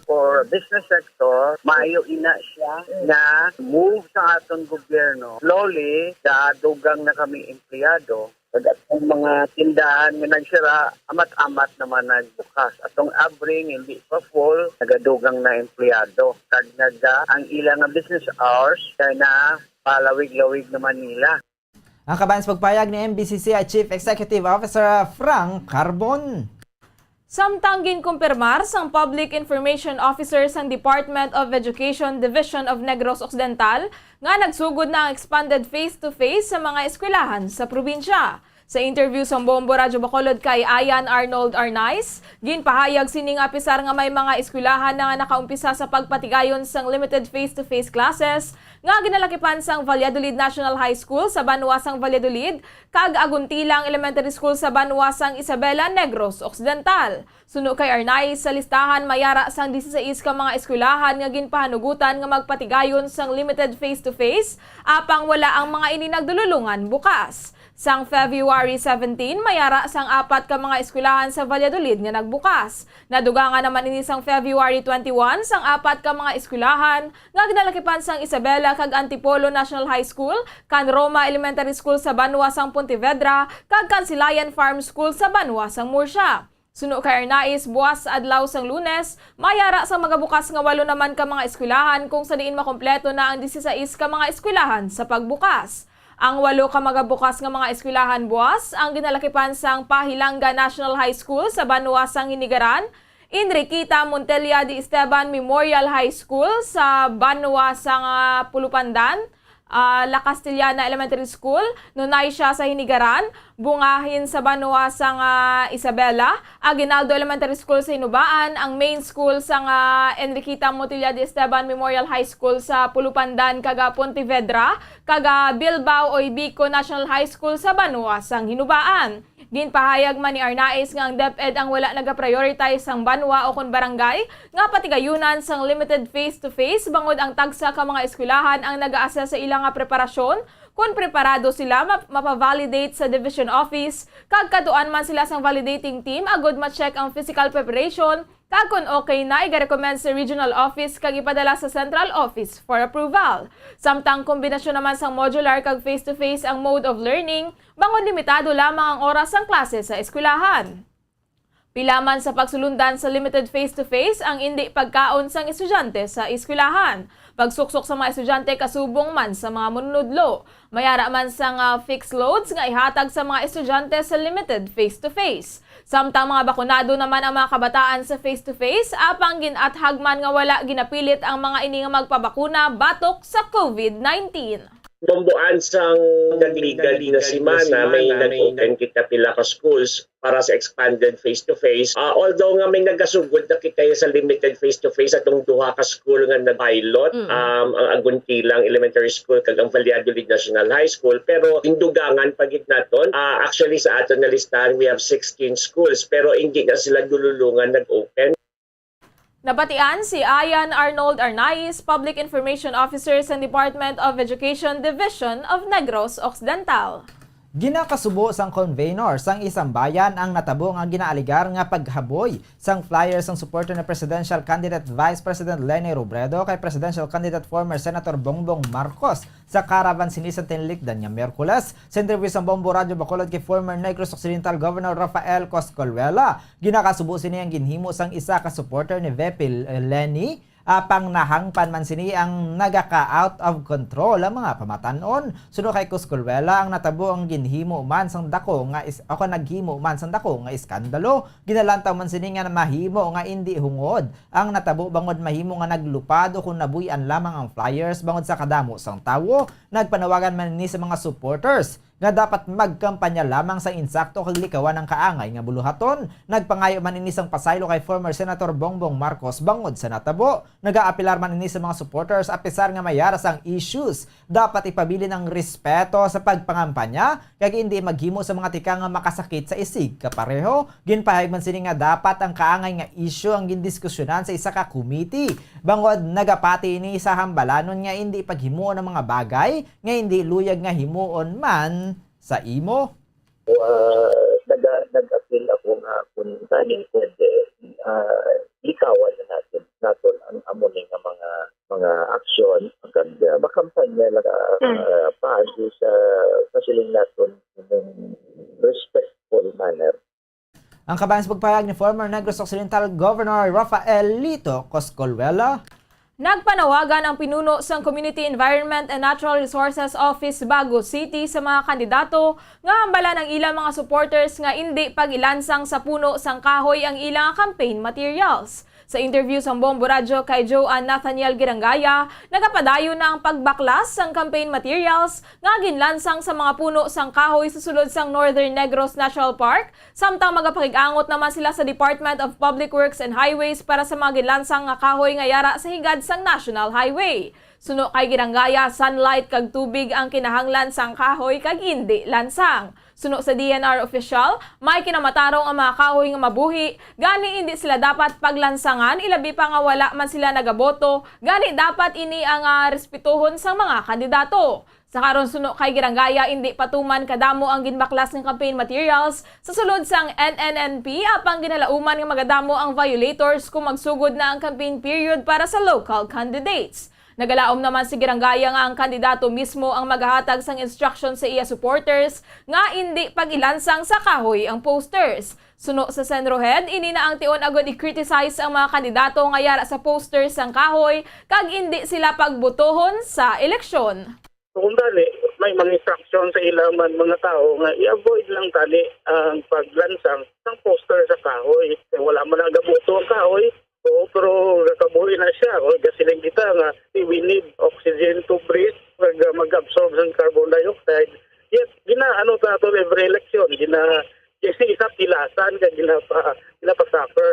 For business sector, maayo ina siya nga move sa aton gobyerno. Slowly, gadugang na kami empleyado. Kag atong mga tindahan nga nagsira, amat-amat naman nagbukas. Atong abring hindi pa full, nagadugang na empleyado. Kag naga, ang ila nga business hours kay na palawig-lawig naman nila. Ang kabahin sa pagpahayag ni M B C C I Chief Executive Officer Frank Carbon. Samtang ginkumpirmar sang Public Information Officer sang Department of Education Division of Negros Occidental nga nagsugod na ang expanded face-to-face sa mga eskwelahan sa probinsya. Sa interview sang Bombo Radyo Bacolod kay Ayan Arnold Arnaiz, ginpahayag sini nga apisar nga may mga eskwelahan na nga nakaumpisa sa pagpatigayon sang limited face-to-face classes nga ginalakipan sang Valladolid National High School sa banwa sang Valladolid kag Aguntilang Elementary School sa banwa sang Isabela, Negros Occidental. Suno kay Arnaiz, sa listahan mayara sang disisais ka mga eskwelahan nga ginpahanugutan nga magpatigayon sang limited face-to-face, apang wala ang mga ini nagdululungan bukas. Sang February seventeen, mayara sang apat ka mga eskwelahan sa Valladolid nga nagbukas. Nadugangan naman ini sang February twenty-one sang apat ka mga eskwelahan nga ginalakipan sang Isabela kag Antipolo National High School, kan Roma Elementary School sa banwa sang Pontevedra, kag Kansilayan Farm School sa banwa sang Murcia. Suno kay Arnaiz, buas adlaw sang Lunes, mayara sang magabukas nga walo naman ka mga eskwelahan, kung sa diin makompleto na ang disisais ka mga eskwelahan sa pagbukas. Ang walo ka magabukas nga mga eskwelahan buas ang ginalakipan sang Pahilanga National High School sa banwa sang Hinigaran, Enriqueta Montilla de Esteban Memorial High School sa banwa sang, ah, Pulupandan, ah, La Castellana Elementary School, Nunaisia sa Hinigaran, Bungahin sa banwa sang, ah, Isabela, Aguinaldo Elementary School sa Hinubaan, ang main school sang, ah, Enriqueta Montilla de Esteban Memorial High School sa Pulupandan kag, ah, Pontevedra, kag, ah, Bilbao Oybico National High School sa banwa sang Hinubaan. Ginpahayag man ni Arnaiz nga ang DepEd ang wala nagaprioritize sang banwa o kon barangay nga patigayunan sang limited face-to-face, bangod ang tagsa ka mga eskwelahan ang naga-assess sa ila nga preparasyon kon preparado sila map-, mapa-validate sa division office, kag kadtuan man sila sang validating team agud ma-check ang physical preparation, kag kon okay na, iga-recommend sa regional office kag ipadala sa central office for approval. Samtang kombinasyon naman sang modular kag face-to-face ang mode of learning, bangod limitado lamang ang oras sang klase sa eskwelahan. Pila man sa pagsulundan sa limited face-to-face ang indi pagkaon sang estudyante sa eskwelahan. Pagsuksok sa mga estudyante kasubong man sa mga manunudlo. Mayara man sang, ah, fixed loads nga ihatag sa mga estudyante sa limited face-to-face. Samtang mga bakunado naman ang mga kabataan sa face-to-face, apang gin-athag man nga wala ginapilit ang mga ini nga magpabakuna batok sa COVID nineteen. Tumboan sang nagligal na semana, may nag-open kita pila ka schools para sa expanded face-to-face. Ah, although nga may nagasugod na kita sa limited face-to-face atong duha ka school nga nag-pilot, Mm. um, ang Aguntilang Elementary School kag ang Valladolid National High School, pero indugangan pa gid naton. Ah, actually, sa aton nga listahan, we have sixteen schools, pero hindi na sila dululungan nag-open. Nabatian si Ayan Arnold Arnaiz, Public Information Officer sa Department of Education Division of Negros Occidental. Ginakasubo sang convenor sang Isambayan ang natabo nga ginaaligar nga paghaboy sang flyer sang supporter ni presidential candidate Vice President Leni Robredo kay presidential candidate former Senator Bongbong Marcos sa caravan sini sa tinlikdan nga Miyerkules. Sa interview sang Bombo Radyo Bacolod kay former Negros Occidental Governor Rafael Coscolluela, ginakasubo sini ang ginhimo sang isa ka supporter ni V P Leni. Apang nahangpan man sini ang nagaka-out of control ang mga pamatan-on. Suno kay Coscolluela, ang natabo ang ginhimo man sang dako nga is-, o kon naghimo man sang dako nga iskandalo. Ginalantaw man sini nga mahimo nga indi hungod ang natabo bangod mahimo nga naglupad o kon nabuy-an lamang ang flyers bangod sa kadamo sang tawo. Nagpanawagan man ini sa mga supporters nga dapat magkampanya lamang sa insakto kag likawan ang kaangay nga buluhaton. Nagpangayo man ini sang pasaylo kay former Senator Bongbong Marcos bangod sa natabo. Nagaapelar man ini sa mga supporters, apisar nga may ara sang issues, dapat ipabilin ang respeto sa pagpangampanya kag indi maghimo sa mga tikang nga makasakit sa isig kapareho. Ginpahayag man sini nga dapat ang kaangay nga isyu ang gindiskusyonan sa isa ka committee, bangod nagapati ini sa hambalanon nga indi paghimuon ang mga bagay nga indi luyag nga himuon man sa imo. Ah, naga-, nag-apil ako nga kung kaning pwede, ah, likawan na natin, naton ang amo ni nga mga, mga aksyon, kag, ah, makampanya lang, ah, Mm. ah, paagi sa, sa siling naton, in respectful manner. Ang kabahin sa pagpahayag ni former Negros Occidental Governor Rafael Lito Coscolluela. Nagpanawagan ang pinuno sang Community Environment and Natural Resources Office Bago City sa mga kandidato nga hambalan ang ilang mga supporters nga indi pag-ilansang sa puno sang kahoy ang ilang campaign materials. Sa interview sang Bombo Radyo kay Joan Nathaniel Girangaya, nagapadayon na ang pagbaklas sang campaign materials nga ginlansang sa mga puno sang kahoy sa sulod sang Northern Negros National Park, samtang magapakig-angot naman sila sa Department of Public Works and Highways para sa mga ginlansang nga kahoy nga yara sa higad sang National Highway. Suno kay Girangaya, sunlight kag tubig ang kinahanglan sang kahoy kag indi lansang. Suno sa D N R official, may kinamatarong ang mga kahoy nga mabuhi, gani indi sila dapat paglansangan, ilabi pa nga wala man sila nagaboto, gani dapat ini ang, ah, respetohon sang mga kandidato. Sa karon, suno kay Girangaya, indi pa tuman kadamo ang ginbaklas nga campaign materials sa sulod sang N N N P, apang ginalauman nga magadamo ang violators kung magsugod na ang campaign period para sa local candidates. Nagalaom naman si Girangaya nga ang kandidato mismo ang magahatag sang instruction sa iya supporters nga indi pag-ilansang sa kahoy ang posters. Suno sa Senrohed, ini na ang tion agud i-criticize ang mga kandidato nga yara sa posters sang kahoy kag indi sila pagbotohon sa eleksyon. So, kung dali, may mga instruction sa ila man mga tawo nga i-avoid lang tani ang paglansang sang poster sa kahoy. Kay wala man nagaboto ang kahoy, oo, pero gakabuhi na siya. O, gasiling kita nga, "We need oxygen to breathe," mag, mag-absorb ng carbon dioxide. Yet, gina-, ano ta ato every election, gina-, isa-isa pilasan, kag ginapa-, ginapa-suffer.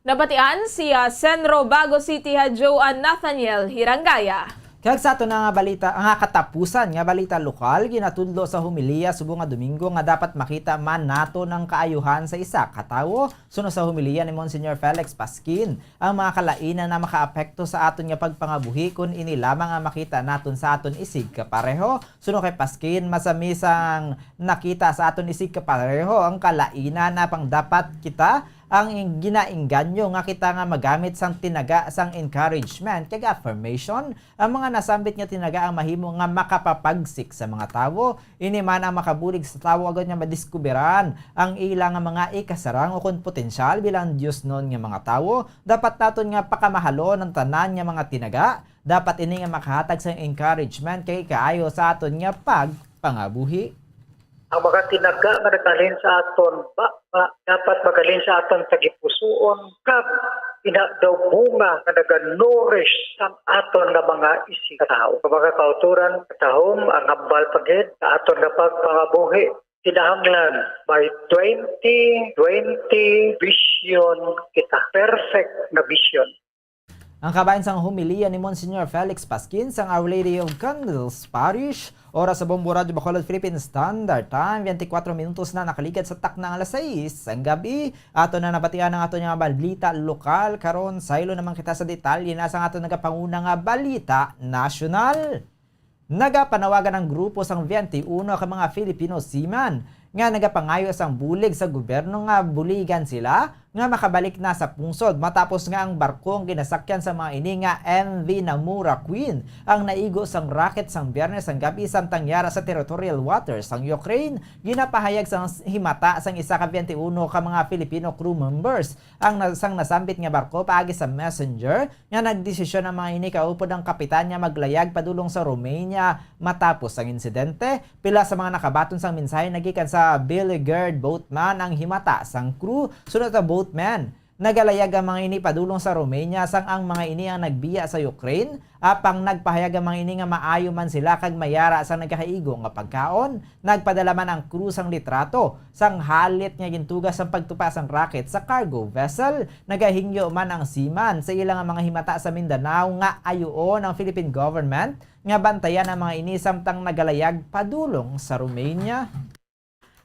Nabatian si, ah, Senro Bago City Head Joan Nathaniel Hirangaya. Kag sa ato na nga balita, nga katapusan nga balita lokal, ginatudlo sa homilya subong nga Domingo nga dapat makita man naton ang kaayuhan sa isa ka tawo. Suno sa homilya ni Monsignor Felix Pasquin, ang mga kalainan na makaapekto sa aton nga pagpangabuhi kun ini lamang ang makita naton sa aton isig kapareho. Suno kay Pasquin, masami sang nakita sa aton isig kapareho ang kalainan na pang dapat kita ang ing-, ginaengganyo nga kita nga magamit sang tinaga sang encouragement kag affirmation. Ang mga nasambit nga tinaga ang mahimo nga makapapagsik sa mga tawo. Ini man ang makabulig sa tawo agud nga madiskuberan ang ila nga mga ikasarang ukon potensyal bilang diosnon nga mga tawo. Dapat naton nga pakamahalon ang tanan nga mga tinaga. Dapat ini nga makahatag sang encouragement kay kaayo sa aton nga pagpangabuhi. Ang mga tinaga nga naghalin sa aton ba, ba, dapat maghalin sa aton tagipusoon, kag ina daw bunga nga naga-nourish sang aton nga mga isig-, tawo. Mga kautoran, katahom ang hambal pa gid sa aton nga pagpangabuhi. Kinahanglan may twenty twenty vision kita. Perfect nga vision. Ang kabahin sang homilya ni Monsignor Felix Pasquin sang Our Lady of Candles Parish. Oras sa Bombo Radyo Bacolod, Philippine Standard Time, twenty-four minutos na nakaligad sa takna nga alas sais sang gab-i. Ato na nabatian ang ato nga balita lokal. Karon, saylo naman kita sa detalye na sang ato nagapanguna nga balita nasyonal. Nagapanawagan ang grupo sang twenty-one ka mga Filipino seaman nga nagapangayo sang bulig sa gobyerno nga buligan sila nga makabalik na sa pungsod matapos nga ang barko ang ginasakyan sa mga ini nga M V Namura Queen ang naigo sang rocket sang Biyernes sang gabi samtang yara sa territorial waters sang Ukraine. Ginapahayag sang himata sang isa ka twenty-one ka mga Filipino crew members ang na-, sang nasambit nga barko paagi sa messenger nga nagdesisyon ang mga ini kaupod ang kapitan nga maglayag padulong sa Romania matapos ang insidente. Pila sa mga nakabaton sang mensahe nagikan sa Belligered boatman ang himata sang crew. Sunod sa boatman, nagalayag ang mga ini padulong sa Romania sang ang mga ini ang nagbiya sa Ukraine. Apang nagpahayag ang mga ini nga maayo man sila kag mayara sang nagakaigo nga pagkaon. Nagpadala man ang crew sang litrato sang halit nga gintuga sang pagtupa sang rocket sa cargo vessel. Nagahingyo man ang seaman sa ila nga mga himata sa Mindanao nga ayuon ang Philippine government nga bantayan ang mga ini samtang nagalayag padulong sa Romania.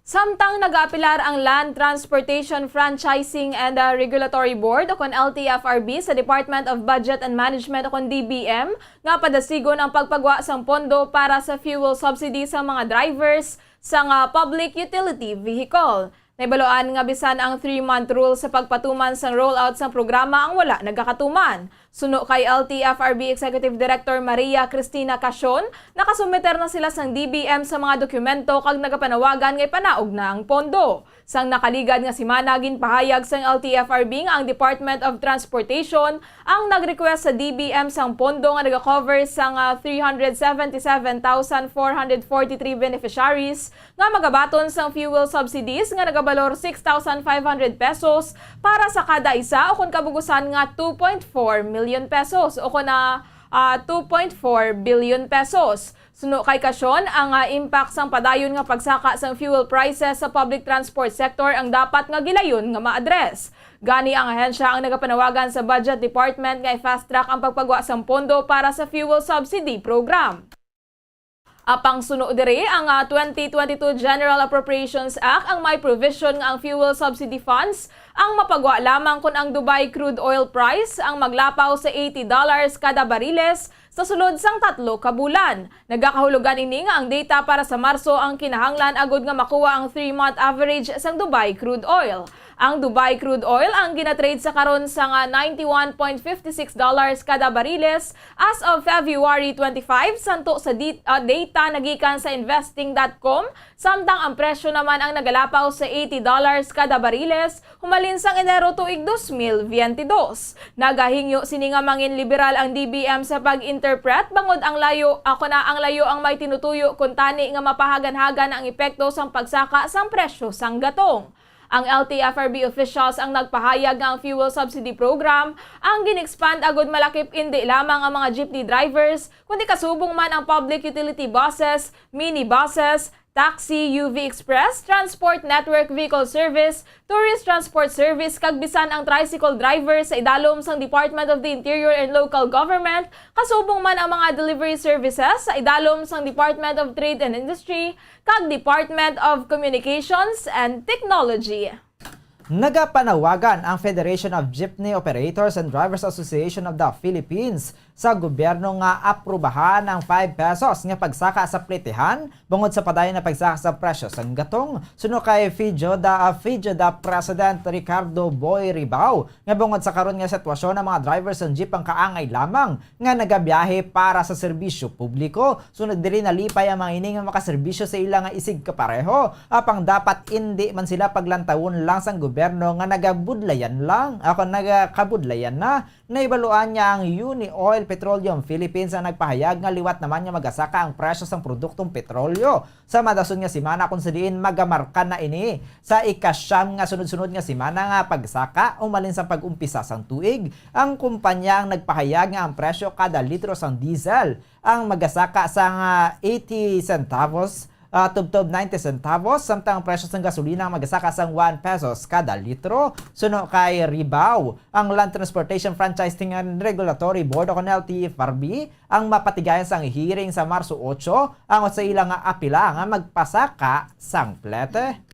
Samtang nagaapelar ang Land Transportation Franchising and, uh, Regulatory Board o kon L T F R B sa Department of Budget and Management o kon D B M nga padasigon ang pagpagwa sang pondo para sa fuel subsidy sa mga drivers sang, uh, public utility vehicle. Nahibaluan nga bisan ang three-month rule sa pagpatuman sang rollout sang programa ang wala nagakatuman. Suno kay L T F R B Executive Director Maria Cristina Casion, nakasumiter na sila sang D B M sa mga dokumento kag nagapanawagan nga ipanaog na ang pondo. Sang nakaligad nga semana, ginpahayag sang L T F R B nga ang Department of Transportation ang nag-request sa D B M sang pondo nga nag-cover sang, ah, three hundred seventy-seven thousand four hundred forty-three beneficiaries nga magabaton sang fuel subsidies nga nagabalor six thousand five hundred pesos para sa kada isa, o kon kabugusan nga two point four million pesos, o kon na, ah, two point four billion pesos. Suno kay Casion, ang, ah, impact sang padayon nga pagsaka sang fuel prices sa public transport sector ang dapat nga gilayon nga ma-address. Gani, ang ahensya ang nagapanawagan sa Budget Department nga i-fast track ang pagpagwa sang pondo para sa fuel subsidy program. Apang suno diri, ang, ah, twenty twenty-two General Appropriations Act ang may provision nga ang fuel subsidy funds ang mapagwa lamang kon ang Dubai crude oil price ang maglapaw sa eighty dollars kada bariles sa sulod sang tatlo ka bulan. Nagakahulugan ini nga ang data para sa Marso ang kinahanglan agud nga makuha ang three-month average sang Dubai crude oil. Ang Dubai crude oil ang ginatrade sa karon sa nga ninety-one point fifty-six dollars kada bariles as of February twenty-five, santo sa di-, ah, data nagikan sa investing dot com, samtang ang presyo naman ang nagalapaw sa eighty dollars kada bariles humalin sang Enero tuig dos mil biyente dos. Nagahingyo sini nga mangin liberal ang D B M sa pag-interpret bangod ang layo, ako na ang layo ang may tinutuyo kuntani nga mapahagan-hagan ang epekto sang pagsaka sang presyo sang gatong. Ang L T F R B officials ang nagpahayag nga ang fuel subsidy program ang gin-expand agud malakip indi lamang ang mga jeepney drivers, kundi kasubong man ang public utility buses, minibuses, taxi, U V Express, Transport Network Vehicle Service, Tourist Transport Service, kag bisan ang tricycle driver sa idalom sang Department of the Interior and Local Government, kasubong man ang mga delivery services sa idalom sang Department of Trade and Industry kag Department of Communications and Technology. Nagapanawagan ang Federation of Jeepney Operators and Drivers Association of the Philippines sa gobyerno nga aprubahan ang five pesos nga pagsaka sa pletehan bangod sa padayon na pagsaka sa presyo sang gatong. Suno kay Fijoda, ah, Fijoda President Ricardo Boy Ribao, nga bangod sa karon nga sitwasyon, ang mga driver sang jeep ang kaangay lamang nga nagabiyahe para sa serbisyo publiko. Sunod diri, nalipay ang mga ini nga makaserbisyo sa ila nga isig kapareho. Apang dapat indi man sila paglantawon lang sang gobyerno nga nagabudlayan lang, ako, nagakabudlayan na. Nahibaluan nga ang Uni Oil Petroleum Philippines ang nagpahayag nga liwat naman nga magasaka ang presyo sang produktong petrolyo sa madason nga semana, kung sa diin magamarka na ini sa ikasyam nga sunod-sunod nga semana nga pagsaka umalin sa pag-umpisa sang tuig. Ang kumpanya ang nagpahayag nga ang presyo kada litro sang diesel ang magasaka sang, ah, eighty centavos, ah, tubtob ninety centavos, samtang ang presyo sang gasolina ang magasaka sang one pesos kada litro. Suno kay Ribao, ang Land Transportation Franchising and Regulatory Board o kon L T F R B ang mapatigayon sang hearing sa Marso otso, ang sa ila nga apila nga magpasaka sang plete.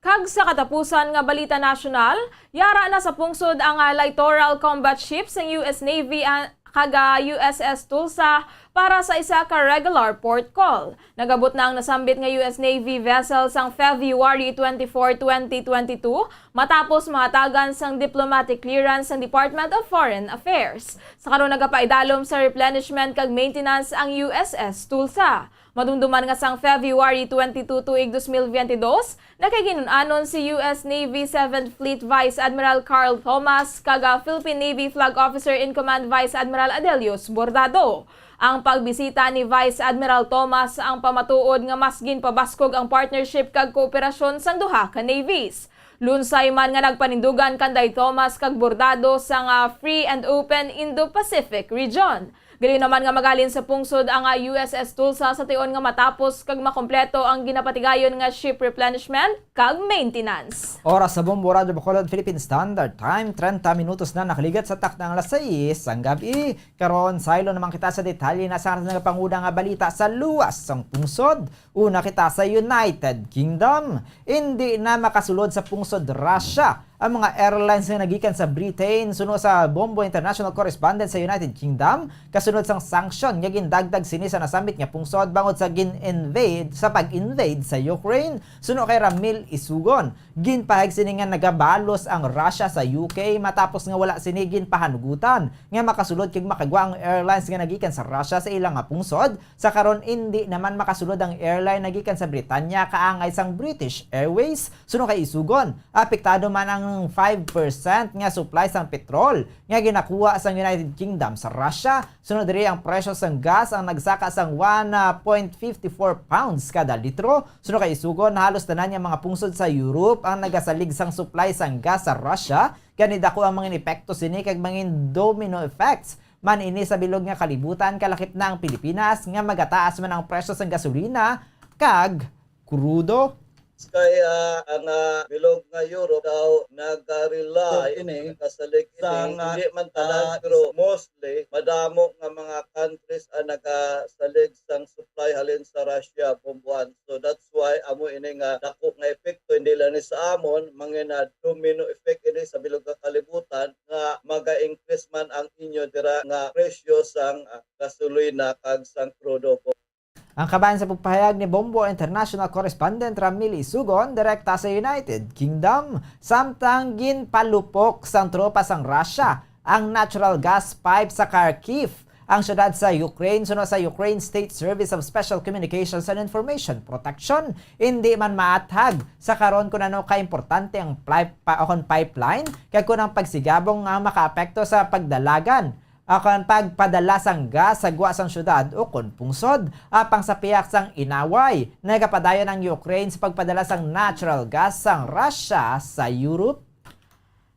Kag sa katapusan nga balita nasyonal, yara na sa pungsod ang, ah, Littoral Combat Ship sang U S Navy, ah, kag, ah, U S S Tulsa para sa isa ka regular port call. Nagabot na ang nasambit nga U S Navy vessel sang February twenty-four, twenty twenty-two, matapos mahatagan sang diplomatic clearance sang Department of Foreign Affairs. Sa karon, nagapaidalom sa replenishment kag maintenance ang U S S Tulsa. Madumduman nga sang February twenty-two tuig dos mil veintidós, nakigin-un-anon si U S Navy Seventh Fleet Vice Admiral Carl Thomas kag, ah, Philippine Navy Flag Officer in Command Vice Admiral Adelius Bordado. Ang pagbisita ni Vice Admiral Thomas ang pamatuod nga mas ginpabaskog ang partnership kag kooperasyon sang duha ka navies. Lunsay man nga nagpanindugan kanday Thomas kag Bordado sang, ah, free and open Indo-Pacific region. Galing naman nga magalin sa pungsod ang, ah, U S S Tulsa sa tion nga matapos kag makompleto ang ginapatigayon nga ship replenishment kag maintenance. Oras sa Bombo Radyo Bacolod, Philippine Standard Time, treinta minutos na nakaligat sa takna nga alas sais sang gabi. Karon, saylo naman kita sa detalye na sa nagapanguna nga balita sa luwas sang pungsod. Una kita sa United Kingdom. Indi na makasulod sa pungsod Russia ang mga airlines nga nagikan sa Britain, suno sa Bombo International Correspondent sa United Kingdom, kasunod sang sanction nga gindagdag sini sa nasambit nga pungsod bangod sa gin-invade, sa pag-invade sa Ukraine. Suno kay Ramil Isugon, ginpahayag sini nga nagabalos ang Russia sa U K matapos nga wala sini ginpahanugutan nga makasulod kag makagwa ang airlines nga nagikan sa Russia sa ila nga pungsod. Sa karon, indi naman makasulod ang airline nagikan sa Britanya kaangay sang British Airways. Suno kay Isugon, apektado man ang five percent nga supply sang petrol nga ginakuha sang United Kingdom sa Russia. Sunod diri, ang presyo sang gas ang nagsaka sang one point fifty four pounds kada litro. Suno kay Isugon, halos tanan nga mga pungsod sa Europe ang nagasalig sang supply sang gas sa Russia. Gani, dako ang mga epekto sini kag mangin domino effects man ini sa bilog nga kalibutan, kalakip na ang Pilipinas, nga magataas man ang presyo sang gasolina kag krudo. Kay, ah, ang, ah, bilog nga Europe daw nag-rely, ini, nagasalig ini, sang, ah, hindi man tanan, ah, pero mostly madamo nga mga countries ang nagasalig sang supply halin sa Russia, Bombo Juan. So that's why amo ini nga dako nga epekto, hindi lang ni sa amon, mangin, ah, domino effect ini sa bilog nga kalibutan nga maga-increase man ang inyo dira nga presyo sang, ah, gasolina kag sang krudo. Ang kabahin sa pagpahayag ni Bombo International Correspondent Ramil Isugon, direkta sa United Kingdom. Samtang ginpalupok sang tropa sang Russia ang natural gas pipe sa Kharkiv, ang syudad sa Ukraine, suno sa Ukraine State Service of Special Communications and Information Protection, indi man maathag sa karon kon ano ka importante ang pipe, pa, o kon pipeline, kag kon ang pagsigabong nga makaapekto sa pagdalagan o kon pagpadala sang gas sa gwa sang syudad o kon pungsod. Apang sa pihak sang inaway, nagapadayon ang Ukraine sa pagpadala sang natural gas sang Russia sa Europe.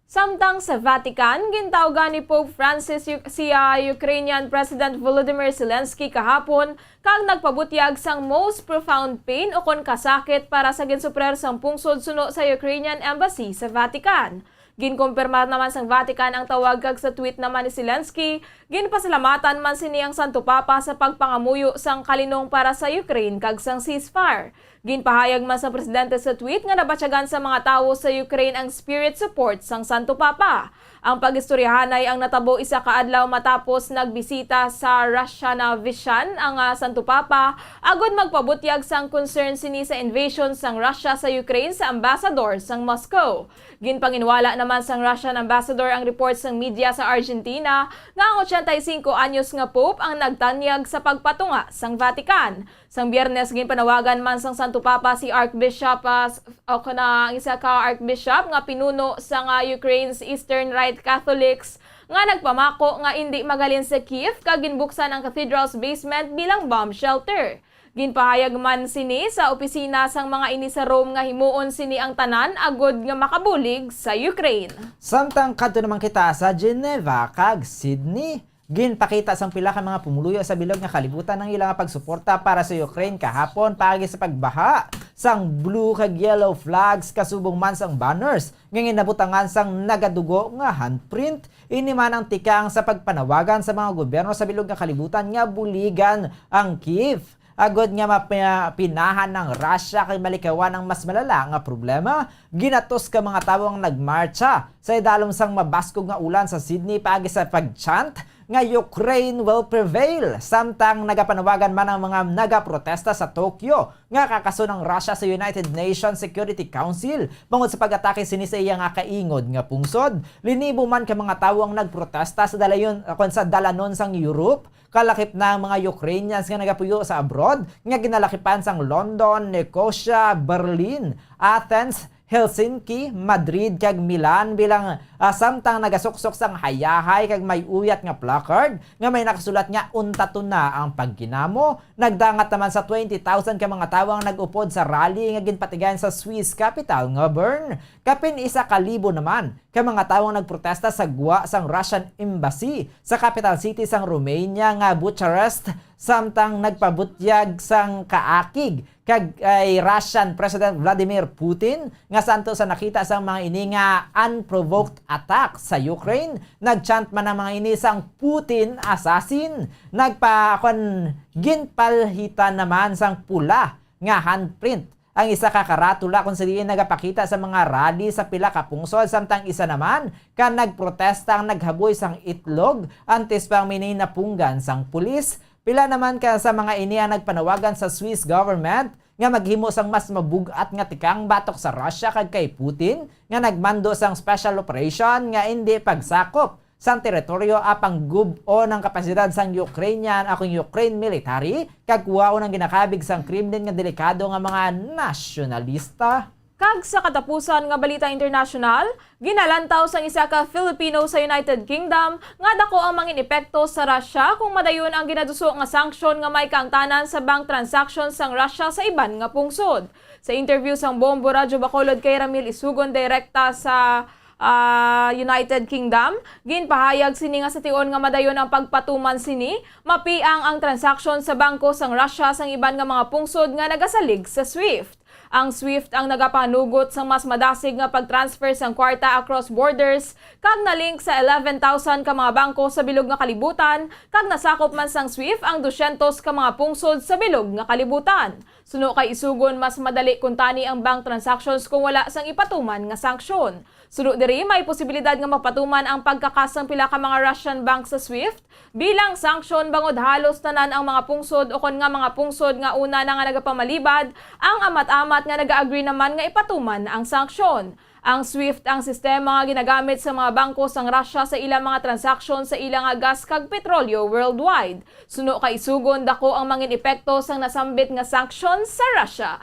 Samtang sa Vatican, gintawgan ni Pope Francis yu-, si, ah, Ukrainian President Volodymyr Zelensky kahapon kag nagpabutyag sang most profound pain o kon kasakit para sa ginsuprer sang pungsod suno sa Ukrainian Embassy sa Vatican. Ginkumpirmar naman sang Vatican ang tawag kag sa tweet naman ni Zelensky, ginpasalamatan man sini ang Santo Papa sa pagpangamuyo sang kalinong para sa Ukraine kag sang ceasefire. Ginpahayag man sang presidente sa tweet nga nabatyagan sa mga tawo sa Ukraine ang spirit support sang Santo Papa. Ang pag-istoryahanay ang natabo isa ka adlaw matapos nagbisita sa Russia na Vishan ang, ah, Santo Papa agud magpabutyag sang concern sini sa invasion sang Russia sa Ukraine sa ambassador sang Moscow. Ginpanginwala naman sang Russian ambassador ang report sang media sa Argentina nga ang ochenta y cinco anyos nga pope ang nagtanyag sa pagpatunga sang Vatican. Sang Biyernes, ginpanawagan man sang Santo Papa si Archbishop, ah, s-, o kana ang isa ka archbishop nga pinuno sang, ah, Ukraine's Eastern Rite Catholics nga nagpamako nga indi magalin sa Kyiv kag ginbuksan ang cathedral's basement bilang bomb shelter. Ginpahayag man sini sa opisina sang mga ini sa Rome nga himuon sini ang tanan agud nga makabulig sa Ukraine. Samtang kadto naman kita sa Geneva kag Sydney, ginpakita sang pila ka mga pumuluyo sa bilog nga kalibutan ang ila nga pagsuporta para sa Ukraine kahapon paagi sa pagbaha sang blue kag yellow flags kasubong man sang banners nga ginabutangan sang nagadugo nga handprint. Ini man ang tikang sa pagpanawagan sa mga gobyerno sa bilog nga kalibutan nga buligan ang Kyiv agud nga mapinahan ang Russia kag malikawan ang mas malala nga problema. Ginatos ka mga tawo ang nagmartsa sa idalom sang mabaskog nga ulan sa Sydney paagi sa pag-chant nga Ukraine will prevail, samtang nagapanawagan man ang mga nagaprotesta sa Tokyo nga kakason ang Russia sa United Nations Security Council bangod sa pag-atake sini sa iya nga kaingod nga pungsod. Linibo man ka mga tawo ang nagprotesta sa dalayon, kon sa dalanon sang Europe, kalakip na ang mga Ukrainians nga nagapuyo sa abroad, nga ginalakipan sang London, Nicosia, Berlin, Athens, Helsinki, Madrid, kag Milan bilang, ah, samtang nagasuksok sang hayahay kag may uyat nga placard nga may nakasulat nga "Untaton na ang pagkinamo." Nagdangat naman sa twenty thousand ka mga tawo ang nag-upod sa rally nga ginpatigayon sa Swiss capital nga Bern. Kapin isa ka libo naman ka mga tawo ang nagprotesta sa gwa sang Russian embassy sa capital city sang Romania nga Bucharest, samtang nagpabutyag sang kaakig kag kay Russian President Vladimir Putin, nga santo sa nakita sang mga ini nga unprovoked attack sa Ukraine. Nagchant man ang mga ini sang "Putin assassin." Nagpa-, kon ginpalhitan naman sang pula nga handprint ang isa ka karatula kon sa diin nagapakita sa mga rally sa pila ka pungsod, samtang isa naman ka nagprotesta ang naghaboy sang itlog antes pa ang minay napunggan sang pulis. Pila naman ka sa mga ini ang nagpanawagan sa Swiss government nga maghimo sang mas mabug-at nga tikang batok sa Russia kag kay Putin nga nagmando sang special operation nga indi pagsakop sang teritoryo apang gub-on ang kapasidad sang Ukrainian, akon Ukraine military, kag kuwaon ang ginakabig sang Kremlin nga delikado nga mga nasyonalista. Kag sa katapusan nga balita internasyonal, ginalantaw sang isa ka Filipino sa United Kingdom nga dako ang mangin epekto sa Russia kung madayon ang ginaduso nga sanksyon nga may kaangtanan sa bank transaction sang Russia sa iban nga pungsod. Sa interview sang Bombo Radyo Bacolod kay Ramil Isugon direkta sa, ah, United Kingdom, ginpahayag sini nga sa tion nga madayon ang pagpatuman sini, mapiang ang transaksyon sa bangko sang Russia sang iban nga mga pungsod nga nagasalig sa SWIFT. Ang SWIFT ang nagapanugot sang mas madasig nga pag-transfer sang kwarta across borders kag na-link sa eleven thousand ka mga bangko sa bilog nga kalibutan, kag nasakop man sang SWIFT ang dusyentos ka mga pungsod sa bilog nga kalibutan. Suno kay Isugon, mas madali kuntani ang bank transactions kung wala sang ipatuman nga sanksyon. Suno diri, may posibilidad nga mapatuman ang pagkakas sang pila ka mga Russian bank sa SWIFT bilang sanksyon, bangod halos tanan ang mga pungsod, ukon nga mga pungsod nga una na nga nagapamalibad ang amat-amat nga naga-agree naman nga ipatuman ang sanksyon. Ang SWIFT ang sistema nga ginagamit sa mga bangko sang Russia sa ilang mga transaksyon sa ila nga gas kag petrolyo worldwide. Suno kay Isugon, dako ang mangin epekto sang nasambit nga sanksyon sa Russia.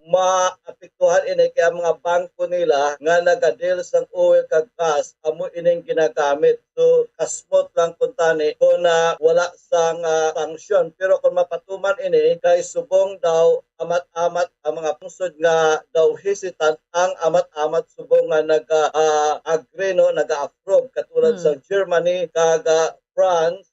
Maapektuhan ini kay ang mga bangko nila nga naga-deal sang oil kag gas, amo ining ginagamit. So, kasmot lang kuntani kung na wala sang, ah, sanksyon. Pero kung mapatuman ini, kay subong daw amat-amat ang mga pungsod nga daw hesitant ang amat-amat subong nga naga, ah, agree, no, naga-approve, katulad Hmm. sa Germany kag, ah, France.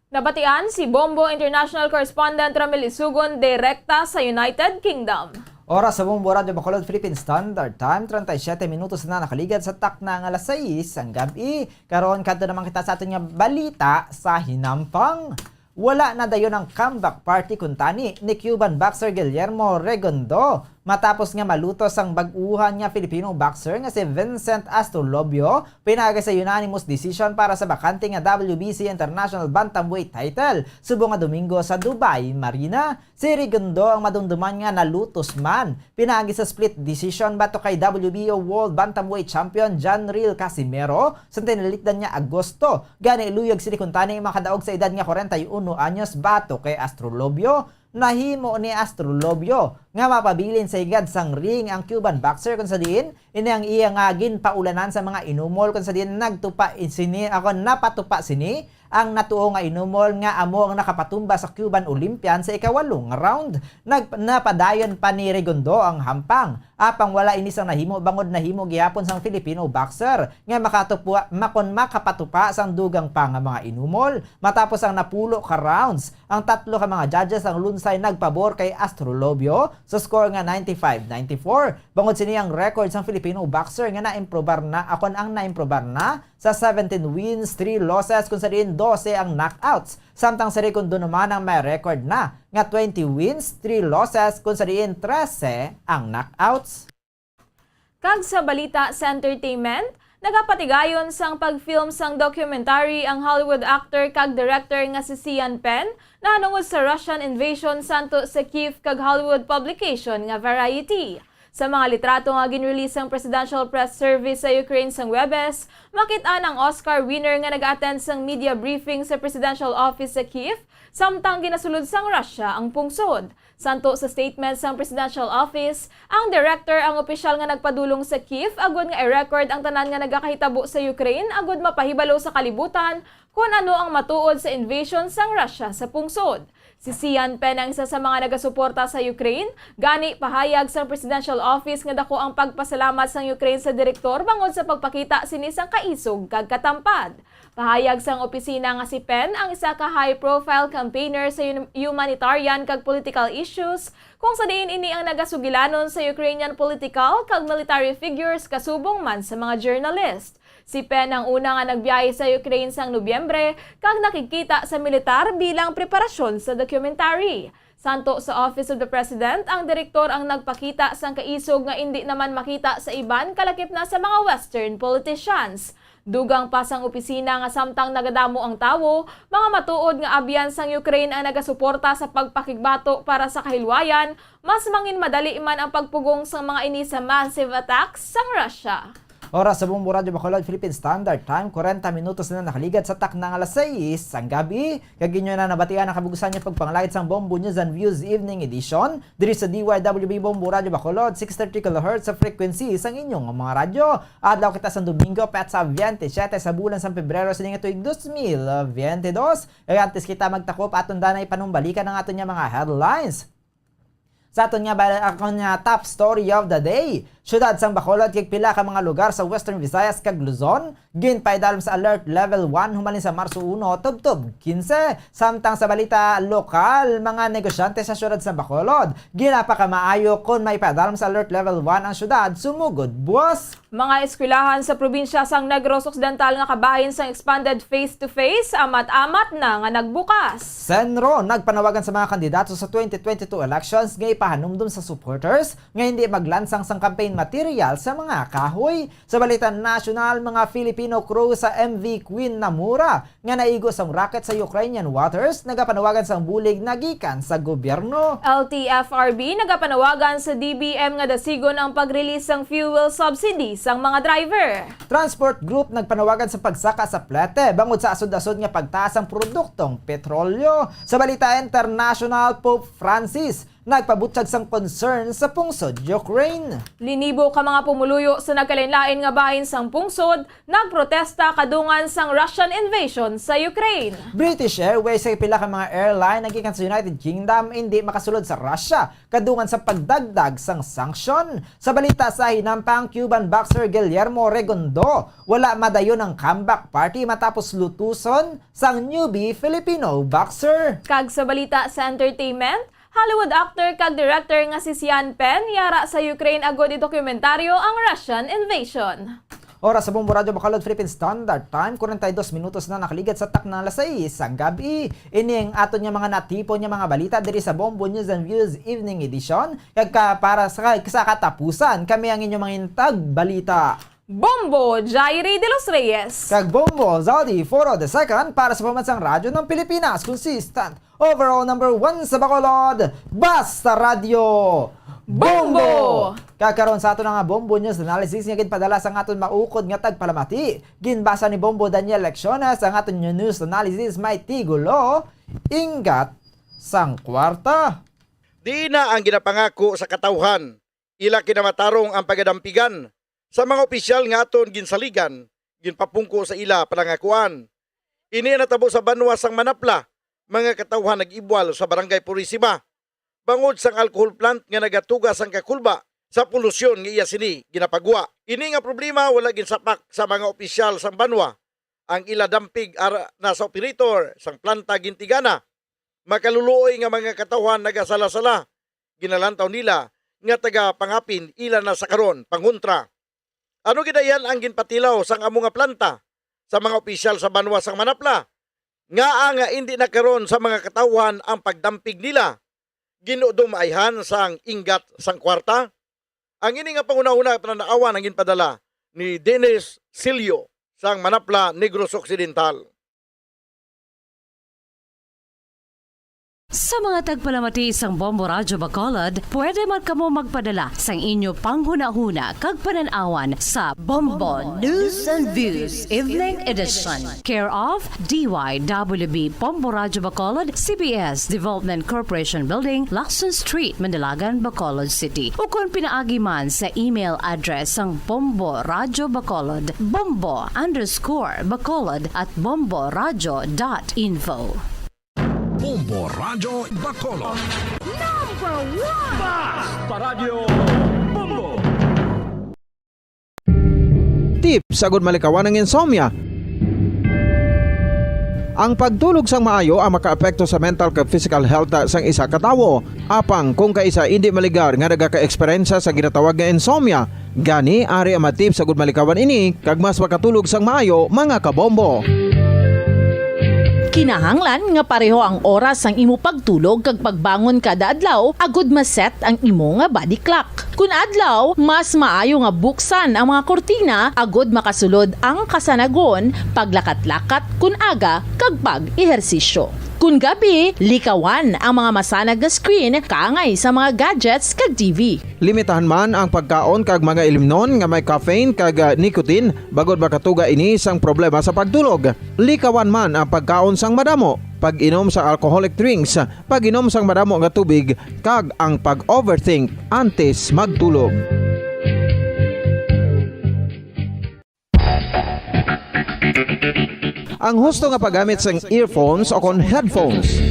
Nabatian si Bombo International Correspondent Ramil Isugon, direkta sa United Kingdom. Oras sa Bombo Radyo Bacolod Philippine Standard Time, treinta y siete minutos na nakaligad sa takna nga alas sais sang gab-i. Karon, kadto naman kita sa aton nga balita sa hinampang. Wala na dayon ang comeback party kuntani ni Cuban boxer Guillermo Regondo matapos nga malutos ang bag-uhan nga Filipino boxer nga si Vincent Astrolobio pinaagi sa unanimous decision para sa bakante nga W B C International Bantamweight title subong nga Domingo sa Dubai Marina. Si Regondo ang madumduman nga nalutos man pinaagi sa split decision batok kay W B O World Bantamweight Champion Janriel Casimero sa tinalikdan nga Agosto. Gani, luyag sini kuntani makadaog sa edad nga kwarenta y uno anyos batok kay Astrolobio. Nahimo ni Astrolobio nga mapabilin sa higad sang ring ang Cuban boxer, kung sa diin ini ang iya nga ginpaulanan sa mga inumol, kung sa diin nagtupa sini, ako, napatupa sini ang natuo nga inumol nga amo ang nakapatumba sa Cuban Olympian sa ikawalo nga round. Nag-, napadayon pa ni Regondo ang hampang. Apang wala ini sang nahimo bangod nahimo gihapon sang Filipino boxer nga makatupa, makon makapatupa sang dugang pa nga mga inumol. Matapos ang napulo ka rounds, ang tatlo ka mga judges ang lunsay nagpabor kay Astrolobio sa score nga ninety-five ninety-four. Bangod sini, ang record sang Filipino boxer nga naimprobar na, akon ang naimprobar na sa seventeen wins, three losses, kung sa diin dose ang knockouts. Samtang si Regondo naman ang may record na nga twenty wins, three losses, kung sa diin trese ang knockouts. Kag sa balita sa entertainment, Nagapatigayon sang pag-film sang documentary ang Hollywood actor kag director nga si Sian Penn nahanungod sa Russian invasion santo sa Kyiv kag Hollywood publication nga Variety. Sa mga litrato nga ginrelease sang Presidential Press Service sa Ukraine sang Huwebes, makit-an ang Oscar winner nga nag-attend sang media briefing sa Presidential Office sa Kyiv, samtang ginasulod sang Russia ang pungsod. Santo sa statement sang Presidential Office, ang director ang opisyal nga nagpadulong sa Kyiv agod nga i-record ang tanan nga nagakahitabo sa Ukraine agod mapahibalo sa kalibutan kon ano ang matuod sa invasion sang Russia sa pungsod. Si Sian Penn ang isa sa mga nagasuporta sa Ukraine, gani pahayag sang Presidential Office nga dako ang pagpasalamat sang Ukraine sa direktor bangod sa pagpakita sini sang kaisog kag katampad. Pahayag sang opisina nga si Penn ang isa ka high-profile campaigner sa yun- humanitarian kag political issues, kung sa diin ini ang nagasugilanon sa Ukrainian political kag military figures kasubong man sa mga journalist. Si Penn ang una nga nagbiyahe sa Ukraine sang Nobyembre kag nakigkita sa militar bilang preparasyon sa documentary. Santo sa Office of the President, ang direktor ang nagpakita sang kaisog nga indi naman makita sa iban, kalakip na sa mga Western politicians. Dugang pa sang opisina nga samtang nagadamo ang tawo, mga matuod nga abyan sang Ukraine ang nagasuporta sa pagpakigbato para sa kahilwayan, mas manginmadali man ang pagpugong sang mga ini sa massive attacks sang Russia. Oras sa Bombo Radyo Bacolod, Philippine Standard Time, kwarenta minutos na nakaligad sa takna nga alas sais sang gabi. Kag inyo na nabatian ang kabug-usan nga pagpangalagad sang Bombo News and Views Evening Edition diri sa D Y W B Bombo Radyo Bacolod, six thirty kilohertz sa frequency sang inyong mga radyo. Adlaw kita sang Domingo, petsa twenty-seven sa bulan sang Pebrero sa tuig dos mil twenty-dos. Kag antes kita magtakop, aton danay panumbalikan ang aton nga mga headlines. Sa aton nga ba-, akon nga top story of the day, siyudad sang Bacolod kag pila ka mga lugar sa Western Visayas kag Luzon ginpaidalom sa Alert Level one humalin sa Marso uno tubtob quince. Samtang sa balita lokal, mga negosyante sa siyudad sang Bacolod ginapakamaayo kon maipadalom sa Alert Level one ang siyudad sumugod buwas. Mga eskwelahan sa probinsya sang Negros Occidental nga kabahin sang expanded face-to-face, amat-amat na nga nagbukas. Senro nagpanawagan sa mga kandidato sa twenty twenty-two elections nga ipahanumdom sa supporters nga hindi maglansang sang campaign material sa mga kahoy. Sa balita nasyonal, mga Filipino crew sa M V Queen Namura nga naigo sang rocket sa Ukrainian waters nagapanawagan sang bulig na gikan sa gobyerno. L T F R B nagapanawagan sa D B M nga dasigon ang pag-release sang fuel subsidy sang mga driver. Transport Group nagpanawagan sa pagsaka sa plete bangod sa asod-asod nga pagtaas sang produktong petrolyo. Sa balita international, Pope Francis nagpabutyag sang concern sa pungsod Ukraine. Linibo ka mga pumuluyo sa nagkalain-lain nga bahin sang pungsod nagprotesta kadungan sang Russian invasion sa Ukraine. British Airways kag pila ka mga airline nga gikan sa United Kingdom indi makasulod sa Russia kadungan sa pagdagdag sang sanction. Sa balita sa hinampang, Cuban boxer Guillermo Regondo wala madayon ang comeback party matapos lutuson sang newbie Filipino boxer. Kag sa balita sa entertainment, Hollywood actor kag director nga si Sean Penn yara sa Ukraine agod idokumentaryo ang Russian invasion. Oras sa Bombo Radyo Bacolod, Philippine Standard Time, kwarenta y dos minutos na nakaligad sa takna alas sais sang gabi. Ini ang aton nga mga natipon nga mga balita diri sa Bombo News and Views Evening Edition. Kag ka, para sa, sa katapusan, kami ang inyong mga intag balita. Bombo Jairi de los Reyes. Kag Bombo Zaldi Foro the second para sa Pambansang Radyo ng Pilipinas. Consistent overall number one sa Bacolod, basta radyo, Bombo! Bombo! Kag karon sa aton nga Bombo News Analysis nga ginpadala sang aton maukod nga tagpalamati, ginbasa ni Bombo Daniel Lecciones ang aton nga news analysis may tigulo, Inggat sang Kwarta. Diin na ang ginapangako sa katawhan, ila kinamatarong ang pagadampigan sa mga opisyal nga aton ginsaligan, ginpapungko sa ila panangakuan. Ini ang natabo sa banwa sang Manapla, mga katawhan nag-ibwal sa Barangay Purisima bangod sang alcohol plant nga nagatuga sang kakulba sa polusyon nga iya sini ginapagwa. Ini nga problema wala ginsapak sa mga opisyal sang banwa. Ang ila dampig ara na sa operator sang planta gintigana. Makaluluoy nga mga katawhan nagasala-sala, ginalantaw nila nga taga pangapin ila na sa karon pangontra. Ano gid ayan ang ginpatilaw sang amo nga planta sa mga opisyal sa banwa sang Manapla? Ngaa nga indi na karon sa mga katawhan ang pagdampig nila? Ginudo maayhan sang inggat sang kwarta? Ang ini nga panghunahuna pananaawan ang ginpadala ni Dennis Silio sang Manapla, Negros Occidental. Sa mga tagpalamati sang Bombo Radyo Bacolod, pwede man kamo magpadala sang inyo panghunahuna kag panan-awan sa Bombo News and Views Evening Edition, care of D Y W B Bombo Radyo Bacolod, C B S Development Corporation Building, Lacson Street, Mandalagan, Bacolod City, ukon pinaagi man sa email address sang Bombo Radyo Bacolod, bombo underscore bacolod at bombo radyo dot info. Bombo Radyo Bacolod. Number one! Basta Radyo Bombo! Tips agud malikawan ang insomnia. Ang pagtulog sang maayo ang makaapekto sa mental kag physical health sang isa ka tawo. Apang kung kaisa indi maligar nga nagaka-eksperyensya sa ginatawag nga insomnia, gani ari ang mga tips agud malikawan ini kag mas makatulog sang maayo, mga kabombo. Kinahanglan nga pareho ang oras sang imo pagtulog kag pagbangon kada adlaw agud ma-set ang imo nga body clock. Kun adlaw, mas maayo nga buksan ang mga kurtina agud makasulod ang kasanagon, paglakat-lakat kun aga, kag pag-ehersisyo. Kun gabi, likawan ang mga masanag nga screen kaangay sa mga gadgets kag T V. Limitahan man ang pagkaon kag mga ilimnon nga may caffeine kag, ah, nicotine, bangod makatuga ini sang problema sa pagtulog. Likawan man ang pagkaon sang madamo, pag-inom sa alcoholic drinks, pag-inom sang madamo nga tubig, kag ang pag-overthink antes magtulog. Ang husto nga paggamit sang earphones o kon headphones.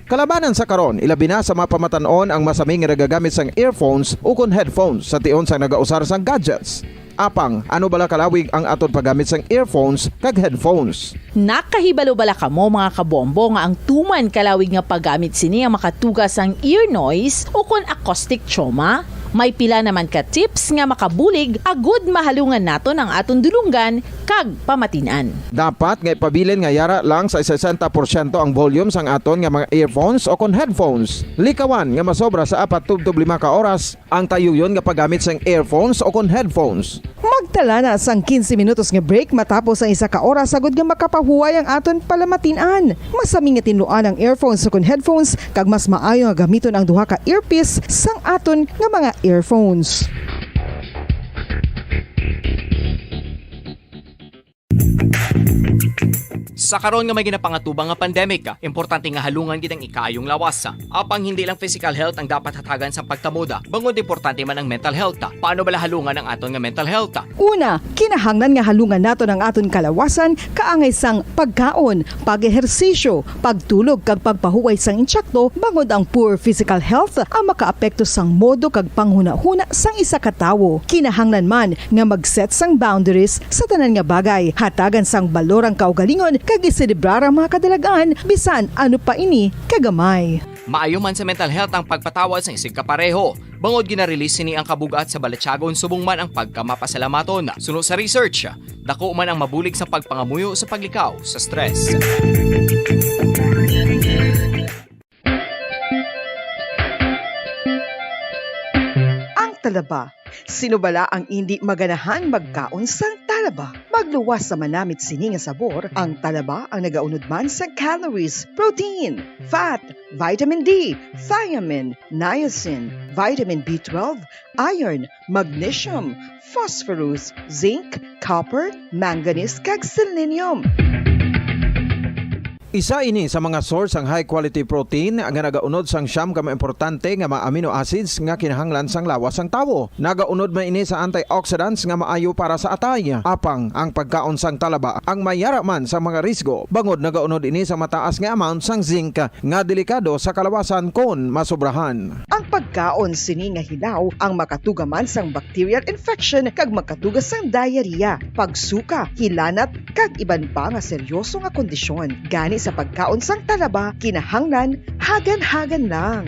Kalabanan sa karon, ilabi na sa mga pamatan-on ang masami nga nagagamit sang earphones o kon headphones sa tion sang nagausar sang gadgets. Apang, ano bala kalawig ang aton paggamit sang earphones kag headphones? Nakahibalo bala kamo, mga kabombo, nga ang tuman kalawig nga paggamit sini ang makatuga sang ear noise o kon acoustic trauma? May pila naman ka tips nga makabulig agud mahalungan naton ang aton dulonggan kag pamatin-an. Dapat nga ipabilin nga yara lang sa sesenta porsyento ang volume sang aton nga mga earphones o kon headphones. Likawan nga masobra sa apat tubtob lima ka oras ang tayuyon nga paggamit sang earphones o kon headphones. Magtala na sang quince minutos nga break matapos ang isa ka oras, agud nga makapahuway ang aton palamatin-an. Masami nga tinluan ang earphones o kon headphones, kag mas maayo nga gamiton ang duha ka earpiece sang aton nga mga earphones. Sa karon nga may ginapangatubang nga pandemic, importante nga halungan gid ang ikaayong lawas. Apang hindi lang physical health ang dapat hatagan sa pagtamuda, bangod importante man ang mental health. Paano bala halungan ang aton nga mental health? Una, kinahanglan nga halungan naton ang aton kalawasan kaangay sang pagkaon, pag-ehersisyo, pagtulog kag pagpahuway sang insakto, bangod ang poor physical health ang makaapekto sang modo kag panghunahuna sang isa ka tawo. Kinahanglan man nga mag-set sang boundaries sa tanan nga bagay, hatagan sang balor ang kaugalingon kag iselebrar ang mga kadalag-an, bisan ano pa ini kagamay. Maayo man sa mental health ang pagpatawad sang isigkapareho, bangod gina-release sini ang kabug-at sa balatyagon subong man ang pagkamapasalamaton. Suno sa research, dako man ang mabulig sa pagpangamuyo sa paglikaw sa stress. Ang talaba. Sino bala ang indi maganahan magkaon sang talaba? Magluwas sa manamit sini nga sabor, ang talaba ang nagaunod man sa calories, protein, fat, vitamin D, thiamine, niacin, vitamin B twelve, iron, magnesium, phosphorus, zinc, copper, manganese, kag selenium. Isa ini sa mga source sang high quality protein nga nagaunod sang siyam ka mga importante nga mga amino acids nga kinahanglan sang lawas sang tawo. Nagaunod man ini sa antioxidants nga maayo para sa atay. Apang ang pagkaon sang talaba ang may yara man sa mga risgo, bangod nagaunod ini sa mataas nga amount sang zinc nga delikado sa kalawasan kon masobrahan. Ang pagkaon sini nga hilaw ang makatuga man sang bacterial infection kag makatuga sang diarrhea, pagsuka, hilanat, kag iban pa nga seryoso nga kondisyon. Gani sa pagkaon sang talaba, kinahanglan hagan-hagan lang.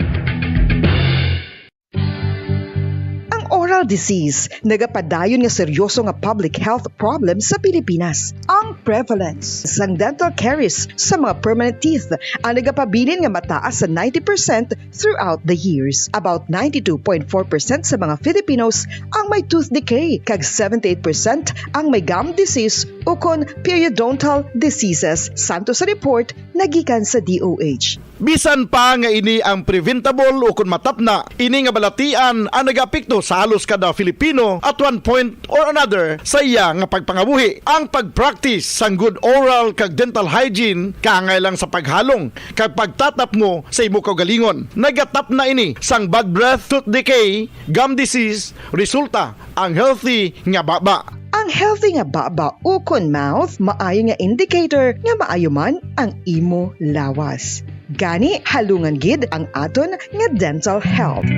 Ang oral disease, nagapadayon nga seryoso nga public health problem sa Pilipinas. Ang prevalence sang dental caries sa mga permanent teeth ang nagapabilin nga mataas sa ninety percent throughout the years. About ninety-two point four percent sa mga Filipinos ang may tooth decay, kag seventy-eight percent ang may gum disease ukon periodontal diseases, santo sa report nga gikan sa D O H. Bisan pa nga ini ang preventable ukon matapna, ini nga balatian ang nagaapekto sa halos kada Filipino at one point or another sa iya nga pagpangabuhi. Ang pag-practice sang good oral kag dental hygiene kaangay lang sa paghalong kag pagtatapngo sa imo kaugalingon. Nagatapna ini sang bad breath, tooth decay, gum disease, resulta ang healthy nga baba. Ang healthy nga baba ukon mouth maayo nga indicator nga maayo man ang imo lawas. Gani, halungan gid ang aton nga dental health.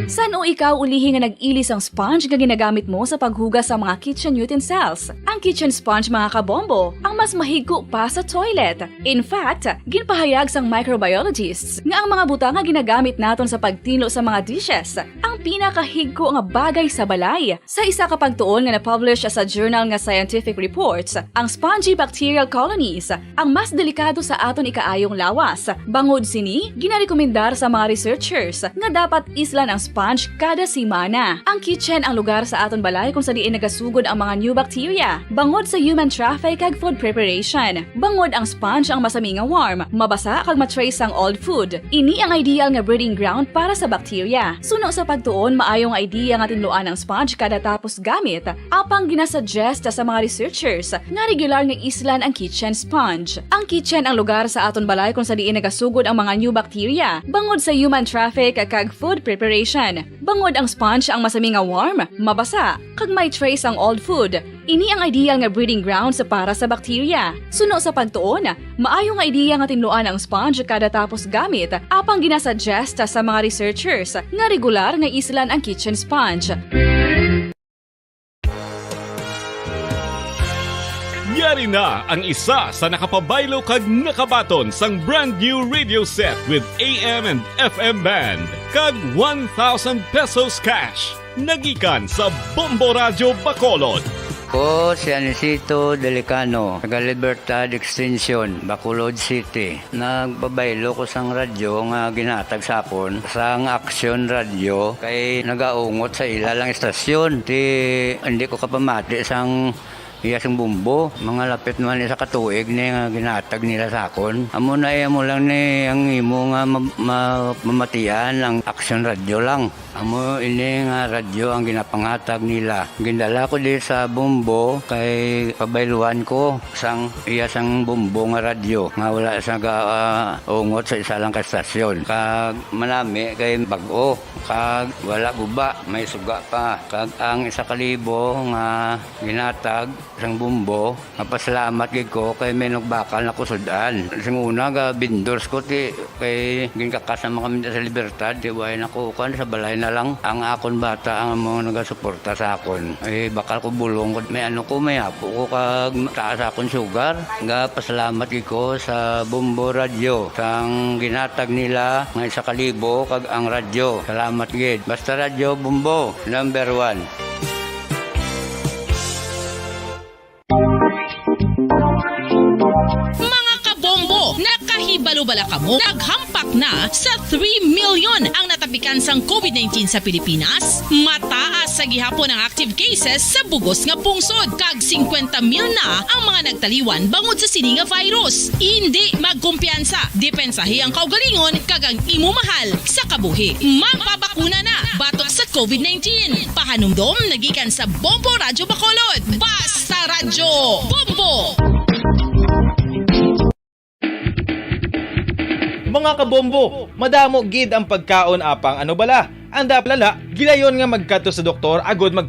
San-o ikaw ulihi nga nag-ili sang sponge nga ginagamit mo sa paghugas sa mga kitchen utensils? Ang kitchen sponge, mga kabombo, ang mas mahigko pa sa toilet. In fact, ginpahayag sang microbiologists nga ang mga butang nga ginagamit naton sa pagtinlo sa mga dishes ang pinakahigko nga bagay sa balay. Sa isa ka pagtuon nga na-publish sa journal nga Scientific Reports, ang spongy bacterial colonies ang mas delikado sa aton ikaayong lawas. Bangod sini, ginarekomendar sa mga researchers nga dapat islan ang sponge kada semana. Ang kitchen ang lugar sa aton balay kung sa diin nagasugod ang mga new bacteria bangod sa human traffic kag food preparation. Bangod ang sponge ang masami nga warm, mabasa kag ma-trace ang old food. Ini ang ideal nga breeding ground para sa bacteria. Suno sa pagtuon, maayo nga idea nga tinluan ang sponge kada tapos gamit. Apang ginasuggest sa mga researchers nga regular nga islan ang kitchen sponge. Ang kitchen ang lugar sa aton balay kung sa diin nagasugod ang mga new bacteria bangod sa human traffic kag food preparation. Bangod ang sponge ang masami nga warm, mabasa, kag may trace ang old food. Ini ang ideal nga breeding grounds para sa bacteria. Suno sa pagtuon, maayo nga idea nga tinluan ang sponge kada tapos gamit, apang ginasuggest sa mga researchers nga regular nga islan ang kitchen sponge. Yari na ang isa sa nakapabaylo kag nakabaton sang brand new radio set with A M and F M band kag one thousand pesos cash. Nagikan sa Bombo Radyo Bacolod. Ko si Anisito Delicano, taga Libertad Extension, Bacolod City. Nagpabaylo ko sang radyo nga ginhatag sa akon sang Action Radio kay nagaungot sa ila lang istasyon. Ti hindi ko kapamati sang iya sing bumbo. Mga lapit naman isa ka tuig ni nga ginhatag nila sa akon. Amo na, eh, amo lang ni ang imo nga ma-, ma-, mamatian ang Action Radio lang. Amo ini nga radyo ang ginapanghatag nila. Gindala ko di sa Bombo kay pabayluan ko sang iya sang Bombo nga radyo nga wala sa ga, ah, ungot sa isa lang ka estasyon. Kag manami kay bag-o, kag wala guba, may suga pa. Kag ang isa ka libo nga ginhatag sang Bombo, mapasalamat gid ko kay may nagbakal na kusud-an. Sing una, ga vendors ko, ti, kay ginkakas naman kami sa Libertad, ti, way na ko, kuan, sa balay na lang. Ang akon bata ang amo nagasuporta sa akon. Eh, bakal ko bulong ko, may ano ko, may apo ko, kag taas akon sugar. Ga pasalamat gid ko sa Bombo Radyo, sang ginhatag nila nga isa ka libo, kag ang radyo. Salamat gid. Basta Radyo Bombo, number one. Mga kabombo, nakahibalo bala kamo? Naghampak na sa three million ang natapikan sang COVID nineteen sa Pilipinas. Mataas sa gihapon ang active cases sa bugos nga pungsod, kag singkwenta mil na ang mga nagtaliwan bangod sa sini nga virus. Indi magkumpiyansa, depensahi ang kaugalingon kag ang imo mahal sa kabuhi. Magpabakuna na batok sa COVID nineteen. Pahanumdom nagikan sa Bombo Radyo Bacolod. Basta Radyo Bombo! Mga kabombo, madamo gid ang pagkaon apang ano bala? Ang dapat lala, gilayon nga magkadto sa doktor agud mag